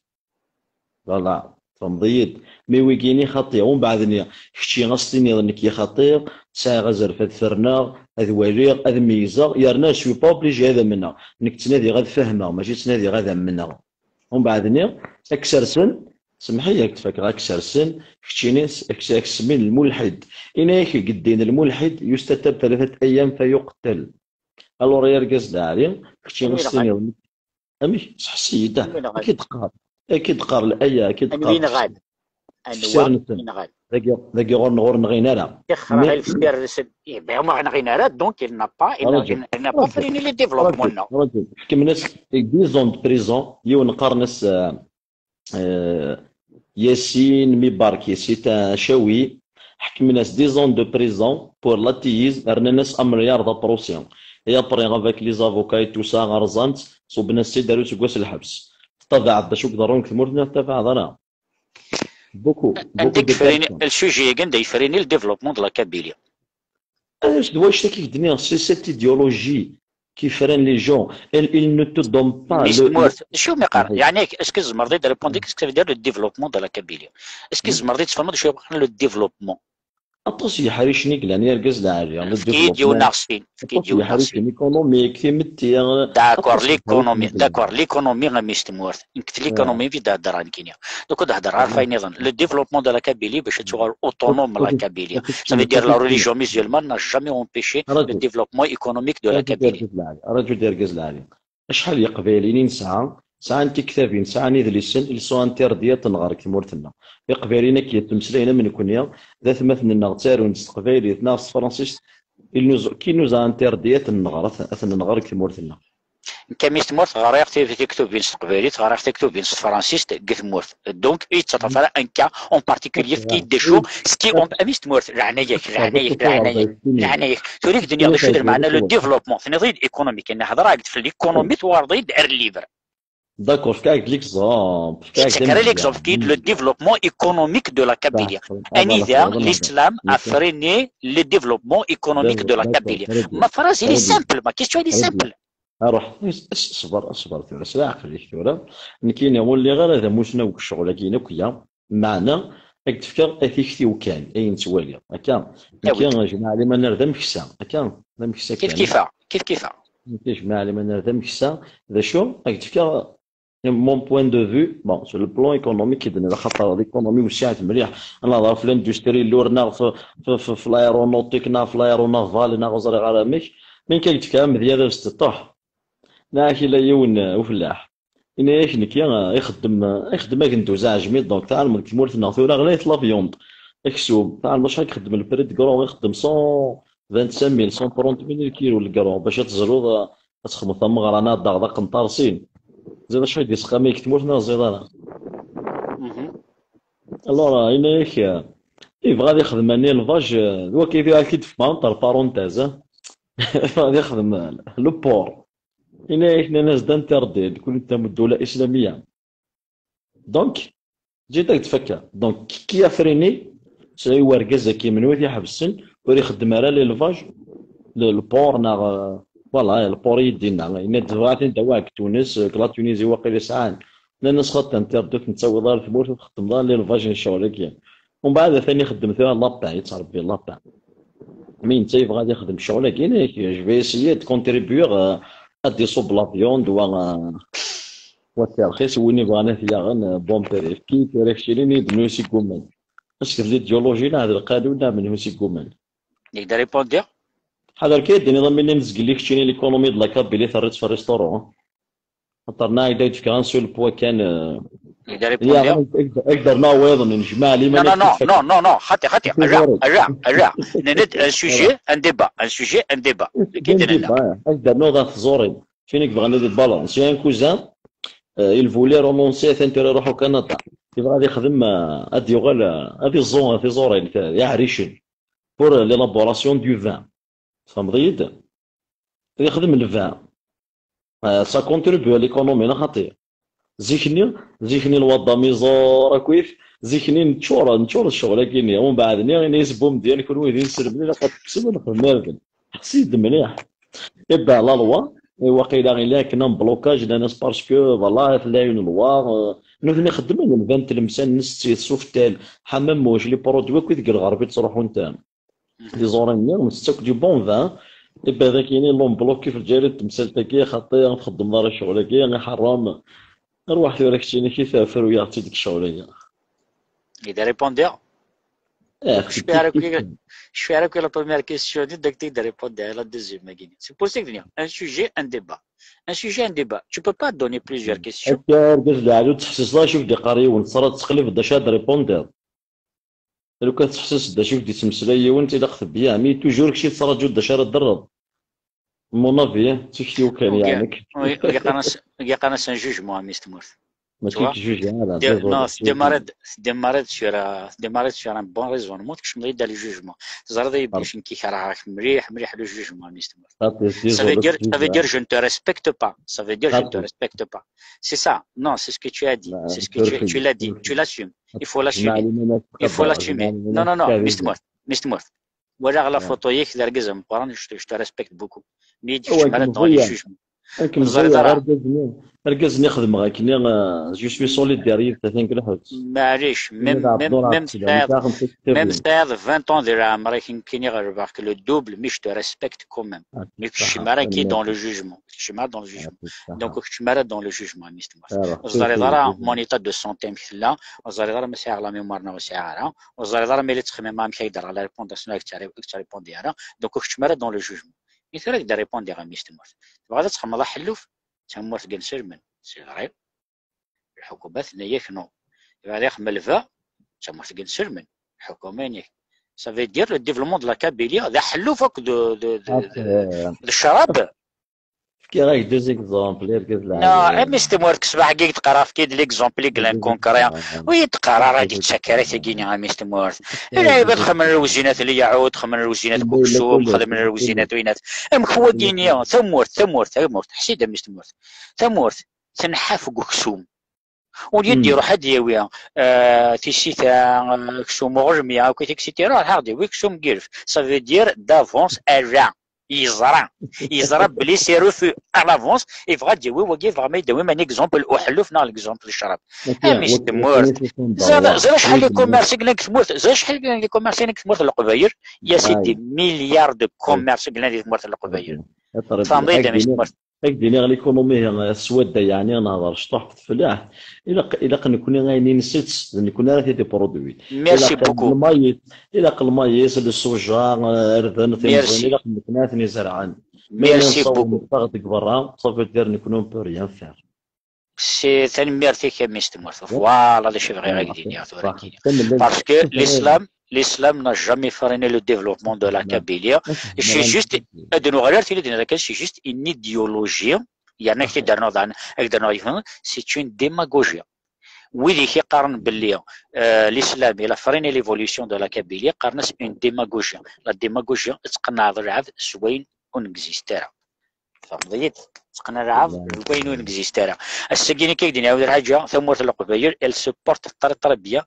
Voilà, tfehmeḍ-iyi-d. Mi wigini xaṭi, umbeɛd-nni, kečči ad s-tiniḍ nekk i xaṭi, sɛiɣ azref ad ferneɣ, ad waliɣ, ad meyyzeɣ, yerna je suis pas obligé ad amneɣ. Nekk ttnadiɣ ad fehmeɣ, mačči ttnadiɣ ad amneɣ. Umbeɛd-nni, ad k-sersen, semmeḥ-iyi ad k-d-fakeɣ, ad k-sersen, keččini s-, ad k-, ad k-semmin lmulḥid. Ini-ak deg ddin lmulḥid, yustatab ثلاثة أيام فيقتل. Alors, ay argaz lɛali, kečči ad s-tiniḍ, amek? Seḥsi-yi-d, ah, ad k-id-qqar, ad k-id-qqar laya, ad k-id-qqar tefsir-nsen. Dagi, dagi ɣur-neɣ ur nɣin ara. Tixxer ɣer lefsir-nsen, eh ben, ma ɣ-nɣin ara, donc il n'a pas, il n'a, il n'a pas freiné le développement-nneɣ. Ḥekmen-as dix ans de prison, yiwen qqaren-as, euh, euh, Yassine Mibarki, c'est un Chaoui. Ḥekmen-as dix ans de prison pour l'athéisme, rnan-as amelyar d aprusi. Et après, avec les avocats et tout ça, rẓan-t, ṣubben-as-tt-id ar useggas n lḥebs. Tettabaɛeḍ d acu i iḍerrun deg tmurt-nni, ur tettabaɛeḍ ara? Beaucoup, beaucoup de personnes. Anda i yefren le sujet-agi, anda i yefren le développement de la Kabylie? Ah, d wannect-agi i k-d-nniɣ, c'est cette idéologie qui freine les gens. Elle, il ne te donne pas le, le... Mmi-s n tmurt, d acu umi qqaren? Yeɛni, est-ce que tzemreḍ ad d-répondre, qu'est-ce que ça veut dire le développement de la Kabylie? Est-ce que tzemreḍ ad d-tfehmeḍ d acu i yeqqaren le développement? Aṭas n yeḥricen i yellan, argaz lɛali, le Efk-iyi-d yiwen développement. Neɣ syin, efk-iyi-d Aṭas n yiwen neɣ syin. Yeḥricen, économique, timetti, euh, D'accord, aṭas n yeḥricen l'économie, i yellan. D'accord, l'économie a mis tmurt. Nekk d l'économie i d-heddreɣ nekkini. Donc ad heddreɣ ɣef wayen nniḍen. Le développement de la Kabylie bac ad tuɣal autonome la Kabylie. Ça veut dire la religion musulmane n'a jamais empêché le développement économique de la Kabylie. Raju d argaz lɛali. Acḥal n yeqbayliyen i nesɛa, sɛan tiktabin, sɛan idlisen, ils sont interdits ad ten-nɣer deg tmurt-nneɣ. Iqbayliyen akk yettmeslayen am nekkni, d atmaten-nneɣ ttarun s teqbaylit neɣ s tefransist, il nous, qui nous a interdit ad ten-nɣer, ad ten-nɣer deg tmurt-nneɣ. Nekk a mis tmurt ɣriɣ ti- tiktubin s teqbaylit, ɣriɣ tiktubin s tefransist deg tmurt. Donc, ur yettaṭṭaf ara un cas en particulier, efk-iyi-d d acu, ce qui ont, a mis tmurt, leɛnaya-k, leɛnaya-k, leɛnaya-k, leɛnaya-k. Tura i k-d-nniɣ d acu d lmeɛna le développement, tenniḍ-iyi-d économique, nna hedreɣ-ak-d f l'économie, tuɣaleḍ-iyi-d ar libre. D'accord, fkiɣ-ak-d l'exemple. Fkiɣ-ak-d Ttekker l'exemple, qui est le développement économique de la Kabylie. Anida l'islam a freiné le développement économique de la Kabylie. Ma phrase, elle est simple, ma question, elle est simple. Aruḥ, ṣber, ṣber tura, s leɛqel-ik tura. Nekkini ur lliɣ ara d amusnaw deg ccɣel-agi akk ya. Meɛna, ad k-d-fkeɣ tikti-w kan, ayen ttwaliɣ. Akka, nekki, jmaɛ liman ar d ameksa. Akka, d ameksa kan. Kif kifa, kif kifa. Nekki, jmaɛ liman ar d ameksa. D acu, ad k-d-fkeɣ mon point de vue, bon, sur le plan économique, i d-nniɣ, axaṭer l'économie wessiɛet mliḥ. Ad nehḍer ɣef l'industrie, lur neɣ f, f, f, f l'aéronautique, neɣ f l'aéronavale, neɣ ur ẓriɣ ara amek. Mi nekk ad k-d-fkeɣ amedya d abesṭeṭṭuḥ. Neɣ ak-ila yiwen, uh, ufellaḥ. Ini-ak nekki, uh, ixeddem, uh, ixeddem agenduz aɛejmi, donc tɛelmeḍ deg tmurt-nneɣ tura ɣlayet la viande. Aksum, tɛelmeḍ acḥal ixeddem le prix de gros, ixeddem cent vingt-cinq mille, cent trente mille le kilo le gros, bac ad tezluḍ, uh, ad txedmeḍ tameɣra neɣ ad d-taɣeḍ aqenṭar sin. Ẓiḍ acḥal i d-yesqamay deg tmurt neɣ ẓiḍ ara? Alors, uh, ini-ak, uh, yebɣa ad ixdem un élevage, uh, d wakka i tura ak-id-fkeɣ entre parenthèses, uh, yebɣa ad ixdem, uh, le porc. Yenna-yak, nnan-as-d interdit, nekkni d tameddula islamiyya. Donc, ǧǧet-ak-d fakka. Donc, qui a freiné, c'est urgaz-agi, menwa i t-iḥebsen, ur ixeddem ara l'élevage, le, le porc neɣ, euh, voilà, le porc i d-yenna. Yenna-d tebɣa tin d awaɛek Tunes, euh, que la Tunisie waqila sɛan. Nnan-as xaṭi interdit, ur ten-ttawiḍ ara tmurt, ur txeddmeḍ ara l'élevage n ccɣel-agi. Umbeɛd atan ixeddem tura lapin, yettrebbi lapin. Mi netta yebɣa ad ixdem ccɣel-agi, nekk, je vais essayer de contribuer, euh, ad d-iṣubb la viande, wa, euh, wa d tirxis, win yebɣan ad t-yaɣen, euh, bon prix. Efk-iyi tura keččini, d menhu s igguman. Est-ce que d l'idéologie neɣ d lqanun neɣ menhu s igguman? Nekk d répondiɣ. Ḥader kan ad d-tiniḍ am winna nezgel i keččini l'économie de la Kabylie terriḍ-tt f restaurant. Axaṭer neɣ i d-ak-d-fkeɣ un seul point kan, euh, Nekk d répondiɣ. Ak-d-rnuɣ wayeḍ n jmaɛ liman. Non, non, non, non, non, non, xaṭi, xaṭi, ala, ala, ala. Nnan-d un sujet, un débat, un sujet, un débat. Nekk i d-nenna. Ak-d-rnuɣ ɣer tẓurin. Tin i yebɣan ad ibalance. Yan cousin, euh, il voulait renoncer, atan tura iruḥ au Canada. Yebɣa ad ixdem, euh, ad yuɣal, euh, ad iẓẓu tiẓurin, euh, iɛricen. Pour, euh, l'élaboration du vin. Tfehmeḍ-iyi-d? Ad ixdem le vin. Euh, ça contribue à l'économie, neɣ xaṭi? Zik-nni, zik-nni lwaḍa miẓur akkit, zik-nni neččur, neččur d ccɣel-agi-nni. Umbeɛd-nni, ini-as bumedya, kunwi d inselmen, ilaq ad tekkseḍ ad nexdem irden. Ḥess-iyi-d mliḥ. Ibeɛ la loi, i waqila ila akken un blocage, nnan-as parce que, voilà, tella une loi, euh, nutni xeddmen, lvan tlemsan, nessit, suftal, ḥamammuc, les produits akk i deg lɣerb i ttruḥun tam. Tiẓurin-nni, nsett akk du bon vin. Ibeɛd akkin, ils l'ont bloqué f Lezzayer n temsalt-agi, xaṭi, ur txeddmeḍ ara ccɣel-agi, iḥeṛṛem. Arwaḥ tura keččini, ki tefru-yaɣ-tt-id deg ccɣel-agi. I d-répondiɣ. Eh, Cfiɣ ara akk, cfiɣ ara akk la première question-nni, donc i d-répondiɣ la deuxième-agi. C'est pour ça que je dis, un sujet, un débat. Un sujet, un débat. Tu peux pas donner plusieurs questions. Akka, argaz lɛali, ur tettḥessiseḍ ara acu i k-d-iqqar yiwen, teẓriḍ tettqellibeḍ d acu ara d-répondiḍ. Lukan tettḥessiseḍ d acu i k-d-ittmeslay yiwen, tilaq tebbiɛ, mais toujours kečč i tettraǧuḍ d acu ara d-terreḍ. Mon avis, d tikti-w kan, yeɛni. Ur yeqqar-as un jugement, a mmi-s n tmurt. Mačči d jugement ara, désolé. Non, tdemmareḍ, tdemmareḍ sur, euh, tdemmareḍ sur un bon raisonnement, tkecmeḍ-iyi-d le jugement. Teẓriḍ ay bac nekk i keṛheɣ-k mliḥ, mliḥ le jugement, a mmi-s n tmurt. Ça veut dire, ça veut dire je ne te respecte pas. Ça veut dire je ne te respecte pas. C'est ça. Non, c'est ce que tu as dit. C'est ce que tu, tu l'as dit. Tu l'assumes. Il faut l'assumer. Il faut l'assumer. Non, non, non, a mmi-s n tmurt. A mmi-s n tmurt. Walaɣ la photo-ik d argaz ameqqran, je te, je te respecte beaucoup. Mais tu m'arrêtes dans les jugements. Akken ẓriɣ ara. Argaz-nni, argaz-nni xedmeɣ akken, euh, je suis solidaire yid-s atan deg lḥebs. Maɛlic, même, même, même tesɛiḍ, même tesɛiḍ vingt ans di leɛmer-ik, nekkini ɣelbeɣ-k le double, mais je te respecte quand même. Ah, mais keččem ara ki dans le jugement. Keččem ara dans le jugement. Donc, keččem ara dans le jugement, a mmi-s n tmurt. Ur teẓriḍ ara mon état de santé amek tella, ur teẓriḍ ara ma sɛiɣ la mémoire neɣ ur sɛiɣ ara, ur teẓriḍ ara ma yella ttxemmimeɣ amek ay d-rreɣ la réponse neɣ ur k-ttaripondiɣ ara, donc ur keččem ara dans le jugement. I tura ad k-d-répondiɣ, a mmi-s n tmurt. Tebɣiḍ ad txedmeḍ aḥelluf? D tamurt n inselmen, c'est vrai. Lḥukuma tenna-yak non. Tebɣiḍ ad ixdem lba? D tamurt n inselmen. Lḥukuma-inek. Ça veut dire le développement de la Kabylie d aḥelluf akk d, d, d, d, d ccrab. Fkiɣ-ak deux exemples, argaz n leɛli. A mmi-s n tmurt, ṣṣbeḥ-agi i d-qqareɣ, efk-iyi-d l'exemple i yellan concret. Ur yi-d-qqar ara ad d-ittak ara tagini, a mmi-s n tmurt. Lɛibad xedmen lewzinat n lyaɛud, xedmen lewzinat n uksum, xedmen lewzinat n winat. Amek wagini? Tamurt, tamurt, tamurt. Ḥess-d, a mmi-s n tmurt. Tamurt tenḥaf deg uksum. Au lieu d-iruḥ ad d-yawi, euh, tisita, euh, aksum uɣelmi, akk et cetera, iruḥ ad d-yawi aksum n yilef. Ça veut dire d'avance, ala. Yeẓra. Yeẓra belli c'est refus à l'avance, yebɣa ad d-yawi wagi, yebɣa ma yi-d-tawim un exemple uḥelluf neɣ l'exemple n ccrab. A mmi-s n tmurt. Ẓriɣ acḥal n commerce i yellan deg tmurt, ẓriɣ acḥal n commerce i yellan deg tmurt n Leqbayel. Il y a des milliards de commerce i yellan di tmurt n Leqbayel. Tfehmeḍ-iyi-d, a mmi-s n tmurt? Ad k-d-iniɣ, l'économie, eh, swadda, yeɛni nehḍer cṭuḥ f teflaḥt. Ilaq, ilaq nekni ayen i nsett, d nekni ara t-id-iproduit. Merci beaucoup. Ilaq lmayis, ilaq lmayis, le soja, eh, irden, timeẓin, ilaq nekni ara ten-izerɛen. Merci beaucoup. Ma nessaweḍ deg berra, ça veut dire nekni on peut rien faire. C'est, tanemmirt-ik a mmi-s n tmurt. Voilà d acu i bɣiɣ ad k-d-iniɣ tura. Parce que l'islam, l'islam n'a jamais freiné le développement de la Kabylie. C'est juste, ad nuɣal ar tili d-nniḍ akka, c'est juste une idéologie. Yerna ak-t-id-rnuɣ daɣen, ak-d-rnuɣ yifen, c'est une démagogie. Wid i k-iqqaren belli, euh, l'islam il a freiné l'évolution de la Kabylie, qqaren-as une démagogie. La démagogie, ad tqenɛeḍ lɛebd s wayen ur n-existe ara. Tfehmeḍ-iyi-d? Teqqen alɛab d wayen ur n-existe ara. Ass-agi nekk ak-d-nɛawed lḥaǧa, tamurt n Leqbayel, elle se porte très, très bien.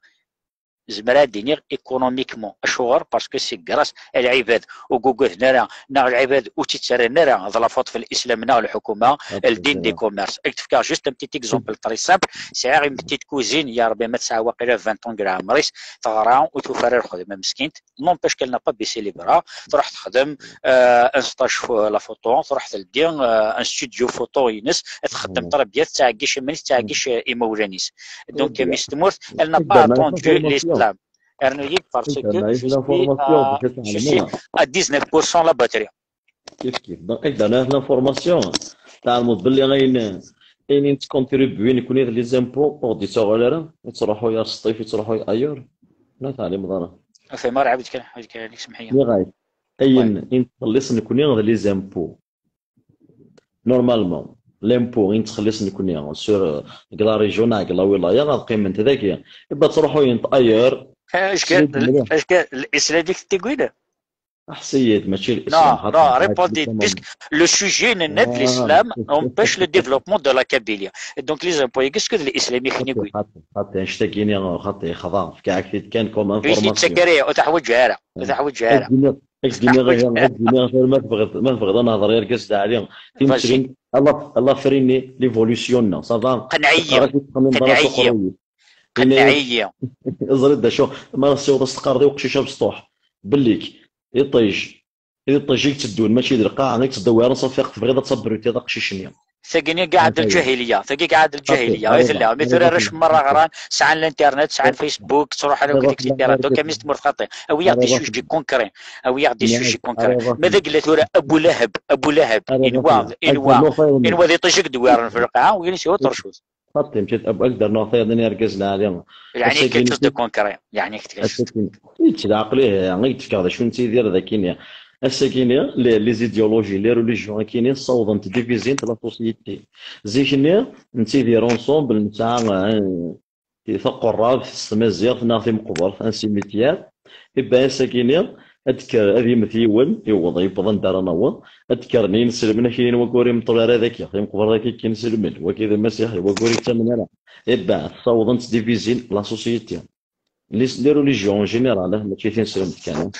Zemreɣ ad d-iniɣ économiquement. Acuɣer? Parce que c'est grâce à lɛibad ur ggugaden ara, neɣ lɛibad ur tt-id-ttarran ara d la faute f l'islam neɣ lḥukuma, ldin des commerces. Ad k-d-fkeɣ juste un petit exemple très simple. Sɛiɣ une petite cousine, ya Rebbi ma tesɛa waqila vingt ans deg leɛmer-is, teɣra ur tufi ara lxedma, meskint. N'empêche qu'elle n'a pas baissé les bras, truḥ texdem, euh, un stage fo-, la photo, truḥ teldi, euh, un studio photo ines, txeddem très bien, tettɛeggic iman-is, tettɛeggic, euh, imawlan-is. Donc, Miss Tmurt, elle n'a pas attendu l'islam. Rnu-yi-d parce que je suis à, je suis à dix-neuf pour cent la batterie. Kif kif. Donc, ak d-rniɣ l'information. Tɛelmeḍ belli ayen, ayen i nettcontribui nekni d les impôts, ur ɣ-d-yettɣal ara, yettruḥu ar Sṭif, yettruḥu ailleurs. La teɛlimeḍ ara. Ur fhimeɣ ara, ɛawed kan, ɛawed kan, semmeḥ-iyi. Nniɣ-ak, ayen i nettxelliṣ nekni d les impôts. Normalement, l'impôt i nettxelliṣ nekni sur, deg la région neɣ deg la wilaya, ad qqiment dagi. Iba ttruḥuyent ailleurs. Acka, acka, l'islam i k-tigwin? Ḥess-iyi-d, mačči l'islam. Non, non, répondez, puisque le sujet n-, n-, de l'islam empêche le développement de la Kabylie. Et donc, les impôts, qu'est-ce que l'islam i k-tigwin? Xaṭi, xaṭi, annect-agi-ni, xaṭi, yexḍa. Fkiɣ-ak-t-id kan comme information. Ur teḥwaǧ ara, ur teḥwaǧ ara. Ad d-iniɣ, ad d-iniɣ, ad d-iniɣ, ma tebɣiḍ, ma tebɣiḍ ad nehḍer i argaz d Ɛli. Timetrin, Allah, Allah freiné l'évolution-nneɣ, ça va? Qenɛ-iyi, qenɛ-iyi. Qenɛ-iyi. Ẓriɣ d acu, ma ssiweḍ as-teqqareḍ i uqcic abesṭuḥ, bellik, iṭij, iṭij i yetteddun, mačči d lqaɛa i yettdewwiren, ṣafi tebɣiḍ ad tabrutiḍ aqcic-nni. Tagi i iɛedda lǧahiliya, tagi i iɛedda lǧahiliya, i tella. Mi tura arrac merra ɣran, sɛan l'internet, sɛan Facebook, ttruḥen akk, et cetera. Donc, a Miss Tmurt xaṭi, awi-yaɣ des sujets concrets, awi-yaɣ des sujets concrets. Ma d agella tura Abu Lahab, Abu Lahab, inwa, inwa, inwa d iṭij i yedewwiren f lqaɛa, win i s-iwa tercud. Xaṭi, mečči d Abu, ad k-d-rnuɣ tayeḍ-nni argaz lɛali. Yeɛni ass-agi quelque chose de concret. Yeɛni quelque chose. Ass-agi, yettleɛqel, ih, i d-fkeɣ d acu nettidir d akini. Ass-agi-ni, les, les idéologies, les religions akini, ssawḍent divizint la société. Zik-nni, nettidir ensemble, nesɛa, eh, taqerrabt s tmaziɣt neɣ timeqbert, un cimetière. Iba ass-agi-ni, ad d-kker, ad yemmet yiwen, yewweḍ, yewweḍ anda ara naweḍ, ad d-kkren yinselmen, akini wagur imeṭṭel ara dagi, timeqbert dagi n yinselmen, wagi d amasiḥi, wagur yettamen ara. Iba, ssawḍent divizin la société. Les, les religions en général, eh, mačči tineslemt kan,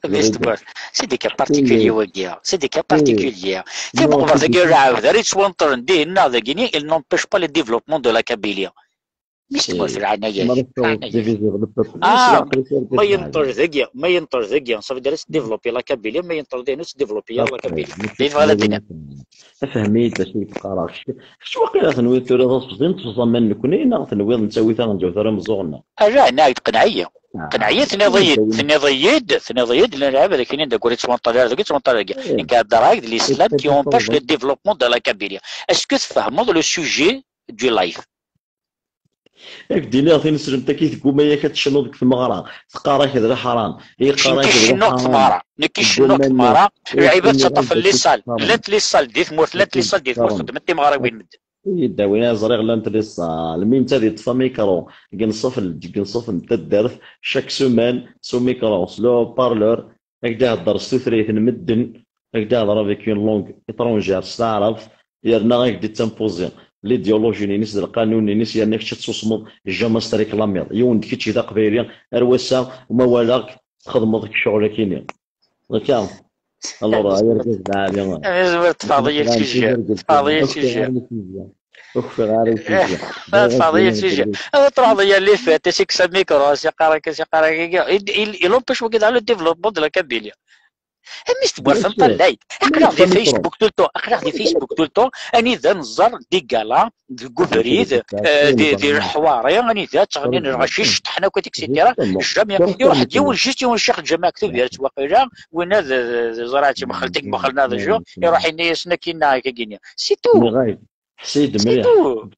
eh. Mr Bart, c'est des cas particuliers wagi, c'est des cas particuliers. Timeqbert-agi ur ɛawed ara yettwanṭren dihin neɣ dagini, il n'empêche pas le développement de la Kabylie. Mr Bart, leɛnaya-k, leɛnaya-k. Ah, ma yenṭel dagi, ma yenṭel dagi, ça veut dire développer la Kabylie, ma yenṭel dihin développer la Kabylie. Di tɣalatin. Afhem-iyi-d d acu i d-qqareɣ. Kečč, kečč waqila tenwiḍ tura d aṣebẓi n tẓaman nekni, neɣ tenwiḍ nettawi taɣenǧawt ara meẓẓuɣ-nneɣ? Ala, neɣ teqneɛ-iyi. Teqneɛ-iyi, tenniḍ-iyi-d, tenniḍ-iyi-d, tenniḍ-iyi-d, llan lɛibad akini d aggur yettwanṭal ara dagi, yettwanṭal dagi. Nekk heddreɣ-ak d l'islam qui empêche le développement de la Kabylie. Est-ce que tfehmeḍ le sujet du live? Ak-d-iniɣ tineslemt-agi tegguma-yak ad tecnuḍ deg tmeɣra, teqqar-ak d leḥram, iqqar-ak d leḥram. Nekk i cennuɣ deg tmeɣra, nekk i cennuɣ deg tmeɣra. Lɛibad ttaṭṭafen les salles, llant les salles di tmurt, llant les salles di tmurt, xeddment timeɣriwin medden. Yeddawi, ẓriɣ llant les salles, mi netta ad yeṭṭef amikru deg nnṣef n, deg nnṣef n taddart, chaque semaine, s umikru, s le haut-parleur, ak-d-ihedder s tutlayt n medden, ak-d-ihedder avec une langue étrangère, s taɛrabt, yerna ak-d ittimpuzi l'idéologie-ines d lqanun-ines, yerna kečč ad tsusmeḍ, jamais ad t-réclamiḍ. Yiwen d kečč d aqbayli, ar wass-a ma walaɣ-k txedmeḍ ccɣel-agi-nni. Akka, alors, ay argaz lɛali. Amezwar, teffeɣ-iyi lfizya. Teffeɣ-iyi lfizya. Ur kfiɣ ara lfizya. Teffeɣ-iyi lfizya. Ad truḥeḍ ya les fêtes, asik s amikru, as-iqqar akka, as-iqqar akka. Il, il, il empêche wagi le développement de la Kabylie. Amis tewwerfem tallayt. Aql-aɣ di Facebook tout le temps, aql-aɣ di Facebook tout le temps, anida neẓẓar d igala, deg ubrid, eh, di, di leḥwari, anida ttɣennin lɣaci, ceṭṭḥen akk, et cetera. Jamais. Iruḥ-d yiwen, juste yiwen ccix lǧameɛ deg Tubiret waqila, winna d, d, d ẓriɣ d timxelt i yemxellen ad ju, iruḥ yenna-yasen akkin-a, akkagini. C'est tout. C'est tout.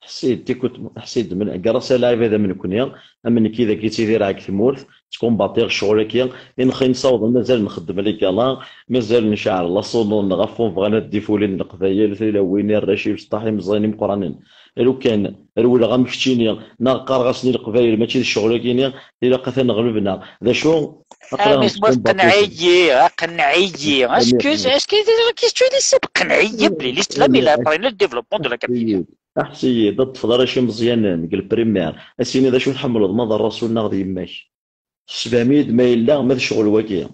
Ḥsid, écoute, ḥsid, gar-as a lɛibad am nekni, am nekki dagi ttidireɣ deg tmurt, ttkumbatiɣ ccɣel-agi, inxi nessaweḍ mazal nxeddem les galas, mazal nceɛl la sauno-nneɣ ɣef win bɣan ad d-ifulin Leqbayel, tilawin, arrac, imecṭaḥ, imeẓẓayen, imeqqranen. Lukan rewleɣ am keččini, neɣ qqareɣ-asen i Leqbayel, mačči d ccɣel-agi-ni, ilaq ad t-neɣleb, neɣ d acu? Aql-aɣ nettkubbaṭ. Qenneɛ-iyi, qenneɛ-iyi. Est-ce que, est-ce que, qu'est-ce que tu dis, qenneɛ-iyi belli l'islam il a appris le développement de la Kabylie. Aḥs-iyi-d, ad teṭṭfeḍ arrac imeẓyanen deg le primaire, ad s-tiniḍ acu tḥemmleḍ, ma d Rrasul neɣ d yemma-k. Sefhem-iyi-d ma yella, ma d ccɣel wagi.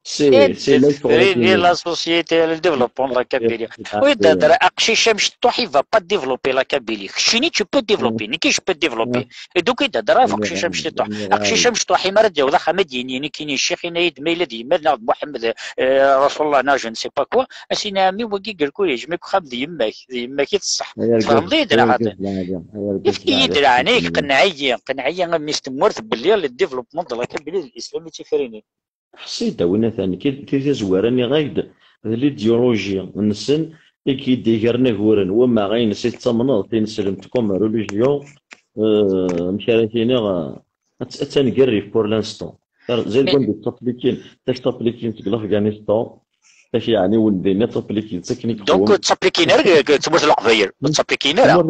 C'est, c'est la ccɣel wagi. La société, le développement de la Kabylie. Oui, d-, d-, aqcic amecṭuḥ, il va pas développer la Kabylie. Keččini, tu peux développer, nekki, je peux développer. Et donc, i d-hedreɣ ɣef uqcic amecṭuḥ. Aqcic amecṭuḥ, imi ara d-yaweḍ axxam ad d-yini, nekkini, ccix, yenna-yi-d, ma yella d yemma-k neɣ d Muḥemmed, eh, Rasulullah, neɣ je ne sais pas quoi, as-ini, ɛemmi, wagi deg lkul, yejma-k uxxam d yemma-k, d yemma-k i d ṣṣeḥ. Tfehmeḍ-iyi-d neɣ xaṭi? Efk-iyi-d leɛnaya-k, qenneɛ-iyi, qenneɛ-iyi a mmi-s n tmurt belli le développement de la Kabylie d l'islam i d tifrinin. Ḥṣi-d a win atan, ki-, ti tazwara nniɣ-ak-d, d l'idéologie-nsen i k-id-igren aguren, wamma ayen s i tettamneḍ, tineslemt comme religion, euh, amek ara k-iniɣ, euh, att-, attan gar rrif pour l'instant. Car zay deg wanda i ttaplikin, tak ttaplikin seg l'Afghanistan, tak yeɛni wen dinna ttaplikin, tak nekk. Donc, ur ttaplikin ara deg, deg tmurt n Leqbayel, ur ttaplikin ara.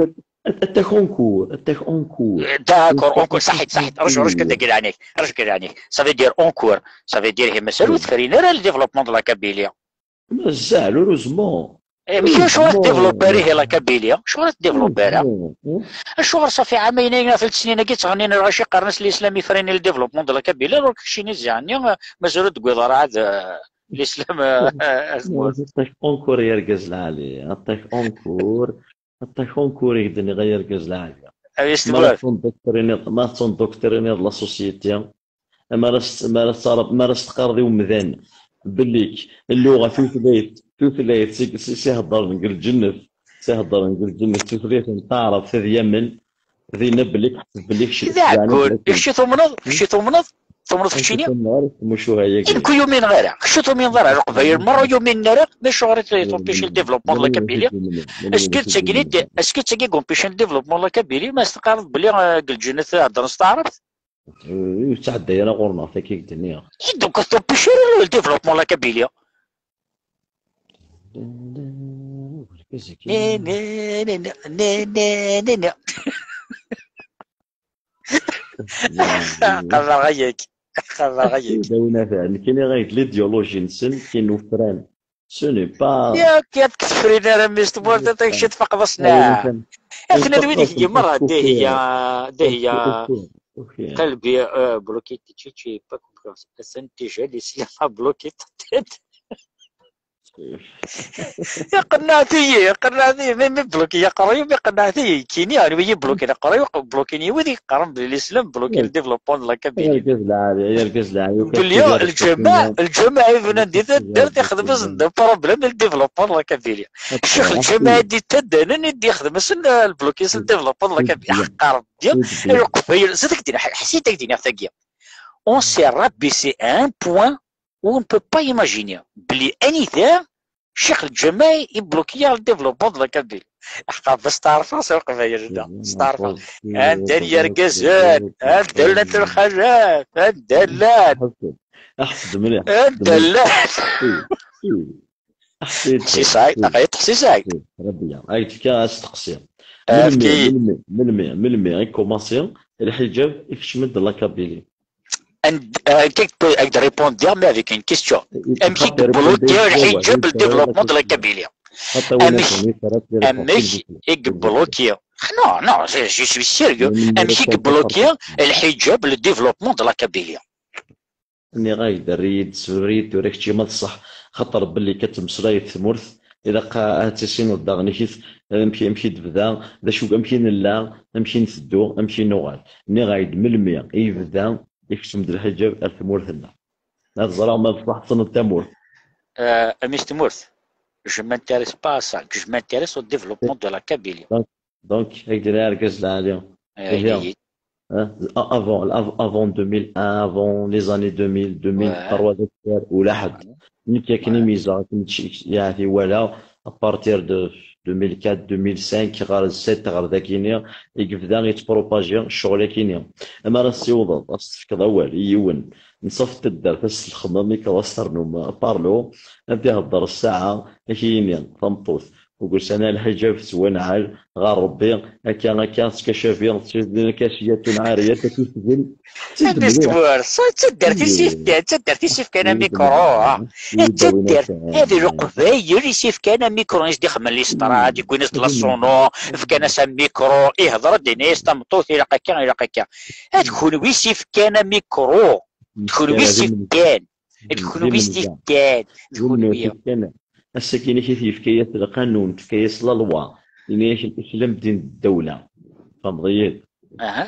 Attaque en cours, attaque en cours. D'accord, en cours, saḥit, saḥit. Rju, rju kan dagi leɛnaya-k, rju kan leɛnaya-k. Ça veut dire en cours, ça veut dire hi mazal ur tefrin ara le développement de la Kabylie. Mazal, heureusement. Eh, mais acuɣer ur tdéveloppé ara ihi la Kabylie? Acuɣer ur tdéveloppé ara? Acuɣer ṣafi ɛamayen, tlata snin-agi ttɣennin lɣaci, qqaren-as l'islam ifren le développement de la Kabylie, alors que keččini ziɛenni, eh, mazal ur d-tewwiḍ ara ɛad, eh, l'islam, eh, eh, attaque en cours, ay argaz lɛali, attaque en cours. Aṭṭak unkur i k-d-nniɣ ay argaz lɛali. Ma ara tunduktriniḍ, ma ara tunduktriniḍ la société, ma ara s-, ma ara tettɛaraḍ, ma ara s-teqqareḍ i umdan belli lluɣa, tutlayt, tutlayt s, s, s iheddren deg lǧennet, s iheddren deg lǧennet, tutlayt n taɛrabt ad yamen, dinna belli, belli kečč d aɛeggun. Kečč i tumneḍ? Kečč i tumneḍ? Tumneḍ keččini? Ur tumneɣ ara s tmucuha-agi. I nekk ur yumineɣ ara. Kečč ur tumineḍ ara. Leqbayel merra ur yuminen ara. D acuɣer i t-, i t-empêcher le développement de la Kabylie? Est-ce que d tagi, est-ce que d tagi i yempêcher le développement de la Kabylie? Ma s-teqqareḍ belli, euh, deg lǧennet heddren s taɛrabt? Euh, ur tettɛedday ara ɣur-neɣ, tagi i k-d-nniɣ. Et donc, ur t-empêche ara le développement de la Kabylie. Ne, ne, ne, ne, ne, ne, ne, ne. Qabeɣ ayagi. Qabeɣ ayagi. Dawi nafɛen. Nekkini ɣer l'idéologie-nsen, qui nous freine. Ce n'est pas. Yak, yak, tefrin ara mmi s tmurt, ad kečč tfaqeḍ asnaɛ. Aten ad wid i yemmer, dihya, dihya. Qalbi, euh, bloqué, tu, tu es pas compréhensible. Asen déjà, l'islam a bloqué ta tête. Iqenneɛ-iyi, iqenneɛ-iyi, mi, mi bloqué aqerruy-iw, mi iqenneɛ-iyi, yekkini, anwa i bloqué aqerruy-iw, bloqué-iyi wid i yeqqaren belli l'islam bloqué le développement de la Kabylie. Argaz lɛali, argaz lɛali. Belli lǧameɛ, lǧameɛ yebnan di taddart ixdem asen de problème le développement de la Kabylie. Ccix lǧameɛ i d-ittaddanen i d-ixdem asen, euh, le bloqué le développement de la Kabylie. Ḥeqq Rebbi, i Leqbayel, zad ak-d-iniɣ, ḥess-iyi-d ak-d-iniɣ tagi. On s'est rabaissé à un point où on ne peut pas imaginer belli anida ccix lǧameɛ ibloki le développement de la Kabylie. Ḥqa bas steɛṛfeɣ-as i Leqbayel da. Steɛṛfeɣ. Anda llan yergazen? Anda llant lxalat? Anda llan? Ḥseb mliḥ. Anda llan? Ḥsib. Si Saɛid, aql-i ṭṭex Si Saɛid. Rebbi, ad k-d-fkeɣ asteqsi. Melmi, melmi, melmi, melmi i kumaṣi lḥiǧab ikcem-d la Kabylie? Ad k-d-répondiɣ, mais avec une question. Amek i yebloki lḥiǧab le développement de la Kabylie? Amek, amek i yebloki? Non, non, je, je suis sérieux. Amek i yebloki lḥiǧab le développement de la Kabylie? Nniɣ-ak-d, err-iyi-d, seffer-iyi-d tura kečči ma d ṣṣeḥ, xaṭer belli akka ttmeslayeḍ tmurt, ilaq ad tissineḍ daɣen amek i t-, amek, amek i d-tebda, d acu, amek i nella, amek i nteddu, amek i nuɣal. Nniɣ-ak-d melmi i yebda ikcem-d lḥiǧab ar tmurt-nneɣ. Ad ẓreɣ ma d ṣṣeḥ tessneḍ tamurt. Euh, amek tmurt? Je m'intéresse pas à ça. Je m'intéresse au développement de la Kabylie. Donc, ak-d-nniɣ argaz lɛali. Ihi, hein, avant, av-, avant deux mille un, avant les années deux mille, deux mille trois, ula ḥedd. Nekk akken i meyyzeɣ, akken yeɛti wala, à partir de deux mille quatre, deux mille cinq, ɣer sept, ɣer dagini, i yebda yettpropaji ccɣel akini. Amar ad s-ssiwḍeḍ, ad s-tefkeḍ awal i yiwen, nṣaf taddart, ad s-telxem, mi ad s-ternum parlu, ad ihedder ssaɛa, ad k-yini, tameṭṭut, ur yusan ara lḥiǧab, tettwanɛel, ɣer Rebbi, akka, akka, tettkacafi, tettkacafi, akka, ciyatun ɛariyat, akka, tesbel. Amis tmurt, d taddart i s-yefkan, d taddart i s-yefkan amikru, ha? D taddart, ad d Leqbayel i s-yefkan amikru, i s-d-ixemmen listrad, yewwin-as-d la sono, fkan-as amikru, ihder-d, yenna-yas tameṭṭut, ilaq akka, ilaq akka. Ad kunwi i s-yefkan amikru, d kunwi i s-yefkan, d kunwi i s-yefkan, d kunwi. Ass-agi-inek i t-yefka-yas lqanun, tefka-yas la loi, yenna-yak lislam din d ddawla. Tfehmeḍ-iyi-d? Aha.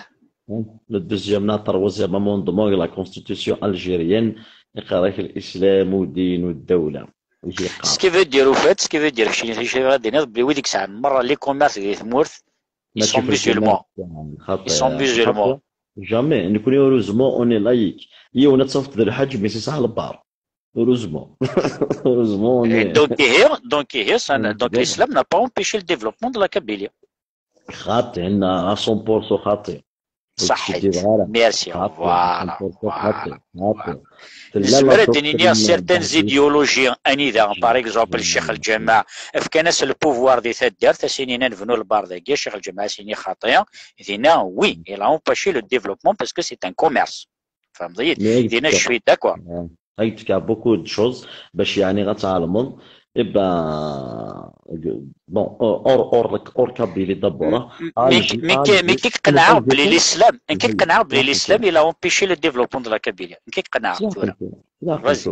Le deuxième neɣ troisième amendement de la constitution algérienne, iqqar-ak lislam u din u ddawla. Ce qui veut dire, au fait, ce qui veut dire, kečč ad d-tiniḍ belli wid i yesɛan merra les commerces di tmurt, ils sont musulmans. Ils sont musulmans. Jamais. Nekkni, heureusement, on est laïque. Yiwen ad tafeḍ d lḥaǧ, mais c'est ça le bar. Heureusement. Heureusement, on est. Donc, ihi, donc, ihi, ça n'a-, donc, l'islam n'a pas empêché le développement de la Kabylie. Xaṭi, à cent pour cent xaṭi. Saḥit. Merci. Voilà, voilà. Nezmer ad d-nini certaines idéologies anida, par exemple, Ccix Lǧameɛ, fkan-as le pouvoir di taddart, as-inin ad nebnu lbar dagi, Ccix Lǧameɛ as-yini xaṭi, dinna, oui, il a empêché le développement parce que c'est un commerce. Tfehmeḍ-iyi-d? Dinna, je suis d'accord. Ad k-d-fkeɣ beaucoup de choses bac yeɛni ad tɛelmeḍ. Eh ben, bon, hors, hors, hors Kabylie d'abord. Nekk i k-qenɛeɣ belli l'islam, nekk i k-qenɛeɣ belli l'islam il a empêché le développement de la Kabylie. Nekk i k-qenɛeɣ tura. Vas-y.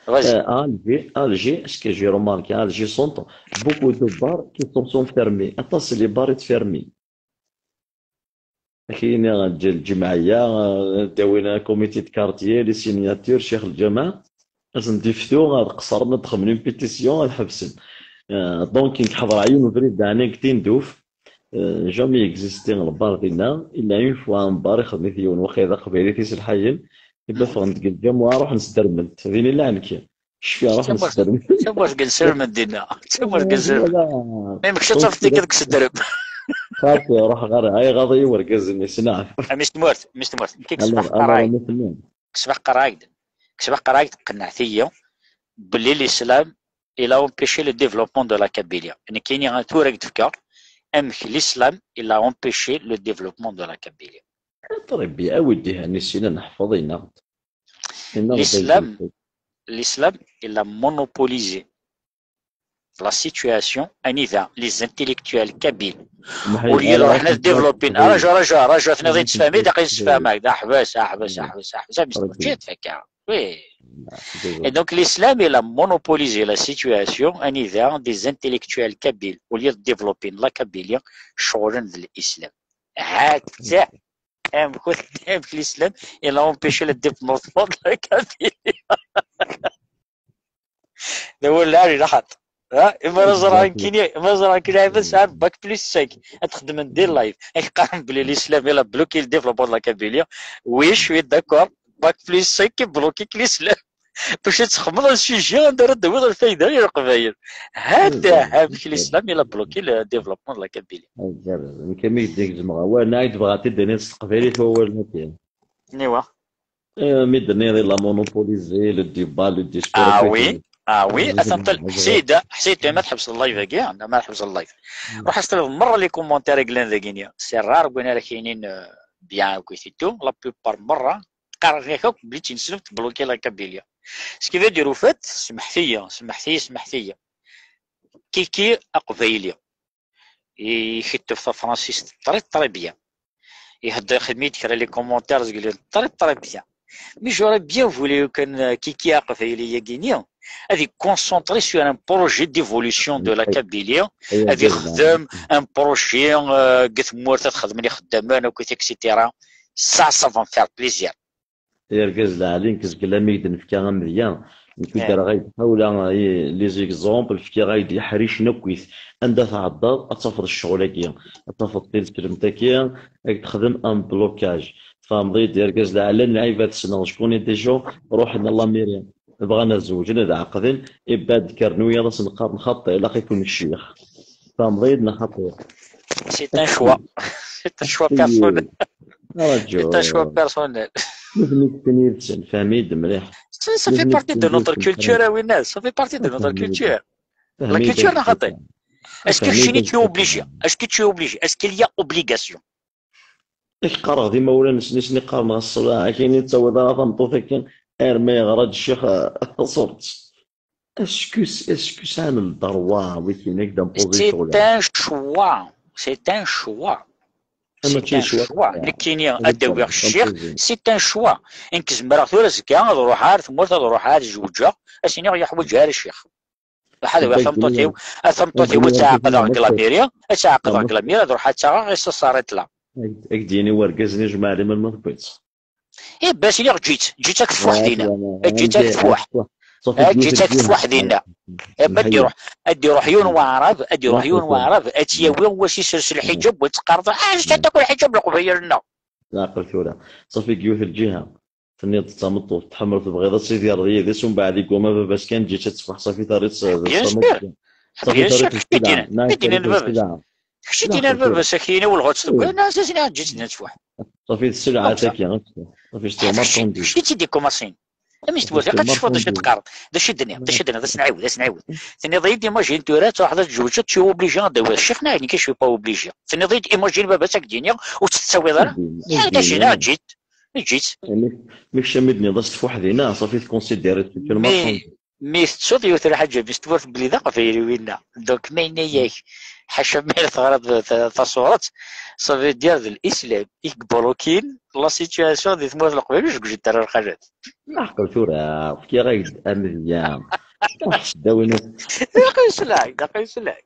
Vas-y. Euh, à Alger, Alger, ce que j'ai remarqué, Alger centre, beaucoup de bars qui sont, sont fermés. Aṭas les bars i fermés. Ad k-iniɣ lǧemɛiyya, euh, dawin un comité de quartier, les signatures, Ccix Lǧameɛ, ad sen-d-iftu ad qeṣren, ad xedmen une pétition, ad ḥebsen. Euh, donc, nekk ḥeḍreɣ yiwen ubrid daɛni deg Tinduf, euh, jamais existé le bar dinna, illa une fois un bar, ixdem-it yiwen, waqila d aqbayli, tiselḥayin, i ffɣen deg lǧamuɛa, ruḥen sdermen-t, din i llan nekk. Cfiɣ ruḥen sdermen. Tamurt gen sirmen dinna. Tamurt gen sirmen. Même kečč ad tafeḍ tikkelt deg sderm. Xaṭi, ruḥ ɣer, ay ɣaḍ-iyi wergaz-nni, sneɛ. A mmi-s tmurt, a mmi-s tmurt. Nekk i yesbeḥ qerray. Yesbeḥ qerray-d. Yesbeḥ qerray-d, qennɛet-iyi belli l'islam, il a empêché le développement de la Kabylie. Nekkini tura ad k-d-fkeɣ amek l'islam, il a empêché le développement de la Kabylie. Ṭrebbi, awi-d ihan i sin ad neḥfeḍ, yenna-ɣ-d. Yenna-ɣ-d l'islam, l'islam, il a monopolisé la situation anida les intellectuels kabyles, au lieu de ruḥen ad développin, raja, raja, raja, tniḍ-iyi-d tfehmiḍ, aql-i ssefhmeɣ-d, aḥbes, aḥbes, aḥbes, aḥbes, aḥbes, aḥbes, mačči ad fakkeɣ. Oui. Et donc l'islam, il a monopolisé la situation anida des intellectuels kabyles, au lieu de développer la Kabylie, ccɣulen d l'islam. Hatta amek, amek l'islam, il a empêché le développement de la Kabylie. D awal lɛali laxaṭ. Ha, imi ara ẓreɣ nekkini, imi ara ẓreɣ nekkini lɛibad sɛan bac plus cinq, ad xedmen des lives, ad k-qqaren belli l'islam il a bloqué le développement de la Kabylie. Oui, je suis d'accord. Bac plus cinq i bloqué l'islam. Bac ad txedmeḍ un sujet anda ara d-tawiḍ lfayda i Leqbayel. Hada amek l'islam il a bloqué le développement de la Kabylie. Nekk mi d-gezmeɣ awal, nɛid bɣa ad d-iniḍ s teqbaylit wawal-nni. Niwa. Eh, mi d-tenniḍ il a monopolisé le débat, le discours. Ah oui, ah oui, atan tal-, ḥsida, ḥsida, ma tḥebseḍ live-agi, ma tḥebseḍ live. Ruḥ as-tiliḍ merra les commentaires i yellan dagini. C'est rare win ara k-yinin, euh, bien akk et tout. La plupart merra, qqaren-ak akk belli d tineslemt tbloquer la Kabylie. Ce qui veut dire, au fait, semḥet-iyi, semḥet-iyi, semḥet-iyi. Kiki aqbayli. Iketteb tafransist très, très bien. Ihedder, ixdem-iyi-d kra les commentaires zeglen très, très bien. Mais j'aurais bien voulu kan, euh, Kiki aqbayli-agi-ni ad iconcentré sur un projet d'évolution de la Kabylie, ad ixdem un projet, euh, deg tmurt ad xedmen ixeddamen akk, et cetera. Ça, ça va me faire plaisir. Ay argaz lɛali, nekk zgel ami i d-nefka amedya, nekk i d-rreɣ-ak-d ḥawla, i, les exemples, fkiɣ-ak-d iḥricen akkit. Anda tɛeddaḍ, ad tafeḍ ccɣel-agi, ad tafeḍ tilselmt-agi, ad k-texdem un blocage. Tfehmeḍ-iyi-d, argaz lɛali, lɛibad ssneɣ, je connais des gens, ruḥen à la mairie, bɣan ad zewǧen, ad ɛeqden, ibad kernu yaḍ asen-qqaren xaṭi, ilaq-iken ccix. Tfehmeḍ-iyi-d neɣ xaṭi? C'est un choix. C'est un choix personnel. Raǧu. C'est un choix personnel. Nutni kfin yid-sen, fhem-iyi-d mliḥ. Ça, ça fait partie de notre culture, a winna. Ça fait partie de notre culture. La culture, neɣ xaṭi? Est-ce que keččini tu es obligé? Est-ce que tu es obligé? Est-ce qu'il y a obligation? Ak qqareɣ d imawlan-nsen i sen-iqqaren ɣer ṣṣbeḥ, akken i ttawiḍ ara tameṭṭut akken arma yeɣra-d ccix, eh, taṣurt. Est-ce que, est-ce que sɛan lderwa wid-inek d ampuẓi ccɣel? C'est un choix. C'est un choix. C'est un choix. Nekkini ad d-awiɣ ccix, c'est un choix. Nekk zemreɣ tura azekka ad ruḥeɣ ar tmurt, ad ruḥeɣ ad zewǧeɣ, ad s-iniɣ ur yeḥwaǧ ara ccix. Ruḥ ad awiɣ tameṭṭut-iw, a tameṭṭut-iw ad tt-ɛaqdeɣ deg lamiri, ad tt-ɛaqdeɣ deg lamiri, ad ruḥ ad tt-aɣeɣ i ṣaṣarit la. Ad k-d-yini wergaz-nni jmeɛ liman ma tewwiḍ-tt. Eh, bas iliɣ ǧǧitt, ǧǧitt ak tfuḥ dinna. Ǧǧitt ak tfuḥ. Ǧǧitt ak tfuḥ dinna. Eh, ma ad iruḥ, ad iruḥ yiwen waɛrab, ad iruḥ yiwen waɛrab, ad tt-yawi, wa s-isers lḥiǧab, wa teqqareḍ, ah, ǧǧitt akk lḥiǧab leqbayel-nneɣ. Leɛqel tura. Ṣafi deg yiwet lǧiha. Tenniḍ d tameṭṭut, tḥemmleḍ, tebɣiḍ ad tidireḍ yid-s, umbeɛd iguma baba-s kan, ǧǧitt ad tefeḥ, ṣafi terriḍ s, s tameṭṭut. Bien sûr. Kečč i d-inan baba-s. Kečč i d-inan baba-s, ak-yini welɣu ad tewwiḍ, neɣ s-as-iniɣ ǧǧitt-nni ad tfuḥ. Ṣafi d sselɛa tagi, ṣafi s marchandise. Kečč i tt-id-ikumaṣin. Amek tewwiḍ, ilaq ad tecfuḍ d acu i d-teqqareḍ. D acu i d-nniɣ, d acu i d-nniɣ, d as-nɛiwed, d as-nɛiwed. Tenniḍ-iyi-d, imagine tura, ad truḥeḍ ad tezweǧeḍ, tu es obligé ad d-tawiḍ ccix, neɣ nekk je suis pas obligé. Tenniḍ-iyi-d, imagine baba-s ad k-d-yini, ur tt-tettawiḍ ara. Imagine, neɣ ǧǧitt. Ǧǧitt. Mi kečč mi d-tenniḍ ad s-tfuḥ dinna, ṣafi tkunsidiriḍ-tt comme une marchandise. Mi tettuḍ yiwet n lḥaǧa, mi s-tewwiḍ belli d aqbayli winna. Donc, ma yenna-yak, ḥaca mi ara teɣriḍ ta-, tasuret, ça veut dire d l'islam i yeblukin la situation di tmurt n Leqbayel, ur s-ǧǧint ara lxalat. Ɛqel tura, fkiɣ-ak-d amedya. Ruḥ s ddaw-inu. Ilaq uselɛi, ilaq uselɛi.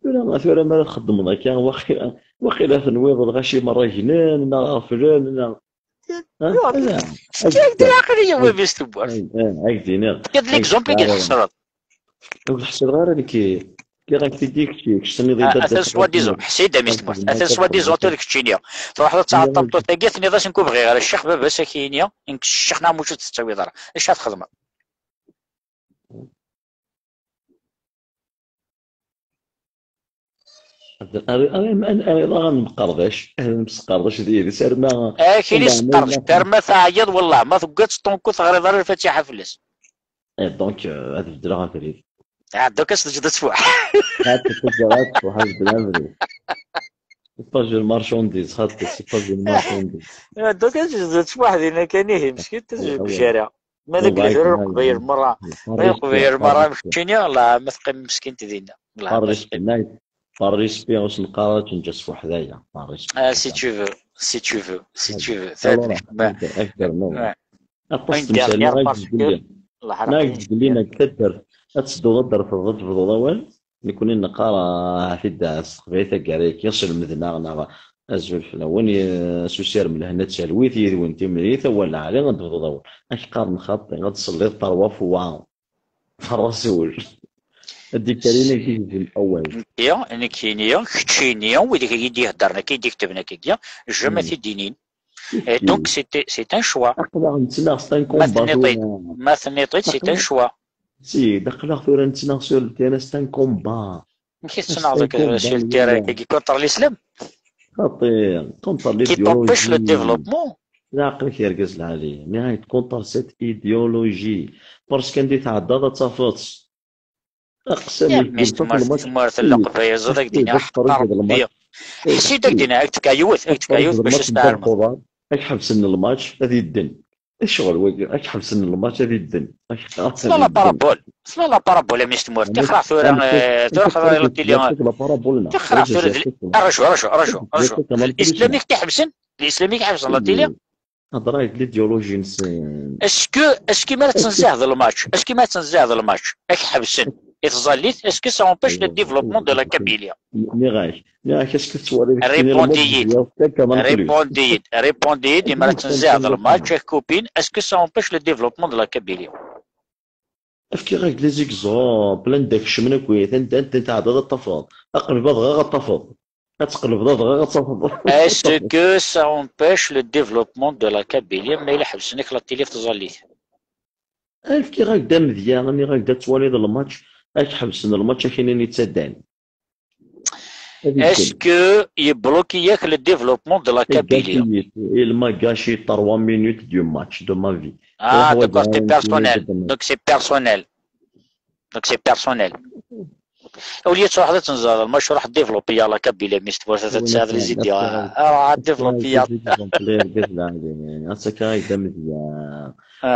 Tura, tura mi ara txeddmeḍ akka, waqila, waqila tenwiḍ lɣaci merra gnen, neɣ ɣeflen, neɣ Fkiɣ-d lɛaqel i baba-s tewwurt. Fkiɣ-d l'exemple i d-txesreḍ. Ur ḥṣileɣ ara nekk. Fkiɣ-ak-t-id i kečč, kečč tenniḍ-iyi-d atan soi-disant, ḥṣi-d a mmi-s n tmurt, atan soi-disant tura keččini. Truḥeḍ ad taɣeḍ tameṭṭut-agi, tenniḍ-as nekk ur bɣiɣ ara ccix baba-s, ak-yini nekk ccix neɣ mačči ur t-tettawiḍ ara. Acu ad txedmeḍ? Ar, ar, ar, ar, ar iḍ ara nemqerdac, ara nemsqerdac d yid-s, arma akili sqerdec, arma teɛyiḍ, wellah, ma tewwiḍ ṭṭunku teɣriḍ ara lfatiḥa fell-as. Eh, donc, euh, ad beddleɣ abrid. Ah, donc ad s-teǧǧeḍ ad tfuḥ. Ad teǧǧeḍ ad tfuḥ, ad beddleɣ abrid. C'est pas une marchandise, xaṭi, c'est pas une marchandise. Ah, donc ad teǧǧeḍ ad tfuḥ dinna kan, ihi, meskin, tezbek ara. Ma deg lehdur n Leqbayel merra, ma Leqbayel merra mkeččini, la ma teqqim meskint dinna. La ma teqqim. Par respect, ur s-neqqar ara ad tenǧes weḥd-aya. Par respect. Ah, si tu veux, si tu veux, si tu veux. Aṭas n temsal, neɣ ad belli, neɣ ad belli, neɣ ad taddart, ad tedduḍ ad d-terfeḍ, ad tebduḍ awal. Nekni neqqar, ah, ahat-id s teqbaylit taggara-agi, selmed-aɣ neɣ azul fell-awen, s usirem lehna d talwit yid-wen timlilit, awal lɛali ad d-tebduḍ awal. Ad k-qqaren xaṭi, ad tselliḍ terwa fwa. Terwa s wul. Ad d-ikkar inna k-igzem awal. Nekki, nekkini, keččini, wid i d-iheddren akka, i d-iketben akka, jamais t-id-inin. Et donc, c'est, c'est un choix. Aql-aɣ nettnaɣ, c'est un combat. Ma tenniḍ-t-id, c'est un choix. Si, d aql-aɣ tura nettnaɣ sur le terrain, c'est un combat. Amek i tettnaɣeḍ sur le terrain-agi contre l'islam? Xaṭi, contre l'idéologie. Qui t'empêche le développement. D aql-ik argaz lɛali. Niɣ contre cette idéologie. Parce que anda i tɛeddaḍ ad tafeḍ. Aqsam-ik deg tmurt n Leqbayel, ẓid ak d-iniɣ ḥeqq Rebbi. Ḥsi-d ak d-iniɣ, ak d-fkeɣ yiwet, ak d-fkeɣ yiwet bac ad tfehmeḍ. Ad k-ḥebsen lmatch, ad yedden. Ccɣel wagi, ad k-ḥebsen lmatch, ad yedden. Tla la parabole, tla la parabole a mmi-s n tmurt. Tixraɣ tura, eh, tura xraɣ la tili. Tixraɣ tura. Arju, arju, arju, arju. L'islam i k-iḥebsen? L'islam i k-iḥebsen la tili? Hedṛeɣ d l'idéologie-nsen. Est-ce que, est-ce que mi ara ttenziɛeḍ lmatch, est-ce que mi ara ttenziɛeḍ lmatch, ad k-ḥebsen i tẓallit, est-ce que ça empêche le développement de la Kabylie? Nniɣ-ak, nniɣ-ak, est-ce que tettwaliḍ keččini lmatch? Réponds-iyi-d. Réponds-iyi-d, réponds-iyi-d, mi ara ttenziɛeḍ lmatch, ad k-kupin, est-ce que ça empêche le développement de la Kabylie? Efkiɣ-ak-d les exemples, anda kecmen akk-it, anda, anda tɛeddaḍ ad tafeḍ. Aqleb adɣaɣ ad tafeḍ. Ad tqelbeḍ adɣaɣ ad tafeḍ. Est-ce que ça empêche le développement de la Kabylie ma yella ḥebsen-ak la télé f tẓallit? Efkiɣ-ak-d amedya, nniɣ-ak-d ad twaliḍ lmatch, ad k-ḥebsen lmatch, ad k-inin ittaddan. Est-ce que yebloki-yak le développement de la Kabylie? Il m'a gâché trois minutes du match de ma vie. Ah, d'accord, c'est personnel. Donc c'est personnel. Donc c'est personnel. Au lieu de ça, tu vas le match, tu vas développer la Kabylie, mais tu vas te faire les idées. Ah, développer. Ass-agi d amedya.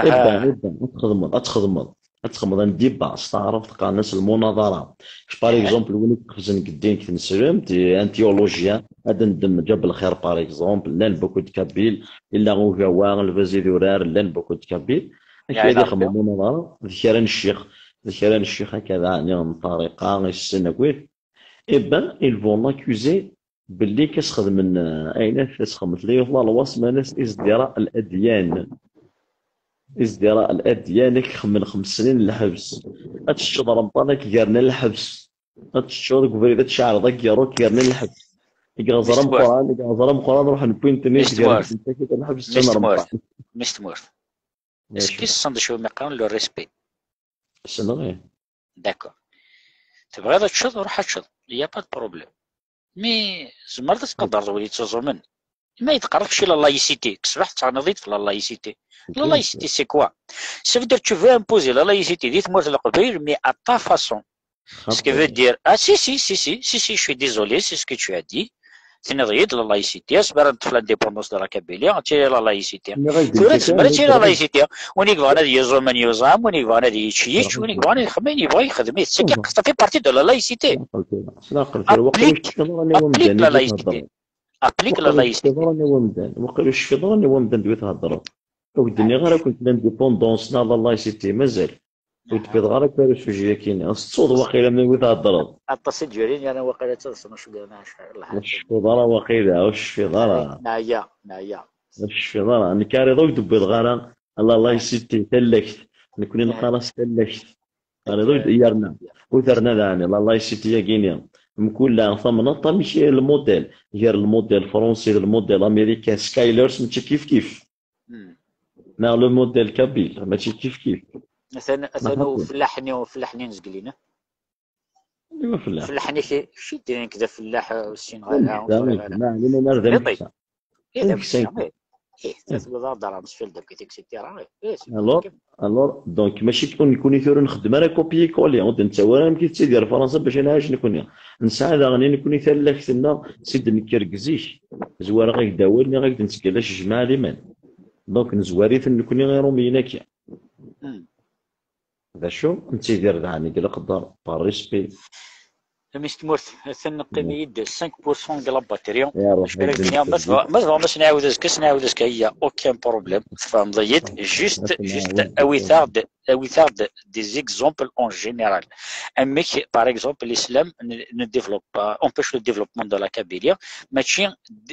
Ibba, ibba, ad txedmeḍ, ad txedmeḍ. Ad txedmeḍ un débat s taɛrabt, qqaren-as lmunaḍara. Kečč, par exemple, win i iqefzen deg ddin deg tneslemt, un théologien, ad ndem Ǧab Lxir, par exemple, llan beaucoup de Kabyles, illa Ugawa, lbaz idurar, llan beaucoup de Kabyles. Akka ad ixemmem lmunaḍara, d kra n ccix, d kra n ccix akka d ɛni n ṭṭariqa, issen akk. Eh ben, ils vont l'accuser belli ka sxedmen, eh, ayen ad sxedmen, tella yiwet la loi semman-as ازدراء الأديان. ازدراء الأديان, ad k-xemmen xems snin n lḥebs. Ad teččeḍ Remḍan, ad k-gernen lḥebs. Ad teččeḍ deg ubrid, ad tceɛleḍ agerru, ad k-gernen lḥebs. Deg iɣzer ameqqran, deg iɣzer ameqqran, ruḥen wwin-ten-id, gernen-ten lḥebs, ččan Remḍan. Mmi-s n tmurt. Est-ce que tessneḍ d acu umi qqaren le respect? Ssneɣ, ih. D'accord. Tebɣiḍ ad teččeḍ, ruḥ ad teččeḍ. Il y a pas de problème. Mais tzemreḍ ad tqadreḍ wid yettuẓumen. Ma i d-qqareɣ kečč la laïcité, deg ṣṣbeḥ tettɣenniḍ-id ɣef la laïcité. La laïcité, c'est quoi? Ça veut dire que tu veux imposer la laïcité di tmurt n Leqbayel, mais à ta façon. Ce qui veut dire, ah, si, si, si, si, si, si, je suis désolé, c'est ce que tu as dit. Tenniḍ-iyi-d la laïcité, asmi ara neṭṭef l'indépendance de la Kabylie, ad tili la laïcité. Tura tezmer ad tili la laïcité. Win i yebɣan ad yuẓum, yuẓam, win i yebɣan ad yečč, yečč, win i yebɣan ad yexdem ayen yebɣa yexdem. C'est que ça fait partie de la laïcité. Applique, applique la laïcité. Applique la laïcité. Waqil ur tecfiḍ ara i wamdan. Waqil ur tecfiḍ ara i wamdan d wi theddreḍ. Ur k-d-nniɣ ara kent l'indépendance neɣ la laïcité, mazal. Ur d-tewwiḍ ara akk ara sujet-agi-nni. Tettuḍ waqila mi wi theddreḍ. Aṭas i d-yurin, yerna waqila d taḍsa n uceggan, acḥal lḥal. Ur tecfiḍ ara waqila, ur tecfiḍ ara. Neɛya, neɛya. Ur tecfiḍ ara. Nekk ar iḍ ur d-wwiḍeɣ ara la laïcité, tallakt. Nekni neqqar-as tallakt. Ar iḍ ur d-, yerna. Ur terna daɛni, la laïcité-agi-nni. Mkul tamnaḍt amek lmudel. Gar lmudel fransi d lmudel américain, Skyler, mačči kif kif. Hmm. Neɣ le modèle kabyle, mačči kif kif. Atan, atan ufellaḥ-nni, ufellaḥ-nni n Zgelina. Anwa ufellaḥ? Ufellaḥ-nni k-, kečč i d-yennan d afellaḥ, ur ssineɣ ara, ur ẓriɣ ara. Ma ɛlimen ar d ameksa. Eh, d ameksa, eh. Eh, tebɣiḍ ad d-terreḍ s field, et cetera. Eh, c'est... Alors, alors, donc, mačči ur nekkni tura nxeddem ara copier coller, ur d-nettawi ara amek i tettidir Fransa bac ad nɛic nekkni. Nesɛa daɣen i nekkni tallakt-nneɣ, si d-nekker deg zik. Zwareɣ-ak-d awal, nniɣ-ak-d nettgalla s jmaɛ liman. Donc, nezwar-iten nekkni Iṛumiyen akka. D acu? Nettidir daɣen deg leqder, par respect. Amis tmurt, atan neqqim-iyi-d cinq pour cent deg la batterie. Acu ara k-d-iniɣ? Ma tebɣa, ma tebɣa, ma s-nɛawed azekka, s-nɛawed azekka, il y a aucun problème. Tfehmeḍ-iyi-d? Juste, juste, awit-aɣ-d, awit-aɣ-d des exemples en général. Amek, par exemple, l'islam ne, ne développe pas, empêche le développement de la Kabylie, mačči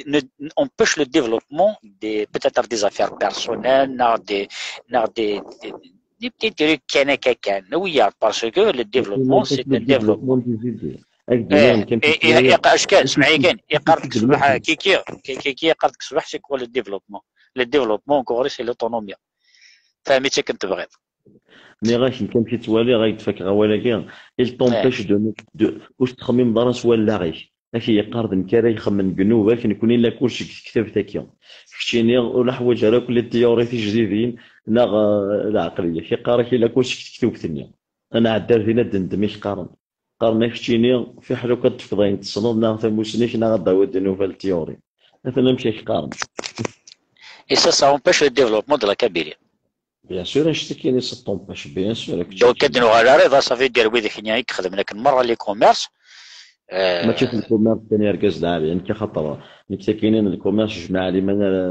ne, empêche le développement des, peut-être des affaires personnelles, neɣ des, neɣ des, des, des petits trucs kan akka kan, wiyaḍ, parce que le développement, c'est un développement. Iqar kan, semḥi kan, iqar deg ṣṣbeḥ, Kiki, Kiki iqar deg ṣṣbeḥ, c'est quoi le développement? Le développement, encore, c'est l'autonomie. Fehmi-tt akken tebɣiḍ. Nniɣ-ak, nekk amek i ttwaliɣ, ad k-d-fakeɣ awal-agi, il t'empêche de, de, ur tettxemmimeḍ ara s wallaɣ-ik. Ak yeqqar d nekk ara ixemmen deg nnuba-k, nekkni la kullec deg tektabt-agi. Keččini ur la ḥwaǧ ara akk les théories tijdidin neɣ eh, lɛeqliya-k. Yeqqar-ak la kullec deg tektubt-nni. Ad nɛeddi ar din ad d-nendem i k-qqaren. Qqaren-ak keččini fiḥel akk ad d-tefkeḍ ayen tessneḍ neɣ tamusni-k neɣ ad d-tawiḍ de nouvelles théories. Atan amek ak-qqaren. Et ça, ça empêche le développement de la Kabylie. Bien sûr, annect-agi i s-teṭṭumpac, bien sûr. Donc, ad nuɣal ar iḍ-a, ça veut dire wid-nni i ixedmen akken merra les commerces. Mačči d lkumirs kan, argaz lɛali, nekk axaṭer nekk takinin lkumirs jmaɛ liman ara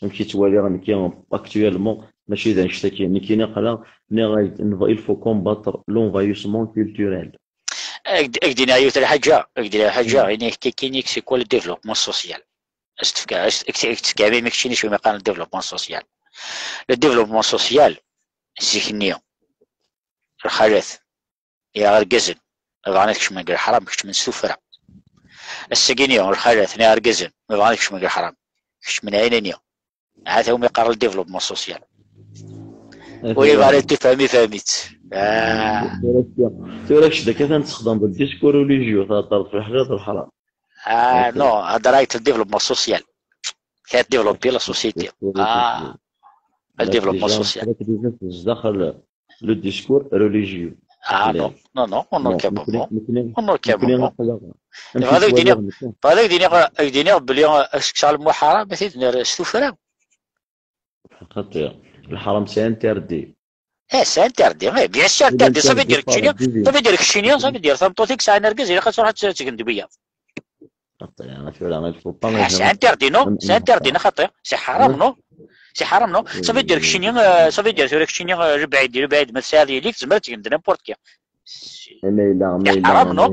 amek i ttwaliɣ nekk actuellement, mačči d annect-agi. Nekkini aql-aɣ, nniɣ-ak, il faut combattre l'envahissement culturel. Ak-d-iniɣ yiwet lḥaǧa, ak-d-iniɣ lḥaǧa, ini-ak takini, c'est quoi le développement social? As-tefka, as-tefka imi keččini s umi qqaren le développement social. Le développement social, zik-nni, lxalat, ya argazen, bɣan ad kecmen deg leḥram, kecmen s tuffra. Ass-agi-nni, lxalat, ya argazen, ma bɣan ad kecmen deg leḥram, kecmen ɛinani. Ahat umi qqaren le développement social. Ur yebɣi ad tifhem, ifhem-itt. Tura kečč d akka ad tessexdameḍ discours religieux, thedreḍ fi lḥlal d lḥram. Ah, non, hedder-ak le développement social. Ad développer la société. Ah, le développement social. Zdaxel le discours religieux. Ah non, non, non, on ne capable. On ne capable. Bɣiɣ ad ak-d-iniɣ, bɣiɣ ad ak-d-iniɣ, ad ak-d-iniɣ belli assekseɣ lmuḥaram, ad t-id-nerr s tuffra. Xaṭi, lḥaram c'est interdit. Eh, c'est interdit. Eh, bien sûr, interdit. Ça veut dire keččini, ça veut dire keččini, ça veut dire tameṭṭut-ik sɛan argaz, ilaq ad truḥ ad tgen deg wiyaḍ. C'est interdit, non? C'est interdit, neɣ xaṭi? C'est حرام, non? C'est حرام, non? Ça veut dire keččini, euh, ça veut dire tura keččini, euh, lebɛid, lebɛid, ma tesɛiḍ yelli-k, tzemreḍ ad tgeḍ n'importe quoi. Ma yella, ma yella, حرام, non?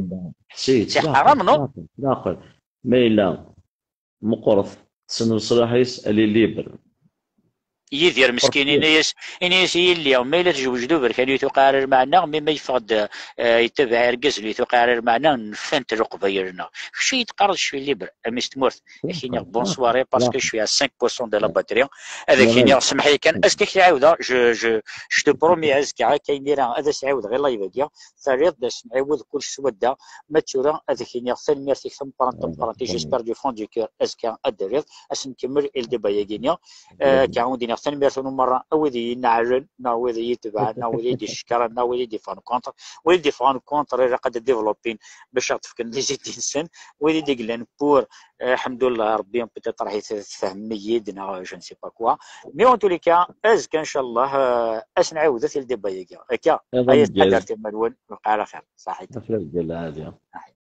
C'est حرام, non? Ma yella, meqqret, tessen leṣlaḥ-is, elle est libre. Yidir meskin, ini-as, ini-as i yelli, ma yella tejwej d uberkan, ur yi-tuqiɛ ara lmeɛna, mi ma yeffeɣ-d, eh, yettabaɛ irgazen, ur yi-tuqiɛ ara lmeɛna, nfant leqbayel-nneɣ. Kečč i yi-d-teqqareḍ je suis libre, a mmi-s n tmurt, ad k-iniɣ bonne soirée parce que je suis à cinq pour cent de la batterie. Ad ak-iniɣ semmeḥ-iyi kan, azekka ad k-ɛiwdeɣ, je, je, je te promets, azekka akka imir-a ad as-ɛiwdeɣ i live-agi, terriḍ-d ad as-nɛiwed kullec s wadda. Ma d tura ad ak-iniɣ tanemmirt-ik tameqqrant, tameqqrant, et j'espère du fond du cœur azekka ad d-terriḍ, ad s-nkemmel i le débat-agi-nni. Eh, akka i d-iniɣ tanemmirt-nwen merra, a wid i yi-ineɛlen, neɣ wid i yi-itebɛen, neɣ wid i yi-d-icekkren, neɣ wid i d-iffɣen contre. Wid i d-iffɣen contre ilaq ad d-développin bac ad ɣ-d-fken les idées-nsen. Wid i d-yellan pour, eh, ḥemdullah Rebbi, peut-être ahat tfehmem-iyi-d, neɣ je ne sais pas quoi. Mais en tous les cas, azekka, ncallah, eh, ad s-nɛiwdet i le débat-agi. Akka, ay at ḥadret iman-nwen, lqaɛ ala xir. Ṣaḥit.